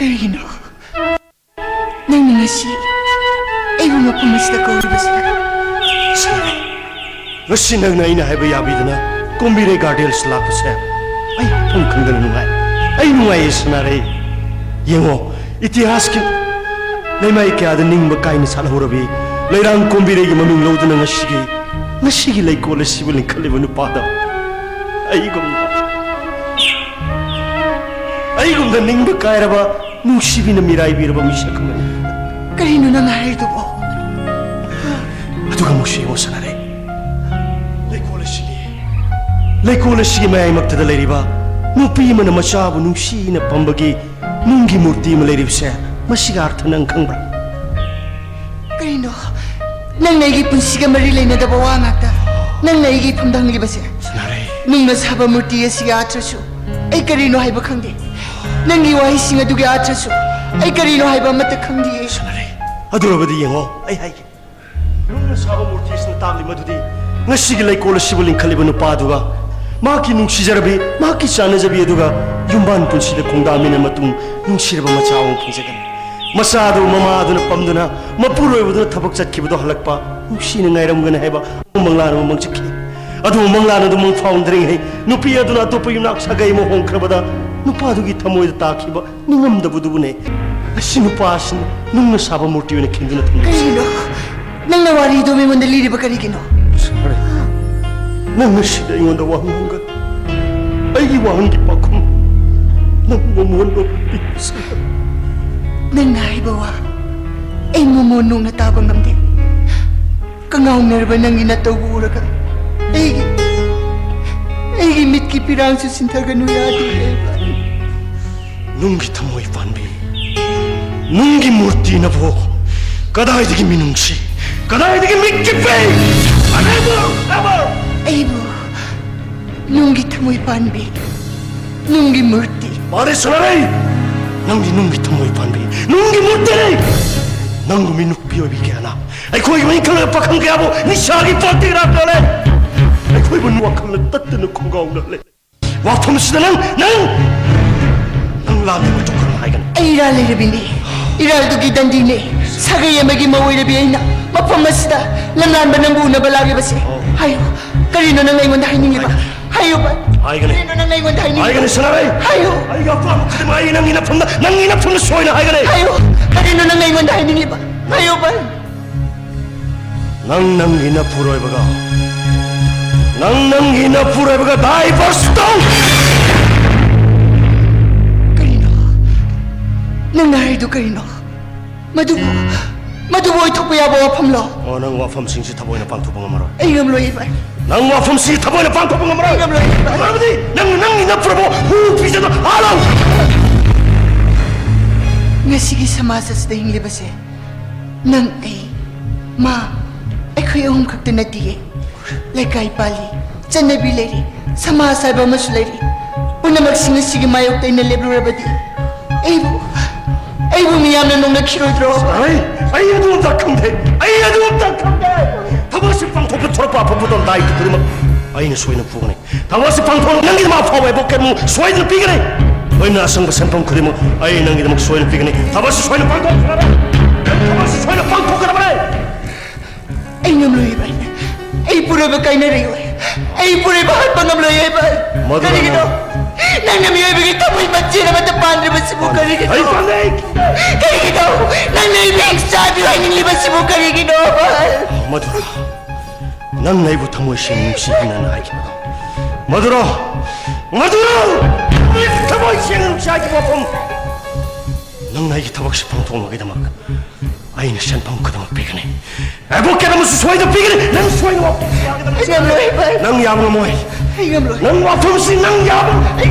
ꯀꯔꯤꯒꯤꯅꯣ ꯅꯪꯅ ꯉꯁꯤ ꯑꯩꯕꯨ ꯃꯐꯝ ꯑꯁꯤꯗ ꯀꯧꯔꯤꯕꯁꯦ? ꯁꯥꯔꯦ, ꯉꯁꯤ ꯅꯪꯅ ꯑꯩꯅ ꯍꯥꯏꯕ ꯌꯥꯕꯤꯗꯅ ꯀꯣꯝꯕꯤꯔꯩ ꯒꯥꯔꯗꯦꯟꯁ ꯂꯥꯛꯄꯁꯦ ꯑꯩ ꯍꯥꯏꯐꯝ ꯈꯪꯗꯅ ꯅꯨꯡꯉꯥꯏ꯫ ꯑꯩ ꯅꯨꯡꯉꯥꯏꯌꯦ ꯁꯅꯥꯔꯩ꯫ ꯌꯦꯡꯉꯣ, ꯏꯇꯤꯍꯥꯁꯀꯤ ꯂꯩꯃꯥꯏ ꯀꯌꯥꯗ ꯅꯤꯡꯕ ꯀꯥꯏꯅ ꯁꯥꯠꯍꯧꯔꯕꯤ ꯂꯩꯔꯥꯡ ꯀꯣꯝꯕꯤꯔꯩꯒꯤ ꯃꯃꯤꯡ ꯂꯧꯗꯨꯅ ꯉꯁꯤꯒꯤ, ꯉꯁꯤꯒꯤ ꯂꯩꯀꯣꯜ ꯑꯁꯤꯕꯨ ꯂꯤꯡꯈꯠꯂꯤꯕ ꯅꯨꯄꯥꯗꯣ ꯑꯩꯒꯨꯝꯅ, ꯑꯩꯒꯨꯝꯅ ꯅꯤꯡꯕ ꯀꯥꯏꯔꯕ, ꯅꯨꯡꯁꯤꯕꯤꯅ ꯃꯤꯔꯥꯏꯕꯤꯔꯕ ꯃꯤꯁꯛ ꯑꯃꯅꯤ꯫ ꯀꯔꯤꯅꯣ ꯅꯪꯅ ꯍꯥꯏꯔꯤꯗꯨꯕꯣ? ꯑꯗꯨꯒ ꯑꯃꯨꯛꯁꯨ ꯌꯦꯡꯉꯣ ꯁꯅꯥꯔꯩ, ꯂꯩꯀꯣꯜ ꯑꯁꯤꯒꯤ, ꯂꯩꯀꯣꯜ ꯑꯁꯤꯒꯤ ꯃꯌꯥꯏꯃꯛꯇꯗ ꯂꯩꯔꯤꯕ ꯅꯨꯄꯤ ꯑꯃꯅ ꯃꯆꯥꯕꯨ ꯅꯨꯡꯁꯤꯅ ꯄꯝꯕꯒꯤ ꯅꯨꯡꯒꯤ ꯃꯨꯔꯇꯤ ꯑꯃ ꯂꯩꯔꯤꯕꯁꯦ, ꯃꯁꯤꯒꯤ ꯑꯥꯔꯊ ꯅꯪ ꯈꯪꯕ꯭ꯔꯥ? ꯀꯩꯅꯣ? ꯅꯪꯅ ꯑꯩꯒꯤ ꯄꯨꯟꯁꯤꯒ ꯃꯔꯤ ꯂꯩꯅꯗꯕ ꯋꯥ ꯉꯥꯛꯇ ꯅꯪꯅ ꯑꯩꯒꯤ ꯏꯐꯝꯗ ꯍꯪꯂꯤꯕꯁꯦ? ꯁꯅꯥꯔꯩ꯫ ꯅꯨꯡꯅ ꯁꯥꯕ ꯃꯨꯔꯇꯤ ꯑꯁꯤꯒꯤ ꯑꯥꯔꯊꯁꯨ ꯑꯩ ꯀꯔꯤꯅꯣ ꯍꯥꯏꯕ ꯈꯪꯗꯦ꯫ ꯅꯪꯒꯤ ꯋꯥꯍꯩꯁꯤꯡ ꯑꯗꯨꯒꯤ ꯑꯥꯔꯊꯁꯨ ꯑꯩ ꯀꯔꯤꯅꯣ ꯍꯥꯏꯕ ꯑꯃꯠꯇ ꯈꯪꯗꯦ꯫ ꯁꯅꯥꯔꯩ, ꯑꯗꯨ ꯑꯣꯏꯔꯕꯗꯤ ꯌꯦꯡꯉꯣ, ꯑꯩ ꯍꯥꯏꯒꯦ꯫ ꯅꯨꯡꯅ ꯁꯥꯕ ꯃꯨꯔꯇꯤ ꯑꯁꯤꯅ ꯇꯥꯛꯂꯤ ꯃꯗꯨꯗꯤ ꯉꯁꯤꯒꯤ ꯂꯩꯀꯣꯜ ꯑꯁꯤꯕꯨ ꯂꯤꯡꯈꯠꯂꯤꯕ ꯅꯨꯄꯥꯗꯨꯒ ꯃꯍꯥꯛꯀꯤ ꯅꯨꯡꯁꯤꯖꯔꯕꯤ, ꯃꯍꯥꯛꯀꯤ ꯆꯥꯟꯅꯖꯕꯤ ꯑꯗꯨꯒ ꯌꯨꯝꯕꯥꯟ ꯄꯨꯟꯁꯤꯗ ꯈꯣꯡꯗꯥꯃꯤꯟꯅ ꯃꯇꯨꯡ ꯅꯨꯡꯁꯤꯔꯕ ꯃꯆꯥ ꯑꯃ ꯐꯪꯖꯒꯅꯤ꯫ ꯃꯆꯥ ꯑꯗꯨ ꯃꯃꯥ ꯑꯗꯨꯅ ꯄꯝꯗꯨꯅ, ꯃꯄꯨꯔꯣꯏꯕꯗꯨꯅ ꯊꯕꯛ ꯆꯠꯈꯤꯕꯗꯣ ꯍꯜꯂꯛꯄ ꯅꯨꯡꯁꯤꯅ ꯉꯥꯏꯔꯝꯒꯅꯤ ꯍꯥꯏꯕ ꯃꯪꯂꯥꯟ ꯑꯃ ꯃꯪꯖꯈꯤ꯫ ꯑꯗꯨꯕꯨ ꯃꯪꯂꯥꯟ ꯑꯗꯨ ꯃꯪ ꯐꯥꯎꯅꯗ꯭ꯔꯤꯉꯩ ꯅꯨꯄꯤ ꯑꯗꯨꯅ ꯑꯇꯣꯞꯄ ꯌꯨꯝꯅꯥꯛ ꯁꯥꯒꯩ ꯑꯃ ꯍꯣꯡꯈ꯭ꯔꯕꯗ ꯅꯨꯄꯥꯗꯨꯒꯤ ꯊꯃꯣꯏꯗ ꯇꯥꯈꯤꯕ ꯅꯤꯡꯉꯝꯗꯕꯗꯨꯕꯨꯅꯦ ꯉꯁꯤ ꯅꯨꯄꯥ ꯑꯁꯤꯅ ꯅꯨꯡꯅ ꯁꯥꯕ ꯃꯨꯔꯇꯤ ꯑꯣꯏꯅ ꯈꯤꯟꯗꯨꯅ ꯊꯝꯂꯤꯕꯁꯦ꯫ ꯀꯔꯤꯒꯤꯅꯣ? ꯅꯪꯅ ꯋꯥꯔꯤꯗꯣ ꯃꯤꯉꯣꯟꯗ ꯂꯤꯔꯤꯕ ꯀꯔꯤꯒꯤꯅꯣ? ꯁꯅꯥꯔꯩ, ꯅꯪ ꯉꯁꯤꯗꯤ ꯑꯩꯉꯣꯟꯗ ꯋꯥꯍꯪ ꯍꯪꯒꯅꯨ꯫ ꯑꯩꯒꯤ ꯋꯥꯍꯪꯒꯤ ꯄꯥꯎꯈꯨꯝ ꯅꯪ ꯃꯣꯃꯣꯟ ꯂꯣꯠꯄꯤꯁꯦ꯫ ꯅꯪꯅ ꯍꯥꯏꯕ ꯋꯥ ꯑꯩ ꯃꯣꯃꯣꯟ ꯅꯣꯡꯅ ꯇꯥꯕ ꯉꯝꯗꯦ꯫ ꯀꯉꯥꯎꯅꯔꯕ ꯅꯪꯒꯤ ꯅꯇꯧꯕꯨ ꯎꯔꯒ ꯑꯩꯒꯤ, ꯑꯩꯒꯤ ꯃꯤꯠꯀꯤ ꯄꯤꯔꯥꯡꯁꯨ ꯁꯤꯟꯊꯒꯅꯨ ꯌꯥꯗꯦ ꯍꯥꯏꯕ꯫ ꯅꯨꯡꯒꯤ ꯊꯃꯣꯏ ꯄꯥꯟꯕꯤ, ꯅꯨꯡꯒꯤ ꯃꯨꯔꯇꯤꯅꯕꯨ ꯀꯗꯥꯏꯗꯒꯤ ꯃꯤꯅꯨꯡꯁꯤ, ꯀꯗꯥꯏꯗꯒꯤ ꯃꯤꯠꯀꯤꯄꯤ? Unable, ever! ꯑꯩꯕꯨ ꯅꯨꯡꯒꯤ ꯊꯃꯣꯏ ꯄꯥꯟꯕꯤ, ꯅꯨꯡꯒꯤ ꯃꯨꯔꯇꯤ꯫ ꯃꯥꯅꯦ ꯁꯅꯥꯔꯩ, ꯅꯪꯗꯤ ꯅꯨꯡꯒꯤ ꯊꯃꯣꯏ ꯄꯥꯟꯕꯤ, ꯅꯨꯡꯒꯤ ꯃꯨꯔꯇꯤꯅꯤ꯫ ꯅꯪꯒꯨꯝꯕꯤ ꯅꯨꯄꯤ ꯑꯣꯏꯕꯤ ꯀꯌꯥꯅ ꯑꯩꯈꯣꯏꯒꯤ ꯃꯤꯡ ꯈꯜꯂꯒ ꯄꯥꯈꯪ ꯀꯌꯥꯕꯨ ꯅꯤꯁꯥꯒꯤ ꯄꯥꯛꯇꯤ ꯔꯥꯛꯅꯍꯜꯂꯦ꯫ ꯑꯩꯈꯣꯏꯕꯨ ꯋꯥꯈꯜꯅ ꯇꯠꯇꯅ ꯈꯣꯡꯒꯥꯎꯅꯍꯜꯂꯦ꯫ ꯋꯥꯐꯝꯁꯤꯗ ꯅꯪ, ꯅꯪ, ꯅꯪ ꯂꯥꯜꯂꯦ ꯃꯇꯧ ꯀꯔꯝꯅ ꯍꯥꯏꯒꯅꯤ? ꯑꯩ ꯏꯔꯥꯜ ꯂꯩꯔꯕꯤꯅꯦ, ꯏꯔꯥꯜꯗꯨꯒꯤ ꯗꯟꯗꯤꯅꯦ꯫ ꯁꯥꯒꯩ ꯑꯃꯒꯤ ꯃꯧ ꯑꯣꯏꯔꯕꯤ ꯑꯩꯅ ꯃꯐꯝ ꯑꯁꯤꯗ ꯂꯝꯂꯥꯟꯕ ꯅꯪꯕꯨ ꯎꯅꯕ ꯂꯥꯛꯂꯤꯕꯁꯦ꯫ ꯑꯣ꯫ ꯍꯥꯏꯌꯨ, ꯀꯔꯤꯅꯣ ꯅꯪ ꯑꯩꯉꯣꯟꯗ ꯍꯥꯏꯅꯤꯡꯉꯤꯕ? ꯍꯥꯏꯒꯅꯤ꯫ ꯍꯥꯏꯌꯨ ꯕꯟ꯫ ꯍꯥꯏꯒꯅꯤ꯫ ꯀꯔꯤꯅꯣ ꯅꯪ ꯑꯩꯉꯣꯟꯗ ꯍꯥꯏꯅꯤꯡꯉꯤꯕ? ꯍꯥꯏꯒꯅꯤ ꯁꯅꯥꯔꯩ꯫ ꯍꯥꯏꯌꯨ꯫ ꯑꯩꯒꯤ ꯑꯄꯥꯝꯕ ꯈꯨꯗꯤꯡꯃꯛ ꯑꯩ ꯅꯪꯒꯤ ꯅꯐꯝꯗ, ꯅꯪꯒꯤ ꯅꯐꯝꯗ ꯁꯣꯏꯅ ꯍꯥꯏꯒꯅꯤ꯫ ꯍꯥꯏꯌꯨ꯫ ꯀꯔꯤꯅꯣ ꯅꯪ ꯑꯩꯉꯣꯟꯗ ꯍꯥꯏꯅꯤꯡꯉꯤꯕ? ꯍꯥꯏꯌꯨ ꯕꯟ꯫ ꯅꯪ ꯅꯪꯒꯤ ꯅꯄꯨꯔꯣꯏꯕꯒ, ꯅꯪ ꯅꯪꯒꯤ ꯅꯄꯨꯔꯣꯏꯕꯒ divorce ꯇꯧ! ꯀꯔꯤꯅꯣ? ꯅꯪꯅ ꯍꯥꯏꯔꯤꯗꯨ ꯀꯔꯤꯅꯣ? ꯃꯗꯨꯕꯨ, ꯃꯗꯨꯕꯨ ꯑꯣꯏꯊꯣꯛꯄ ꯌꯥꯕ ꯋꯥꯐꯝꯂꯣ? ꯑꯣ, ꯅꯪ ꯋꯥꯐꯝꯁꯤꯡꯁꯤ ꯊꯕꯣꯏꯅ ꯄꯥꯡꯊꯣꯛꯄ ꯉꯝꯃꯔꯣꯏ꯫ ꯑꯩ ꯉꯝꯂꯣꯏ, ꯏꯕꯥꯏ꯫ ꯅꯪ ꯋꯥꯐꯝꯁꯤ ꯊꯕꯣꯏꯅ ꯄꯥꯡꯊꯣꯛꯄ ꯉꯝꯃꯔꯣꯏ꯫ ꯑꯩ ꯉꯝꯂꯣꯏ, ꯏꯕꯥꯏ꯫ ꯃꯔꯝꯗꯤ ꯅꯪ, ꯅꯪꯒꯤ ꯅꯄꯨꯔꯣꯏꯕꯕꯨ ꯍꯨ ꯄꯤꯖꯗꯨꯅ ꯍꯥꯠꯂꯣ! ꯉꯁꯤꯒꯤ ꯁꯃꯥꯖ ꯑꯁꯤꯗ ꯍꯤꯡꯂꯤꯕꯁꯦ ꯅꯪ ꯑꯩ ꯃꯥ, ꯑꯩꯈꯣꯏ ꯑꯍꯨꯝ ꯈꯛꯇ ꯅꯠꯇꯤꯌꯦ꯫ ꯂꯩꯀꯥꯏ ꯄꯥꯜꯂꯤ, ꯆꯠꯅꯕꯤ ꯂꯩꯔꯤ, ꯁꯃꯥꯖ ꯍꯥꯏꯕ ꯑꯃꯁꯨ ꯂꯩꯔꯤ꯫ ꯄꯨꯝꯅꯃꯛꯁꯤꯡ ꯑꯁꯤꯒꯤ ꯃꯥꯌꯣꯛꯇ ꯑꯩꯅ ꯂꯦꯞꯂꯨꯔꯕꯗꯤ ꯑꯩꯕꯨ, ꯑꯩꯕꯨ ꯃꯤꯌꯥꯝꯅ ꯅꯣꯡꯅꯈꯤꯔꯣꯏꯗ꯭ꯔꯣ? ꯑꯩ, ꯑꯩ ꯑꯗꯨ ꯑꯝꯇ ꯈꯪꯗꯦ꯫ ꯑꯩ ꯑꯗꯨ ꯑꯝꯇ ꯈꯪꯗꯦ꯫ ꯊꯕꯛꯁꯤ ꯄꯥꯡꯊꯣꯛꯄ ꯊꯣꯔꯛꯄ ꯑꯐꯕꯗꯣ ꯂꯥꯏꯒꯤ ꯈꯨꯗꯤꯡꯃꯛ ꯑꯩꯅ ꯁꯣꯏꯅ ꯐꯨꯒꯅꯤ꯫ ꯊꯕꯛꯁꯤ ꯄꯥꯡꯊꯣꯛ, ꯅꯪꯒꯤꯗꯃꯛ ꯑꯐꯥꯎꯕ ꯑꯦꯗꯚꯣꯀꯦꯠ ꯑꯃ ꯁꯣꯏꯗꯅ ꯄꯤꯒꯅꯤ꯫ ꯂꯣꯏꯅ ꯑꯁꯪꯕ ꯁꯦꯟꯐꯝ ꯈꯨꯗꯤꯡꯃꯛ ꯑꯩ ꯅꯪꯒꯤꯗꯃꯛ ꯁꯣꯏꯅ ꯄꯤꯒꯅꯤ꯫ ꯊꯕꯛꯁꯤ ꯁꯣꯏꯅ ꯄꯥꯡꯊꯣꯛꯀꯗꯕꯅꯤ꯫ ꯊꯕꯛꯁꯤ ꯁꯣꯏꯅ ꯄꯥꯡꯊꯣꯛꯀꯗꯕꯅꯤ꯫ ꯑꯩ ꯉꯝꯂꯣꯏꯌꯦ ꯚꯥꯏ꯫ ꯑꯩ ꯄꯨꯔꯣꯏꯕ ꯀꯥꯏꯅꯔꯦ꯫ ꯑꯩ ꯄꯨꯔꯣꯏꯕ ꯍꯥꯠꯄ ꯉꯝꯂꯣꯏꯌꯦ ꯚꯥꯏ꯫ ꯃꯗꯨ ꯀꯔꯤꯒꯤꯅꯣ? ꯅꯪꯅ ꯃꯤꯑꯣꯏꯕꯒꯤ ꯊꯃꯣꯏ ꯃꯆꯦꯠ ꯑꯃꯠꯇ ꯄꯥꯟꯗ꯭ꯔꯤꯕꯁꯤꯕꯨ ꯀꯔꯤꯒꯤꯅꯣ? ꯑꯩ ꯄꯥꯟꯗꯦ꯫ ꯀꯔꯤꯒꯤꯅꯣ? ꯅꯪꯅ ꯑꯩꯕꯨ ꯍꯤꯡꯆꯥꯕꯤ ꯑꯣꯏꯍꯟꯅꯤꯡꯂꯤꯕꯁꯤꯕꯨ ꯀꯔꯤꯒꯤꯅꯣ ꯚꯥꯏ? ꯃꯗꯨ ꯅꯪꯅ ꯑꯩꯕꯨ ꯊꯃꯣꯏ ꯁꯦꯡꯅ ꯅꯨꯡꯁꯤ ꯍꯥꯏꯅ ꯍꯥꯏꯈꯤꯕꯗꯣ꯫ ꯃꯗꯨꯔꯣ? ꯃꯗꯨꯔꯣ? ꯊꯃꯣꯏ ꯁꯦꯡꯅ ꯅꯨꯡꯁꯤ ꯍꯥꯏꯈꯤꯕ ꯋꯥꯐꯝ꯫ ꯅꯪꯅ ꯑꯩꯒꯤ ꯊꯕꯛꯁꯤ ꯄꯥꯡꯊꯣꯛꯅꯕꯒꯤꯗꯃꯛ ꯑꯩꯅ ꯁꯦꯟꯐꯝ ꯈꯨꯗꯤꯡꯃꯛ ꯄꯤꯒꯅꯤ꯫ ꯑꯦꯗꯚꯣꯀꯦꯠ ꯑꯃꯁꯨ ꯁꯣꯏꯗꯅ ꯄꯤꯒꯅꯤ꯫ ꯅꯪ ꯁꯣꯏꯗꯅ ꯋꯥꯐꯝ ꯌꯥꯒꯗꯕ꯫ ꯑꯩ ꯉꯝꯂꯣꯏ, ꯚꯥꯏ꯫ ꯅꯪ ꯌꯥꯕ ꯉꯝꯃꯣꯏ꯫ ꯑꯩ ꯉꯝꯂꯣꯏ꯫ ꯅꯪ ꯋꯥꯐꯝꯁꯤ ꯅꯪ ꯌꯥꯕ,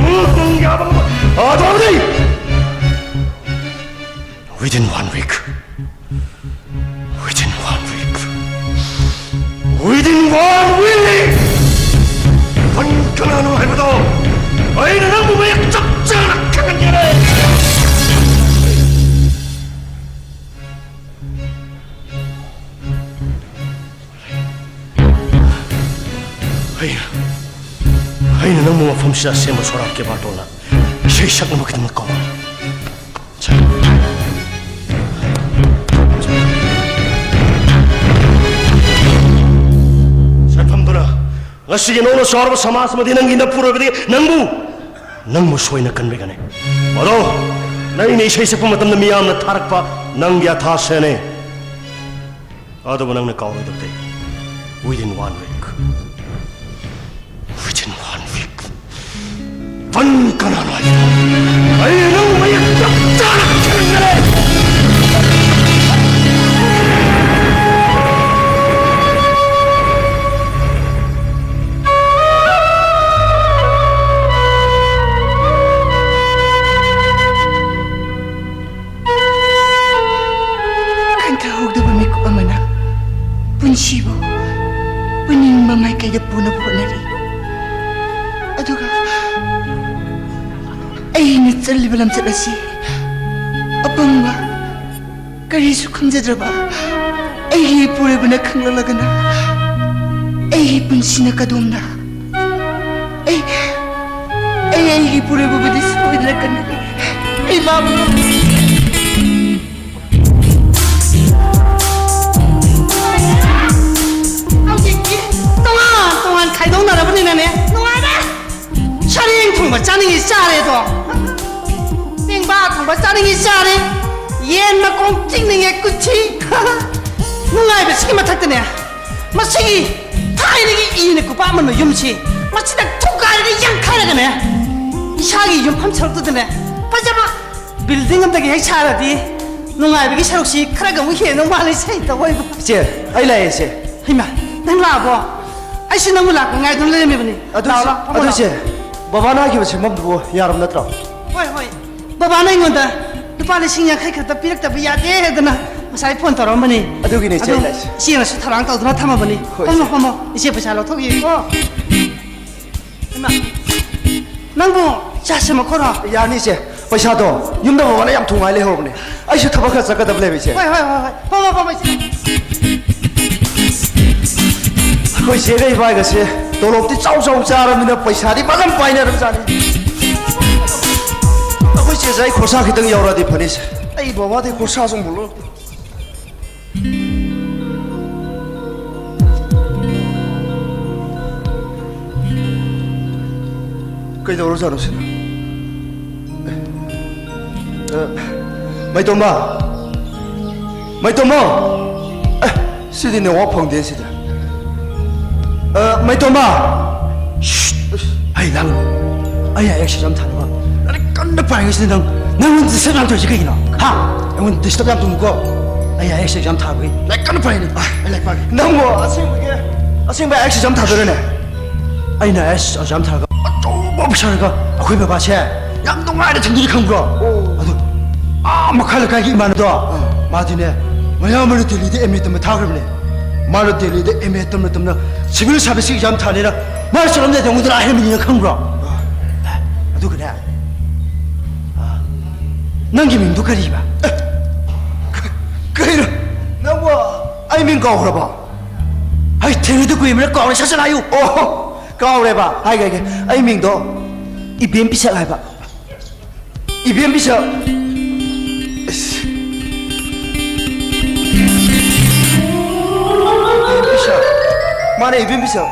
ꯅꯪ ꯌꯥꯕ ꯉꯝꯃꯣꯏ꯫ ꯑꯗꯨ ꯑꯣꯏꯔꯗꯤ within one week, within one week, within one week, ꯅꯪ ꯀꯅꯥꯅꯣ ꯍꯥꯏꯕꯗꯣ ꯑꯩꯅ ꯅꯪꯕꯨ ꯃꯌꯦꯛ ꯆꯞ ꯆꯥꯅ ꯈꯪꯍꯟꯒꯦ꯫ ꯑꯩꯅ, ꯑꯩꯅ ꯅꯪꯕꯨ ꯃꯐꯝꯁꯤꯗ ꯑꯁꯦꯡꯕ ꯁꯣꯔꯥꯠꯀꯤ ꯕꯥꯔꯇꯣꯟꯅ ꯏꯁꯩ ꯁꯛꯅꯕꯒꯤꯗꯃꯛ ꯀꯧꯕꯅꯤ꯫ ꯁꯛꯐꯝꯗꯨꯅ ꯉꯁꯤꯒꯤ ꯅꯧꯅ ꯆꯥꯎꯔꯕ ꯁꯃꯥꯖ ꯑꯃꯗꯤ ꯅꯪꯒꯤ ꯅꯄꯨꯔꯣꯏꯕꯗꯤ ꯅꯪꯕꯨ, ꯅꯪꯕꯨ ꯁꯣꯏꯅ ꯀꯟꯕꯤꯒꯅꯤ꯫ ꯃꯗꯣ, ꯅꯪꯅ ꯏꯁꯩ ꯁꯛꯄ ꯃꯇꯝꯗ ꯃꯤꯌꯥꯝꯅ ꯊꯥꯔꯛꯄ ꯅꯪꯒꯤ ꯑꯊꯥꯁꯦꯅꯦ꯫ ꯑꯗꯨꯕꯨ ꯅꯪꯅ ꯀꯥꯎꯔꯣꯏꯗꯕꯗꯤ, within one week, within one week, ꯄꯟ ꯀꯅꯥꯅꯣ ꯍꯥꯏꯕꯗꯣ ꯑꯩ ꯅꯪ ꯃꯌꯦꯛ ꯆꯞ ꯆꯥꯅ ꯈꯪꯒꯅꯤ꯫ ꯈꯟꯊꯍꯧꯗꯕ ꯃꯤꯀꯨꯞ ꯑꯃꯅ ꯄꯨꯟꯁꯤꯕꯨ ꯄꯨꯅꯤꯡꯕ ꯃꯥꯏꯀꯩꯗ ꯄꯨꯅꯕ ꯍꯣꯠꯅꯔꯤ꯫ ꯑꯗꯨꯒ ꯑꯩꯅ ꯆꯠꯂꯤꯕ ꯂꯝꯆꯠ ꯑꯁꯤ ꯑꯄꯪꯕ, ꯀꯔꯤꯁꯨ ꯈꯪꯖꯗ꯭ꯔꯕ ꯑꯩꯒꯤ ꯏꯄꯨꯔꯣꯏꯕꯅ ꯈꯪꯂꯛꯂꯒꯅ ꯑꯩꯒꯤ ꯄꯨꯟꯁꯤꯅ ꯀꯗꯣꯝꯗ? ꯑꯩ, ꯑꯩ ꯑꯩꯒꯤ ꯏꯄꯨꯔꯣꯏꯕꯕꯨꯗꯤ ꯁꯣꯏꯗꯅ ꯀꯟꯒꯅꯤ꯫ ꯑꯩ ꯃꯥꯕꯨ ꯍꯧꯖꯤꯛꯇꯤ ꯇꯣꯉꯥꯟ ꯇꯣꯉꯥꯟ ꯈꯥꯏꯗꯣꯛꯅꯔꯕꯅꯤꯅꯅꯦ, ꯅꯨꯡꯉꯥꯏꯔꯦ꯫ ꯁꯔꯦꯡ ꯊꯣꯡꯕ ꯆꯥꯅꯤꯡꯉꯤ ꯆꯥꯔꯦꯗꯣ, ꯄꯦꯡꯕꯥ ꯊꯣꯡꯕ ꯆꯥꯅꯤꯡꯉꯤ ꯆꯥꯔꯦ, ꯌꯦꯟ ꯃꯈꯣꯡ ꯆꯤꯛꯅꯤꯡꯉꯦ ꯀꯨꯊꯤ꯫ ꯅꯨꯡꯉꯥꯏꯕꯁꯤꯒꯤ ꯃꯊꯛꯇꯅꯦ, ꯃꯁꯤꯒꯤ ꯊꯥꯏꯅꯒꯤ ꯏꯅ ꯈꯨꯄꯥꯛ ꯑꯃꯟꯕ ꯌꯨꯝꯁꯤ ꯃꯁꯤꯗ ꯊꯨꯒꯥꯏꯔꯒ ꯌꯥꯡꯈꯥꯏꯔꯒꯅꯦ, ꯏꯁꯥꯒꯤ ꯌꯨꯝꯐꯝ ꯁꯔꯨꯛꯇꯨꯗꯅꯦ ꯐꯖꯕ building ꯑꯝꯇꯒ ꯍꯦꯛ ꯁꯥꯔꯗꯤ ꯅꯨꯡꯉꯥꯏꯕꯒꯤ ꯁꯔꯨꯛꯁꯤ ꯈꯔꯒ ꯑꯃꯨꯛ ꯍꯦꯟꯗꯧ ꯃꯥꯜꯂꯤ, ꯁꯦ ꯇꯧꯕ꯫ ꯏꯆꯦ, ꯑꯩ ꯂꯥꯛꯑꯦ, ꯏꯆꯦ꯫ ꯍꯩꯃꯥ, ꯅꯪ ꯂꯥꯛꯑꯕꯣ? ꯑꯩꯁꯨ ꯅꯪꯕꯨ ꯂꯥꯛꯄ ꯉꯥꯏꯗꯨꯅ ꯂꯩꯔꯝꯃꯤꯕꯅꯤ꯫ ꯑꯗꯨ ꯂꯥꯛꯑꯣ, ꯏꯆꯦ, ꯂꯥꯛꯑꯣ, ꯐꯝꯃꯣ, ꯑꯗꯨ ꯂꯥꯛꯑꯣ꯫ ꯏꯆꯦ, ꯕꯕꯥꯅ ꯍꯥꯏꯈꯤꯕ ꯁꯦꯝꯐꯝꯗꯨꯕꯨ ꯌꯥꯔꯕ ꯅꯠꯇ꯭ꯔꯣ? ꯍꯣꯏ, ꯍꯣꯏ꯫ ꯕꯕꯥꯅ ꯑꯩꯉꯣꯟꯗ ꯂꯨꯄꯥ ꯂꯤꯁꯤꯡ ꯌꯥꯡꯈꯩ ꯈꯛꯇ ꯄꯤꯔꯛꯇꯕ ꯌꯥꯗꯦ ꯍꯥꯏꯗꯅ ꯉꯁꯥꯏ phone ꯇꯧꯔꯛꯑꯝꯕꯅꯤ꯫ ꯑꯗꯨꯒꯤꯅꯦ, ꯏꯆꯦ, ꯑꯗꯨ ꯑꯩ ꯂꯥꯛꯏꯁꯦ꯫ ꯏꯆꯦꯅꯁꯨ ꯊꯧꯔꯥꯡ ꯇꯧꯗꯨꯅ ꯊꯝꯃꯕꯅꯤ꯫ ꯍꯣꯏ, ꯐꯝꯃꯣ, ꯏꯆꯦ꯫ ꯐꯝꯃꯣ꯫ ꯏꯆꯦ, ꯄꯩꯁꯥ ꯂꯧꯊꯣꯛꯈꯤꯒꯦꯀꯣ꯫ ꯏꯃꯥ, ꯅꯪꯕꯨ ꯆꯥ ꯁꯦꯝꯃꯛꯈꯣꯔꯣ? ꯌꯥꯅꯤ, ꯏꯆꯦ꯫ ꯄꯩꯁꯥꯗꯣ ꯌꯨꯝꯗ ꯕꯕꯥꯅ ꯌꯥꯝ ꯊꯨꯉꯥꯏ ꯂꯩꯍꯧꯔꯕꯅꯦ꯫ ꯑꯩꯁꯨ ꯊꯕꯛ ꯈꯔ ꯆꯠꯀꯗꯕ ꯂꯩꯕ, ꯏꯆꯦ꯫ ꯍꯣꯏ, ꯍꯣꯏ, ꯍꯣꯏ, ꯍꯣꯏ꯫ ꯐꯝꯃꯣ, ꯐꯝꯃꯣ, ꯏꯆꯦ꯫ ꯑꯩꯈꯣꯏ ꯆꯦꯒ ꯏꯕꯥꯏꯒꯁꯦ ꯇꯣꯂꯣꯞꯇꯤ ꯆꯥꯎ ꯆꯥꯎ ꯆꯥꯔꯕꯅꯤꯅ ꯄꯩꯁꯥꯗꯤ ꯐꯖꯅ ꯄꯥꯏꯅꯔꯕꯖꯥꯠꯅꯤ꯫ ꯑꯩꯈꯣꯏ ꯆꯦꯁꯦ ꯑꯩ ꯈꯣꯔꯁꯥ ꯈꯤꯇꯪ ꯌꯥꯎꯔꯛꯑꯗꯤ ꯐꯅꯤꯁꯦ꯫ ꯑꯩ ꯕꯕꯥꯗꯩ ꯈꯣꯔꯁꯥꯁꯨ ꯑꯃꯨꯛ ꯂꯧꯔꯛꯇꯦ꯫ ꯀꯩꯗꯧꯔꯖꯥꯠꯅꯣ ꯁꯤꯅ? ꯑꯦ, ꯑ, ꯃꯩꯇꯣꯝꯕ! ꯃꯩꯇꯣꯝꯕ! ꯑꯦ, ꯁꯤꯗꯤ network ꯐꯪꯗꯦ ꯁꯤꯗꯤ꯫ ꯑ, ꯃꯩꯇꯣꯝꯕ! ꯁ꯭ꯁ! ꯑꯩ ꯅꯪ, ꯑꯩ IAS exam ꯊꯥꯅꯕ ꯂꯥꯏꯔꯤꯛ ꯀꯟꯅ ꯄꯥꯔꯤꯉꯩꯁꯤꯗ ꯅꯪ, ꯅꯪꯉꯣꯟꯗ disturb ꯌꯥꯝ ꯇꯧꯔꯤꯁꯦ ꯀꯩꯒꯤꯅꯣ? ꯍꯥ? ꯑꯩꯉꯣꯟꯗ disturb ꯌꯥꯝ ꯇꯧꯅꯨꯀꯣ꯫ ꯑꯩ IAS exam ꯊꯥꯕꯒꯤ ꯂꯥꯏꯔꯤꯛ ꯀꯟꯅ ꯄꯥꯔꯤꯅꯦ꯫ ꯑ, ꯑꯩ ꯂꯥꯏꯔꯤꯛ ꯄꯥꯒꯦ꯫ ꯅꯪꯕꯨ ꯑꯁꯦꯡꯕꯒꯤ, ꯑꯁꯦꯡꯕ IAS exam ꯊꯥꯗꯣꯏꯔꯅꯦ? ꯑꯩꯅ IAS exam ꯊꯥꯔꯒ ꯑꯆꯧꯕ officerꯒ ꯑꯩꯈꯣꯏ ꯕꯕꯥꯁꯦ ꯌꯥꯝ ꯅꯨꯡꯉꯥꯏꯅ ꯊꯝꯗꯣꯏꯅꯤ ꯈꯪꯕ꯭ꯔꯣ? ꯑꯣ꯫ ꯑꯗꯨ ꯑꯥ ꯃꯈꯥ ꯂꯩꯀꯥꯏꯒꯤ ꯏꯃꯥꯟꯅꯕꯗꯣ, ꯑꯥ꯫ ꯃꯥꯗꯤꯅꯦ, ꯃꯌꯥꯝꯕꯅ ꯗꯦꯜꯂꯤꯗ MA ꯇꯝꯕ ꯊꯥꯈ꯭ꯔꯕꯅꯦ꯫ ꯃꯥꯅ ꯗꯦꯜꯂꯤꯗ ꯑꯦꯝ ꯑꯦ ꯇꯝꯅ ꯇꯝꯅ ꯁꯤꯚꯤꯜ ꯁꯥꯔꯚꯤꯁ ꯑꯦꯛꯖꯥꯝ ꯊꯥꯅꯤꯅ ꯃꯥꯅ ꯆꯠꯂꯝꯗꯥꯏꯗ ꯑꯩꯉꯣꯟꯗ ꯂꯥꯛꯍꯟꯕꯅꯤꯅ ꯈꯪꯕ꯭ꯔꯣ? ꯑꯗꯨꯒꯅꯦ, ꯑ, ꯅꯪꯒꯤ ꯃꯤꯡꯗꯨ ꯀꯔꯤꯕ? ꯀꯩꯅꯣ? ꯅꯪꯕꯨ ꯑꯩ ꯃꯤꯡ ꯀꯥꯎꯈ꯭ꯔꯕꯣ? ꯑꯩ ꯊꯦꯡꯅꯗ ꯀꯨꯏꯃꯤꯅ ꯀꯥꯎꯔꯦ, ꯁꯠ ꯁꯠ ꯍꯥꯏꯌꯨ꯫ ꯑꯣ, ꯀꯥꯎꯔꯦꯕ꯫ ꯍꯥꯏꯒꯦ, ꯍꯥꯏꯒꯦ꯫ ꯑꯩ ꯃꯤꯡꯗꯣ ꯏꯕꯦꯝ ꯄꯤꯁꯛ ꯍꯥꯏꯕ꯫ ꯏꯕꯦꯝ ꯄꯤꯁꯛ꯫ ꯑꯁ꯫ ꯏꯕꯦꯝ ꯄꯤꯁꯛ꯫ ꯃꯥꯅꯦ, ꯏꯕꯦꯝ ꯄꯤꯁꯛ꯫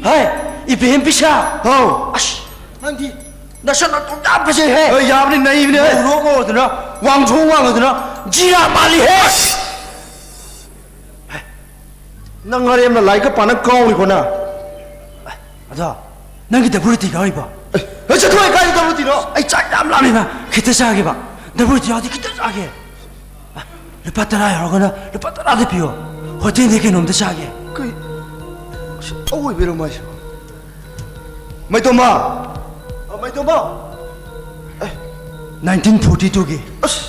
ꯍꯥꯏ, ꯏꯕꯦꯝ ꯄꯤꯁꯛ꯫ ꯍꯥꯎ꯫ ꯑꯁ, ꯅꯪꯗꯤ ꯅꯁꯛ ꯅꯇꯧ ꯌꯥꯝ ꯐꯖꯩꯍꯦ꯫ ꯍꯣꯏ, ꯌꯥꯕꯅꯤ, ꯅꯩꯕꯅꯤ꯫ ꯉꯧꯔꯣꯛ ꯉꯧꯔꯗꯅ, ꯋꯥꯡꯊ꯭ꯔꯣꯛ ꯋꯥꯡꯉꯗꯅ, ꯖꯤꯔꯥ ꯃꯥꯜꯂꯤꯍꯦ꯫ ꯅꯪ ꯑꯔꯦꯝꯅ ꯂꯥꯏꯔꯤꯛꯀ ꯄꯥꯅ ꯀꯥꯎꯔꯤꯀꯣ ꯅꯪ? ꯑꯗꯣ, ꯅꯪꯒꯤ ꯗꯕꯨꯔꯨꯇꯤ ꯀꯥꯎꯔꯤꯕꯣ? ꯑꯦ, ꯆꯠꯊꯣꯛꯑꯦ, ꯀꯥꯏꯗ ꯗꯕꯨꯔꯨꯇꯤꯅꯣ? ꯑꯩ ꯆꯥꯛ ꯌꯥꯝ ꯂꯥꯝꯃꯦꯕ, ꯈꯤꯇ ꯆꯥꯒꯦꯕ꯫ ꯗꯕꯨꯔꯨꯇꯤ ꯌꯥꯎꯗꯤ ꯈꯤꯇ ꯆꯥꯒꯦ꯫ ꯂꯨꯄꯥ ꯇꯔꯥ ꯌꯥꯎꯔꯒꯅ ꯂꯨꯄꯥ ꯇꯔꯥꯗ ꯄꯤꯌꯣ꯫ ꯍꯣꯇꯦꯜꯗꯒꯤ ꯀꯩꯅꯣꯝꯇ ꯆꯥꯒꯦ꯫ ꯀꯩ? ꯑꯁ, ꯑꯋꯣꯏꯕꯩꯔꯣ ꯃꯥꯏꯁꯤꯕꯣ? ꯃꯩꯇꯣꯝꯕ! ꯑ, ꯃꯩꯇꯣꯝꯕ! ꯑꯦ꯫ ꯅꯥꯏꯟꯇꯤꯟ ꯐꯣꯔꯇꯤ ꯇꯨꯒꯤ ꯑꯁ!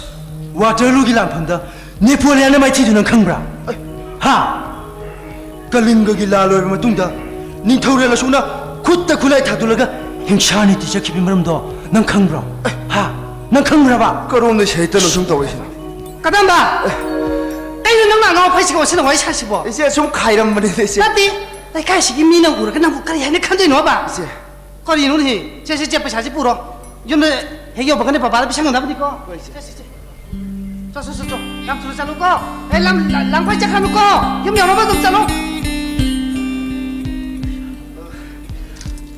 ꯋꯥꯇꯔꯂꯨꯒꯤ ꯂꯥꯟꯐꯝꯗ ꯅꯦꯄꯣꯂꯤꯌꯥꯟꯅ ꯃꯥꯏꯊꯤꯗꯨ ꯅꯪ ꯈꯪꯕ꯭ꯔꯥ? ꯑꯦ꯫ ꯍꯥ? ꯀꯂꯤꯡꯒꯒꯤ ꯂꯥꯟ ꯂꯣꯏꯔꯕ ꯃꯇꯨꯡꯗ ꯅꯤꯡꯊꯧꯔꯦꯜ ꯑꯁꯣꯛꯅ ꯈꯨꯠꯇ ꯈꯨꯠꯂꯥꯏ ꯊꯥꯗꯣꯛꯂꯒ ꯍꯤꯡꯁꯥ ꯅꯤꯇꯤ ꯆꯠꯈꯤꯕꯒꯤ ꯃꯔꯝꯗꯣ ꯅꯪ ꯈꯪꯕ꯭ꯔꯣ? ꯍꯥ? ꯅꯪ ꯈꯪꯕ꯭ꯔꯕ? ꯀꯔꯣꯝꯗ ꯁꯥꯍꯤꯇ꯭ꯌꯅꯣ ꯁꯨꯝ ꯇꯧꯔꯤꯁꯤꯅ? ꯀꯗꯝꯕ! ꯀꯩꯅꯣ ꯅꯪꯅ ꯑꯉꯥꯎ ꯑꯐꯩꯁꯤꯒ ꯑꯣꯟꯁꯤꯟꯅ ꯋꯥꯔꯤ ꯁꯥꯁꯤꯕꯣ? ꯏꯆꯦ, ꯁꯨꯝ ꯈꯥꯏꯔꯝꯕꯅꯤꯗ, ꯏꯆꯦ꯫ ꯅꯠꯇꯦ, ꯂꯩꯀꯥꯏꯁꯤꯒꯤ ꯃꯤꯅ ꯎꯔꯒ ꯅꯪꯕꯨ ꯀꯔꯤ ꯍꯥꯏꯅ ꯈꯟꯗꯣꯏꯅꯣꯕ? ꯏꯆꯦ꯫ ꯀꯔꯤꯅꯣꯅꯦ? ꯁꯦ, ꯁꯦ, ꯁꯦ, ꯄꯩꯁꯥꯁꯤ ꯄꯨꯔꯣ꯫ ꯌꯨꯝꯗ ꯍꯦꯛ ꯌꯧꯕꯒꯅꯦ ꯕꯕꯥꯗ ꯄꯤꯁꯟꯒꯗꯕꯅꯤꯀꯣ꯫ ꯍꯣꯏ, ꯏꯆꯦ꯫ ꯁꯦ, ꯁꯦ, ꯁꯦ꯫ ꯆꯣ, ꯆꯣ, ꯆꯣ, ꯆꯣ꯫ ꯌꯥꯝ ꯊꯨꯅ ꯆꯠꯂꯨꯀꯣ꯫ ꯑꯦ, ꯂꯝ-, ꯂ-, ꯂꯝꯈꯥꯏ ꯆꯠꯈ꯭ꯔꯅꯨꯀꯣ꯫ ꯌꯨꯝ ꯌꯧꯅꯕ ꯑꯗꯨꯝ ꯆꯠꯂꯣ꯫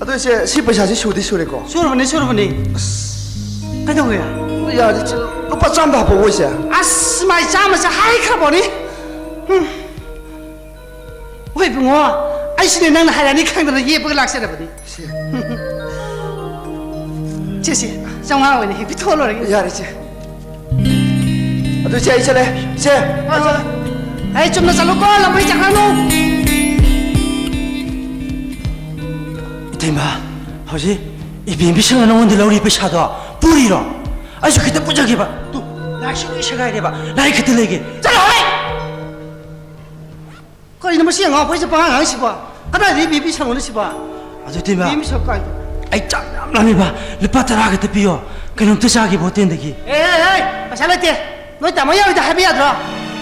ꯑꯗꯣ ꯏꯆꯦ, ꯁꯤ ꯄꯩꯁꯥꯁꯤ ꯁꯨꯗꯤ ꯁꯨꯔꯦꯀꯣ? ꯁꯨꯔꯕꯅꯤ, ꯁꯨꯔꯕꯅꯤ꯫ ꯑꯁ꯫ ꯀꯩꯗꯧꯋꯦ? ꯌꯥꯔꯦ, ꯏꯆꯦ, ꯂꯨꯄꯥ ꯆꯥꯝꯗ ꯍꯥꯞꯄꯛꯑꯣ, ꯏꯆꯦ꯫ ꯑꯁ, ꯃꯥꯏ ꯆꯥꯝꯃꯁꯦ ꯍꯥꯏꯈ꯭ꯔꯕꯣꯅꯤ꯫ ꯎꯝ꯫ ꯍꯣꯏ ꯏꯕꯨꯡꯉꯣ, ꯑꯩꯁꯨꯅꯦ ꯅꯪꯅ ꯍꯥꯏꯔꯛꯑꯅꯤ ꯈꯪꯗꯅ ꯌꯦꯞꯄꯒ ꯂꯥꯛꯆꯔꯕꯅꯤ꯫ ꯁꯦ꯫ ꯁꯦ, ꯁꯦ, ꯆꯥꯝꯃꯉꯥ ꯑꯣꯏꯅ ꯍꯦꯛ ꯄꯤꯊꯣꯛꯑ ꯂꯣꯏꯔꯦ꯫ ꯌꯥꯔꯦ, ꯏꯆꯦ꯫ ꯑꯗꯨ ꯏꯆꯦ, ꯑꯩ ꯆꯠꯂꯦ꯫ ꯏꯆꯦ, ꯑꯩ ꯆꯠꯂꯦ꯫ ꯑꯩ ꯆꯨꯝꯅ ꯆꯠꯂꯨꯀꯣ, ꯂꯝꯕꯤ ꯆꯠꯈ꯭ꯔꯅꯨ꯫ ꯏꯇꯩꯃ, ꯍꯧꯖꯤꯛ ꯏꯕꯦꯝꯕꯤꯁꯤꯡꯅ ꯅꯉꯣꯟꯗ ꯂꯧꯔꯤ ꯄꯩꯁꯥꯗꯣ ꯄꯨꯔꯤꯔꯣ? ꯑꯩꯁꯨ ꯈꯤꯇ ꯄꯨꯖꯒꯦꯕ꯫ ꯇꯨ, ꯂꯥꯏꯔꯤꯛꯁꯨ ꯂꯣꯏ ꯁꯦꯒꯥꯏꯔꯦꯕ꯫ ꯂꯥꯏꯔꯤꯛ ꯈꯤꯇ ꯂꯩꯒꯦ꯫ ꯆꯠꯂꯣ ꯍꯦ! ꯀꯔꯤꯅꯣ ꯃꯁꯤ ꯑꯉꯥꯎꯕꯁꯦ ꯄꯉꯥꯡ ꯉꯥꯡꯉꯤꯁꯤꯕꯣ? ꯀꯗꯥꯏꯗꯒꯤ ꯏꯕꯦꯝꯕꯤ ꯁꯪꯉꯨꯅꯣ ꯁꯤꯕꯣ? ꯑꯗꯨ ꯏꯇꯩꯃ, ꯏꯕꯦꯝꯕꯤ ꯁꯪ ꯀꯥꯏꯗ? ꯑꯩ ꯆꯥꯛ ꯌꯥꯝ ꯂꯥꯝꯃꯦꯕ꯫ ꯂꯨꯄꯥ ꯇꯔꯥ ꯈꯛꯇ ꯄꯤꯌꯣ꯫ ꯀꯩꯅꯣꯝꯇ ꯆꯥꯒꯦꯕ ꯍꯣꯇꯦꯜꯗꯒꯤ꯫ ꯑꯦ, ꯑꯦ, ꯑꯦ, ꯄꯩꯁꯥ ꯂꯩꯇꯦ꯫ ꯅꯣꯏ ꯇꯥꯃꯣ ꯌꯥꯏꯗ ꯍꯥꯏꯕ ꯌꯥꯗ꯭ꯔꯣ?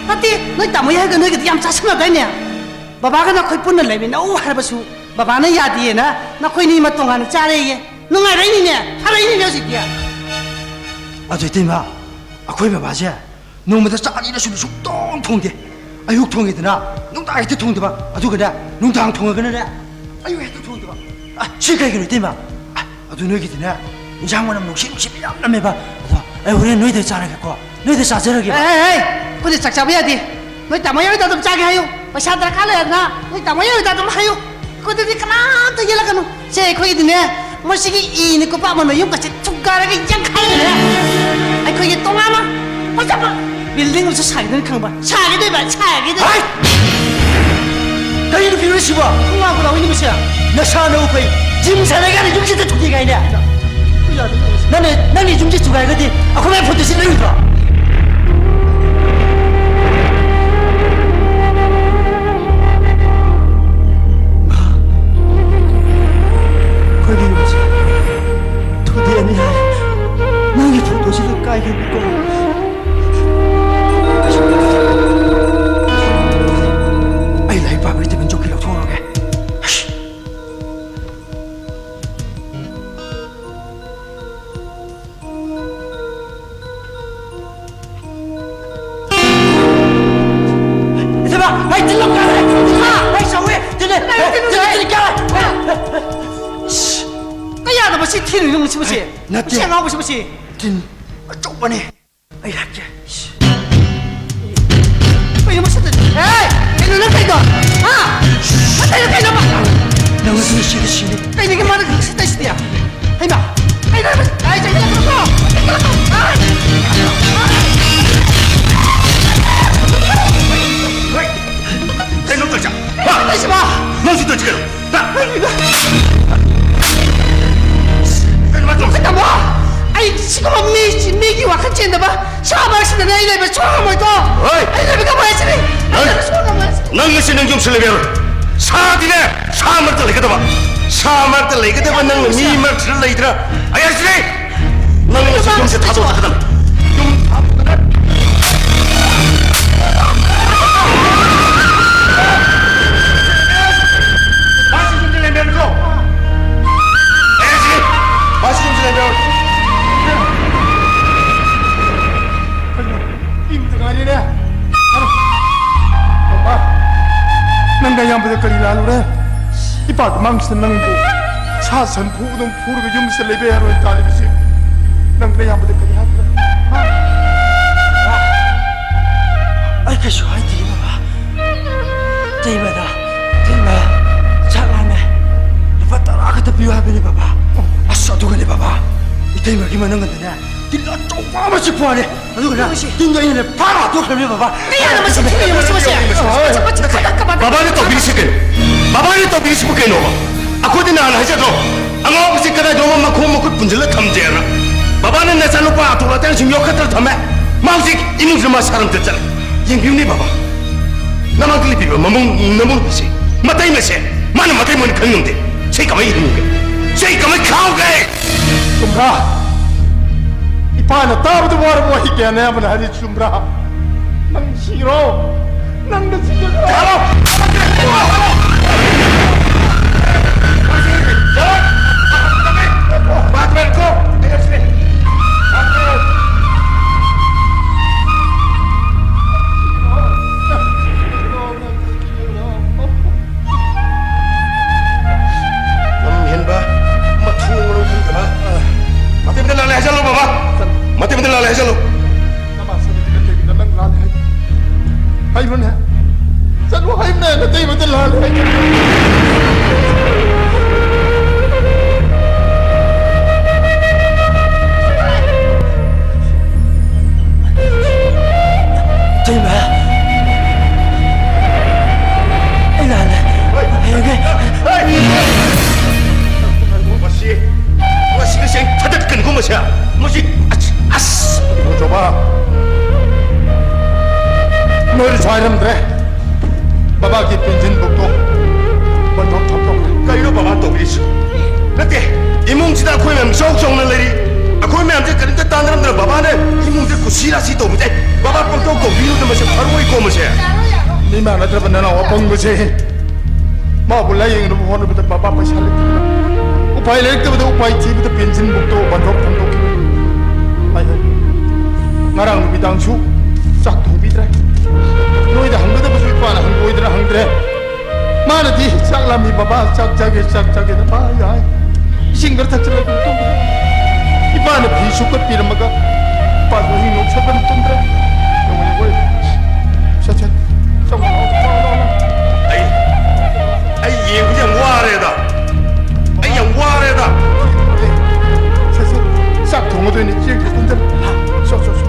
ꯅꯠꯇꯦ, ꯅꯣꯏ ꯇꯥꯃꯣ ꯌꯥꯏꯒ ꯅꯣꯏꯒꯗꯤ ꯌꯥꯝ ꯆꯥꯁꯤꯟꯅꯗꯥꯏꯅꯦ? ꯕꯕꯥꯒ ꯅꯈꯣꯏ ꯄꯨꯟꯅ ꯂꯩꯃꯤꯟꯅꯧ ꯍꯥꯏꯔꯕꯁꯨ ꯕꯕꯥꯅ ꯌꯥꯗꯦꯅ ꯅꯈꯣꯏꯅꯤ ꯑꯃ ꯇꯣꯉꯥꯟꯅ ꯆꯥꯔꯦꯌꯦ꯫ ꯅꯨꯡꯉꯥꯏꯔꯛꯏꯅꯤꯅꯦ, ꯐꯔꯛꯏꯅꯤꯅꯦ ꯍꯧꯖꯤꯛꯇꯤ꯫ ꯑꯗꯨ ꯏꯇꯩꯃ, ꯑꯩꯈꯣꯏ ꯕꯕꯥꯁꯦ ꯅꯣꯡꯃꯗ ꯆꯥꯛ ꯑꯅꯤꯔꯛ ꯁꯨꯅ ꯁꯨꯡꯊꯣꯡ ꯊꯣꯡꯗꯦ꯫ ꯑꯌꯨꯛ ꯊꯣꯡꯉꯦꯗꯅ, ꯅꯨꯡꯗꯥꯡ ꯍꯦꯛꯇ ꯊꯣꯡꯗꯕ, ꯑꯗꯨꯒꯅꯦ, ꯅꯨꯡꯗꯥꯡ ꯊꯣꯡꯉꯒꯅꯅꯦ, ꯑꯌꯨꯛ ꯍꯦꯛꯇ ꯊꯣꯡꯗꯕ꯫ ꯑ, ꯁꯤ ꯀꯩꯒꯤꯅꯣ ꯏꯇꯩꯃ? ꯑ, ꯑꯗꯨ ꯅꯣꯏꯒꯤꯗꯤꯅꯦ, ꯏꯟꯖꯥꯡ ꯃꯅꯝ ꯅꯨꯡꯁꯤ ꯅꯨꯡꯁꯤꯕ ꯌꯥꯝ ꯅꯝꯃꯦꯕ꯫ ꯑꯗꯣ ꯑꯩ ꯍꯣꯔꯦꯟ ꯅꯣꯏꯗ ꯆꯥꯔꯒꯦꯀꯣ, ꯅꯣꯏꯗ ꯆꯥꯖꯔꯒꯦꯕ꯫ ꯑꯦ, ꯑꯦ, ꯑꯦ, ꯑꯩꯈꯣꯏꯗꯤ ꯆꯥꯛ ꯆꯥꯕ ꯌꯥꯗꯦ꯫ ꯅꯣꯏ ꯇꯥꯃꯣ ꯌꯥꯏꯗ ꯑꯗꯨꯝ ꯆꯥꯒꯦ ꯍꯥꯏꯌꯨ꯫ ꯄꯩꯁꯥ ꯗꯔꯀꯥꯔ ꯂꯩꯔꯗꯅ ꯅꯣꯏ ꯇꯥꯃꯣ ꯌꯥꯏꯗ ꯑꯗꯨꯝ ꯍꯥꯏꯌꯨ꯫ ꯑꯩꯈꯣꯏꯗꯗꯤ ꯀꯅꯥꯝꯇ ꯌꯦꯠꯂꯛꯀꯅꯨ꯫ ꯁꯦ, ꯑꯩꯈꯣꯏꯒꯤꯗꯤꯅꯦ, ꯃꯁꯤꯒꯤ ꯏꯅꯤ ꯀꯣꯄꯥꯛ ꯑꯃꯅ ꯌꯨꯝꯒꯁꯦ ꯊꯨꯒꯥꯏꯔꯒ ꯌꯥꯡꯈꯥꯏꯔꯦ꯫ ꯑꯩꯈꯣꯏꯒꯤ ꯇꯣꯉꯥꯟꯅ ꯐꯖꯕ building ꯑꯃꯁꯨ ꯁꯥꯒꯦꯗꯅ ꯈꯪꯕ꯫ ꯁꯥꯒꯦꯗꯣꯏꯕ, ꯁꯥꯒꯦꯗꯣꯏꯕ꯫ ꯍꯥꯏ! ꯀꯔꯤ ꯅꯨꯄꯤꯅꯣ ꯁꯤꯕꯣ? ꯈꯣꯡꯒ꯭ꯔꯥꯎ ꯈꯨꯗꯥꯎ ꯏꯅꯤ ꯃꯁꯤ꯫ ꯅꯁꯥꯅ ꯎꯐꯩ꯫ Gym ꯁꯥꯟꯅ ꯀꯥꯟꯗ ꯌꯨꯝꯁꯤꯗ ꯊꯨꯗꯦꯛ ꯍꯥꯏꯅꯦ꯫ ꯅꯪꯅ, ꯅꯪꯅ ꯌꯨꯝꯁꯤ ꯊꯨꯒꯥꯏꯔꯒꯗꯤ ꯑꯩꯈꯣꯏ ꯃꯌꯥꯝ photo shoot ꯂꯩꯔꯣꯏꯗ꯭ꯔꯣ? ꯑꯩꯈꯣꯏꯒꯤ ꯌꯨꯝꯁꯦ ꯊꯨꯗꯦꯛꯑꯅꯤ ꯍꯥꯏ꯫ ꯅꯪꯒꯤ photo ꯁꯤ ꯂꯣꯏ ꯀꯥꯏꯈ꯭ꯔꯅꯤꯀꯣ꯫ ꯑꯩ ꯂꯥꯏꯔꯤꯛ ꯄꯥꯕꯒꯤ table ꯆꯧꯀꯤ ꯂꯧꯊꯣꯛꯍꯧꯔꯒꯦ꯫ ꯏꯆꯦꯃ, ꯑꯩ ꯇꯤꯜ ꯑꯃ ꯀꯥꯔꯦ! ꯍꯥ? ꯑꯩ ꯁꯧꯋꯦ! ꯇꯤꯜ ꯂꯩ! ꯀꯅꯥꯒꯤ ꯇꯤꯜ ꯇꯤꯜ, ꯂꯩ? ꯇꯤꯜ ꯀꯥꯔꯦ! ꯀ ꯌꯥꯗꯕ ꯁꯤ ꯊꯤꯜꯂꯤꯅꯣ ꯃꯁꯤ, ꯃꯁꯤ? ꯅꯠꯇꯦ꯫ ꯃꯁꯤ ꯑꯉꯥꯎꯕꯁꯤ, ꯃꯁꯤ? ꯇꯤꯟ ꯑꯆꯧꯕꯅꯦ꯫ ꯑꯩ ꯍꯥꯠꯀꯦ꯫ ꯀꯩꯅꯣ ꯃꯁꯤ? ꯑꯦ! ꯀꯩꯅꯣ ꯅꯪ ꯇꯧꯔꯤꯗꯣ? ꯍꯥ? ꯅꯪ ꯇꯧꯔꯤꯗꯣ ꯀꯩꯅꯣꯕ? ꯅꯪ ꯉꯁꯤ ꯁꯤꯗ ꯁꯤꯅꯤ꯫ ꯀꯩꯅꯣꯒꯤ ꯃꯥꯅ ꯁꯤ ꯇꯧꯔꯤꯁꯤꯗꯤ? ꯍꯩꯃꯥ! ꯀꯩꯅꯣ ꯃꯁꯤ? ꯑꯩ ꯆꯪꯁꯤꯜꯂꯛꯀꯅꯨꯀꯣ! ꯆꯪꯁꯤꯜꯂꯛꯀꯅꯨ! ꯑꯥ! ꯍꯣꯏ! ꯀꯩꯅꯣ ꯇꯧꯔꯤꯁꯦ? ꯍꯥ? ꯇꯧꯔꯤꯁꯤꯕꯣ? ꯅꯪꯁꯨ ꯇꯧꯔꯤꯁꯤ ꯀꯩꯅꯣ? ꯍꯥ? ꯀꯩꯅꯣ? ꯂꯩꯅꯕ ꯁꯥ ꯃꯔꯛꯁꯤꯗꯅꯦ ꯑꯩ ꯂꯩꯕ ꯁꯨꯡꯉꯝꯃꯣꯏꯀꯣ꯫ ꯍꯣꯏ꯫ ꯑꯩ ꯂꯩꯕ ꯉꯝꯃꯣꯏ ꯍꯥꯏꯁꯤꯅꯤ꯫ ꯅꯪ, ꯑꯩ ꯂꯩꯕ ꯁꯨꯡꯉꯝꯃꯣꯏ ꯍꯥꯏꯁꯤꯅꯤ꯫ ꯅꯪ ꯉꯁꯤ ꯅꯪ ꯌꯨꯝꯁꯤ ꯂꯩꯕ ꯌꯥꯔꯣꯏ꯫ ꯁꯥꯗꯤꯅꯦ ꯁꯥ ꯃꯔꯛꯇ ꯂꯩꯒꯗꯕ꯫ ꯁꯥ ꯃꯔꯛꯇ ꯂꯩꯒꯗꯕ ꯅꯪꯅ ꯃꯤ ꯃꯔꯛꯁꯤꯗ ꯂꯩꯗꯅ꯫ ꯑꯩ ꯍꯥꯏꯁꯤꯅꯤ꯫ ꯅꯪ ꯉꯁꯤ ꯌꯨꯝꯁꯦ ꯊꯥꯗꯣꯛꯀꯗꯕ꯫ ꯌꯨꯝ ꯊꯥꯗꯣꯛꯀꯗꯕ꯫ ꯃꯥꯁꯤ ꯌꯨꯝꯁꯦ ꯂꯩꯕ ꯌꯥꯔꯣꯏꯀꯣ꯫ ꯑꯩ ꯍꯥꯏꯁꯤꯅꯤ꯫ ꯃꯥꯁꯤ ꯌꯨꯝꯁꯦ ꯂꯩꯕ ꯌꯥꯔꯣꯏ꯫ ꯀꯩꯅꯣ? ꯏꯪꯕꯗ ꯉꯥꯏꯔꯤꯅꯦ꯫ ꯄꯥꯄꯥ, ꯅꯪ ꯅꯌꯥꯝꯕꯗ ꯀꯔꯤ ꯂꯥꯜꯂꯨꯔꯦ? ꯏꯄꯥꯒꯤ ꯃꯥꯡꯁꯤꯗ ꯅꯪꯕꯨ ꯁꯥ ꯁꯟ ꯐꯨꯕꯗꯧ ꯐꯨꯔꯒ ꯌꯨꯝꯁꯤꯗ ꯂꯩꯕ ꯌꯥꯔꯣꯏ ꯇꯥꯔꯤꯕꯁꯤ ꯅꯪ ꯅꯌꯥꯝꯕꯗ ꯀꯔꯤ ꯍꯥꯏꯈ꯭ꯔꯦ? ꯍꯥ? ꯑꯩ ꯀꯩꯁꯨ ꯍꯥꯏꯗꯦ, ꯕꯕꯥ꯫ ꯏꯇꯩꯃꯗ, ꯏꯇꯩꯃ, ꯆꯥꯛ ꯂꯥꯝꯃꯦ꯫ ꯂꯨꯄꯥ ꯇꯔꯥ ꯈꯛꯇ ꯄꯤꯌꯨ ꯍꯥꯏꯕꯅꯤ, ꯕꯕꯥ꯫ ꯑꯁ, ꯑꯗꯨꯒꯅꯦ, ꯕꯕꯥ, ꯏꯇꯩꯃꯒꯤ ꯃꯅꯨꯡꯗꯅꯦ ꯇꯤꯟ ꯑꯆꯧꯕ ꯑꯃ ꯆꯤꯛꯄ ꯋꯥꯅꯦ꯫ ꯑꯗꯨꯒ ꯌꯦꯡꯉꯨꯁꯤ꯫ ꯇꯤꯟꯗꯣ ꯑꯩꯅ ꯐꯥꯔ ꯍꯥꯠꯇꯣꯛꯈ꯭ꯔꯕꯅꯦ, ꯕꯕꯥ꯫ ꯀꯌꯥꯅꯣ ꯃꯁꯤ ꯊꯤꯅ ꯌꯦꯡꯉꯨꯁꯤ, ꯃꯁꯤ꯫ ꯃꯁꯤ, ꯃꯁꯤ, ꯃꯁꯤ, ꯃꯁꯤ, ꯕꯕꯥꯅ ꯇꯧꯕꯤꯔꯤꯁꯤ ꯀꯩꯅꯣ? ꯕꯕꯥꯅ ꯇꯧꯕꯤꯔꯤꯁꯤꯕꯨ ꯀꯩꯅꯣꯕ? ꯑꯩꯈꯣꯏꯗꯤ ꯅꯍꯥꯟ ꯍꯥꯏꯖꯗ꯭ꯔꯣ? ꯑꯉꯥꯎꯕꯁꯤ ꯀꯗꯥꯏꯗꯅꯣꯃ ꯃꯈꯣꯡ ꯃꯈꯨꯠ ꯄꯨꯟꯁꯤꯜꯂ ꯊꯝꯖꯦꯅ꯫ ꯕꯕꯥꯅ ꯅꯆꯥꯅꯨꯄꯥ ꯑꯇꯣꯛ ꯑꯇꯥꯡꯁꯤꯡ ꯌꯣꯛꯈꯠꯇꯅ ꯊꯝꯃꯦ꯫ ꯃꯥ ꯍꯧꯖꯤꯛ ꯏꯃꯨꯡꯁꯤꯗ ꯃꯥ ꯁꯥꯔꯝ ꯆꯠꯆꯔꯦ꯫ ꯌꯦꯡꯕꯤꯌꯨꯅꯦ ꯕꯕꯥ꯫ ꯅꯃꯥꯡꯗ ꯂꯦꯞꯄꯤꯕ ꯃꯃꯧ ꯅꯃꯧ ꯅꯨꯄꯤꯁꯦ, ꯃꯇꯩ ꯃꯁꯦ, ꯃꯥꯅ ꯃꯇꯩ ꯃꯣꯏꯅ ꯈꯪ ꯉꯝꯗꯦ꯫ ꯁꯤ ꯀꯃꯥꯏꯅ ꯍꯤꯡꯉꯨꯒꯦ? ꯁꯤ ꯀꯃꯥꯏꯅ ꯈꯥꯎꯒꯦ? ꯆꯨꯝꯕ꯭ꯔꯥ? ꯏꯄꯥꯅ ꯇꯥꯕꯗ ꯋꯥꯔꯕ ꯋꯥꯍꯩ ꯀꯌꯥꯅꯦ ꯑꯃꯅ ꯍꯥꯏꯔꯤ, ꯆꯨꯝꯕ꯭ꯔꯥ? ꯅꯪ ꯁꯤꯔꯣ? ꯅꯪꯅ ꯁꯤꯖꯈ꯭ꯔꯣ? ꯂꯝ ꯍꯦꯟꯕ, ꯃꯊꯣꯡ ꯃꯔꯝ ꯈꯪꯗꯕ꯫ ꯃꯇꯩ ꯃꯇꯩ ꯂꯥꯜꯂꯦ ꯍꯥꯏꯖꯜꯂꯣ, ꯕꯕꯥ꯫ ꯃꯇꯩ ꯃꯇꯩ ꯂꯥꯜꯂꯦ ꯍꯥꯏꯖꯜꯂꯣ꯫ ꯅꯃꯥ ꯁꯥꯕꯤꯗꯤ ꯅꯇꯩꯃꯗ ꯅꯪ ꯂꯥꯜꯂꯦ ꯍꯥꯏ-, ꯍꯥꯏꯕ꯭ꯔꯣꯅꯦ? ꯆꯠꯂꯣ ꯍꯥꯏꯕꯅꯦ, ꯅꯇꯩꯃꯗ ꯂꯥꯜꯂꯦ ꯍꯥꯏ꯫ ꯍꯥꯏꯔꯝꯗ꯭ꯔꯦ꯫ ꯕꯕꯥꯒꯤ ꯄꯦꯟꯁꯤꯟ ꯕꯨꯛꯇꯣ ꯕꯟꯗꯣꯞ ꯊꯝꯗꯣꯛꯈ꯭ꯔꯦ꯫ ꯀꯩꯅꯣ ꯕꯕꯥ ꯇꯧꯕꯤꯔꯤꯁꯤ? ꯅꯠꯇꯦ, ꯏꯃꯨꯡꯁꯤꯗ ꯑꯩꯈꯣꯏ ꯃꯌꯥꯝ ꯏꯆꯥꯎ ꯆꯥꯎꯅ ꯂꯩꯔꯤ꯫ ꯑꯩꯈꯣꯏ ꯃꯌꯥꯝꯁꯦ ꯀꯔꯤꯝꯇ ꯇꯥꯟꯅꯔꯝꯗꯅ ꯕꯕꯥꯅ ꯏꯃꯨꯡꯁꯦ ꯀꯨꯁꯤ ꯔꯥꯁꯤ ꯇꯧꯕꯁꯦ, ꯕꯕꯥ ꯄꯪꯇꯧ ꯇꯧꯕꯤꯔꯨꯗ, ꯃꯁꯤ ꯐꯔꯣꯏꯀꯣ ꯃꯁꯦ꯫ ꯃꯤ ꯃꯥꯟꯅꯗ꯭ꯔꯕ ꯅꯅꯥꯎ ꯑꯄꯪꯕꯁꯦ꯫ ꯃꯥꯕꯨ ꯂꯥꯌꯦꯡꯅꯕ ꯍꯣꯠꯅꯕꯗ ꯕꯕꯥ ꯄꯩꯁꯥ ꯂꯩꯇꯗꯅ, ꯎꯄꯥꯏ ꯂꯩꯔꯛꯇꯕꯗ ꯎꯄꯥꯏ ꯊꯤꯕꯗ ꯄꯦꯟꯁꯤꯟ ꯕꯨꯛꯇꯣ ꯕꯟꯗꯣꯞ ꯊꯝꯗꯣꯛꯈꯤꯕꯅꯤ꯫ ꯍꯥꯏ, ꯍꯥꯏ꯫ ꯉꯔꯥꯡ ꯅꯨꯃꯤꯗꯥꯡꯁꯨ ꯆꯥꯛ ꯊꯣꯡꯕꯤꯗ꯭ꯔꯦ꯫ ꯅꯣꯏꯗ ꯍꯪꯒꯗꯕꯁꯨ ꯏꯄꯥꯅ ꯍꯪꯒꯣꯏꯗꯅ ꯍꯪꯗ꯭ꯔꯦ꯫ ꯃꯥꯅꯗꯤ "ꯆꯥꯛ ꯂꯥꯝꯃꯤ ꯕꯕꯥ, ꯆꯥꯛ ꯆꯥꯒꯦ, ꯆꯥꯛ ꯆꯥꯒꯦꯅ" ꯄꯥꯏ ꯍꯥꯏ꯫ ꯏꯁꯤꯡ ꯈꯔ ꯊꯛꯆꯜꯂꯒ ꯇꯨꯝꯈ꯭ꯔꯦ꯫ ꯏꯄꯥꯅ ꯐꯤ ꯁꯨꯀꯠꯄꯤꯔꯝꯃꯒ ꯏꯄꯥꯁꯨ ꯑꯍꯤꯡ ꯅꯣꯡ ꯁꯣꯛꯇꯅ ꯇꯨꯝꯈ꯭ꯔꯦ꯫ ꯌꯦꯡꯉꯣ, ꯌꯦꯡꯉꯣ꯫ ꯁꯠ, ꯁꯠ꯫ ꯆꯪꯉꯣ, ꯂꯥꯛꯑꯣ, ꯂꯥꯛꯑꯣ, ꯂꯥꯛꯑꯣ꯫ ꯑꯩ, ꯑꯩ ꯌꯦꯡꯕꯁꯦ ꯌꯥꯝ ꯋꯥꯔꯦꯗ꯫ ꯑꯩ ꯌꯥꯝ ꯋꯥꯔꯦꯗ꯫ ꯁꯦ, ꯁꯦ, ꯆꯥꯛ ꯊꯣꯡꯒꯗꯣꯏꯅꯤ, ꯆꯦꯡꯁꯦ ꯀꯨꯝꯁꯤꯜꯂꯨ꯫ ꯁꯣ, ꯁꯣ, ꯁꯣ꯫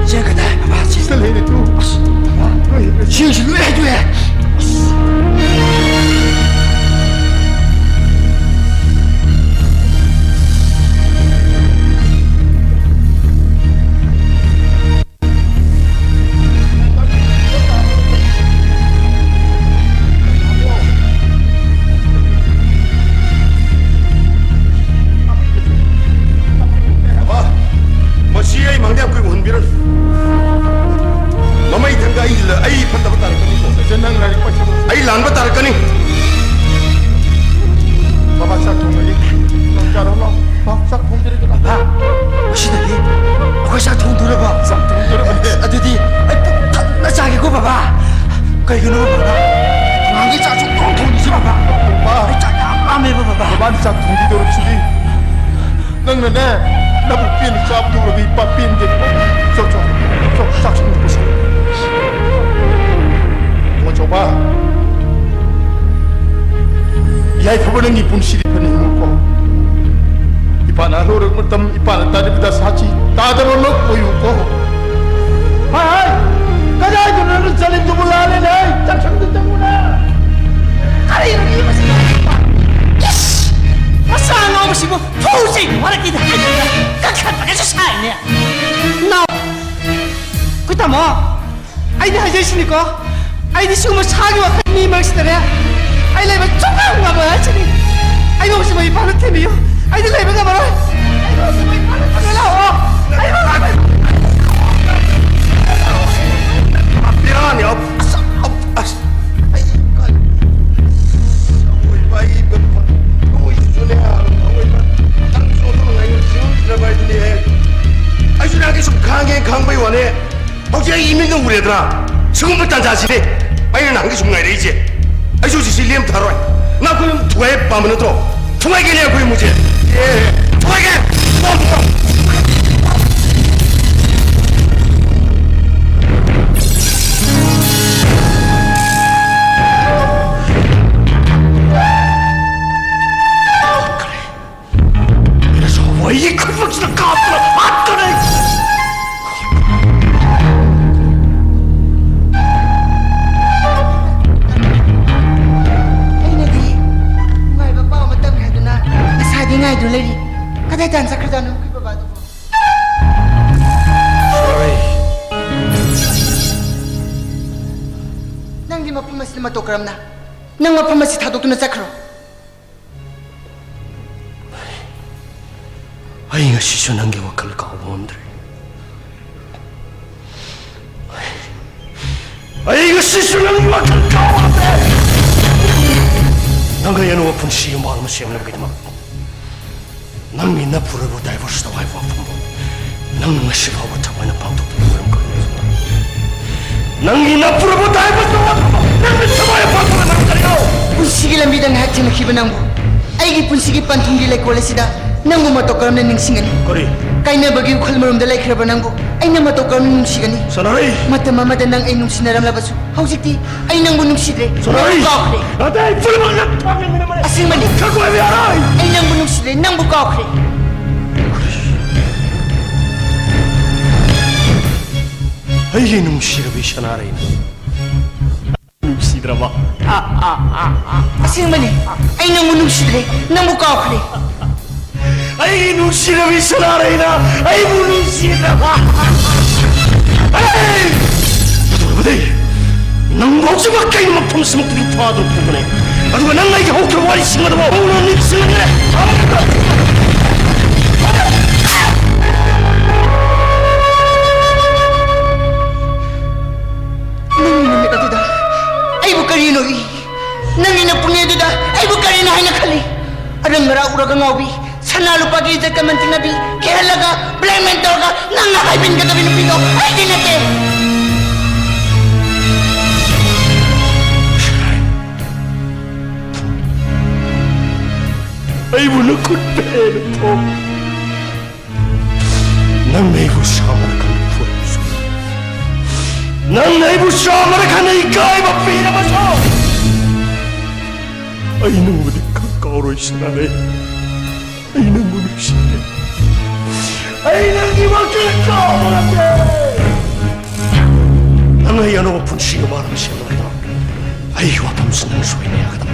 ꯆꯦꯡ ꯀꯗꯥꯏ, ꯕꯕꯥ, ꯆꯦꯡ? ꯁꯤꯗ ꯂꯩꯔꯦ, ꯇꯨ꯫ ꯑꯁ, ꯕꯕꯥ, ꯂꯣꯏ ꯍꯩꯗꯣꯛꯑꯦ꯫ ꯆꯦꯡꯁꯤ ꯂꯣꯏ ꯍꯩꯗꯣꯛꯑꯦ꯫ ꯑꯁ꯫ ꯕꯕꯥ, ꯃꯁꯤ ꯑꯩ ꯃꯥꯡꯗ ꯌꯥꯝ ꯀꯨꯏꯅ ꯎꯍꯟꯕꯤꯔꯅꯨ꯫ ꯃꯃꯩ ꯊꯪꯗ ꯑꯩ ꯂ-, ꯑꯩ ꯐꯠꯇꯕ ꯇꯥꯔꯛꯀꯅꯤꯀꯣ꯫ ꯁꯦ, ꯅꯪ ꯂꯥꯏꯔꯤꯛ ꯄꯥꯏꯁꯜꯂꯣ꯫ ꯑꯩ ꯂꯥꯟꯕ ꯇꯥꯔꯛꯀꯅꯤ꯫ ꯕꯕꯥ, ꯆꯥꯛ ꯊꯣꯡꯉꯒꯦ꯫ ꯅꯪ ꯆꯥꯔꯣ, ꯂꯥꯎ꯫ ꯂꯥꯎ, ꯆꯥꯛ ꯊꯣꯡꯖꯔꯒꯦ, ꯂꯥꯎ꯫ ꯕꯕꯥ, ꯉꯁꯤꯗꯒꯤ ꯑꯩꯈꯣꯏ ꯆꯥꯛ ꯊꯣꯡꯗꯣꯔꯕꯣ? ꯆꯥꯛ ꯊꯣꯡꯗꯣꯔꯕꯅꯦ꯫ ꯑꯗꯨꯗꯤ ꯑꯩ ꯄꯨꯛ ꯊꯟꯅ ꯆꯥꯒꯦꯀꯣ, ꯕꯕꯥ꯫ ꯀꯩꯒꯤꯅꯣ, ꯕꯕꯥ? ꯅꯍꯥꯟꯒꯩ ꯆꯥꯛ ꯁꯨꯡꯊꯣꯡ ꯊꯣꯡꯗ꯭ꯔꯤꯁꯦ, ꯕꯕꯥ? ꯕꯕꯥ꯫ ꯑꯩ ꯆꯥꯛ ꯌꯥꯝ ꯂꯥꯝꯃꯦꯕ, ꯕꯕꯥ꯫ ꯕꯕꯥꯅ ꯆꯥꯛ ꯊꯣꯡꯕꯤꯗꯧꯔꯕꯁꯤꯗꯤ꯫ ꯅꯪꯅꯅꯦ, ꯅꯕꯨꯛ ꯄꯦꯟꯅ ꯆꯥꯕꯗꯨ ꯎꯔꯗꯤ ꯏꯄꯥ ꯄꯦꯟꯗꯦ꯫ ꯆꯣ, ꯆꯣ, ꯆꯣ, ꯆꯥꯛ ꯁꯨꯝ ꯄꯨꯁꯜꯂꯨ꯫ ꯏꯕꯨꯡꯉꯣ ꯆꯥꯎꯕ, ꯌꯥꯏꯐꯕ ꯅꯪꯒꯤ ꯄꯨꯟꯁꯤꯗꯤ ꯐꯅ ꯍꯤꯡꯉꯨꯀꯣ꯫ ꯏꯄꯥꯅ ꯑꯍꯜ ꯑꯣꯏꯔꯛꯄ ꯃꯇꯝ, ꯏꯄꯥꯅ ꯇꯥꯔꯤꯕ ꯗꯁꯥꯁꯤ ꯇꯥꯗꯕ ꯑꯃ ꯑꯣꯏꯌꯨꯀꯣ꯫ ꯍꯥꯏ, ꯍꯥꯏ, ꯀꯗꯥꯏꯗꯅꯣ ꯅꯪꯅ ꯆꯠꯂꯤꯗꯨꯕꯨ? ꯂꯥꯜꯂꯦꯅꯦ, ꯍꯩ, ꯆꯥꯛꯁꯪꯗ ꯆꯪꯉꯨꯅꯦ꯫ ꯀꯔꯤꯅꯣ ꯃꯤ ꯃꯁꯤꯅ? ꯏꯁ! ꯃꯆꯥ ꯑꯉꯥꯎꯕꯁꯤꯕꯨ ꯐꯨꯁꯤ! ꯋꯥꯔꯛꯀꯤꯗ ꯍꯥꯏꯗꯅ ꯀꯟꯈꯠꯄꯒꯁꯨ ꯁꯥꯏꯅꯦ꯫ ꯅꯥꯎ! ꯑꯩꯈꯣꯏ ꯇꯥꯃꯣ! ꯑꯩꯅ ꯍꯥꯏꯖꯩꯁꯤꯅꯤꯀꯣ, ꯑꯩꯗꯤ ꯁꯤꯒꯨꯝꯕ ꯁꯥꯒꯤ ꯋꯥꯈꯜ ꯃꯤ ꯃꯔꯛꯁꯤꯗꯅꯦ ꯑꯩ ꯂꯩꯕ ꯁꯨꯡꯉꯝ ꯉꯝꯃꯣꯏ ꯍꯥꯏꯁꯤꯅꯤ꯫ ꯑꯩꯕꯨ ꯍꯧꯖꯤꯛ ꯃꯩ ꯐꯥꯅ ꯊꯦꯝꯕꯤꯌꯨ, ꯑꯩꯗꯤ ꯂꯩꯕ ꯉꯝꯃꯔꯣꯏ꯫ ꯑꯩꯕꯨ ꯍꯧꯖꯤꯛ ꯃꯩ ꯐꯥꯅ ꯊꯦꯝꯕꯤꯌꯨ ꯂꯥꯛꯑꯣ꯫ ꯑꯩꯕꯨ ꯍꯧꯖꯤꯛ ꯃꯩ ꯐꯥꯅ ꯊꯦꯝꯕꯤꯌꯨ ꯂꯥꯛꯑꯣ꯫ ꯕꯦꯔꯥꯅꯤ꯫ ꯑꯁ, ꯑꯁ, ꯑꯩ ꯀꯔꯤ ꯑꯋꯣꯏꯕ ꯑꯩ ꯑꯋꯣꯏꯕꯁꯨꯅꯦ, ꯑꯋꯣꯏꯕ ꯅꯪꯁꯨ ꯑꯗꯨꯝ ꯉꯥꯏꯅ ꯁꯤꯡꯗ꯭ꯔꯕ ꯍꯥꯏꯗꯨꯅꯦ꯫ ꯑꯩꯁꯨ ꯅꯍꯥꯟꯒꯩ ꯁꯨꯝ ꯈꯥꯡꯉꯦ, ꯈꯥꯡꯕꯩ ꯋꯥꯅꯦ꯫ ꯍꯧꯖꯤꯛ ꯑꯩ ꯏꯃꯤꯠꯅ ꯎꯔꯦꯗꯅ, ꯁꯤꯒꯨꯝꯕ ꯇꯥꯟꯖꯥꯁꯤꯅꯦ ꯑꯩꯅ ꯅꯍꯥꯟꯒꯩ ꯁꯨꯝ ꯉꯥꯏꯔꯛꯏꯁꯦ꯫ ꯑꯩꯁꯨ ꯍꯧꯖꯤꯛꯁꯤ ꯂꯦꯝꯊꯔꯣꯏ꯫ ꯅꯪ ꯑꯩꯈꯣꯏ ꯑꯍꯨꯝ ꯊꯨꯒꯥꯏ ꯄꯥꯝꯕ ꯅꯠꯇ꯭ꯔꯣ? ꯊꯨꯒꯥꯏꯒꯦꯅꯦ ꯑꯩꯈꯣꯏ ꯑꯍꯨꯝꯁꯦ꯫ ꯑꯦ, ꯊꯨꯒꯥꯏꯒꯦ! ꯄꯣꯝ, ꯄꯣꯝ! ꯅꯁꯥꯕꯨ ꯑꯩꯒꯤ ꯈꯨꯠꯃꯛꯁꯤꯗ ꯀꯥꯞꯇꯨꯅ ꯍꯥꯠꯀꯅꯤ! ꯑꯩꯅꯗꯤ ꯅꯨꯡꯉꯥꯏꯕ ꯄꯥꯎ ꯑꯃ ꯇꯝꯒꯦ ꯍꯥꯏꯗꯨꯅ ꯉꯁꯥꯏꯗꯤ ꯉꯥꯏꯗꯨꯅ ꯂꯩꯔꯤ꯫ ꯀꯗꯥꯏ ꯇꯥꯟ ꯆꯠꯈ꯭ꯔꯖꯥꯠꯅꯣ ꯑꯩꯈꯣꯏ ꯕꯕꯥꯗꯨꯕꯣ? ꯁꯣꯅꯥꯔꯩ꯫ ꯅꯪꯗꯤ ꯃꯐꯝ ꯑꯁꯤꯗ ꯃꯇꯧ ꯀꯔꯝꯅ? ꯅꯪ ꯃꯐꯝ ꯑꯁꯤ ꯊꯥꯗꯣꯛꯇꯨꯅ ꯆꯠꯈ꯭ꯔꯣ꯫ ꯑꯩ ꯉꯁꯤꯁꯨ ꯅꯪꯒꯤ ꯋꯥꯈꯜ ꯀꯥꯎꯕ ꯉꯝꯗ꯭ꯔꯦ꯫ ꯑꯩ ꯉꯁꯤꯁꯨ ꯅꯪꯒꯤ ꯋꯥꯈꯜ ꯀꯥꯎꯕ ꯉꯝꯗ꯭ꯔꯦ꯫ ꯅꯪꯒ ꯑꯩ ꯑꯅꯧꯕ ꯄꯨꯟꯁꯤ ꯌꯨꯝꯕꯥꯜ ꯑꯃ ꯁꯦꯝꯅꯕꯒꯤꯗꯃꯛ ꯅꯪꯒꯤ ꯅꯄꯨꯔꯣꯏꯕ divorce ꯇꯧ ꯍꯥꯏꯕ ꯋꯥꯐꯝꯕꯨ ꯅꯪꯅ ꯉꯁꯤ ꯐꯥꯎꯕ ꯊꯃꯣꯏꯅ ꯄꯥꯡꯊꯣꯛꯇꯕ ꯃꯔꯝ ꯀꯔꯤꯅꯣ? ꯅꯪꯒꯤ ꯅꯄꯨꯔꯣꯏꯕ divorce ꯇꯧ ꯍꯥꯏꯕ ꯅꯪꯅ ꯊꯃꯣꯏꯅ ꯄꯥꯡꯊꯣꯛꯄ ꯃꯔꯝ ꯀꯔꯤꯅꯣ? ꯄꯨꯟꯁꯤꯒꯤ ꯂꯝꯕꯤꯗ ꯉꯥꯏꯍꯥꯛ ꯊꯦꯡꯅꯈꯤꯕ ꯅꯪꯕꯨ ꯑꯩꯒꯤ ꯄꯨꯟꯁꯤꯒꯤ ꯄꯟꯊꯨꯡꯒꯤ ꯂꯩꯀꯣꯜ ꯑꯁꯤꯗ ꯅꯪꯕꯨ ꯃꯇꯧ ꯀꯔꯝꯅ ꯅꯤꯡꯁꯤꯡꯒꯅꯤ? ꯀꯔꯤ? ꯀꯥꯏꯅꯕꯒꯤ ꯎꯈꯜ ꯃꯔꯨꯝꯗ ꯂꯩꯈ꯭ꯔꯕ ꯅꯪꯕꯨ ꯑꯩꯅ ꯃꯇꯧ ꯀꯔꯝꯅ ꯅꯨꯡꯁꯤꯒꯅꯤ? ꯁꯅꯥꯔꯩ! ꯃꯇꯝ ꯑꯃꯗ ꯅꯪ ꯑꯩ ꯅꯨꯡꯁꯤꯅꯔꯝꯂꯕꯁꯨ ꯍꯧꯖꯤꯛꯇꯤ ꯑꯩ ꯅꯪꯕꯨ ꯅꯨꯡꯁꯤꯗ꯭ꯔꯦ꯫ ꯁꯅꯥꯔꯩ! ꯅꯪꯕꯨ ꯀꯥꯎꯈ꯭ꯔꯦ꯫ ꯅꯠꯇꯦ, ꯑꯩ ꯄꯨꯝꯅꯃꯛ ꯅꯪ ꯈꯪꯉꯦ, ꯃꯤꯅꯝ ꯑꯃꯅ ꯑꯁꯦꯡꯕꯅꯤ꯫ ꯈꯪꯕ ꯑꯣꯏꯕ ꯌꯥꯔꯣꯏ! ꯑꯩ ꯅꯪꯕꯨ ꯅꯨꯡꯁꯤꯗ꯭ꯔꯦ, ꯅꯪꯕꯨ ꯀꯥꯎꯈ꯭ꯔꯦ꯫ ꯑꯩꯒꯤ ꯅꯨꯡꯁꯤꯔꯕꯤ ꯁꯅꯥꯔꯩꯅ ꯅꯨꯡꯁꯤꯗ꯭ꯔꯕ? ꯑꯁꯦꯡꯕꯅꯤ, ꯑꯩ ꯅꯪꯕꯨ ꯅꯨꯡꯁꯤꯗ꯭ꯔꯦ, ꯅꯪꯕꯨ ꯀꯥꯎꯈ꯭ꯔꯦ꯫ ꯑꯩꯒꯤ ꯅꯨꯡꯁꯤꯔꯕꯤ ꯁꯅꯥꯔꯩꯅ ꯑꯩꯕꯨ ꯅꯨꯡꯁꯤꯗ꯭ꯔꯕ? ꯑꯩ! ꯍꯦ, ꯅꯪꯕꯨ ꯍꯧꯖꯤꯛꯃꯛ ꯀꯩꯅꯣ ꯃꯐꯝꯁꯤꯃꯛꯇꯒꯤ ꯐꯥꯗꯨꯅ ꯄꯨꯕꯅꯦ꯫ ꯑꯗꯨꯒ ꯅꯪ ꯑꯩꯒꯤ ꯍꯧꯈ꯭ꯔꯕ ꯋꯥꯔꯤꯁꯤꯡ ꯑꯗꯨ ꯍꯧꯅ ꯅꯤꯡꯁꯤꯡꯍꯟꯒꯅꯤ꯫ ꯅꯪꯒꯤ ꯅꯨꯃꯤꯠ ꯑꯗꯨꯗ ꯑꯩꯕꯨ ꯀꯔꯤꯅꯣ ꯏ? ꯅꯪꯒꯤ ꯅꯄꯨꯛꯅꯤꯡ ꯑꯗꯨꯗ ꯑꯩꯕꯨ ꯀꯔꯤꯅꯣ ꯍꯥꯏꯅ ꯈꯜꯂꯤ? ꯑꯔꯪ ꯃꯔꯥꯛ ꯎꯔꯒ ꯉꯥꯎꯕꯤ, ꯁꯅꯥ ꯂꯨꯄꯥꯒꯤ ꯏꯖꯠ ꯀꯃꯟ ꯇꯤꯡꯅꯕꯤ, ꯀꯤꯍꯜꯂꯒ blackmail ꯇꯧꯔꯒ ꯅꯪꯅ ꯍꯥꯏꯕꯤꯟꯒꯗꯕꯤ ꯅꯨꯄꯤꯗꯣ ꯑꯩꯗꯤ ꯅꯠꯇꯦ꯫ ꯑꯩꯕꯨ ꯅꯈꯨꯠ ꯄꯦꯟꯅ ꯊꯣꯛ꯫ ꯅꯪꯅ ꯑꯩꯕꯨ ꯁꯥꯃꯔ ꯈꯟꯅ ꯐꯨꯔꯕꯁꯨ, ꯅꯪꯅ ꯑꯩꯕꯨ ꯁꯥꯃꯔ ꯈꯟꯅ ꯏꯀꯥꯏꯕ ꯄꯤꯔꯕꯁꯨ, ꯑꯩ ꯅꯪꯕꯨꯗꯤ ꯈꯪ ꯀꯥꯎꯔꯣꯏ ꯁꯅꯥꯔꯩ꯫ ꯑꯩ ꯅꯪꯕꯨ ꯅꯨꯡꯁꯤꯔꯦ꯫ ꯑꯩ ꯅꯪꯒꯤ ꯋꯥꯈꯜ ꯀꯥꯎꯕ ꯉꯝꯗꯦ꯫ ꯅꯪ ꯑꯩ ꯑꯅꯧꯕ ꯄꯨꯟꯁꯤ ꯑꯃ ꯁꯦꯝꯕ ꯂꯩꯗꯣ꯫ ꯑꯩꯒꯤ ꯋꯥꯐꯝꯁꯤ ꯅꯪ ꯁꯣꯏꯅ ꯌꯥꯒꯗꯕ꯫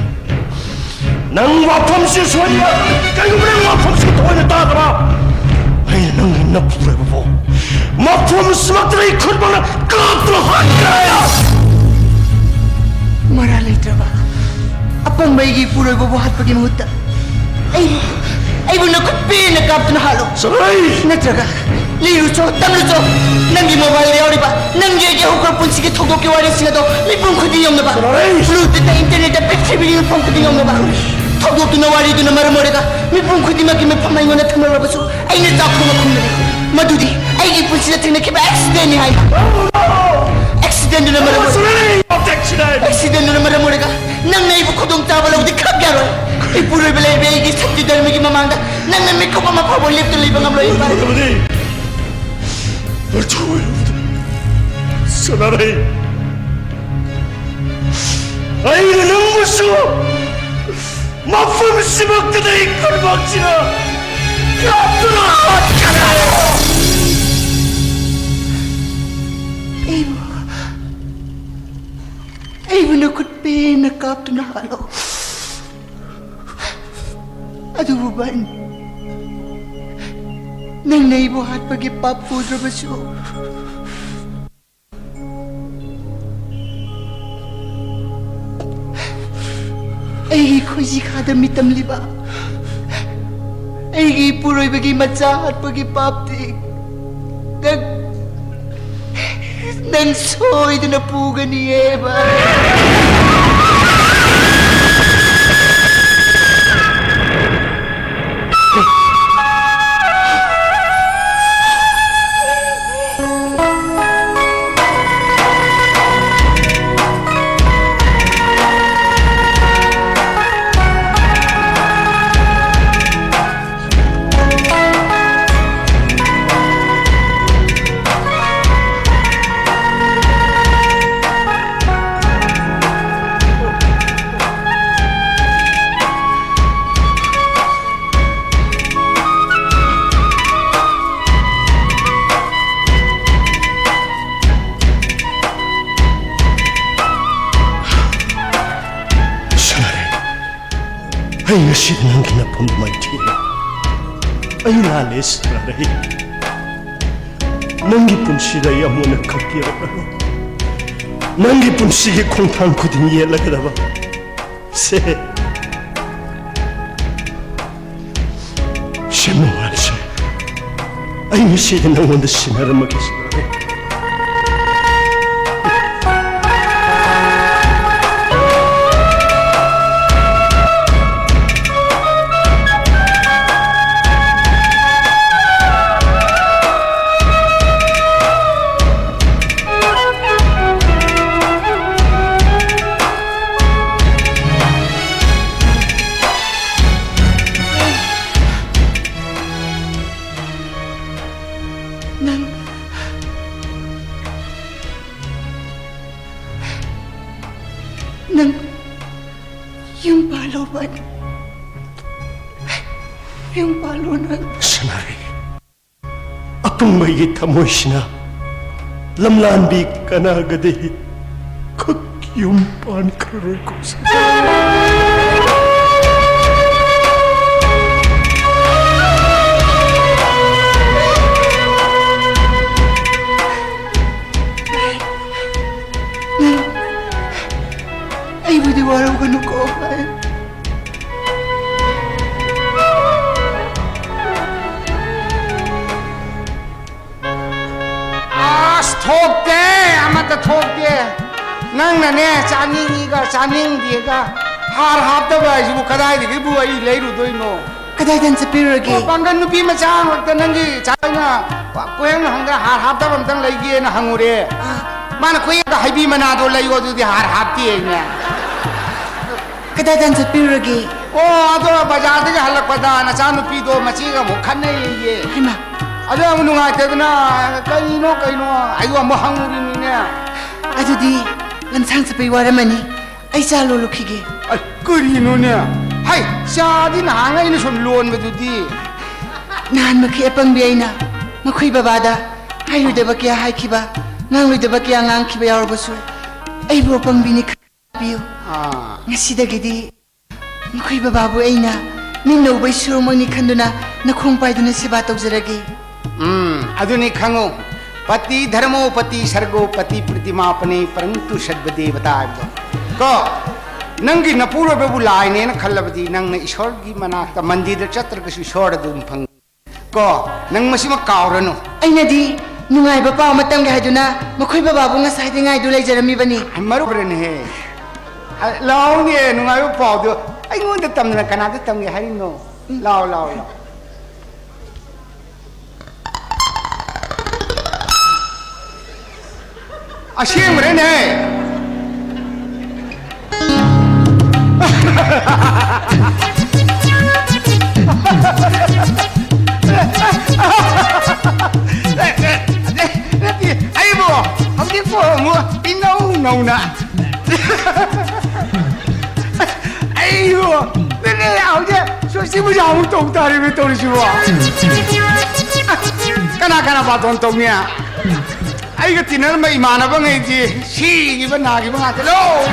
ꯅꯪ ꯋꯥꯐꯝꯁꯤ ꯁꯣꯏꯅ ꯌꯥꯒꯗꯕ꯫ ꯀꯩꯒꯨꯝꯕ ꯅꯪ ꯋꯥꯐꯝꯁꯤ ꯊꯑꯣꯏꯅ ꯇꯥꯗꯕ, ꯑꯩꯅ ꯅꯪꯒꯤ ꯅꯄꯨꯔꯣꯏꯕꯕꯨ ꯃꯐꯝꯁꯤꯃꯛꯇꯗ ꯑꯩ ꯈꯨꯠꯃꯛꯅ ꯀꯥꯞꯇꯨꯅ ꯍꯥꯠꯀꯅꯤ꯫ ꯃꯔꯥꯜ ꯂꯩꯇ꯭ꯔꯕ ꯑꯄꯪꯕ ꯑꯩꯒꯤ ꯏꯄꯨꯔꯣꯏꯕꯕꯨ ꯍꯥꯠꯄꯒꯤ ꯃꯍꯨꯠꯇ ꯑꯩꯕꯨ, ꯑꯩꯕꯨ ꯅꯈꯨꯠ ꯄꯦꯟꯅ ꯀꯥꯞꯇꯨꯅ ꯍꯥꯠꯂꯣ꯫ ꯁꯅꯥꯔꯩ! ꯅꯠꯇ꯭ꯔꯒ ꯂꯤꯔꯨꯆꯣ, ꯇꯝꯂꯨꯆꯣ, ꯅꯪꯒꯤ mobileꯗ ꯌꯥꯎꯔꯤꯕ ꯅꯪꯒꯤ ꯑꯩꯒꯤ ꯍꯧꯈ꯭ꯔ ꯄꯨꯟꯁꯤꯒꯤ ꯊꯧꯗꯣꯛꯀꯤ ꯋꯥꯔꯤꯁꯤꯡ ꯑꯗꯣ ꯃꯤꯄꯨꯝ ꯈꯨꯗꯤꯡ ꯌꯧꯅꯕ꯫ ꯁꯅꯥꯔꯩ! Bluetoothꯇ internetꯇ ꯄ꯭ꯔꯤꯊꯤꯕꯤꯒꯤ ꯃꯐꯝ ꯈꯨꯗꯤꯡ ꯌꯧꯅꯕ꯫ ꯊꯧꯗꯣꯛꯇꯨꯅ ꯋꯥꯔꯤꯗꯨꯅ ꯃꯔꯝ ꯑꯣꯏꯔꯒ ꯃꯤꯄꯨꯝ ꯈꯨꯗꯤꯡꯃꯛꯀꯤ ꯃꯤꯐꯝ ꯑꯩꯉꯣꯟꯗ ꯊꯝꯂꯨꯔꯕꯁꯨ ꯑꯩꯅ ꯆꯥꯛ ꯊꯣꯡꯕ ꯈꯨꯝꯂꯔꯦ꯫ ꯃꯗꯨꯗꯤ ꯑꯩꯒꯤ ꯄꯨꯟꯁꯤꯗ ꯊꯦꯡꯅꯈꯤꯕ accidentꯅꯤ ꯍꯥꯏꯅ꯫ Accidentꯗꯨꯅ ꯃꯔꯝ ꯑꯣꯏꯔꯒ, accidentꯗꯨꯅ ꯃꯔꯝ ꯑꯣꯏꯔꯒ ꯅꯪꯅ ꯑꯩꯕꯨ ꯈꯨꯗꯣꯡ ꯆꯥꯕ ꯂꯧꯕꯗꯤ ꯈꯛ ꯌꯥꯔꯣꯏ꯫ ꯏꯄꯨꯔꯣꯏꯕ ꯂꯩꯔꯤꯕ ꯑꯩꯒꯤ ꯁꯛꯇꯤ ꯙꯔꯃꯒꯤ ꯃꯃꯥꯡꯗ ꯅꯪꯅ ꯃꯤꯀꯨꯞ ꯑꯃ ꯐꯥꯎꯕ ꯂꯦꯞꯇꯨꯅ ꯂꯩꯕ ꯉꯝꯂꯣꯏ, ꯏꯄꯥ꯫ ꯃꯗꯨꯗꯤ ꯃꯆꯨ ꯑꯣꯏꯔꯕꯗ ꯁꯅꯥꯔꯩ, ꯑꯩꯅ ꯅꯪꯕꯨꯁꯨ ꯃꯐꯝꯁꯤꯃꯛꯇꯗ ꯑꯩ ꯈꯨꯠꯃꯛꯁꯤꯅ ꯀꯥꯞꯇꯨꯅ ꯍꯥꯠꯀꯅꯤ꯫ ꯑꯩꯕꯨ, ꯑꯩꯕꯨ ꯅꯈꯨꯠ ꯄꯦꯟꯅ ꯀꯥꯞꯇꯨꯅ ꯍꯥꯠꯂꯣ꯫ ꯑꯗꯨꯕꯨ ꯚꯥꯏ, ꯅꯪꯅ ꯑꯩꯕꯨ ꯍꯥꯠꯄꯒꯤ ꯄꯥꯞ ꯄꯨꯗ꯭ꯔꯕꯁꯨ, ꯑꯩꯒꯤ ꯈꯣꯏꯖꯤ ꯈꯥꯗ ꯃꯤꯇꯝꯂꯤꯕ, ꯑꯩꯒꯤ ꯏꯄꯨꯔꯣꯏꯕꯒꯤ ꯃꯆꯥ ꯍꯥꯠꯄꯒꯤ ꯄꯥꯞꯇꯤ ꯅꯪ, ꯅꯪ ꯁꯣꯏꯗꯅ ꯄꯨꯒꯅꯤꯌꯦ, ꯚꯥꯏ꯫ ꯁꯅꯥꯔꯩ, ꯑꯩ ꯉꯁꯤꯗꯤ ꯅꯪꯒꯤ ꯅꯐꯝꯗ ꯃꯥꯏꯊꯤꯔꯦ꯫ ꯑꯩ ꯂꯥꯜꯂꯦ, ꯁꯅꯥꯔꯩ꯫ ꯅꯪꯒꯤ ꯄꯨꯟꯁꯤꯗ ꯑꯩ ꯑꯃꯨꯛ ꯍꯟꯅ ꯈꯛꯀꯤꯔꯛꯂꯔꯣꯏ꯫ ꯅꯪꯒꯤ ꯄꯨꯟꯁꯤꯒꯤ ꯈꯣꯡꯊꯥꯡ ꯈꯨꯗꯤꯡ ꯌꯦꯠꯂꯒꯗꯕ ꯁꯦ, ꯁꯦ ꯃꯉꯥꯜꯁꯦ, ꯑꯩ ꯉꯁꯤꯗꯤ ꯅꯪꯉꯣꯟꯗ ꯁꯤꯟꯅꯔꯝꯃꯒꯦ, ꯁꯤꯟꯅꯔꯦ꯫ ꯅꯪ, ꯅꯪ ꯌꯨꯝ ꯄꯥꯜꯂꯣ, ꯚꯥꯏ꯫ ꯌꯨꯝ ꯄꯥꯜꯂꯣ ꯅꯪ꯫ ꯁꯅꯥꯔꯩ, ꯑꯄꯪꯕꯒꯤ ꯊꯃꯣꯏꯁꯤꯅ ꯂꯝꯂꯥꯟꯕꯤ ꯀꯅꯥꯒꯗꯤ ꯈꯨꯠ ꯌꯨꯝ ꯄꯥꯟꯈ꯭ꯔꯔꯣꯏꯀꯣ꯫ ꯑꯩꯕꯨꯗꯤ ꯋꯥꯔꯧꯒꯅꯨꯀꯣ, ꯚꯥꯏ꯫ ꯊꯣꯛꯇꯦ꯫ ꯅꯪꯅꯅꯦ, ꯆꯥꯅꯤꯡꯉꯤꯒ ꯆꯥꯅꯤꯡꯗꯦꯒ, ꯍꯥꯔ ꯍꯥꯞꯇꯕ ꯍꯥꯏꯁꯤꯕꯨ ꯀꯗꯥꯏꯗꯒꯤꯕꯨ ꯑꯩ ꯂꯩꯔꯨꯗꯣꯏꯅꯣ? ꯀꯗꯥꯏꯗ ꯆꯠꯄꯤꯔꯨꯔꯒꯦ? ꯑꯣ, ꯄꯥꯡꯒꯜ ꯅꯨꯄꯤ ꯃꯆꯥ ꯉꯥꯛꯇ ꯅꯪꯒꯤ ꯆꯥꯅ ꯀꯣꯏꯍꯪ ꯍꯪꯗꯅ ꯍꯥꯔ ꯍꯥꯞꯇꯕ ꯑꯝꯇꯪ ꯂꯩꯒꯦꯅ ꯍꯪꯉꯨꯔꯦ꯫ ꯑꯥ꯫ ꯃꯥꯅ ꯈꯣꯏꯌꯦꯛꯇ ꯍꯩꯕꯤ ꯃꯅꯥꯗꯣ ꯂꯩꯌꯣ, ꯑꯗꯨꯗꯤ ꯍꯥꯔ ꯍꯥꯞꯇꯦ ꯑꯩꯅ꯫ ꯀꯗꯥꯏꯗ ꯆꯠꯄꯤꯔꯨꯔꯒꯦ? ꯑꯣ, ꯑꯗꯣ ꯕꯖꯥꯔꯗꯒꯤ ꯍꯜꯂꯛꯄꯗ ꯅꯆꯥꯅꯨꯄꯤꯗꯣ ꯃꯆꯦꯒ ꯑꯃꯨꯛ ꯈꯠꯅꯩꯌꯦ꯫ ꯍꯩꯃꯥ꯫ ꯑꯗꯣ ꯑꯃꯨꯛ ꯅꯨꯡꯉꯥꯏꯇꯗꯅ, "ꯀꯔꯤꯅꯣ, ꯀꯩꯅꯣ?" ꯑꯩꯗꯣ ꯑꯃꯨꯛ ꯍꯪꯉꯨꯔꯤꯅꯤꯅꯦ꯫ ꯑꯗꯨꯗꯤ ꯂꯝꯁꯥꯡ ꯆꯠꯄꯩ ꯋꯥꯔꯝꯃꯅꯤ꯫ ꯑꯩ ꯆꯥ ꯂꯣꯜꯂꯨꯈꯤꯒꯦ꯫ ꯑꯩ, ꯀꯔꯤꯅꯣꯅꯦ? ꯍꯩ, ꯆꯥꯗꯤ ꯅꯍꯥꯟ ꯑꯩꯅ ꯁꯨꯝ ꯂꯣꯟꯕꯗꯨꯗꯤ꯫ ꯅꯍꯥꯟꯃꯛꯀꯤ ꯑꯄꯪꯕꯤ ꯑꯩꯅ ꯃꯈꯣꯏ ꯕꯕꯥꯗ ꯍꯥꯏꯔꯣꯏꯗꯕ ꯀꯌꯥ ꯍꯥꯏꯈꯤꯕ, ꯉꯥꯡꯂꯣꯏꯗꯕ ꯀꯌꯥ ꯉꯥꯡꯈꯤꯕ ꯌꯥꯎꯔꯕꯁꯨ, ꯑꯩꯕꯨ ꯑꯄꯪꯕꯤꯅꯤ ꯈꯟꯕꯤꯌꯨ꯫ ꯑꯥ꯫ ꯉꯁꯤꯗꯒꯤꯗꯤ ꯃꯈꯣꯏ ꯕꯕꯥꯕꯨ ꯑꯩꯅ ꯃꯤꯠꯅ ꯎꯕꯩ ꯁꯨꯔꯨꯡꯃꯛꯅꯤ ꯈꯟꯗꯨꯅ ꯅꯈꯣꯡ ꯄꯥꯏꯗꯨꯅ ꯁꯦꯕꯥ ꯇꯧꯖꯔꯒꯦ꯫ ꯎꯝ, ꯑꯗꯨꯅꯤ ꯈꯪꯉꯨ, "ꯄꯇꯤ ꯙꯔꯃꯣ ꯄꯇꯤ ꯁꯔꯒꯣ ꯄꯇꯤ ꯄ꯭ꯔꯤꯇꯤꯃꯥꯄꯅꯦ ꯄꯔꯟꯇꯨ ꯁꯔꯕ ꯗꯦꯕꯇꯥ" ꯍꯥꯏꯕꯗꯣ꯫ ꯀꯣ, ꯅꯪꯒꯤ ꯅꯄꯨꯔꯣꯏꯕꯕꯨ ꯂꯥꯏꯅꯦꯅ ꯈꯜꯂꯕꯗꯤ ꯅꯪꯅ ꯏꯁꯣꯔꯒꯤ ꯃꯅꯥꯛꯇ ꯃꯟꯗꯤꯔꯗ ꯆꯠꯇ꯭ꯔꯒꯁꯨ ꯏꯁꯣꯔꯗ ꯑꯗꯨꯝ ꯐꯪ-, ꯀꯣ, ꯅꯪ ꯃꯁꯤꯃ ꯀꯥꯎꯔꯅꯨ꯫ ꯑꯩꯅꯗꯤ ꯅꯨꯡꯉꯥꯏꯕ ꯄꯥꯎ ꯑꯃ ꯇꯝꯒꯦ ꯍꯥꯏꯗꯨꯅ ꯃꯈꯣꯏ ꯕꯕꯥꯕꯨ ꯉꯁꯥꯏꯗꯩ ꯉꯥꯏꯗꯨ ꯂꯩꯖꯔꯝꯃꯤꯕꯅꯤ꯫ ꯃꯔꯨꯞ ꯍꯣꯔꯦꯟꯍꯦ꯫ ꯑ, ꯂꯥꯎꯅꯦ, ꯅꯨꯡꯉꯥꯏꯕ ꯄꯥꯎꯗꯣ ꯑꯩꯉꯣꯟꯗ ꯇꯝꯗꯅ ꯀꯅꯥꯗ ꯇꯝꯒꯦ ꯍꯥꯏꯔꯤꯅꯣ? ꯂꯥꯎ, ꯂꯥꯎ, ꯂꯥꯎ꯫ ꯑꯁꯦꯡꯕꯔꯦꯅꯦ? ꯅꯠꯇꯦ, ꯑꯩꯕꯨ ꯍꯧꯖꯤꯛꯄꯨ ꯑꯃꯨꯛ ꯏꯅꯧ ꯅꯧꯅ꯫ ꯑꯩꯕꯨ ꯅꯠꯇꯦ, ꯍꯧꯖꯤꯛ ꯁꯣꯁꯤ ꯄꯨꯖꯥ ꯑꯃꯨꯛ ꯇꯧ ꯇꯥꯔꯦꯃꯤ ꯇꯧꯔꯤꯁꯤꯕꯣ꯫ ꯀꯅꯥ ꯀꯅꯥ ꯕꯥꯇꯣꯟ ꯇꯧꯅꯤ? ꯑꯩꯒ ꯇꯤꯟꯅꯔꯝꯕ ꯏꯃꯥꯟꯅꯕꯉꯩꯗꯤ ꯁꯤꯈꯤꯕ ꯅꯥꯈꯤꯕ ꯉꯥꯛꯇ ꯂꯣꯏ꯫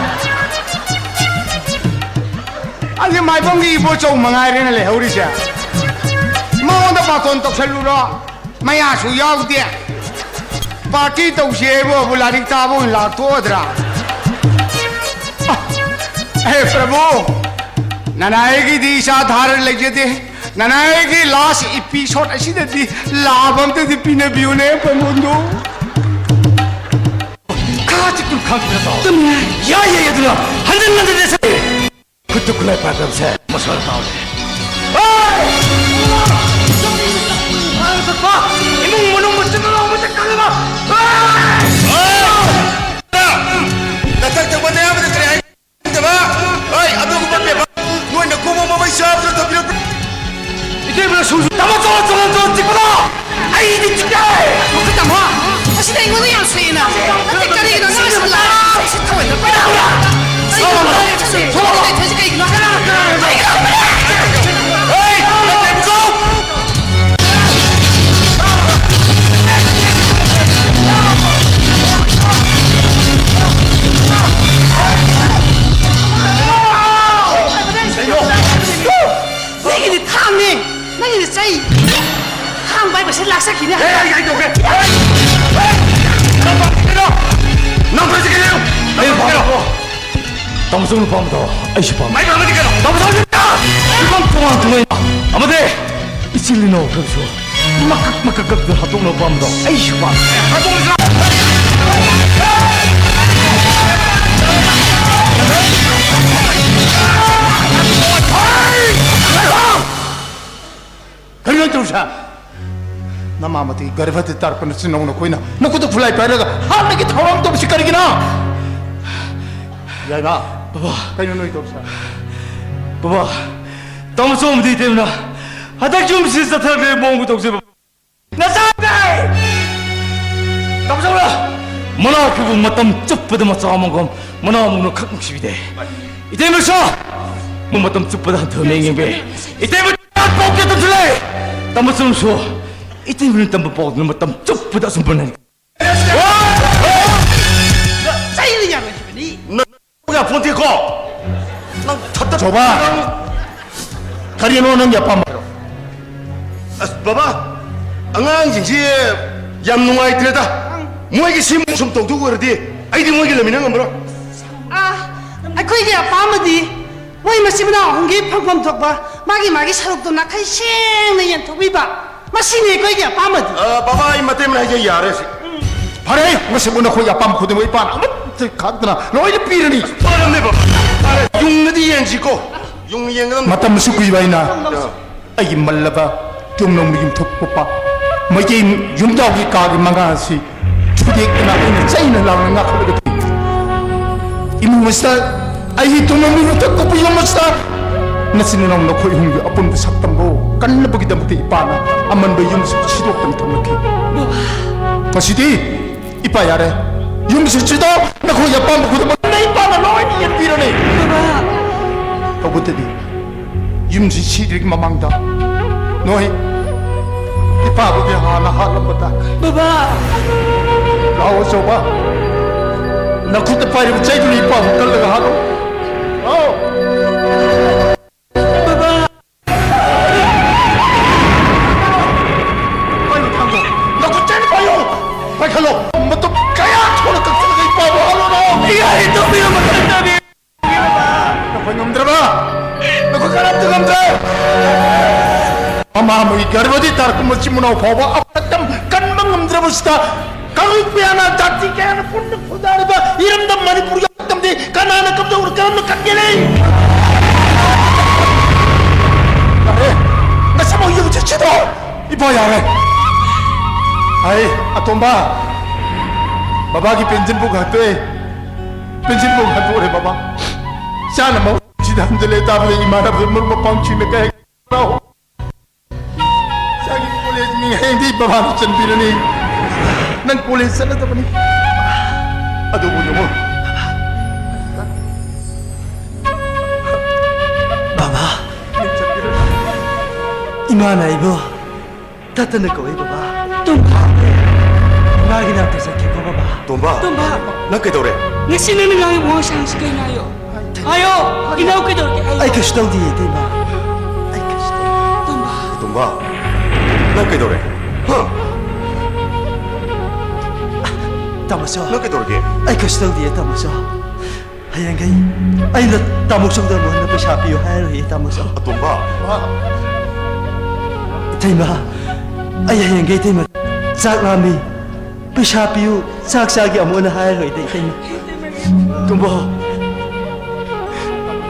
ꯑꯁꯤ ꯃꯥꯏꯕꯝꯒꯤ ꯏꯕꯣꯆꯧ ꯃꯉꯥꯏꯔꯦꯅ ꯂꯩꯍꯧꯔꯤꯁꯦ꯫ ꯃꯉꯣꯟꯗ ꯕꯥꯇꯣꯟ ꯇꯧꯁꯜꯂꯨꯔꯣ, ꯃꯌꯥꯁꯨ ꯌꯥꯎꯗꯦ꯫ ꯄꯥꯔꯇꯤ ꯇꯧꯁꯦ ꯍꯥꯏꯕꯕꯨ ꯂꯥꯏꯔꯤꯛ ꯇꯥꯕ ꯑꯣꯏꯅ ꯂꯥꯛꯊꯣꯛꯑꯗ꯭ꯔꯥ? ꯑꯍꯦ ꯄ꯭ꯔꯚꯨ, ꯅꯅꯥꯏꯒꯤꯗꯤ ꯏꯆꯥ ꯙꯥꯔ ꯂꯩꯖꯗꯦ꯫ ꯅꯅꯥꯏꯒꯤ ꯂꯥꯁ ꯏꯄꯤꯁꯣꯠ ꯑꯁꯤꯗꯗꯤ ꯂꯥꯕ ꯑꯝꯇꯗꯤ ꯄꯤꯅꯕꯤꯌꯨꯅꯦ ꯄ꯭ꯔꯃꯣꯟꯗꯣ꯫ ꯆꯤꯛꯇꯨꯅ ꯈꯥꯡꯈꯤꯕ ꯅꯠꯇ꯭ꯔꯣ? ꯆꯨꯝꯃꯤ꯫ ꯌꯥꯏ, ꯌꯥꯏ, ꯑꯗꯨꯅ ꯍꯟꯖꯤꯟ ꯍꯟꯖꯤꯟ ꯂꯦꯞꯁꯜꯂꯦ꯫ ꯈꯨꯠꯇ ꯈꯨꯠꯂꯥꯏ ꯄꯥꯏꯔꯛꯄꯁꯦ ꯃꯁꯥꯅ ꯇꯥꯎꯔꯦ꯫ ꯍꯣꯏ! ꯆꯠꯄ! ꯏꯃꯨꯡ ꯃꯅꯨꯡ ꯃꯆꯤꯟ ꯃꯅꯥꯎ ꯑꯃꯠꯇ ꯀꯜꯂꯕ! ꯍꯣꯏ! ꯅꯊꯛ ꯊꯪꯕ ꯅꯌꯥꯝꯕꯗ ꯀꯔꯤ ꯍꯥꯏ? ꯍꯣꯏ, ꯑꯗꯨꯒꯨꯝꯕ ꯄꯦꯄꯔ ꯅꯣꯏꯅ ꯀꯣꯝꯕ ꯃꯃꯩ ꯆꯥꯕꯗ ꯊꯝꯕꯤꯔꯛꯄ꯫ ꯏꯇꯩꯃꯅ ꯁꯨ-, ꯁꯨ-, ꯇꯥꯃꯣ, ꯆꯣꯂꯣ, ꯆꯣꯂꯣ, ꯆꯣꯂꯣ, ꯆꯤꯛꯄꯗꯣ! ꯑꯩꯗꯤ ꯆꯤꯛꯇꯦ! ꯃꯈꯨꯠ ꯇꯥꯃꯣ, ꯑꯁꯤꯗꯤ ꯑꯩꯉꯣꯟꯗ ꯌꯥꯝ ꯁꯣꯛꯑꯦꯅ꯫ ꯅꯠꯇꯦ, ꯀꯔꯤꯒꯤꯅꯣ ꯅꯪ ꯑꯁꯤ ꯂꯥꯛꯑꯦ? ꯑꯩꯁꯤ ꯊꯑꯣꯏꯅ ꯀꯩꯗꯧꯔꯦ? ꯀꯩꯗꯧꯔꯦ? ꯀꯩꯗꯧꯔꯦ? ꯀꯩꯗꯧꯔꯦ? ꯀꯩꯗꯧꯔꯦ? ꯀꯩꯗꯧꯔꯦ? ꯀꯩꯗꯧꯔꯦ? ꯍꯦ! ꯅꯪ ꯇꯦꯝꯆꯧ! ꯅꯪꯒꯤꯗꯤ ꯊꯥꯡꯅꯦ, ꯅꯪꯒꯤꯗꯤ ꯆꯩ꯫ ꯊꯥꯡ ꯄꯥꯏꯕꯁꯦ ꯂꯥꯛꯆꯈꯤꯅꯦ꯫ ꯑꯦ, ꯑꯩ, ꯑꯩ ꯇꯧꯒꯦ꯫ ꯑꯦ! ꯑꯦ! ꯅꯪ ꯄꯥꯝꯃꯤꯁꯤ ꯀꯩꯅꯣ? ꯅꯪ ꯄꯥꯝꯃꯤꯁꯤ ꯀꯩꯅꯣ? ꯅꯪ ꯄꯥꯝꯃꯤꯁꯤ ꯀꯩꯅꯣ? ꯇꯥꯃꯣ ꯆꯧꯅ ꯄꯥꯝꯕꯗꯣ ꯑꯩꯁꯨ ꯄꯥꯝꯃꯤ꯫ ꯃꯥꯏ ꯄꯥꯝꯃꯗꯤ ꯀꯩꯅꯣ? ꯇꯥꯃꯣ ꯆꯧꯅ ꯐꯤꯕꯝ ꯇꯣꯉꯥꯟ ꯇꯣꯉꯥꯟ ꯑꯃꯗꯤ ꯏꯆꯤꯜ ꯏꯅꯥꯎ ꯈꯔꯁꯨ ꯃꯀꯛ ꯃꯀꯛ ꯀꯛꯇ ꯍꯥꯠꯇꯣꯛꯅꯕ ꯄꯥꯝꯕꯗꯣ ꯑꯩꯁꯨ ꯄꯥꯝꯃꯤ꯫ ꯍꯥꯠꯇꯣꯛꯑꯁꯤꯔꯣ? ꯀꯔꯤꯅꯣ ꯇꯧꯔꯤꯁꯦ? ꯅꯃꯥꯃꯇꯤ ꯒꯔꯚꯇ ꯇꯥꯔꯛꯄ ꯅꯆꯤꯟ ꯅꯅꯥꯎ ꯅꯈꯣꯏꯅ ꯅꯈꯨꯠꯇ ꯈꯨꯠꯂꯥꯏ ꯄꯥꯏꯔꯒ ꯍꯥꯠꯅꯒꯤ ꯊꯧꯔꯥꯡ ꯇꯧꯕꯁꯤ ꯀꯔꯤꯒꯤꯅꯣ? ꯌꯥꯏꯃ, ꯕꯕꯥ꯫ ꯀꯩꯅꯣ ꯅꯣꯏ ꯇꯧꯔꯤꯁꯦ? ꯕꯕꯥ, ꯇꯥꯃꯣ ꯆꯧꯃꯗꯤ ꯏꯇꯩꯃꯅ ꯍꯟꯗꯛ ꯌꯨꯝꯁꯤ ꯆꯠꯊꯈ꯭ꯔꯦ ꯃꯑꯣꯡ ꯇꯧꯁꯦ ꯕꯕꯥ꯫ ꯅꯆꯥꯅꯦ! ꯇꯥꯃꯣ ꯆꯧꯅ ꯃꯅꯥꯎ ꯈꯨꯕꯨ ꯃꯇꯝ ꯆꯨꯞꯄꯗ ꯃꯆꯥ ꯑꯃꯒꯨꯝ ꯃꯅꯥꯎ ꯃꯨꯛꯅ ꯈꯛ ꯅꯨꯡꯁꯤꯕꯤꯗꯦ꯫ ꯏꯇꯩꯃꯁꯨ ꯃꯇꯝ ꯆꯨꯞꯄꯗ ꯍꯟꯊꯅ ꯌꯦꯡꯕꯤ꯫ ꯏꯇꯩꯃ ꯄꯥꯎ ꯀꯌꯥ ꯇꯝꯁꯤꯜꯂꯦ꯫ ꯇꯥꯃꯣ ꯆꯧꯁꯨ ꯏꯇꯩꯃꯅ ꯇꯝꯕ ꯄꯥꯎꯗꯨꯅ ꯃꯇꯝ ꯆꯨꯞꯄꯗ ꯑꯁꯨꯝ ꯄꯟꯅꯔꯤ꯫ ꯆꯩꯅ ꯌꯥꯔꯣꯏꯈꯤꯕꯅꯤ꯫ ꯅꯪ ꯌꯥꯄꯣꯟꯇꯦꯀꯣ꯫ ꯅꯪ ꯊꯠꯇ ꯆꯧꯕ꯫ ꯅꯪ ꯀꯔꯤꯅꯣ ꯅꯪꯒꯤ ꯑꯄꯥꯝꯕ ꯍꯥꯏꯔꯣ꯫ ꯑꯁ, ꯕꯕꯥ, ꯑꯉꯥꯡꯁꯤꯡꯁꯤ ꯌꯥꯝ ꯅꯨꯡꯉꯥꯏꯇ꯭ꯔꯦꯗ꯫ ꯃꯣꯏꯒꯤ ꯁꯤꯃꯨꯛ ꯁꯨꯝ ꯇꯧꯗꯧ ꯑꯣꯏꯔꯗꯤ ꯑꯩꯗꯤ ꯃꯣꯏꯒꯤ ꯂꯩꯃꯤꯟꯅ ꯉꯝꯃꯔꯣꯏ꯫ ꯑꯥ, ꯑꯩꯈꯣꯏꯒꯤ ꯑꯄꯥꯝꯕꯗꯤ ꯃꯣꯏ ꯃꯆꯤꯟ ꯃꯅꯥꯎ ꯑꯍꯨꯝꯒꯤ ꯐꯪꯐꯝ ꯊꯣꯛꯄ ꯃꯥꯒꯤ ꯃꯥꯒꯤ ꯁꯔꯨꯛꯇꯣ ꯅꯥꯈꯩ ꯁꯦꯡꯅ ꯌꯦꯟꯊꯣꯛꯄꯤꯕ, ꯃꯁꯤꯅꯤ ꯑꯩꯈꯣꯏꯒꯤ ꯑꯄꯥꯝꯕꯗꯤ꯫ ꯑ, ꯕꯕꯥ, ꯑꯩ ꯃꯇꯩ ꯃꯅꯥꯏ ꯍꯥꯏꯖ ꯌꯥꯔꯦ ꯁꯤ꯫ ꯐꯔꯦ, ꯉꯁꯤꯕꯨ ꯅꯈꯣꯏꯒꯤ ꯑꯄꯥꯝꯕ ꯈꯨꯗꯤꯡꯃꯛ ꯏꯄꯥꯅ ꯑꯃꯠꯇ ꯈꯥꯛꯇꯅ ꯂꯣꯏꯅ ꯄꯤꯔꯅꯤ꯫ ꯐꯔꯝꯅꯦꯕ꯫ ꯐꯔꯦ, ꯌꯨꯡꯅꯗꯤ ꯌꯦꯡꯁꯤꯀꯣ꯫ ꯌꯨꯡ ꯌꯦꯡꯒꯗꯕꯅꯤ꯫ ꯃꯇꯝ ꯑꯁꯨꯛ ꯀꯨꯏꯕ ꯑꯩꯅ ꯑꯥ꯫ ꯑꯩꯒꯤ ꯃꯜꯂꯕ ꯌꯨꯝꯂꯣꯝꯒꯤ ꯌꯨꯝꯊꯣꯛꯄ ꯃꯩꯇꯩ ꯌꯨꯝꯖꯥꯎꯒꯤ ꯀꯥꯒꯤ ꯃꯉꯥ ꯑꯁꯤ ꯊꯨꯗꯦꯛꯇꯨꯅ ꯑꯩꯅ ꯆꯩꯅ ꯂꯥꯎꯅ ꯉꯥꯛꯈꯠꯂꯒ ꯊꯝꯃꯤ꯫ ꯏꯃꯨꯡ ꯑꯁꯤꯗ ꯑꯩꯒꯤ ꯇꯨꯡꯂꯣꯝꯒꯤ ꯌꯨꯝꯊꯣꯛꯄ ꯌꯨꯝ ꯑꯁꯤꯗ ꯅꯆꯤꯟ ꯅꯅꯥꯎ ꯅꯈꯣꯏ ꯑꯍꯨꯝꯒꯤ ꯑꯄꯨꯟꯕ ꯁꯛꯇꯝꯕꯨ ꯀꯟꯅꯕꯒꯤꯗꯃꯛꯇ ꯏꯄꯥꯅ ꯑꯃꯟꯕ ꯌꯨꯝꯁꯤ ꯁꯤꯗꯣꯛꯇꯅ ꯊꯝꯂꯛꯈꯤ꯫ ꯉꯁꯤꯗꯤ ꯏꯄꯥ ꯌꯥꯔꯦ, ꯌꯨꯝꯁꯤ ꯁꯤꯗꯣꯛ, ꯅꯈꯣꯏꯒꯤ ꯑꯄꯥꯝꯕ ꯈꯨꯗꯤꯡꯃꯛ ꯅ ꯏꯄꯥꯅ ꯂꯣꯏꯅ ꯌꯦꯡꯕꯤꯔꯅꯤ꯫ ꯕꯕꯥ! ꯇꯧꯕꯇꯗꯤ ꯌꯨꯝꯁꯤ ꯁꯤꯗ꯭ꯔꯤꯉꯩ ꯃꯃꯥꯡꯗ ꯅꯣꯏ ꯏꯄꯥꯕꯨꯗꯤ ꯍꯥꯟꯅ ꯍꯥꯠꯂꯝꯕ ꯇꯥꯏ꯫ ꯕꯕꯥ! ꯂꯥꯛꯑꯣ ꯑꯆꯧꯕ, ꯅꯈꯨꯠꯇ ꯄꯥꯏꯔꯤꯕ ꯆꯩꯗꯨꯅ ꯏꯄꯥꯕꯨ ꯀꯜꯂꯒ ꯍꯥꯠꯂꯣ꯫ ꯂꯥꯛꯑꯣ꯫ ꯕꯕꯥ! ꯄꯥꯏꯌꯨ ꯊꯥꯡꯗꯣ, ꯅꯈꯨꯠ ꯆꯩꯅ ꯄꯥꯏꯌꯨ꯫ ꯄꯥꯏꯈꯠꯂꯣ꯫ ꯃꯇꯨꯞ ꯀꯌꯥ ꯊꯣꯛꯅ ꯀꯛꯊꯠꯂꯒ ꯏꯄꯥꯕꯨ ꯍꯥꯠꯂꯣ꯫ ꯏꯌꯥ, ꯏꯇꯨꯝꯕꯤ ꯑꯃ ꯀꯟꯗꯕꯤ꯫ ꯅꯈꯣꯏ ꯉꯝꯗ꯭ꯔꯕ? ꯅꯈꯣꯏ ꯀꯅꯥꯝꯇ ꯉꯝꯗ꯭ꯔꯦ꯫ ꯃꯃꯥ ꯑꯃꯒꯤ ꯒꯔꯚꯗꯒꯤ ꯇꯥꯔꯛꯄ ꯃꯆꯤꯟ ꯃꯅꯥꯎ ꯐꯥꯎꯕ ꯑꯐꯠꯇ ꯀꯟꯕ ꯉꯝꯗ꯭ꯔꯕꯁꯤꯗ, ꯀꯥꯡꯂꯨꯞ ꯀꯌꯥꯅ, ꯖꯥꯇꯤ ꯀꯌꯥꯅ ꯄꯨꯟꯅ ꯈꯨꯟꯗꯥꯔꯤꯕ ꯏꯔꯝꯗꯝ ꯃꯅꯤꯄꯨꯔꯒꯤ ꯑꯐꯠꯇꯝꯗꯤ ꯀꯅꯥꯅ ꯀꯝꯗꯧꯅ ꯀꯔꯝꯅ ꯀꯟꯒꯅꯤ? ꯌꯥꯔꯦ, ꯉꯁꯤꯃꯛ ꯌꯨꯝ ꯆꯠꯁꯤꯗꯣ꯫ ꯏꯄꯥ ꯌꯥꯔꯦ꯫ ꯑꯩ ꯑꯇꯣꯝꯕ, ꯕꯕꯥꯒꯤ ꯄꯦꯟꯁꯤꯟ ꯕꯨꯛ ꯍꯟꯗꯣꯛꯑꯦ꯫ ꯄꯦꯟꯁꯤꯟ ꯕꯨꯛ ꯍꯟꯗꯣꯛꯑꯦ ꯕꯕꯥ꯫ ꯆꯥꯅ ꯃꯍꯨꯠ ꯁꯤꯗ ꯍꯟꯖꯤꯜꯂꯦ ꯇꯥꯕꯗ ꯏꯃꯥꯟꯅꯕ ꯃꯔꯨꯞ ꯃꯄꯥꯡꯁꯤꯡꯅ ꯀꯩ ꯍꯥꯏ? ꯏꯆꯥꯒꯤ ꯀꯣꯂꯦꯖ ꯃꯤꯡ ꯍꯌꯦꯡꯗꯤ ꯕꯕꯥꯅ ꯆꯟꯕꯤꯔꯅꯤ꯫ ꯅꯪ ꯀꯣꯂꯦꯖ ꯆꯠꯂꯗꯕꯅꯤ꯫ ꯑꯗꯨꯕꯨ ꯌꯦꯡꯉꯣ꯫ ꯕꯕꯥ, ꯃꯤꯡ ꯆꯟꯕꯤꯔꯅꯤ꯫ ꯏꯃꯥꯅ ꯑꯩꯕꯨ ꯇꯠꯇꯅ ꯀꯧꯏ ꯕꯕꯥ꯫ ꯇꯣꯝꯕ! ꯏꯃꯥꯒꯤ ꯅꯥꯛꯇ ꯆꯠꯀꯦꯀꯣ ꯕꯕꯥ꯫ ꯇꯣꯝꯕ! ꯇꯣꯝꯕ! ꯅꯪ ꯀꯩꯗꯧꯔꯦ? ꯉꯁꯤ ꯅꯪꯅ ꯉꯥꯡꯉꯤꯕ ꯋꯥꯉꯥꯡ ꯁꯉꯥꯡꯁꯤ ꯀꯩꯅꯣ ꯍꯥꯏꯌꯣ꯫ ꯍꯥꯏꯌꯣ! ꯏꯅꯥꯎ ꯀꯩꯗꯧꯔꯒꯦ ꯍꯥꯏꯌꯣ꯫ ꯑꯩ ꯀꯩꯁꯨ ꯇꯧꯗꯤꯌꯦ ꯏꯇꯩꯃ꯫ ꯑꯩ ꯀꯩꯁꯨ ꯇꯧꯗꯤꯌꯦ꯫ ꯇꯣꯝꯕ! ꯇꯣꯝꯕ! ꯅꯪ ꯀꯩꯗꯧꯔꯦ? ꯍꯥ? ꯇꯥꯃꯣꯆꯧ꯫ ꯅꯪ ꯀꯩꯗꯧꯔꯒꯦ? ꯑꯩ ꯀꯩꯁꯨ ꯇꯧꯗꯤꯌꯦ ꯇꯥꯃꯣꯆꯧ꯫ ꯍꯌꯦꯡꯈꯩ ꯑꯩꯅ ꯇꯥꯃꯣꯆꯧꯗ ꯂꯣꯏꯅ ꯄꯩꯁꯥ ꯄꯤꯌꯨ ꯍꯥꯏꯔꯣꯏꯌꯦ ꯇꯥꯃꯣꯆꯧ꯫ ꯑꯇꯣꯝꯕ! ꯏꯇꯩꯃ, ꯑꯩ ꯍꯌꯦꯡꯈꯩ ꯏꯇꯩꯃ ꯆꯥꯛ ꯂꯥꯝꯃꯤ꯫ "ꯄꯩꯁꯥ ꯄꯤꯌꯨ, ꯆꯥꯛ ꯆꯥꯒꯦ" ꯑꯃꯨꯛ ꯍꯟꯅ ꯍꯥꯏꯔꯔꯣꯏꯗ, ꯏꯇꯩꯃ꯫ ꯇꯣꯝꯕ,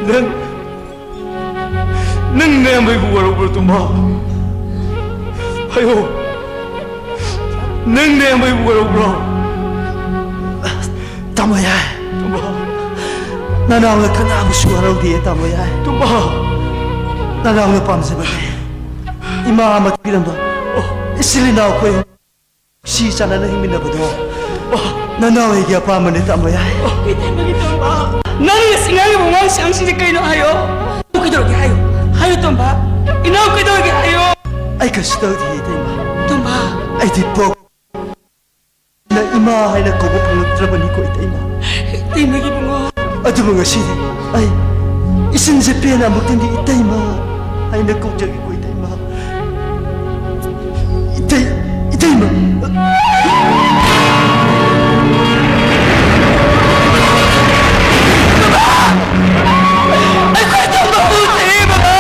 ꯅꯪ, ꯅꯪ ꯅꯌꯥꯝꯕꯩꯕꯨ ꯋꯥꯔꯧꯕ꯭ꯔꯣ, ꯇꯣꯝꯕ? ꯍꯥꯏꯌꯣ꯫ ꯅꯪ ꯅꯌꯥꯝꯕꯩꯕꯨ ꯋꯥꯔꯧꯕ꯭ꯔꯣ? ꯇꯥꯃꯣ ꯌꯥꯏ꯫ ꯇꯣꯝꯕ꯫ ꯅꯅꯥꯎꯅ ꯀꯅꯥꯕꯨꯁꯨ ꯋꯥꯔꯧꯗꯦ, ꯇꯥꯃꯣ ꯌꯥꯏ꯫ ꯇꯣꯝꯕ꯫ ꯅꯅꯥꯎꯅ ꯄꯥꯝꯖꯕꯅꯦ꯫ ꯏꯃꯥ ꯑꯃ ꯄꯤꯔꯝꯕ꯫ ꯏꯆꯤꯜ ꯏꯅꯥꯎ ꯑꯩꯈꯣꯏ ꯅꯨꯡꯁꯤ ꯆꯥꯟꯅꯅ ꯍꯤꯡꯃꯤꯟꯅꯕꯗꯣ ꯅꯅꯥꯎ ꯑꯩꯒꯤ ꯑꯄꯥꯝꯕꯅꯦ, ꯇꯥꯃꯣ ꯌꯥꯏ꯫ ꯏꯇꯩꯃꯒꯤ ꯇꯣꯝꯕ, ꯅꯪ ꯉꯁꯤ ꯉꯥꯡꯉꯤꯕ ꯋꯥꯉꯥꯡ ꯁꯉꯥꯡꯁꯤꯡꯁꯦ ꯀꯩꯅꯣ ꯍꯥꯏꯌꯣ꯫ ꯀꯩꯗꯧꯔꯒꯦ ꯍꯥꯏꯌꯣ? ꯍꯥꯏꯌꯣ ꯇꯣꯝꯕ, ꯏꯅꯥꯎ ꯀꯩꯗꯧꯔꯒꯦ ꯍꯥꯏꯌꯣ꯫ ꯑꯩ ꯀꯩꯁꯨ ꯇꯧꯗꯦ, ꯏꯇꯩꯃ꯫ ꯇꯣꯝꯕ꯫ ꯑꯩꯗꯤ ꯄꯣꯛ ꯅ ꯏꯃꯥ ꯍꯥꯏꯅ ꯀꯧꯕ ꯐꯪꯂꯛꯇ꯭ꯔꯕꯅꯤꯀꯣ, ꯏꯇꯩꯃ꯫ ꯏꯇꯩꯃꯒꯤ ꯏꯕꯨꯡꯉꯣ꯫ ꯑꯗꯨꯕꯨ ꯉꯁꯤꯗꯤ ꯑꯩ ꯏꯆꯤꯟꯁꯦ ꯄꯦꯟꯅ ꯑꯃꯨꯛꯇꯪꯗꯤ ꯏꯇꯩꯃ ꯍꯥꯏꯅ ꯀꯧꯖꯒꯦꯀꯣ, ꯏꯇꯩꯃ꯫ ꯏꯇꯩ, ꯏꯇꯩꯃ꯫ ꯑꯩꯈꯣꯏ ꯇꯣꯝꯕ ꯎꯗ꯭ꯔꯦ, ꯕꯕꯥ꯫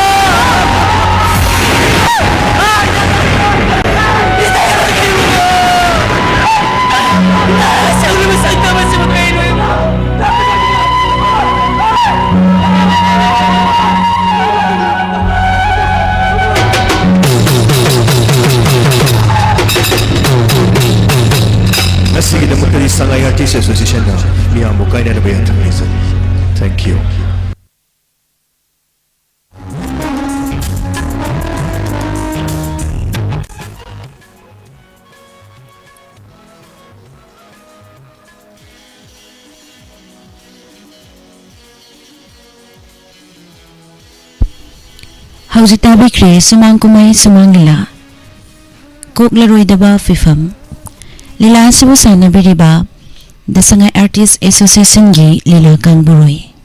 ꯉꯁꯤꯒꯤꯗꯃꯛꯇꯗꯤ ꯁꯉꯥꯏ ꯑꯥꯔꯇꯤꯁ ꯑꯦꯁꯣꯁꯤꯌꯦꯁꯟꯅ ꯃꯤꯌꯥꯝꯕꯨ ꯀꯥꯏꯅꯅꯕ ꯌꯥꯊꯪ ꯅꯤꯖꯔꯤ꯫ Thank you꯫ ꯍꯧꯖꯤꯛ ꯇꯥꯕꯤꯈ꯭ꯔꯦ ꯁꯨꯃꯥꯡ ꯀꯨꯝꯍꯩ ꯁꯨꯃꯥꯡ ꯂꯤꯂꯥ꯫ ꯀꯣꯛꯂꯔꯣꯏꯗꯕ ꯐꯤꯐꯝ꯫ ꯂꯤꯂꯥ ꯑꯁꯤꯕꯨ ꯁꯥꯟꯅꯕꯤꯔꯤꯕ ꯗ ꯁꯉꯥꯏ ꯑꯥꯔꯇꯤꯁ ꯑꯦꯁꯣꯁꯤꯌꯦꯁꯟꯒꯤ ꯂꯤꯂꯥ ꯀꯥꯡꯕꯨꯔꯣꯏ꯫